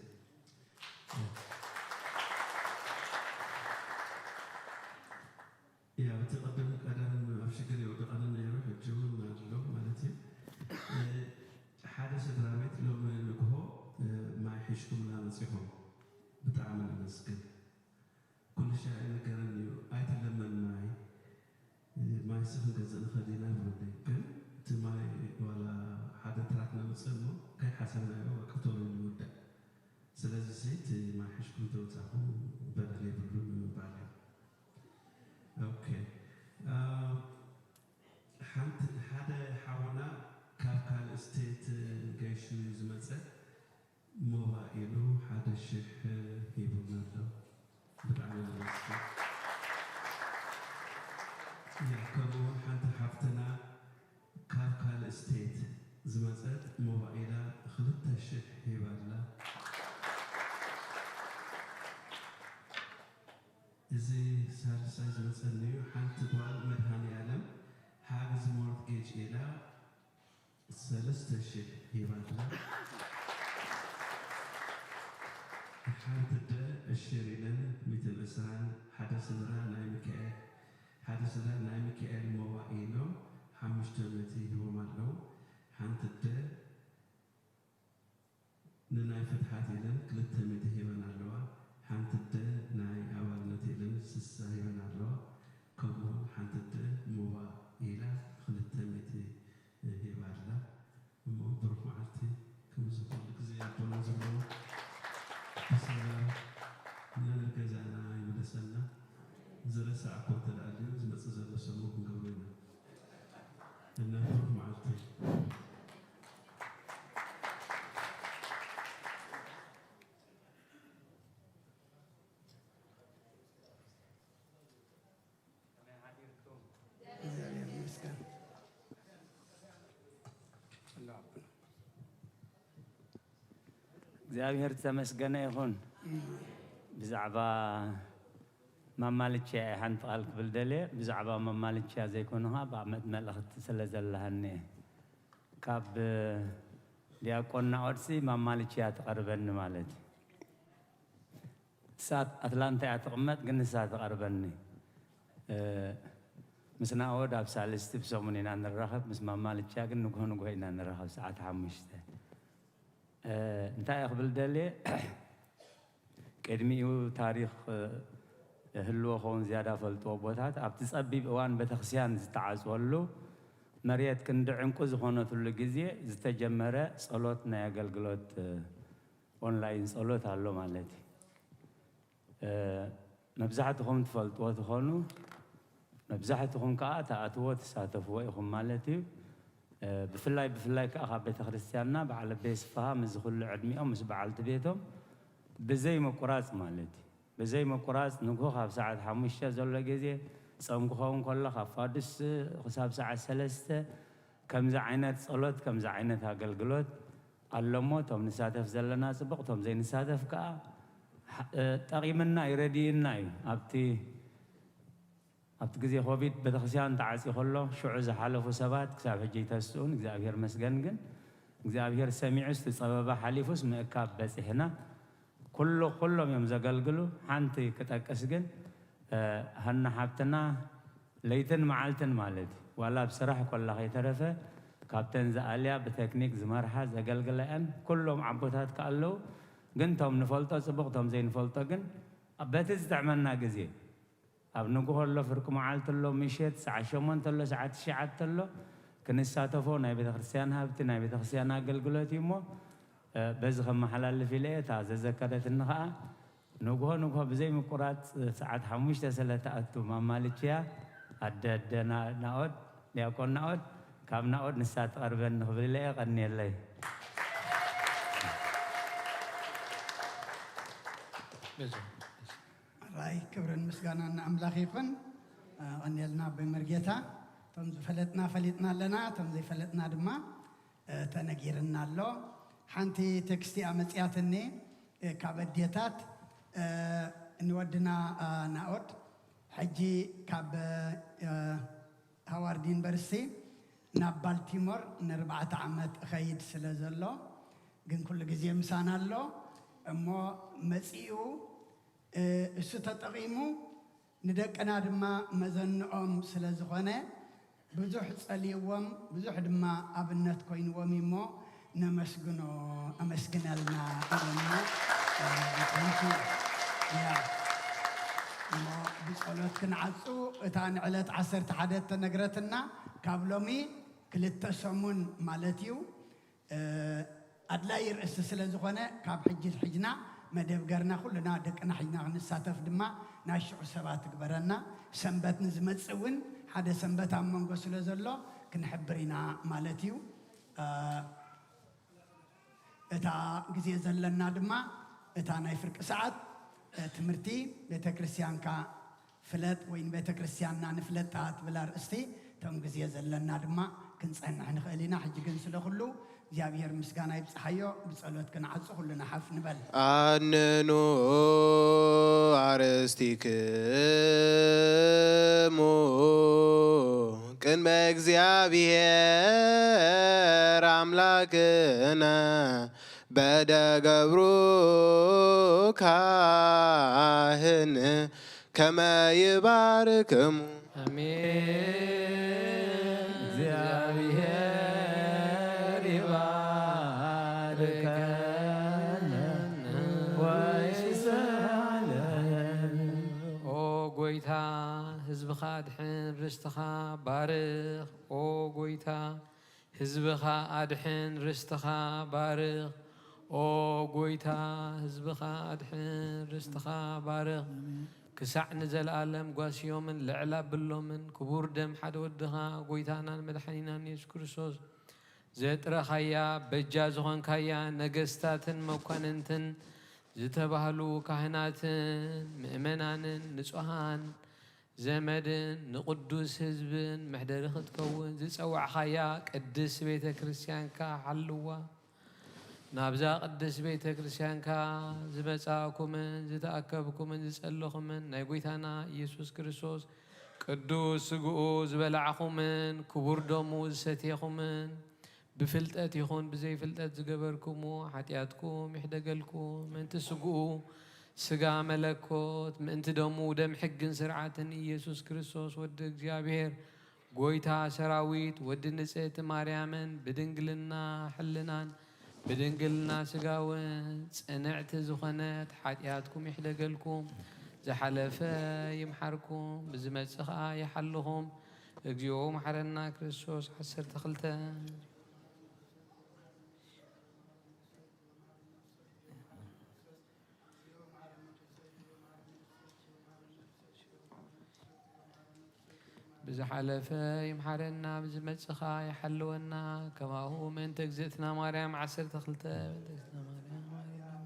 ያው እቲ ቅድም ቀደም ኣብ ሽግር የውድቐኒ ነይሩ፣ ሕጂ እውን ኣሎ ማለት እዩ። እ፣ ሓደ ስድራ ቤት ሎሚ ንግሆ፣ እ፣ ማይ ሒዝኩምና መጺኹም። ብጣዕሚ ነመስግን። ኩሉ ሻዕ ይንገረኒ እዩ፣ ኣይትለመን ማይ፣ እ፣ ማይሲ ክንገዝእ ንኽእል ኢና ይብሉኒ። ግን እቲ ማይ ዋላ ሓደ ትራክ ነምጽእ እሞ ከይሓሰብናዮ በቃ ቶሎ ኢሉ ይውዳእ። ስለዚ ሲ እቲ ማይ ሒዝኩም ተውጻኹም በደል የብሉን ንምባል እዩ። ኦኬ። አ፣ ሓንቲ፣ ሓደ ሓውና ካብ ካልእ ስቴት ገይሹ እዩ ዝመጸ። ሞባይሉ ሓደ ሽሕ ሂቡና ኣሎ። ብጣዕሚ ነመስግን። ያ፣ ከምኡውን ሓንቲ ሓፍትና ካብ ካልእ ስቴት ዝመጸት ሞባይላ ክልተ ሽሕ ሂባ ኣላ። እዚ ሳልሳይ ዝመጸኒ እዩ። ሓንቲ ጓል መድሃኔ ኣለም ሓግዝ ሞርትጌጅ ኢላ ሰለስተ ሽሕ ሂባ ኣላ። ሓንቲ ኣደ ዕሽር ኢለን ሚእትን ዕስራን፣ ሓደ ስድራ ናይ ሚካኤል፣ ሓደ ስድራ ናይ ሚካኤል ሞባእ ኢሎም ሓሙሽተ ሚእቲ ሂቦም ኣለዉ። ሓንቲ ኣደ ንናይ ፍትሓት ኢለን ክልተ ሚእቲ ሂበን ኣለዋ። ሓንቲ ኣደ ናይ ኣባልነት ኢለን ስሳ ሂበን ኣለዋ። ከምኡውን ሓንቲ ኣደ ሞባእ ኢላ ክልተ ሚእቲ ሂባ ኣላ። እሞ ብሩኽ መዓልቲ፣ ከምዚ ኩሉ ግዜ ኣቦና ዝብሎ ብሰላም ናብ ገዛና ይምለሰና። ዝረሳዕ እኮ እንተ ደኣ ኣልዩ ዝመጽእ ዘሎ ሰሙን ክንገብሮ ኢና። እና ብሩኽ መዓልቲ። እግዚኣብሔር ይመስገን። እግዚኣብሔር ዝተመስገነ ይኹን። ብዛዕባ ማማልቻ እየ ሓንቲ ቃል ክብል ደልየ። ብዛዕባ ማማልቻ ዘይኮነ ኸዓ ብኣመት መልእኽቲ ስለ ዘለሃኒ እየ። ካብ ዲያቆን ናኦድሲ ማማልቻ ትቐርበኒ ማለት እዩ። እሳ ኣትላንታ እያ ትቕመጥ፣ ግን ንሳ ትቐርበኒ። እ፣ ምስ ናኦድ ኣብ ሳልስቲ ብሰሙን ኢና ንራኸብ፣ ምስ ማማልቻ ግን ንግሆ ንግሆ ኢና ንራኸብ፣ ሰዓት ሓሙሽተ። እ፣ እንታይ እየ ክብል ደልየ፣ ቅድሚኡ ታሪኽ፣ እ፣ ህልዎ ኸውን ዝያዳ ፈልጥዎ ቦታት፣ ኣብቲ ጸቢብ እዋን ቤተክርስትያን ዝተዓጽወሉ፣ መሬት ክንዲ ዕንቁ ዝኾነትሉ ግዜ ዝተጀመረ ጸሎት ናይ ኣገልግሎት፣ እ፣ ኦንላይን ጸሎት ኣሎ ማለት እዩ። እ፣ መብዛሕትኹም ትፈልጥዎ ትኾኑ፣ መብዛሕትኹም ከኣ ትኣትዎ ትሳተፍዎ ኢኹም ማለት እዩ። እ፣ ብፍላይ ብፍላይ ከኣ ካብ ቤተ ክርስቲያንና በዓል ኣበይ ስፍሃ ምስዚ ኩሉ ዕድሚኦም ምስ በዓልቲ ቤቶም ብዘይ ምቁራጽ ማለት እዩ። ብዘይ ምቁራጽ ንግሆ ካብ ሰዓት ሓሙሽተ ዘሎ ግዜ ጾም ክኸውን ከሎ ካብ ፋዱስ ክሳብ ሰዓት ሰለስተ ከምዚ ዓይነት ጸሎት፣ ከምዚ ዓይነት ኣገልግሎት ኣሎ እሞ፣ እቶም ንሳተፍ ዘለና ጽቡቕ፣ እቶም ዘይንሳተፍ ከኣ ሓ-፣ እ፣ ጠቒምና እዩ፣ ረዲእና እዩ። ኣብቲ፣ ኣብቲ ግዜ ኮቪድ ቤተክርስትያን ተዓጽዩ ከሎ፣ ሽዑ ዝሓለፉ ሰባት ክሳብ ሕጂ ኣይተስኡን፣ እግዚኣብሔር መስገን። ግን እግዚኣብሔር ሰሚዑስ፣ እቲ ጸበባ ሓሊፉስ ምእካብ በጺሕና። ኩሉ፣ ኩሎም እዮም ዘገልግሉ። ሓንቲ ክጠቅስ ግን፣ እ፣ ሃና ሓብትና ለይትን መዓልትን ማለት እዩ፣ ዋላ ኣብ ስራሕ ኮላ ከይተረፈ ካብተን ዝኣልያ ብቴክኒክ ዝመርሓ ዘገልግላ እየን። ኩሎም ዓቦታት ከኣ ኣለዉ፣ ግን እቶም ንፈልጦ ጽቡቕ፣ እቶም ዘይንፈልጦ ግን በቲ ዝጥዕመና ግዜ፣ ኣብ ንግሆ ኣሎ፣ ፍርቂ መዓልቲ ኣሎ፣ ምሸት ሰዓት ሸሞንተ ኣሎ፣ ሰዓት ትሽዓተ ኣሎ፣ ክንሳተፎ ናይ ቤተክርስትያን ሃብቲ፣ ናይ ቤተክርስትያን ኣገልግሎት እዩ እሞ፣ እ፣ በዚ ከመሓላልፍ ኢለ እየ። እታ ዘዘከረትኒ ከኣ ንግሆ ንግሆ ብዘይ ምቁራጽ ሰዓት ሓሙሽተ ስለ ትኣቱ ማማልችያ፣ ኣደ፣ ኣደ ና-፣ ናኦድ፣ ዲያቆን ናኦድ፣ ካብ ናኦድ ንሳ ትቐርበኒ ክብል ኢለ እየ። ቀንየለይ። ራይ ክብርን ምስጋናን ንኣምላኽ ይኹን። ቀንየልና ኣቦይ መርጌታ። እቶም ዝፈለጥና ፈሊጥና ኣለና፣ እቶም ዘይፈለጥና ድማ ተነጊርና ኣሎ። ሓንቲ ቴክስቲ ኣመጽያትኒ ካብ ኣዴታት፣ ንወድና ናኦድ ሕጂ ካብ ሃዋርድ ዩኒቨርሲቲ ናብ ባልቲሞር ንኣርባዕተ ዓመት እኸይድ ስለ ዘሎ፣ ግን ኩሉ ግዜ ምሳና ኣሎ እሞ መጺኡ እሱ ተጠቒሙ ንደቅና ድማ መዘንኦም ስለ ዝኾነ ብዙሕ ጸልይዎም፣ ብዙሕ ድማ ኣብነት ኮይንዎም እዩ እሞ ነመስግኖ፣ ኣመስግነልና ኢሎሞ። Thank you። ያ እሞ ብጸሎት ክንዓጹ እታ ንዕለት ዓሰርተ ሓደ እተነግረትና ካብ ሎሚ ክልተ ሰሙን ማለት እዩ። ኣድላይ ርእሲ ስለ ዝኾነ ካብ ሕጂ ሒዝና መደብ ገርና ኩልና ደቅና ሒዝና ክንሳተፍ ድማ ናይ ሽዑ ሰባት ትግበረና። ሰንበት ንዝመጽእ እውን ሓደ ሰንበት ኣብ መንጎ ስለ ዘሎ ክንሕብር ኢና ማለት እዩ። እታ ግዜ ዘለና ድማ እታ ናይ ፍርቂ ሰዓት ትምህርቲ ቤተ ክርስቲያንካ ፍለጥ ወይ ንቤተ ክርስቲያንና ንፍለጣ ትብል ኣርእስቲ እቶም ግዜ ዘለና ድማ ክንጸንሕ ንኽእል ኢና። ሕጂ ግን ስለ ኩሉ እግዚኣብሔር ምስጋና ይብጽሓዮ። ብጸሎት ክንዓጹ ኩልና ሓፍ ንበል። ኣነኑ ኣርእስቲክሙ ቅድመ እግዚኣብሔር ኣምላክነ በደ ገብሩ ካህን ከመ ይባርክሙ። ኣሜን። እግዚኣብሔር ይባርከነ ወይስዓለነ። ኦ ጎይታ፣ ህዝብኻ ኣድሕን፣ ርስትኻ ባርኽ። ኦ ጎይታ፣ ህዝብኻ ኣድሕን፣ ርስትኻ ባርኽ። ኦ ጎይታ፣ ህዝብኻ ኣድሕን፣ ርስትኻ ባርኽ። ክሳዕ ንዘለኣለም ጓስዮምን ልዕል ኣብሎምን ክቡር ደም ሓደ ወድኻ ጎይታናን መድሓኒናን የሱስ ክርስቶስ ዘጥረኻያ፣ በጃ ዝኾንካያ፣ ነገስታትን መኳንንትን ዝተባህሉ ካህናትን ምእመናንን ንጹሃን ዘመድን ንቕዱስ ህዝብን መሕደሪ ክትከውን ዝጸዋዕኻያ ቅድስት ቤተ ክርስቲያንካ ሓልዋ። ናብዛ ቅድስት ቤተ ክርስቲያንካ ዝመጻእኩምን ዝተኣከብኩምን ዝጸለኹምን ናይ ጎይታና ኢየሱስ ክርስቶስ ቅዱስ ስግኡ ዝበላዕኹምን ክቡር ደሙ ዝሰትየኹምን ብፍልጠት ይኹን ብዘይፍልጠት ዝገበርኩሞ ሓጢኣትኩም ይሕደገልኩም። ምእንቲ ስግኡ ስጋ መለኮት፣ ምእንቲ ደሙ ደም ሕግን ስርዓትን ኢየሱስ ክርስቶስ ወዲ እግዚኣብሔር ጎይታ ሰራዊት ወዲ ንጽሕቲ ማርያምን ብድንግልና ሕልናን ብድንግልና ስጋውን ጽንዕቲ ዝኾነት ሓጢኣትኩም ይሕደገልኩም። ዝሓለፈ ይምሓርኩም፣ ብዝመጽእ ኸኣ ይሓልኹም። እግዚኦ መሓረና ክርስቶስ። ዓሰርተ ክልተ። ብዝሓለፈ ይምሓረና፣ ብዝመጽኻ ይሓልወና። ከማኡ ምእንተ እግዝእትና ማርያም ዓሰርተ ክልተ፣ ምእንተ እግዝእትና ማርያም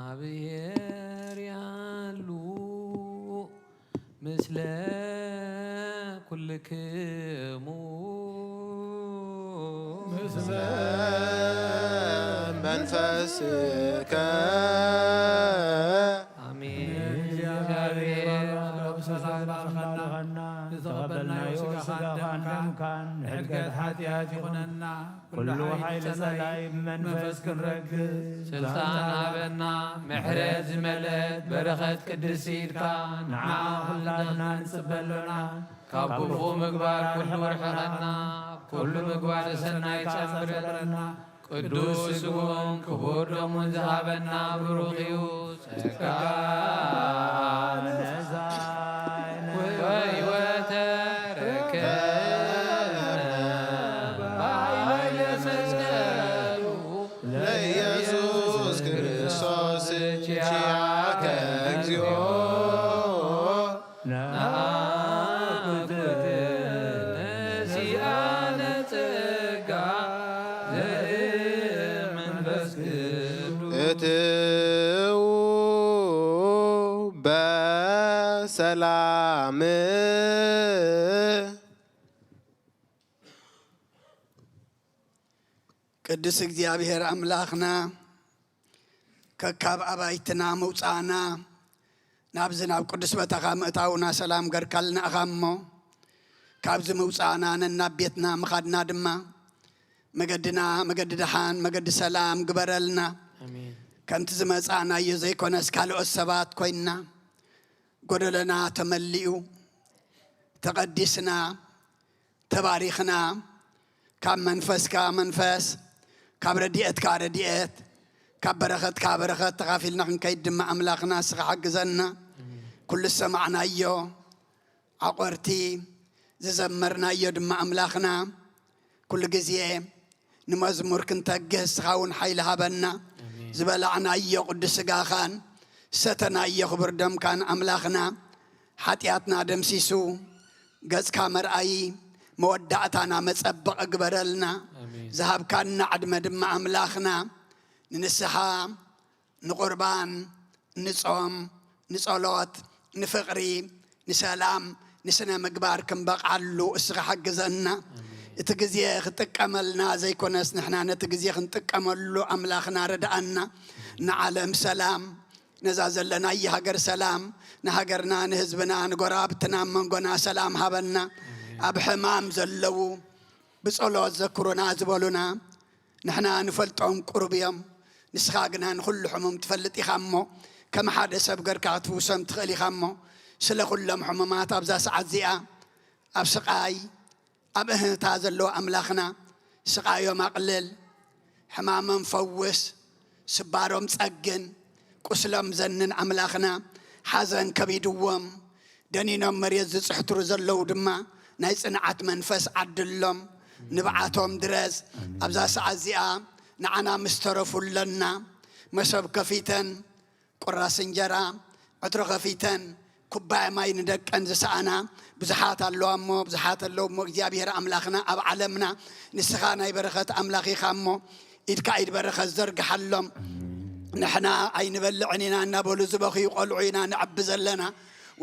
እግዚኣብሔር ያሉ ምስለ ኩልክሙ። ምስለ መንፈስከ። ኣሜን። እግዚኣብሔር ብሰላም ባርኸና። ዝተቐበልናዮ ስጋኻን ደምካን ንሕድገት ሓጢኣት ይኹነና። ኩሉ ሓይሊ ጸላኢ ብመንፈስ ክንረግጽ ስልጣን ሃበና። ምሕረት ዝመልአት በረኸት ቅድስቲ ኢድካ ንዓ ኩላትና ንጽበ ኣሎና። ካብ ክፉእ ምግባር ኩሉ ርሕቐና። ኩሉ ምግባር ሰናይ ጻምረና። ቅዱስ ስግኡን ክቡር ደሙን ዝሃበና ብሩኽ እዩ። ጸጋ ነዛ ወሕይወት ተረከብነ በኃይለ መስቀሉ ለኢየሱስ ክርስቶስ ኪያከ እግዚኦ ናኩትነ ሲኣነ ጸጋ ዘእመንፈስ ቅዱስ። እትው በሰላም። ቅዱስ እግዚኣብሔር ኣምላኽና፣ ከካብ ኣባይትና ምውጻእና ናብዚ ናብ ቅዱስ ቦታኻ ምእታውና ሰላም ገርካልና ኢኻ እሞ፣ ካብዚ ምውጻእና ነናብ ቤትና ምኻድና ድማ መገድና መገዲ ደሓን መገዲ ሰላም ግበረልና። ኣሜን። ከምቲ ዝመጻእናዮ ዘይኮነስ ካልኦት ሰባት ኮይንና ጎደለና ተመሊኡ ተቐዲስና ተባሪኽና ካብ መንፈስካ መንፈስ ካብ ረድኤትካ ረድኤት ካብ በረኸትካ በረኸት ተኻፊልና ክንከይድ ድማ ኣምላኽና ንስኻ ሓግዘና። ኣሜን። ኩሉ ዝሰማዕናዮ ዓቖርቲ ዝዘመርናዮ ድማ ኣምላኽና ኩሉ ግዜ ንመዝሙር ክንተግህ ንስኻ እውን ሓይሊ ሃበና። ኣሜን። ዝበላዕናዮ ቅዱስ ስጋኻን ዝሰተናዮ ክቡር ደምካን ኣምላኽና ሓጢኣትና ደምሲሱ ገጽካ መርኣዪ መወዳእታና መጸበቒ ግበረልና። ኣሜን። ዝሃብካና ዕድመ ድማ ኣምላኽና ንንስሓ፣ ንቑርባን፣ ንጾም፣ ንጸሎት፣ ንፍቕሪ፣ ንሰላም፣ ንስነ ምግባር ክንበቕዓሉ እስኻ ሓግዘና። እቲ ግዜ ክጥቀመልና ዘይኮነስ ንሕና ነቲ ግዜ ክንጥቀመሉ ኣምላኽና ርድኣና። ንዓለም ሰላም፣ ነዛ ዘለናያ ሃገር ሰላም፣ ንሃገርና፣ ንህዝብና፣ ንጎረባብትና፣ ኣብ መንጎና ሰላም ሃበና። ኣብ ሕማም ዘለዉ ብጸሎት ዘክሩና ዝበሉና ንሕና ንፈልጦም ቁሩብ እዮም። ንስኻ ግና ንኹሉ ሕሙም ትፈልጥ ኢኻ እሞ፣ ከም ሓደ ሰብ ገርካ ክትፍውሶም ትኽእል ኢኻ እሞ፣ ስለ ኩሎም ሕሙማት ኣብዛ ሰዓት እዚኣ ኣብ ስቓይ፣ ኣብ እህንታ ዘለዉ ኣምላኽና፣ ስቓዮም ኣቕልል፣ ሕማሞም ፈውስ፣ ስባሮም ጸግን፣ ቁስሎም ዘንን ኣምላኽና፣ ሓዘን ከቢድዎም፣ ደኒኖም መሬት ዝጽሕትሩ ዘለዉ ድማ ናይ ጽንዓት መንፈስ ዓድሎም፣ ንብዓቶም ድረስ። ኣብዛ ሰዓት እዚኣ ንዓና ምስ ተረፉ ኣለና፣ መሶብ ከፊተን፣ ቁራስ እንጀራ፣ ዕትሮ ከፊተን፣ ኩባያ ማይ ንደቀን ዝሰኣና ብዙሓት ኣለዋ እሞ፣ ብዙሓት ኣለዉ እሞ፣ እግዚኣብሔር ኣምላኽና ኣብ ዓለምና ንስኻ ናይ በረኸት ኣምላኽ ኢኻ እሞ፣ ኢድካ ኢድ በረኸት ዘርግሓሎም። ንሕና ኣይንበልዕን ኢና እናበሉ ዝበኽዩ ቆልዑ ኢና ንዕቢ ዘለና።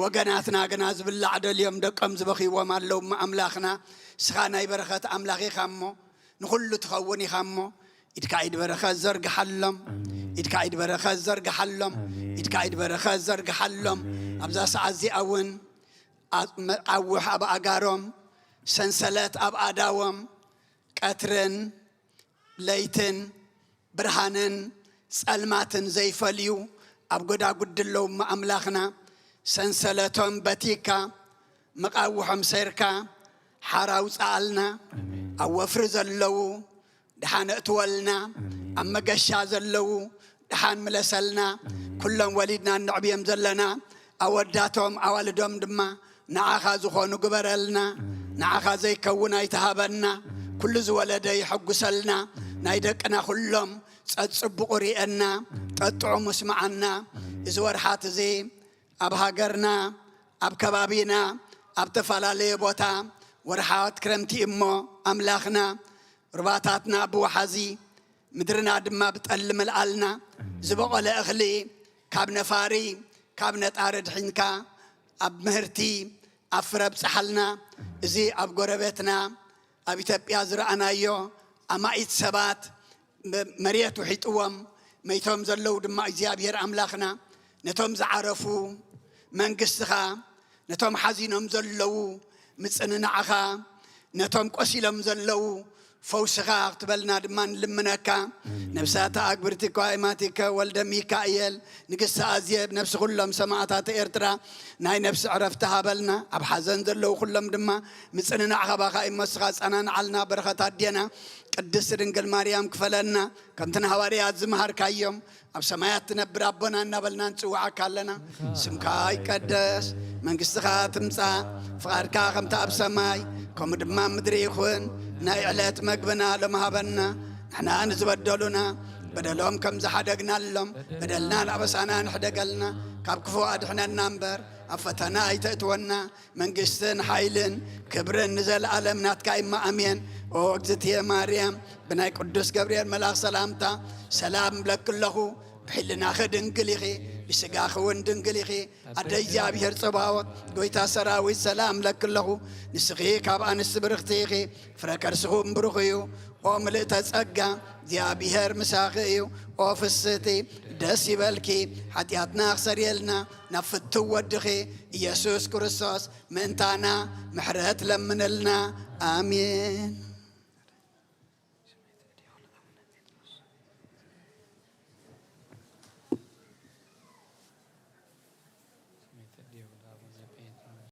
ወገናትና ግና ዝብላዕ ደልዮም ደቆም ዝበኽይዎም ኣለዉ እሞ፣ ኣምላኽና ንስኻ ናይ በረኸት ኣምላኽ ኢኻ እሞ፣ ንኹሉ ትኸውን ኢኻ እሞ፣ ኢድካ ኢድ በረኸት ዘርግሓሎም። ኣሜን። ኢድካ ኢድ በረኸት ዘርግሓሎም። ኣሜን። ኢድካ ኢድ በረኸት ዘርግሓሎም። ኣሜን። ኣብዛ ሰዓት እዚኣ እውን ኣ-፣ መቃውሕ ኣብ ኣጋሮም፣ ሰንሰለት ኣብ ኣእዳዎም፣ ቀትርን ለይትን ብርሃንን ጸልማትን ዘይፈልዩ ኣብ ጎዳጉዲ ኣለዉ እሞ፣ ኣምላኽና ሰንሰለቶም በቲካ፣ መቃውሖም ሰይርካ ሓራ ኣውጽኣልና። ኣሜን። ኣብ ወፍሪ ዘለዉ ደሓን እትወልና፣ ኣሜን። ኣብ መገሻ ዘለዉ ደሓን ምለሰልና። ኣሜን። ኩሎም ወሊድና እነዕብዮም ዘለና ኣወዳቶም ኣዋልዶም ድማ ንዓኻ ዝኾኑ ግበረልና። ኣሜን። ንዓኻ ዘይከውን ኣይትሃበና። ኣሜን። ኩሉ ዝወለደ ይሐጉሰልና። ኣሜን። ናይ ደቅና ኩሎም ጸጽቡቑ ርእየና፣ ኣሜን። ጠጥዑሙ ስምዓና። ኣሜን። እዚ ወርሓት እዚ ኣብ ሃገርና፣ ኣብ ከባቢና፣ ኣብ ተፈላለየ ቦታ ወርሓት ክረምቲ እሞ፣ ኣምላኽና ሩባታትና ብወሓዚ፣ ምድርና ድማ ብጠሊ ምልኣልና። ዝበቖለ እኽሊ ካብ ነፋሪ፣ ካብ ነጣሪ ድሒንካ ኣብ ምህርቲ፣ ኣብ ፍረ ኣብጽሓልና። እዚ ኣብ ጎረቤትና፣ ኣብ ኢትዮጵያ ዝረኣናዮ ኣማኢት ሰባት መ-፣ መሬት ውሒጥዎም መይቶም ዘለዉ ድማ፣ እግዚኣብሔር ኣምላኽና ነቶም ዝዓረፉ መንግስትኻ፣ ነቶም ሓዚኖም ዘለዉ ምጽንናዕኻ፣ ነቶም ቆሲሎም ዘለዉ ፈውስኻ ክትበልና ድማ ንልምነካ። ኣሜን። ነብሳት ኣግብርቲ እኳ ኢማቲከ ወልደ ሚካኤል፣ ንግስቲ ኣዜብ፣ ነብሲ ኩሎም ሰማዕታት ኤርትራ ናይ ነብሲ ዕረፍቲ ሃበልና። ኣብ ሓዘን ዘለዉ ኩሎም ድማ ምጽንናዕ ካባኻ እዩ እሞ፣ ንስኻ ጸናንዓልና። በረኸት ኣዴና ቅድስቲ ድንግል ማርያም ክፈለና። ከምቲ ንሃዋርያት ዝመሃርካዮም፣ ኣብ ሰማያት ትነብር ኣቦና እናበልና ንጽውዓካ ኣለና። ስምካ ይቀደስ፣ መንግስትኻ ትምጻእ፣ ፍቓድካ ከምቲ ኣብ ሰማይ ከምኡ ድማ ኣብ ምድሪ ይኹን። ናይ ዕለት መግብና ሎም ሃበና። ንሕና ንዝበደሉና በደሎም ከም ዝሓደግናሎም፣ በደልናን ኣበሳናን ሕደገልና፣ ካብ ክፉእ ኣድሕነና እምበር ኣብ ፈተና ኣይተእትወና። መንግስትን ሓይልን ክብርን ንዘለኣለም ናትካ እማ፣ ኣሜን። ኦ እግዝእትየ ማርያም፣ ብናይ ቅዱስ ገብርኤል መልኣኽ ሰላምታ ሰላም እብለኪ ኣለኹ። ብሕልናኺ ድንግል ኢኺ፣ ብስጋኺ እውን ድንግል ኢኺ። ኣደ እግዚኣብሔር ጸባኦት፣ ጎይታ ሰራዊት፣ ሰላም እብለኪ ኣለኹ። ንስኺ ካብ ኣንስቲ ብርኽቲ ኢኺ፣ ፍረ ከርስኺ እውን ብሩኽ እዩ። ኦ ምልእተ ጸጋ፣ እግዚኣብሔር ምሳኺ እዩ። ኦ ፍስህቲ፣ ደስ ይበልኪ፣ ሓጢኣትና ክሰርየልና ናብ ፍትው ወድኺ ኢየሱስ ክርስቶስ ምእንታና ምሕረት ለምንልና። ኣሜን።